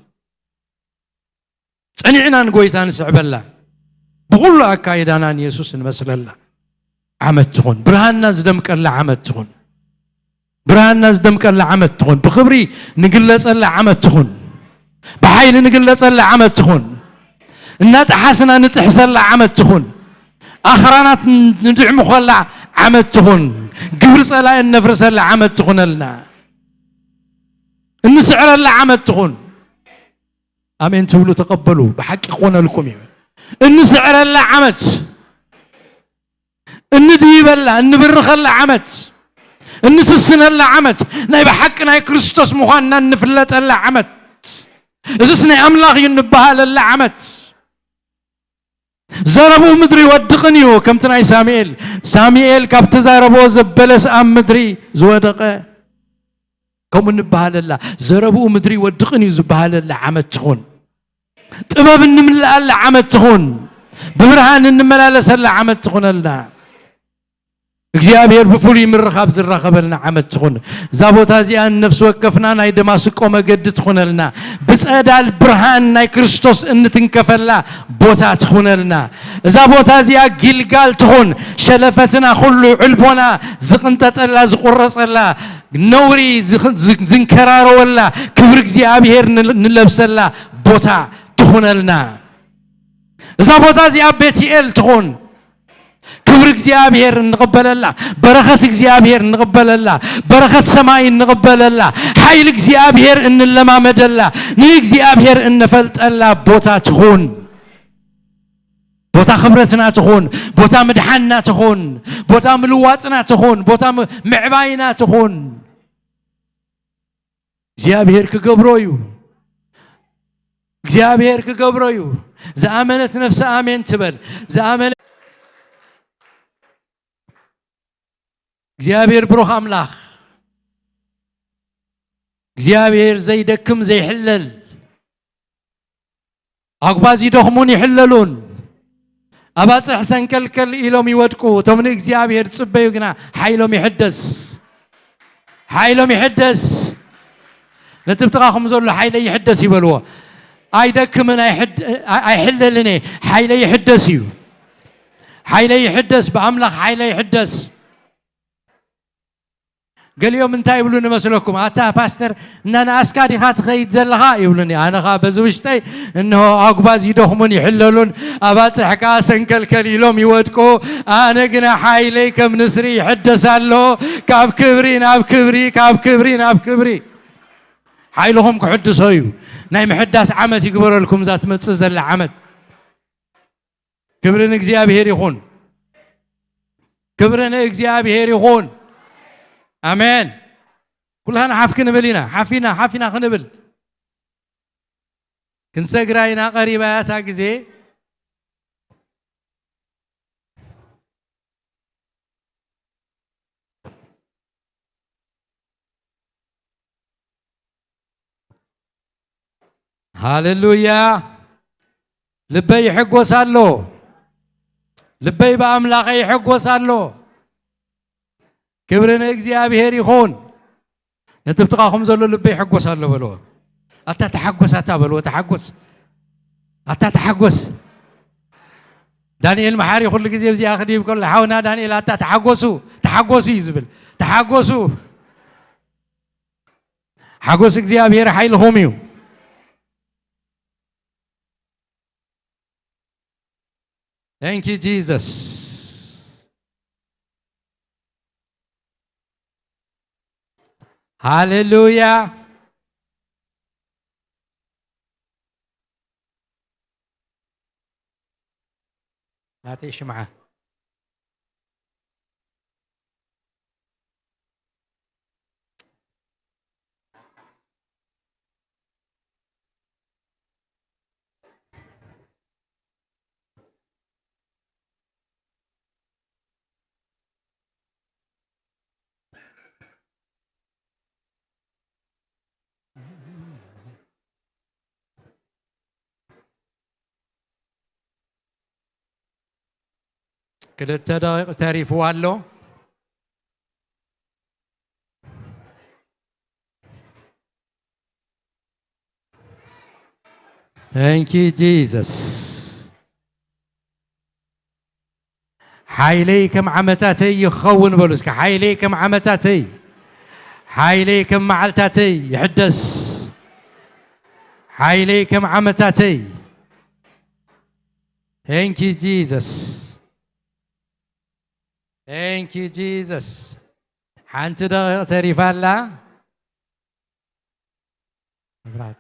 ጸኒዕና ንጎይታ ንስዕበላ፣ ብኹሉ ኣካይዳና ንየሱስ ንመስለላ ዓመት ትኹን። ብርሃንና ዝደምቀላ ዓመት ትኹን። ብርሃንና ዝደምቀላ ዓመት ትኹን። ብኽብሪ ንግለጸላ ዓመት ትኹን። ብሓይሊ ንግለጸላ ዓመት ትኹን። እናጠሓስና ንጥሕሰላ ዓመት ትኹን። ኣኽራናት ንድዕምኾላ ዓመት ትኹን። ግብሪ ጸላኢ እነፍርሰላ ዓመት ትኹነልና። እንስዕረላ ዓመት ትኹን። ኣሜን ትብሉ ተቐበሉ። ብሓቂ ክኾነልኩም እዩ። እንስዕረላ ዓመት፣ እንድይበላ፣ እንብርኸላ ዓመት፣ እንስስነላ ዓመት፣ ናይ ብሓቂ ናይ ክርስቶስ ምዃንና እንፍለጠላ ዓመት። እዝስ ናይ ኣምላኽ እዩ እንበሃለላ ዓመት። ዘረብኡ ምድሪ ይወድቕን እዩ፣ ከምቲ ናይ ሳሙኤል። ሳሙኤል ካብ ተዛረቦ ዘበለስ ኣብ ምድሪ ዝወደቐ፣ ከምኡ እንበሃለላ፣ ዘረብኡ ምድሪ ይወድቕን እዩ ዝበሃለላ ዓመት ትኹን። ጥበብ እንምልኣላ ዓመት ትኹን። ብብርሃን እንመላለሰላ ዓመት ትኹነልና። እግዚኣብሔር ብፍሉይ ምርኻብ ዝራኸበልና ዓመት ትኹን። እዛ ቦታ እዚኣ ንነፍሲ ወከፍና ናይ ደማስቆ መገዲ ትኹነልና። ብጸዳል ብርሃን ናይ ክርስቶስ እንትንከፈላ ቦታ ትኹነልና። እዛ ቦታ እዚኣ ጊልጋል ትኹን። ሸለፈትና ኩሉ፣ ዕልቦና ዝቕንጠጠላ፣ ዝቑረጸላ፣ ነውሪ ዝኽ- ዝ- ዝንከራረወላ፣ ክብሪ እግዚኣብሔር ንል- ንለብሰላ ቦታ ትኹነልና። እዛ ቦታ እዚኣ ቤትኤል ትኹን። ክብሪ እግዚኣብሔር እንቕበለላ፣ በረኸት እግዚኣብሔር እንቕበለላ፣ በረኸት ሰማይ እንቕበለላ፣ ሓይሊ እግዚኣብሔር እንለማመደላ፣ ንእግዚኣብሔር እነፈልጠላ ቦታ ትኹን። ቦታ ክብረትና ትኹን፣ ቦታ ምድሓንና ትኹን፣ ቦታ ምልዋጥና ትኹን፣ ቦታ ም- ምዕባይና ትኹን። እግዚኣብሔር ክገብሮ እዩ። እግዚኣብሔር ክገብሮ እዩ። ዝኣመነት ነፍሲ ኣሜን ትበል። ዝኣመነ እግዚኣብሔር ብሩኽ ኣምላኽ፣ እግዚኣብሔር ዘይደክም ዘይሕለል፣ ኣጉባዝ ይደኽሙን ይሕለሉን፣ ኣባጽሕ ሰንከልከል ኢሎም ይወድቁ። እቶም ንእግዚኣብሔር ዝጽበዩ ግና ሓይሎም ይሕደስ፣ ሓይሎም ይሕደስ። ነቲ ብጥቓኹም ዘሎ ሓይለይ ይሕደስ ይበልዎ። ኣይደክምን ኣይሕድ- ኣይ- ኣይሕለልን እየ፣ ሓይለይ ይሕደስ እዩ። ሓይለይ ይሕደስ፣ ብኣምላኽ ሓይለይ ይሕደስ። ገሊኦም እንታይ ይብሉኒ መስለኩም? ኣታ ፓስተር እናነኣስካ ዲኻ ትኸይድ ዘለኻ ይብሉኒ። ኣነ ኸኣ በዚ ውሽጠይ እንሆ ኣጉባዝ ይደኽሙን ይሕለሉን፣ ኣባጽሕ ከኣ ሰንከልከል ኢሎም ይወድቁ። ኣነ ግና ሓይለይ ከም ንስሪ ይሕደስ ኣሎ። ካብ ክብሪ ናብ ክብሪ፣ ካብ ክብሪ ናብ ክብሪ። ሓይልኹም ክሕድሶ እዩ። ናይ ምሕዳስ ዓመት ይግበረልኩም እዛ ትመጽእ ዘላ ዓመት። ክብሪ ንእግዚኣብሔር ይኹን። ክብሪ ንእግዚኣብሔር ይኹን። ኣሜን። ኩላህና ሓፍ ክንብል ኢና። ሓፊና፣ ሓፊና ክንብል። ክንሰግራ ኢና፣ ቀሪባ እያ እታ ግዜ። ሃሌሉያ። ልበይ ይሕጎስ ኣሎ። ልበይ ብኣምላኸይ ይሕጎስ ኣሎ። ክብሪ ንእግዚኣብሔር ይኹን። ነቲ ብጥቓኹም ዘሎ ልበይ ይሕጎስ ኣሎ በልዎ። ኣታ ተሓጎስ፣ ኣታ በልዎ፣ ተሓጎስ። ኣታ ተሓጎስ። ዳንኤል መሓሪ ኩሉ ግዜ ብዚኣ ክድይብ ከሎ፣ ሓውና ዳንኤል፣ ኣታ ተሓጎሱ፣ ተሓጎሱ እዩ ዝብል። ተሓጎሱ። ሓጎስ እግዚኣብሔር ሓይልኹም እዩ። Thank you, Jesus. ሃሌሉያ። ናተይ ሽምዓ። ክልተ ደቂቕ ተሪፍዋ ኣሎ። Thank you, Jesus. ሓይለይ ከም ዓመታተይ ይኸውን በሉ እስከ። ሓይለይ ከም ዓመታተይ፣ ሓይለይ ከም መዓልታተይ ይሕደስ። ሓይለይ ከም ዓመታተይ። Thank you, Jesus. Thank you, Jesus. ሓንቲ ደቂቕ ተሪፋ ኣላ። መብራት።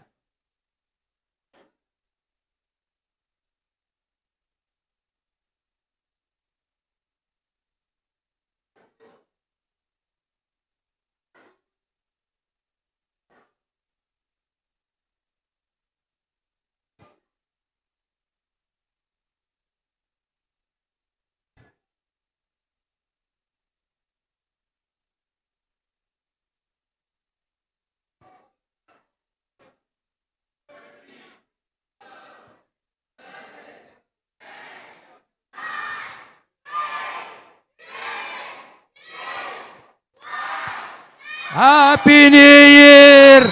ሃፒ ኒው ይር።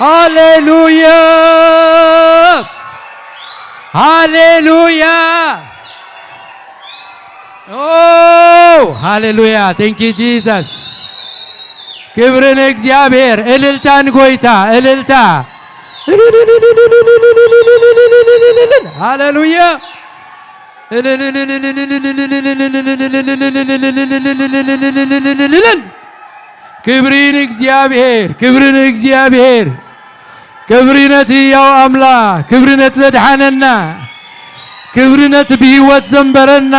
ሃሌሉያ፣ ሃሌሉያ። ኦ፣ ሃሌሉያ። Thank you, Jesus. ክብሪ ንእግዚኣብሔር። እልልታ ንጎይታ፣ እልልታ። ሃሌሉያ። ክብሪ ንእግዚኣብሔር፣ ክብሪ ንእግዚኣብሔር። ክብሪ ነቲ ህያው ኣምላኽ፣ ክብሪ ነቲ ዘድሓነና፣ ክብሪ ነቲ ብህይወት ዘንበረና፣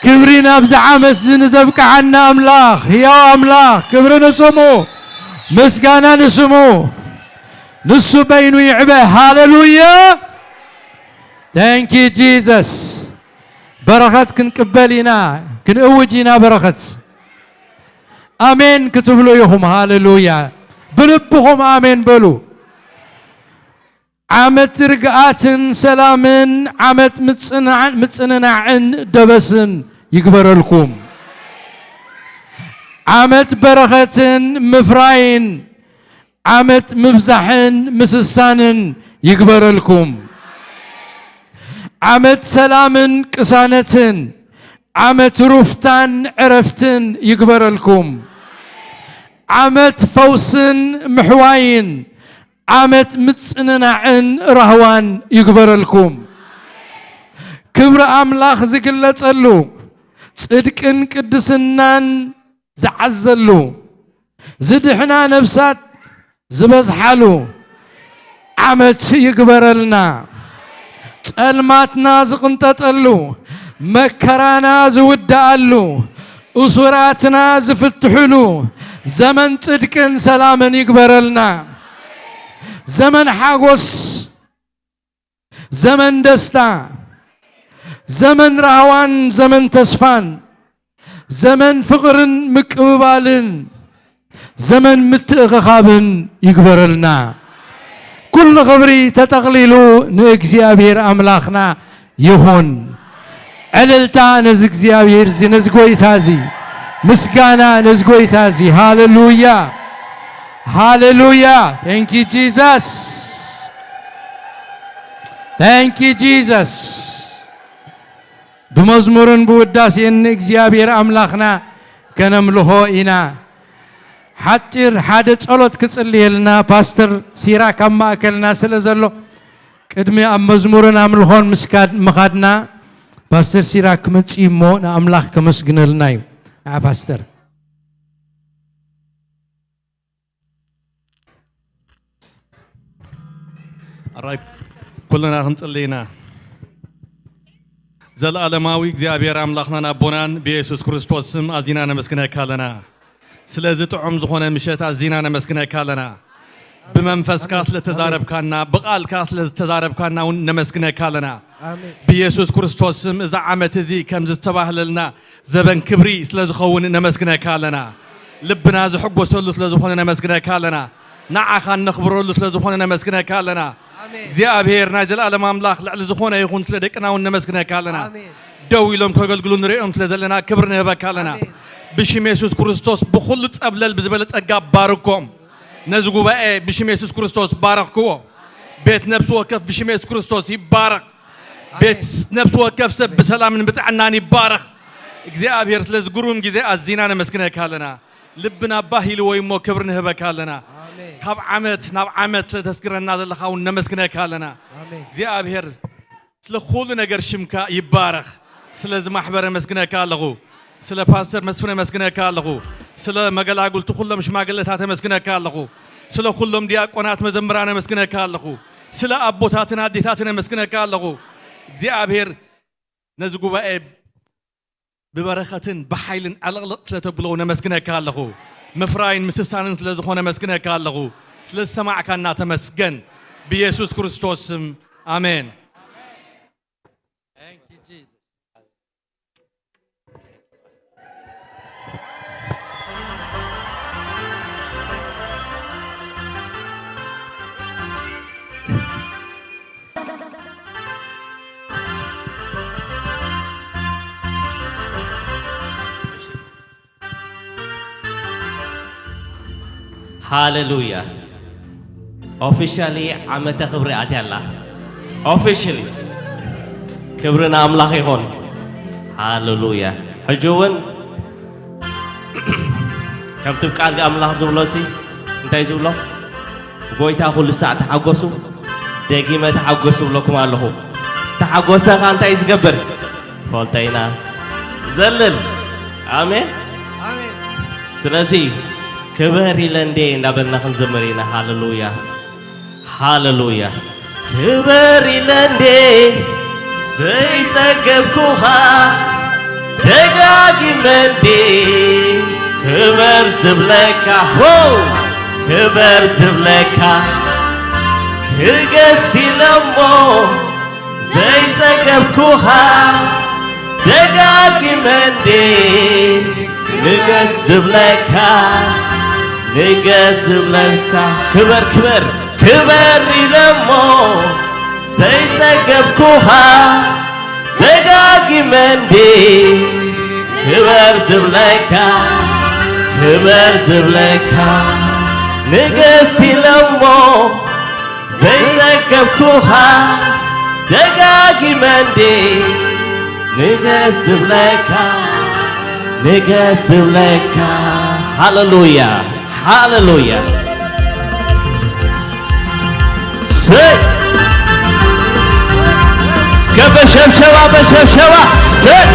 ክብሪ ናብዚ ዓመት እዚ ንዘብቅዓና ኣምላኽ፣ ህያው ኣምላኽ፣ ክብሪ ንስሙ፣ ምስጋና ንስሙ። ንሱ በይኑ ይዕበ። ሃሌሉያ። Thank you, Jesus. በረኸት ክንቅበል ኢና፣ ክንእውጅ ኢና በረኸት። ኣሜን ክትብሉ ኢኹም። ሃሌሉያ። ብልብኹም ኣሜን በሉ። ዓመት ርግኣትን ሰላምን፣ ዓመት ምጽንናዕን፣ ምጽንናዕን ደበስን ይግበረልኩም። ዓመት በረኸትን ምፍራይን፣ ዓመት ምብዛሕን ምስሳንን ይግበረልኩም። ዓመት ሰላምን ቅሳነትን፣ ዓመት ሩፍታን ዕረፍትን ይግበረልኩም። ዓመት ፈውስን ምሕዋይን፣ ዓመት ምጽንናዕን ራህዋን ይግበረልኩም። ክብሪ ኣምላኽ ዝግለጸሉ፣ ጽድቅን ቅድስናን ዝዓዘሉ፣ ዝድሕና ነፍሳት ዝበዝሓሉ ዓመት ይግበረልና። ጸልማትና ዝቕንጠጠሉ፣ መከራና ዝውድኣሉ፣ እሱራትና ዝፍትሕሉ ዘመን ጽድቅን ሰላምን ይግበረልና። ዘመን ሓጎስ፣ ዘመን ደስታ፣ ዘመን ራህዋን ዘመን ተስፋን፣ ዘመን ፍቕርን ምቅብባልን፣ ዘመን ምትእኽኻብን ይግበረልና። ኩሉ ክብሪ ተጠቕሊሉ ንእግዚኣብሔር ኣምላኽና ይኹን። ዕልልታ ነዚ እግዚኣብሔር እዚ፣ ነዚ ጐይታ እዚ፣ ምስጋና ነዚ ጐይታ እዚ። ሃሌሉያ፣ ሃሌሉያ። Thank you Jesus። Thank you Jesus። ብመዝሙርን ብውዳሴን ንእግዚኣብሔር ኣምላኽና ከነምልኾ ኢና። ሓጢር ሓደ ጸሎት ክጽልየልና ፓስተር ሲራክ ኣብ ማእከልና ስለ ዘሎ፣ ቅድሚ ኣብ መዝሙርን ኣምልኾን ምስካድ-፣ ምኻድና፣ ፓስተር ሲራክ ክመጽእ እሞ ንኣምላኽ ከመስግነልና እዩ። ንዓ ፓስተር። ኣራይ፣ ኩልና ክንጽሊ ኢና። ዘለኣለማዊ እግዚኣብሔር ኣምላኽናን ኣቦናን፣ ብየሱስ ክርስቶስ ስም ኣዚና ነመስግነካ ኣለና። ስለዚ ጥዑም ዝኾነ ምሸት ኣዚና ነመስግነካ ኣለና። ብመንፈስካ ስለ ተዛረብካና፣ ብቓልካ ስለ ዝተዛረብካና እውን ነመስግነካ ኣለና። ኣሜን። ብየሱስ ክርስቶስ ስም እዚ ዓመት እዚ ከም ዝተባህለልና ዘበን ክብሪ ስለ ዝኸውን ነመስግነካ ኣለና። ልብና ዝሕጎሰሉ ስለ ዝኾነ ነመስግነካ ኣለና። ንዓኻ እነኽብረሉ ስለ ዝኾነ ነመስግነካ ኣለና። ኣሜን። እግዚኣብሔር ናይ ዘለኣለም ኣምላኽ ልዕሊ ዝኾነ ይኹን ስለ ደቅና እውን ነመስግነካ ኣለና። ኣሜን። ደው ኢሎም ከገልግሉ ንርእዮም ስለ ዘለና ክብሪ ንህበካ ኣለና። ኣሜን። ብሽም የሱስ ክርስቶስ ብኹሉ ጸብለል ብዝበለ ጸጋ ባርኮም። ነዚ ጉባኤ ብሽም የሱስ ክርስቶስ ባረኽክዎ። ቤት ነፍሲ ወከፍ ብሽም የሱስ ክርስቶስ ይባረኽ። ቤት ነፍሲ ወከፍ ሰብ ብሰላምን ብጥዕናን ይባረኽ። እግዚኣብሔር ስለዚ ግሩም ግዜ ኣዚና ነመስግነካ ኣለና። ልብና ባህ ኢልዎ እሞ ክብሪ ንህበካ ኣለና። ኣሜን። ካብ ዓመት ናብ ዓመት ስለተስግረና ዘለኻ እውን ነመስግነካ ኣለና። ኣሜን። እግዚኣብሔር ስለ ኩሉ ነገር ሽምካ ይባረኽ። ስለዚ ማሕበር ኣመስግነካ ኣለኹ። ስለ ፓስተር መስፍን ኣመስግነካ ኣለኹ። ስለ መገላግልቲ ኩሎም ሽማግለታት ኣመስግነካ ኣለኹ። ስለ ኩሎም ዲያቆናት መዘምራን ኣመስግነካ ኣለኹ። ስለ ኣቦታትን ኣዴታትን ኣመስግነካ ኣለኹ። እግዚኣብሔር ነዚ ጉባኤ ብበረኸትን ብሓይልን ዕልቕልቕ ስለ ተብሎ ነመስግነካ ኣለኹ። ምፍራይን ምስሳንን ስለ ዝኾነ ኣመስግነካ ኣለኹ። ስለ ዝሰማዕካና ተመስገን። ብየሱስ ክርስቶስ ስም ኣሜን። ሃሌሉያ። ኦፊሻሊ ዓመተ ክብሪ ኣትያ ኣላ። ኦፊሻሊ ክብሪ ንኣምላኽ ይኹን። ሃሌሉያ። ሕጂ እውን ከምቲ ቃል ኣምላኽ ዝብሎ ሲ እንታይ ዝብሎ? ጎይታ ኩሉ ሳዕ ተሓጎሱ፣ ደጊመ ተሓጎሱ እብለኩም ኣለኹ። ዝተሓጎሰ ኸኣ እንታይ እዩ ዝገብር? ፈልጦ ኢና። ዘልል። ኣሜን። ኣሜን። ስለዚ ክበር ኢለ እንዴ እንዳበልና ክንዘምር ኢና። ሃሌሉያ። ሃሌሉያ። ክበር ኢለ እንዴ ዘይጸገብኩኻ፣ ደጋጊመ እንዴ ክበር ዝብለካ፣ ሆ፣ ክበር ዝብለካ፣ ክገስ ኢለ እሞ ዘይጸገብኩኻ፣ ደጋጊመ እንዴ ንገስ ዝብለካ፣ ንገስ ዝብለካ፣ ክበር፣ ክበር፣ ክበር ኢለ እሞ ዘይጸገብኩኻ፣ ደጋጊመ እንዴ ክበር ዝብለካ፣ ክበር ዝብለካ፣ ንገስ ኢለ እሞ ዘይጸገብኩኻ፣ ደጋጊመ እንዴ ንገስ ዝብለካ፣ ንገስ ዝብለካ። ሃሌሉያ፣ ሃሌሉያ። ሰይ! እስከ በሸብሸባ፣ በሸብሸባ። ሰይ!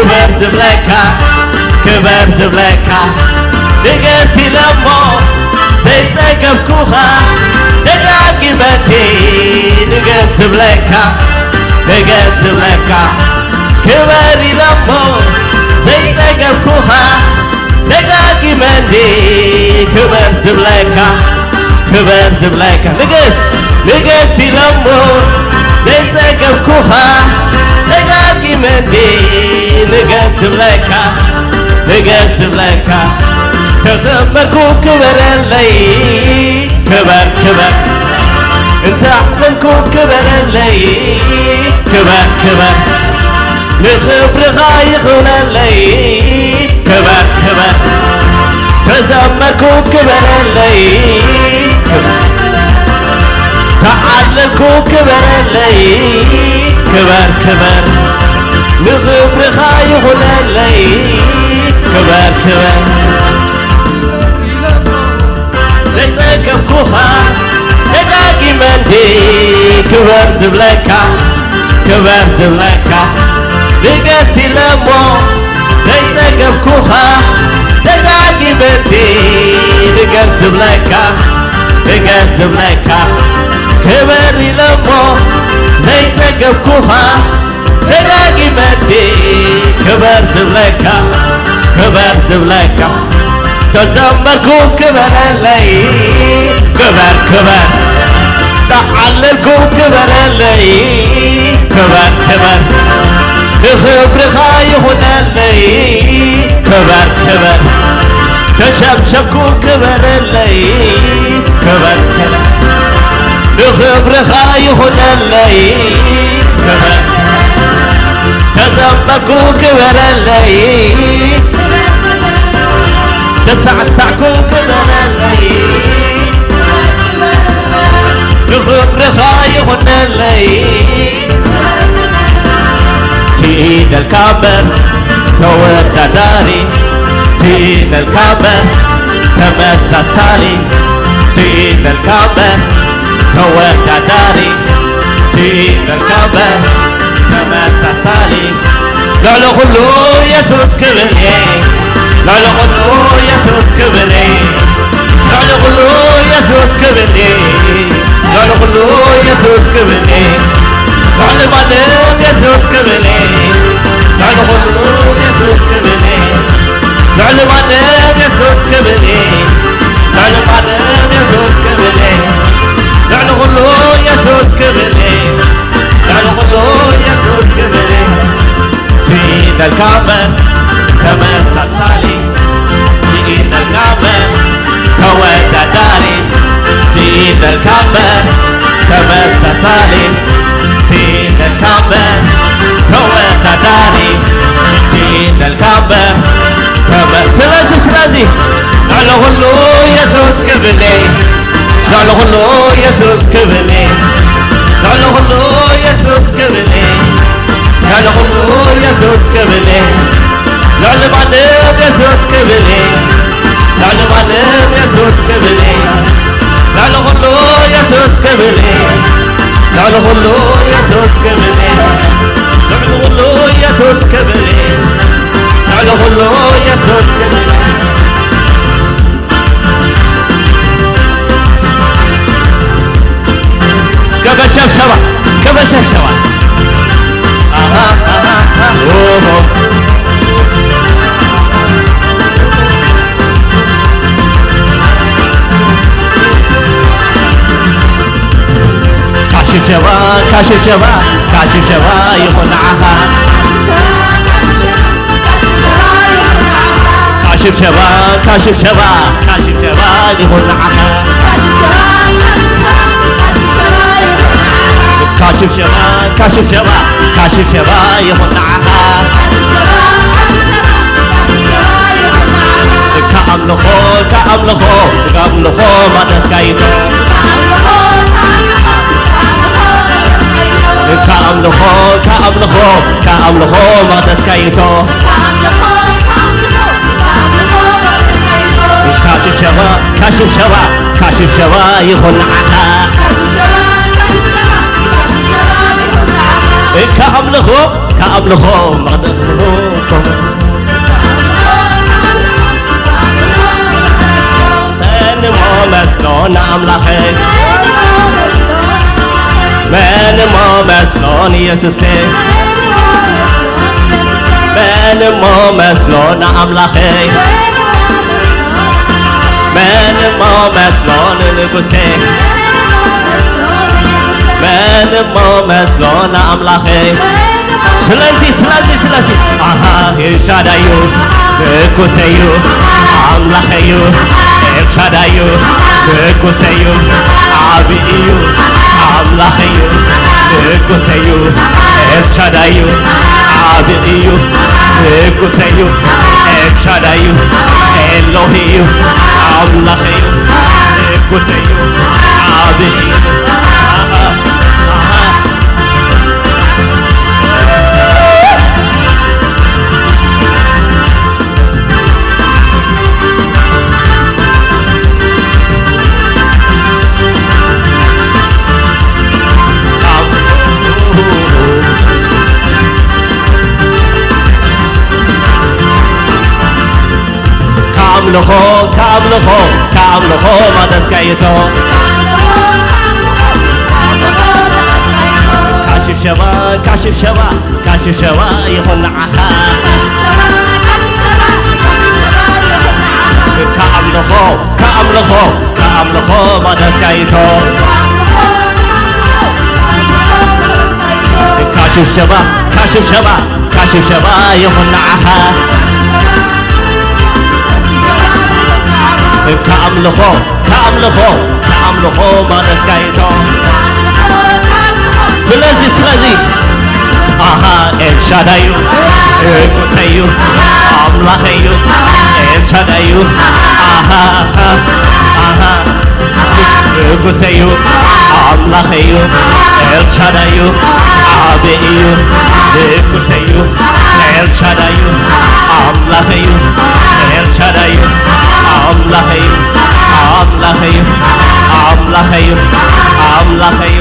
ክበር ዝብለካ፣ ክበር ዝብለካ፣ ንገስ ኢለ እሞ ዘይጸገብኩኻ፣ ደጋጊመ እንዲ ንገስ ዝብለካ፣ ንገስ ዝብለካ፣ ክበር ኢለ እሞ ዘይጸገብኩኻ፣ ደጋጊመ እንዲ ክበር ዝብለካ፣ ክበር ዝብለካ፣ ንገስ፣ ንገስ ኢለ እሞ ዘይጸገብኩኻ፣ ደጋጊመ እንዲ ንገስ ዝብለካ፣ ንገስ ዝብለካ፣ ተዘመርኩ ክበረለይ፣ ክበር፣ ክበር፣ እንተ ኣሕለልኩ ክበረለይ፣ ክበር፣ ክበር፣ ንኽብርኻ ይኹነለይ፣ ክበር፣ ክበር፣ ተዘመርኩ ክበረለይ፣ ክበር፣ ተዓለልኩ ክበረለይ፣ ክበር፣ ክበር፣ ንኽብርኻ ይኹነለይ፣ ክበር፣ ክበር። ዘይጸገብኩኻ ደጋጊመ እንዲ ክበር ዝብለካ፣ ክበር ዝብለካ፣ ንገስ ኢለ እሞ ዘይጸገብኩኻ ደጋጊመ እንዲ ንገስ ዝብለካ፣ ንገስ ዝብለካ፣ ክበር ኢለ እሞ ዘይጸገብኩኻ ደጋጊመ እንዲ ክበር ዝብለካ፣ ክበር ዝብለካ፣ ተዘመርኩ ክበረለይ፣ ክበር፣ ክበር፣ ተዓለልኩ ክበረለይ፣ ክበር፣ ክበር፣ ንኽብርኻ ይኹነለይ፣ ክበር፣ ክበር፣ ተሸብሸብኩ ክበረለይ፣ ክበር፣ ክበር፣ ንኽብርኻ ይኹነለይ፣ ክበር፣ ተዘመርኩ ክበረለይ፣ ተሳዕሳዕኩ ክበረለይ፣ ንኽብርኻ ይኹነለይ። ትኢደልካ እምበር ተወዳዳሪ፣ ትኢደልካ እምበር ተመሳሳሊ፣ ትኢደልካ እምበር ተወዳዳሪ፣ ትኢደልካ እምበር ተመሳሳሊ። ልዕሊ ኩሉ የሱስ ክብር እየ፣ ልዕሊ ኩሉ የሱስ ክብር እየ፣ ልዕሊ ኩሉ የሱስ ክብር እየ፣ ልዕሊ ኩሉ የሱስ ክብር እየ፣ ልዕሊ ማንም የሱስ ክብር እየ፣ ልዕሊ ኩሉ የሱስ ክብር እየ፣ ልዕሊ ማንም የሱስ ክብር እየ፣ ልዕሊ ማንም የሱስ ክብር እየ፣ ልዕሊ ኩሉ የሱስ ክብር እየ፣ ልዕሊ ኩሉ የሱስ ክብር እየ። ትኢደልካ እምበር ተመሳሳሊ፣ ትኢደልካ እምበር ተወዳዳሪ፣ ትኢደልካ እምበር ተመሳሳሊ፣ ትኢደልካ እምበር ተወዳዳሪ፣ ትኢደልካ እምበር ተመ-፣ ስለዚ፣ ስለዚ፣ ልዕሊ ኩሉ የሱስ ክብር እየ፣ ልዕሊ ኩሉ የሱስ ክብር እየ፣ ልዕሊ ኩሉ የሱስ ክብር እየ፣ ልዕሊ ኩሉ የሱስ ክብር እየ፣ ልዕሊ ማንም የሱስ ክብር እየ፣ ልዕሊ ማንም የሱስ ክብር እየ፣ ልዕሊ ኩሉ የሱስ ክብር እየ፣ ልዕሊ ኩሉ የሱስ ክብር እየ፣ ልዕሊ ኩሉ የሱስ ክብር እየ፣ ልዕሊ ኩሉ የሱስ ክብር እየ። እስከ በሸብሸባ፣ እስከ በሸብሸባ። ኣሃ፣ ኣሃ፣ ኣሃ፣ ኦሆ። ካሽብሸባ፣ ካሽብሸባ፣ ካሽብሸባ ይኹን ንዓኻ። ካሽብሸባ፣ ካሽብሸባ፣ ካሽብሸባ ይኹን ንዓኻ። ካሽብሸባ፣ ካሽብሸባ፣ ካሽብሸባ ይኹን ንዓኻ። ካብ ኣምልኾ፣ ካብ ኣምልኾ፣ ካብ ኣምልኾ መቕደስካ ይቶ። ካብ ኣምልኾ፣ ካብ ኣምልኾ፣ ካብ ኣምልኾ መቕደስካ ይቶ። ካብ ኣምልኾ፣ ካብ ኣምልኾ፣ ካብ ኣምልኾ መቕደስካ ይቶ። ካብ ሽብሸባ፣ ካብ ሽብሸባ፣ ካብ ሽብሸባ ይኹን ንዓኻ። ካብ ሽብሸባ፣ ካብ ሽብሸባ፣ ካብ ሽብሸባ ይኹን ንዓኻ። ካብ ኣምልኾ፣ ካብ ኣምልኾ መቕደስ ምልኮ። ንኣምላኸይ መን እሞ መስሎ ንየሱሰይ፣ መን እሞ መስሎ ንኣምላኸይ፣ መን እሞ መስሎ ንንጉሰይ፣ መን እሞ መስሎ ንኣምላኸይ። ስለዚ ስለዚ ስለዚ ኣሃ ኤልሻዳዩ ንጉሰዩ ኣምላኸዩ ኤልሻዳዩ ንጉሰዩ ዓቢ እዩ ኣምላኸዩ ንጉሰዩ ኤልሻዳዩ ዓቢ እዩ ንጉሰዩ ኤልሻዳዩ ኤሎሂዩ ኣምላኸዩ ንጉሰዩ ዓቢ እዩ። ኣሃ፣ ኣሃ። ከኣምልኾ ከኣምልኾ ከኣምልኾ ማደስካይቶ ካሽብሸባ ካሽብሸባ ካሽብሸባ ይኹን ንዓኻ ከኣምልኾ ከኣምልኾ ከኣምልኾ ማደስካይቶ ካሽብሸባ ካሽብሸባ ካሽብሸባ ይኹን ንዓኻ ከኣምልኾ ከኣምልኾ ከኣምልኾ ማለስካይቶ ስለዚ ስለዚ ኣሃ ኤልሻዳዩ ንጉሰዩ ኣምላኸዩ ኤልሻዳዩ ኣሃ ኣሃ ኣሃ ንጉሰዩ ኣምላኸዩ ኤልሻዳዩ ዓቢ እዩ ንጉሰዩ ኤልሻዳዩ ኣምላኸዩ ኤልሻዳዩ ኣምላኸዩ ኣምላኸዩ ኣምላኸዩ ኣምላኸዩ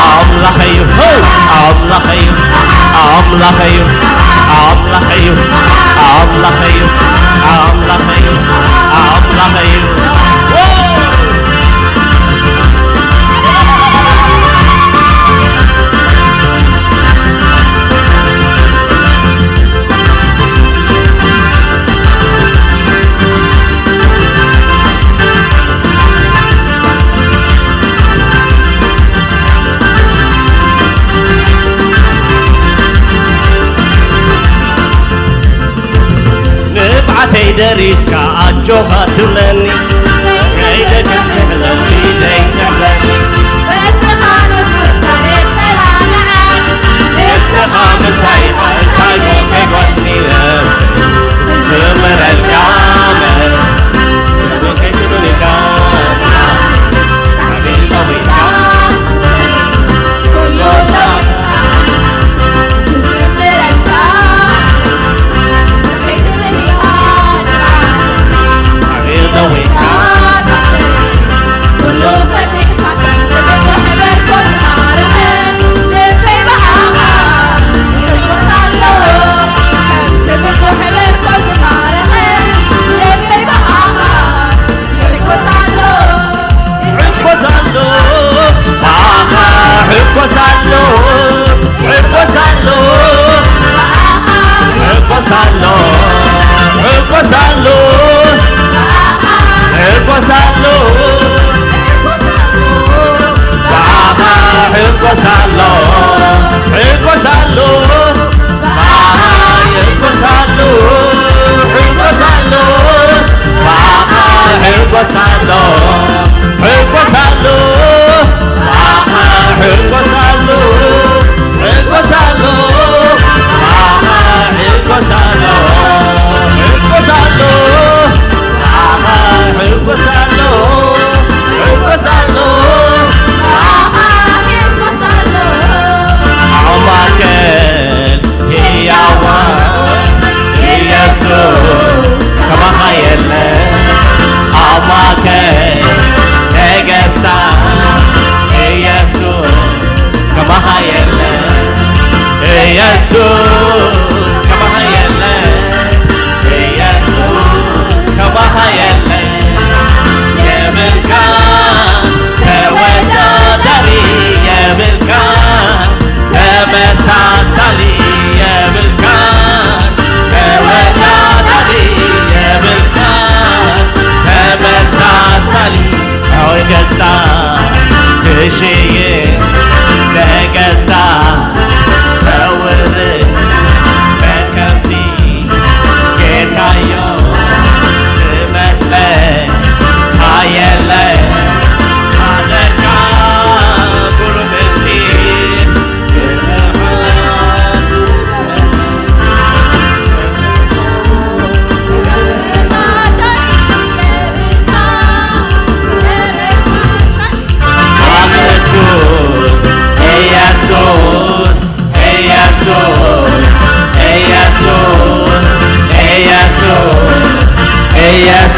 ኣምላኸዩ ኣምላኸዩ ኣምላኸዩ ኣምላኸዩ ኣምላኸዩ ኣምላኸዩ ኣምላኸዩ ንብዓተይ ደሪስካ ኣጆኻ ትብለኒ ከይደግም ትሕለኒ ደይትሕለኒ ንስኻ ምሳይ ኣንታይ ከይጎኒ ዝምረልካ መን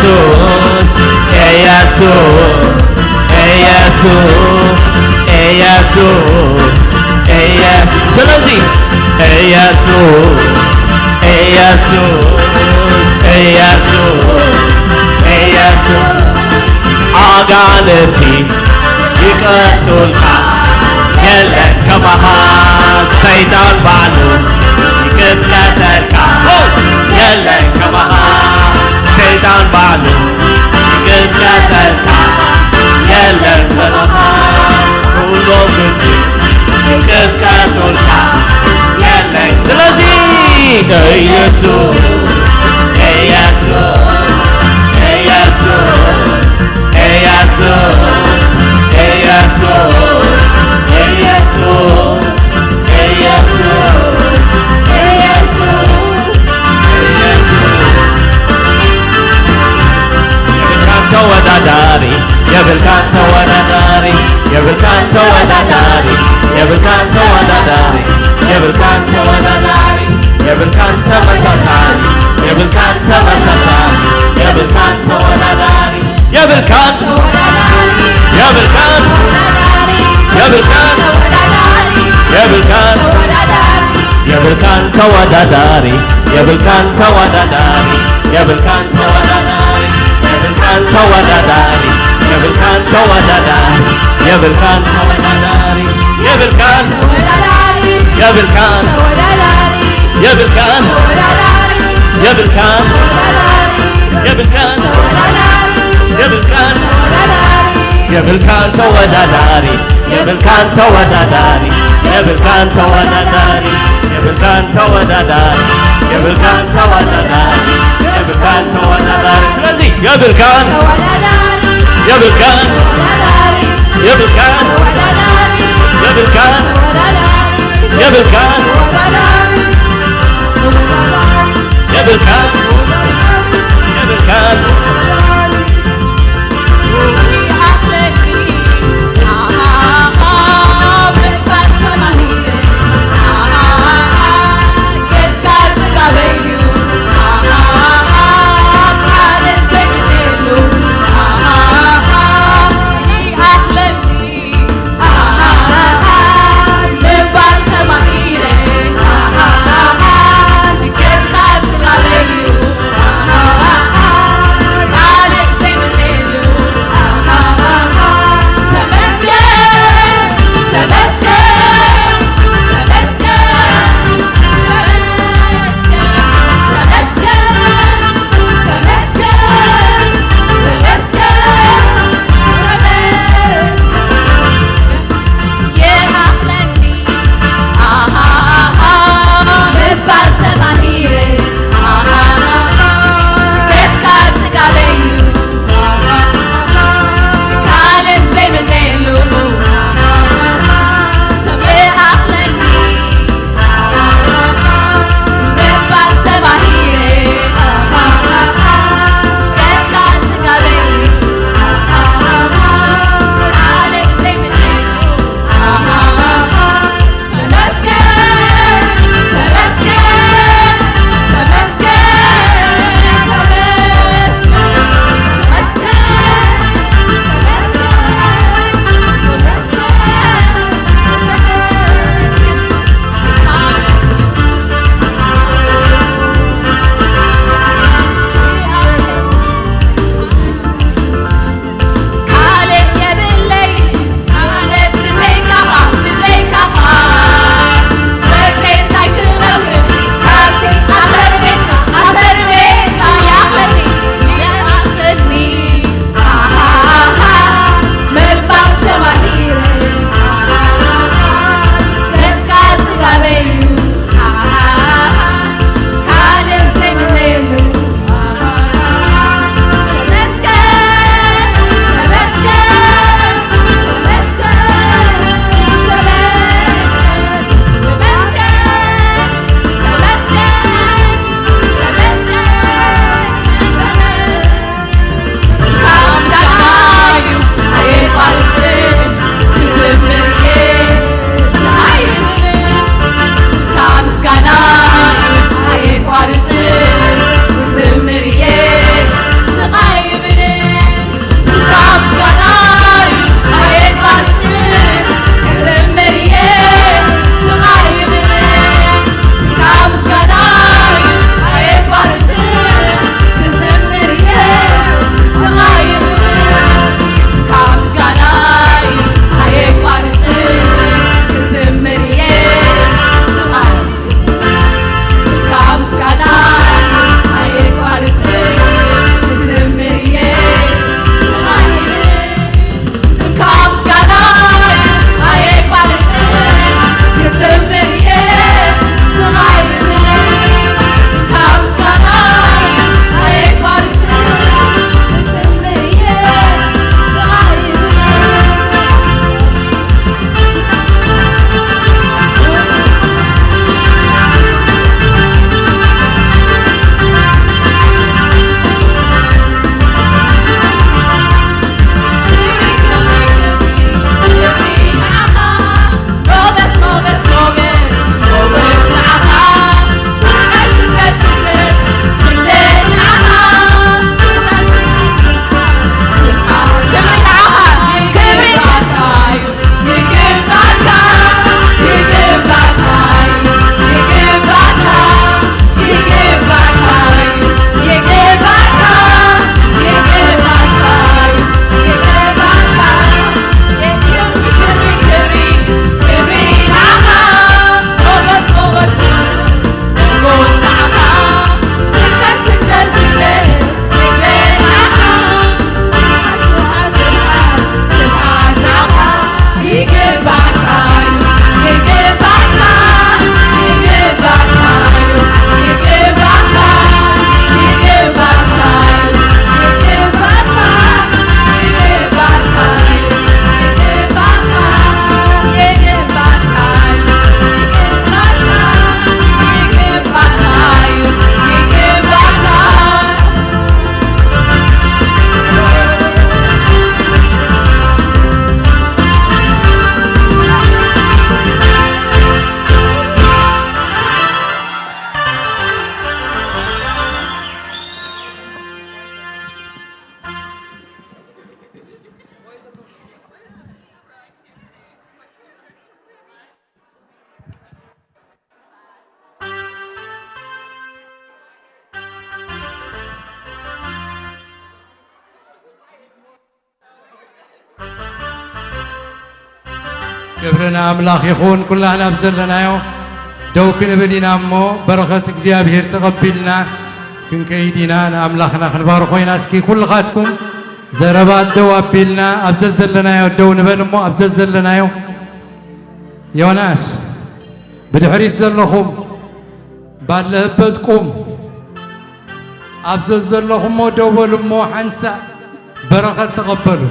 ኢየሱስ፣ ኢየሱስ፣ ኢየሱስ፣ ኢየሱስ። ስለዚ ኢየሱስ፣ ኢየሱስ፣ ኢየሱስ፣ ኢየሱስ። ኣጋንንቲ ይቀጡልካ፣ የለን ከማኻ። ሰይጣን ባዕሉ ይቅጥቀጠልካ፣ የለን ከማኻ። ሰይጣን ባዕሉ ይቅጥቀጠልካ፣ የለን ከማኻ። ኩሎም ግብጺ ይቅጥቀጡልካ፣ የለን። ስለዚ ኢየሱስ፣ ኢየሱስ፣ ኢየሱስ፣ ኢየሱስ፣ ኢየሱስ፣ ኢየሱስ፣ ኢየሱስ፣ ኢየሱስ፣ ኢየሱስ። የብልካን ተወዳዳሪ፣ የብልካን ተወዳዳሪ፣ የብልካን ተወዳዳሪ፣ የብልካን ተወዳዳሪ፣ የብልካን ተወዳዳሪ፣ የብልካን ተመሳሳሊ፣ የብልካን ተመሳሳሊ፣ የብልካን ተወዳዳሪ፣ የብልካን፣ የብልካን፣ የብልካን፣ የብልካን፣ የብልካን ተወዳዳሪ፣ የብልካን ተወዳዳሪ፣ የብልካን ተወዳዳሪ፣ የብልካን ተወዳዳሪ፣ የብልካን ተወዳዳሪ፣ የብልካን ተወዳዳሪ፣ የብልካን፣ የብልካን፣ የብልካን፣ የብልካን፣ የብልካን፣ የብልካን፣ የብልካን ተወዳዳሪ፣ የብልካን ተወዳዳሪ፣ የብልካን ተወዳዳሪ፣ የብልካን ተወዳዳሪ፣ የብልካን ተወዳዳሪ፣ የብልካን ተወዳዳሪ። ስለዚ የብልካን፣ የብልካን፣ የብልካን፣ የብልካን፣ የብልካን፣ የብልካን፣ የብልካን። ክብሪ ንኣምላኽ ይኹን። ኩላህና ኣብ ዘለናዮ ደው ክንብል ኢና እሞ በረኸት እግዚኣብሔር ተቐቢልና ክንከይድ ኢና። ንኣምላኽና ክንባርኾ ኢና። እስኪ ኩልኻትኩም ዘረባ ደው ኣቢልና ኣብ ዘዘለናዮ ደው ንበል እሞ ኣብ ዘዘለናዮ። ዮናስ፣ ብድሕሪት ዘለኹም ባለህበት ቁም። ኣብ ዘዘለኹሞ ደው በሉ እሞ ሓንሳእ በረኸት ተቐበሉ።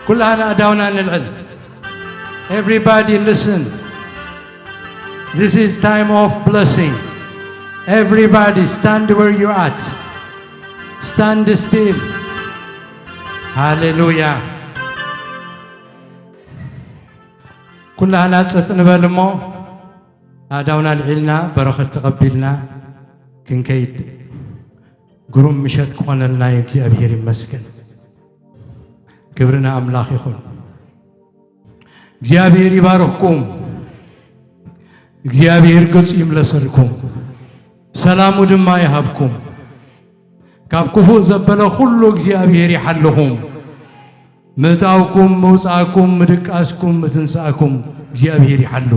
ኩላህና ኣእዳውና ንልዕል። Everybody listen. This is time of blessing. Everybody stand where you at. Stand still. ሃሌሉያ። ኩላህና ጸጥ ንበል እሞ ኣእዳውና ኣልዒልና በረኸት ተቐቢልና ክንከይድ ግሩም ምሸት ክኾነልና እዩ። እግዚኣብሔር ይመስገን። ክብሪ ንኣምላኽ ይኹን። እግዚኣብሔር ይባርኽኩም። እግዚኣብሔር ገጹ ይምለሰልኩም፣ ሰላሙ ድማ ይሃብኩም። ካብ ክፉእ ዘበለ ኩሉ እግዚኣብሔር ይሓልኹም። ምእታውኩም፣ ምውጻእኩም፣ ምድቃስኩም፣ ምትንሳእኩም እግዚኣብሔር ይሓሉ።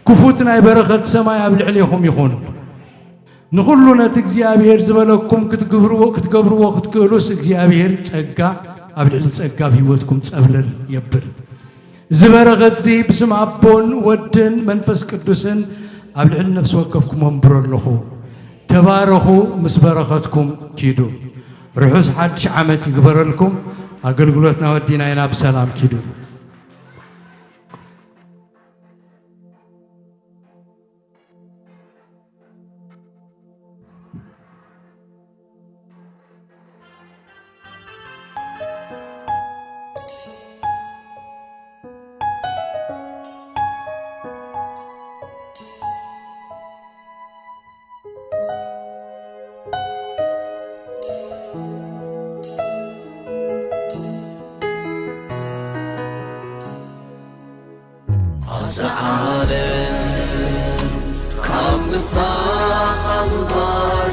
ክፉት ናይ በረኸት ሰማይ ኣብ ልዕሌኹም ይኹን። ንኹሉ ነቲ እግዚኣብሔር ዝበለኩም ክትግብርዎ፣ ክትገብርዎ ክትክእሉስ እግዚኣብሔር ጸጋ ኣብ ልዕሊ ጸጋ ኣብ ህይወትኩም ጸብለል የብል። እዚ በረኸት እዚ ብስም ኣቦን ወድን መንፈስ ቅዱስን ኣብ ልዕሊ ነፍሲ ወከፍኩም ኣንብሮ ኣለኹ። ተባረኹ፣ ምስ በረኸትኩም ኪዱ። ርሑስ ሓድሽ ዓመት ይግበረልኩም። ኣገልግሎትና ወዲና ኢና፣ ብሰላም ኪዱ። ኣዛ ዓለም ካብ ምሳኻ ምንባር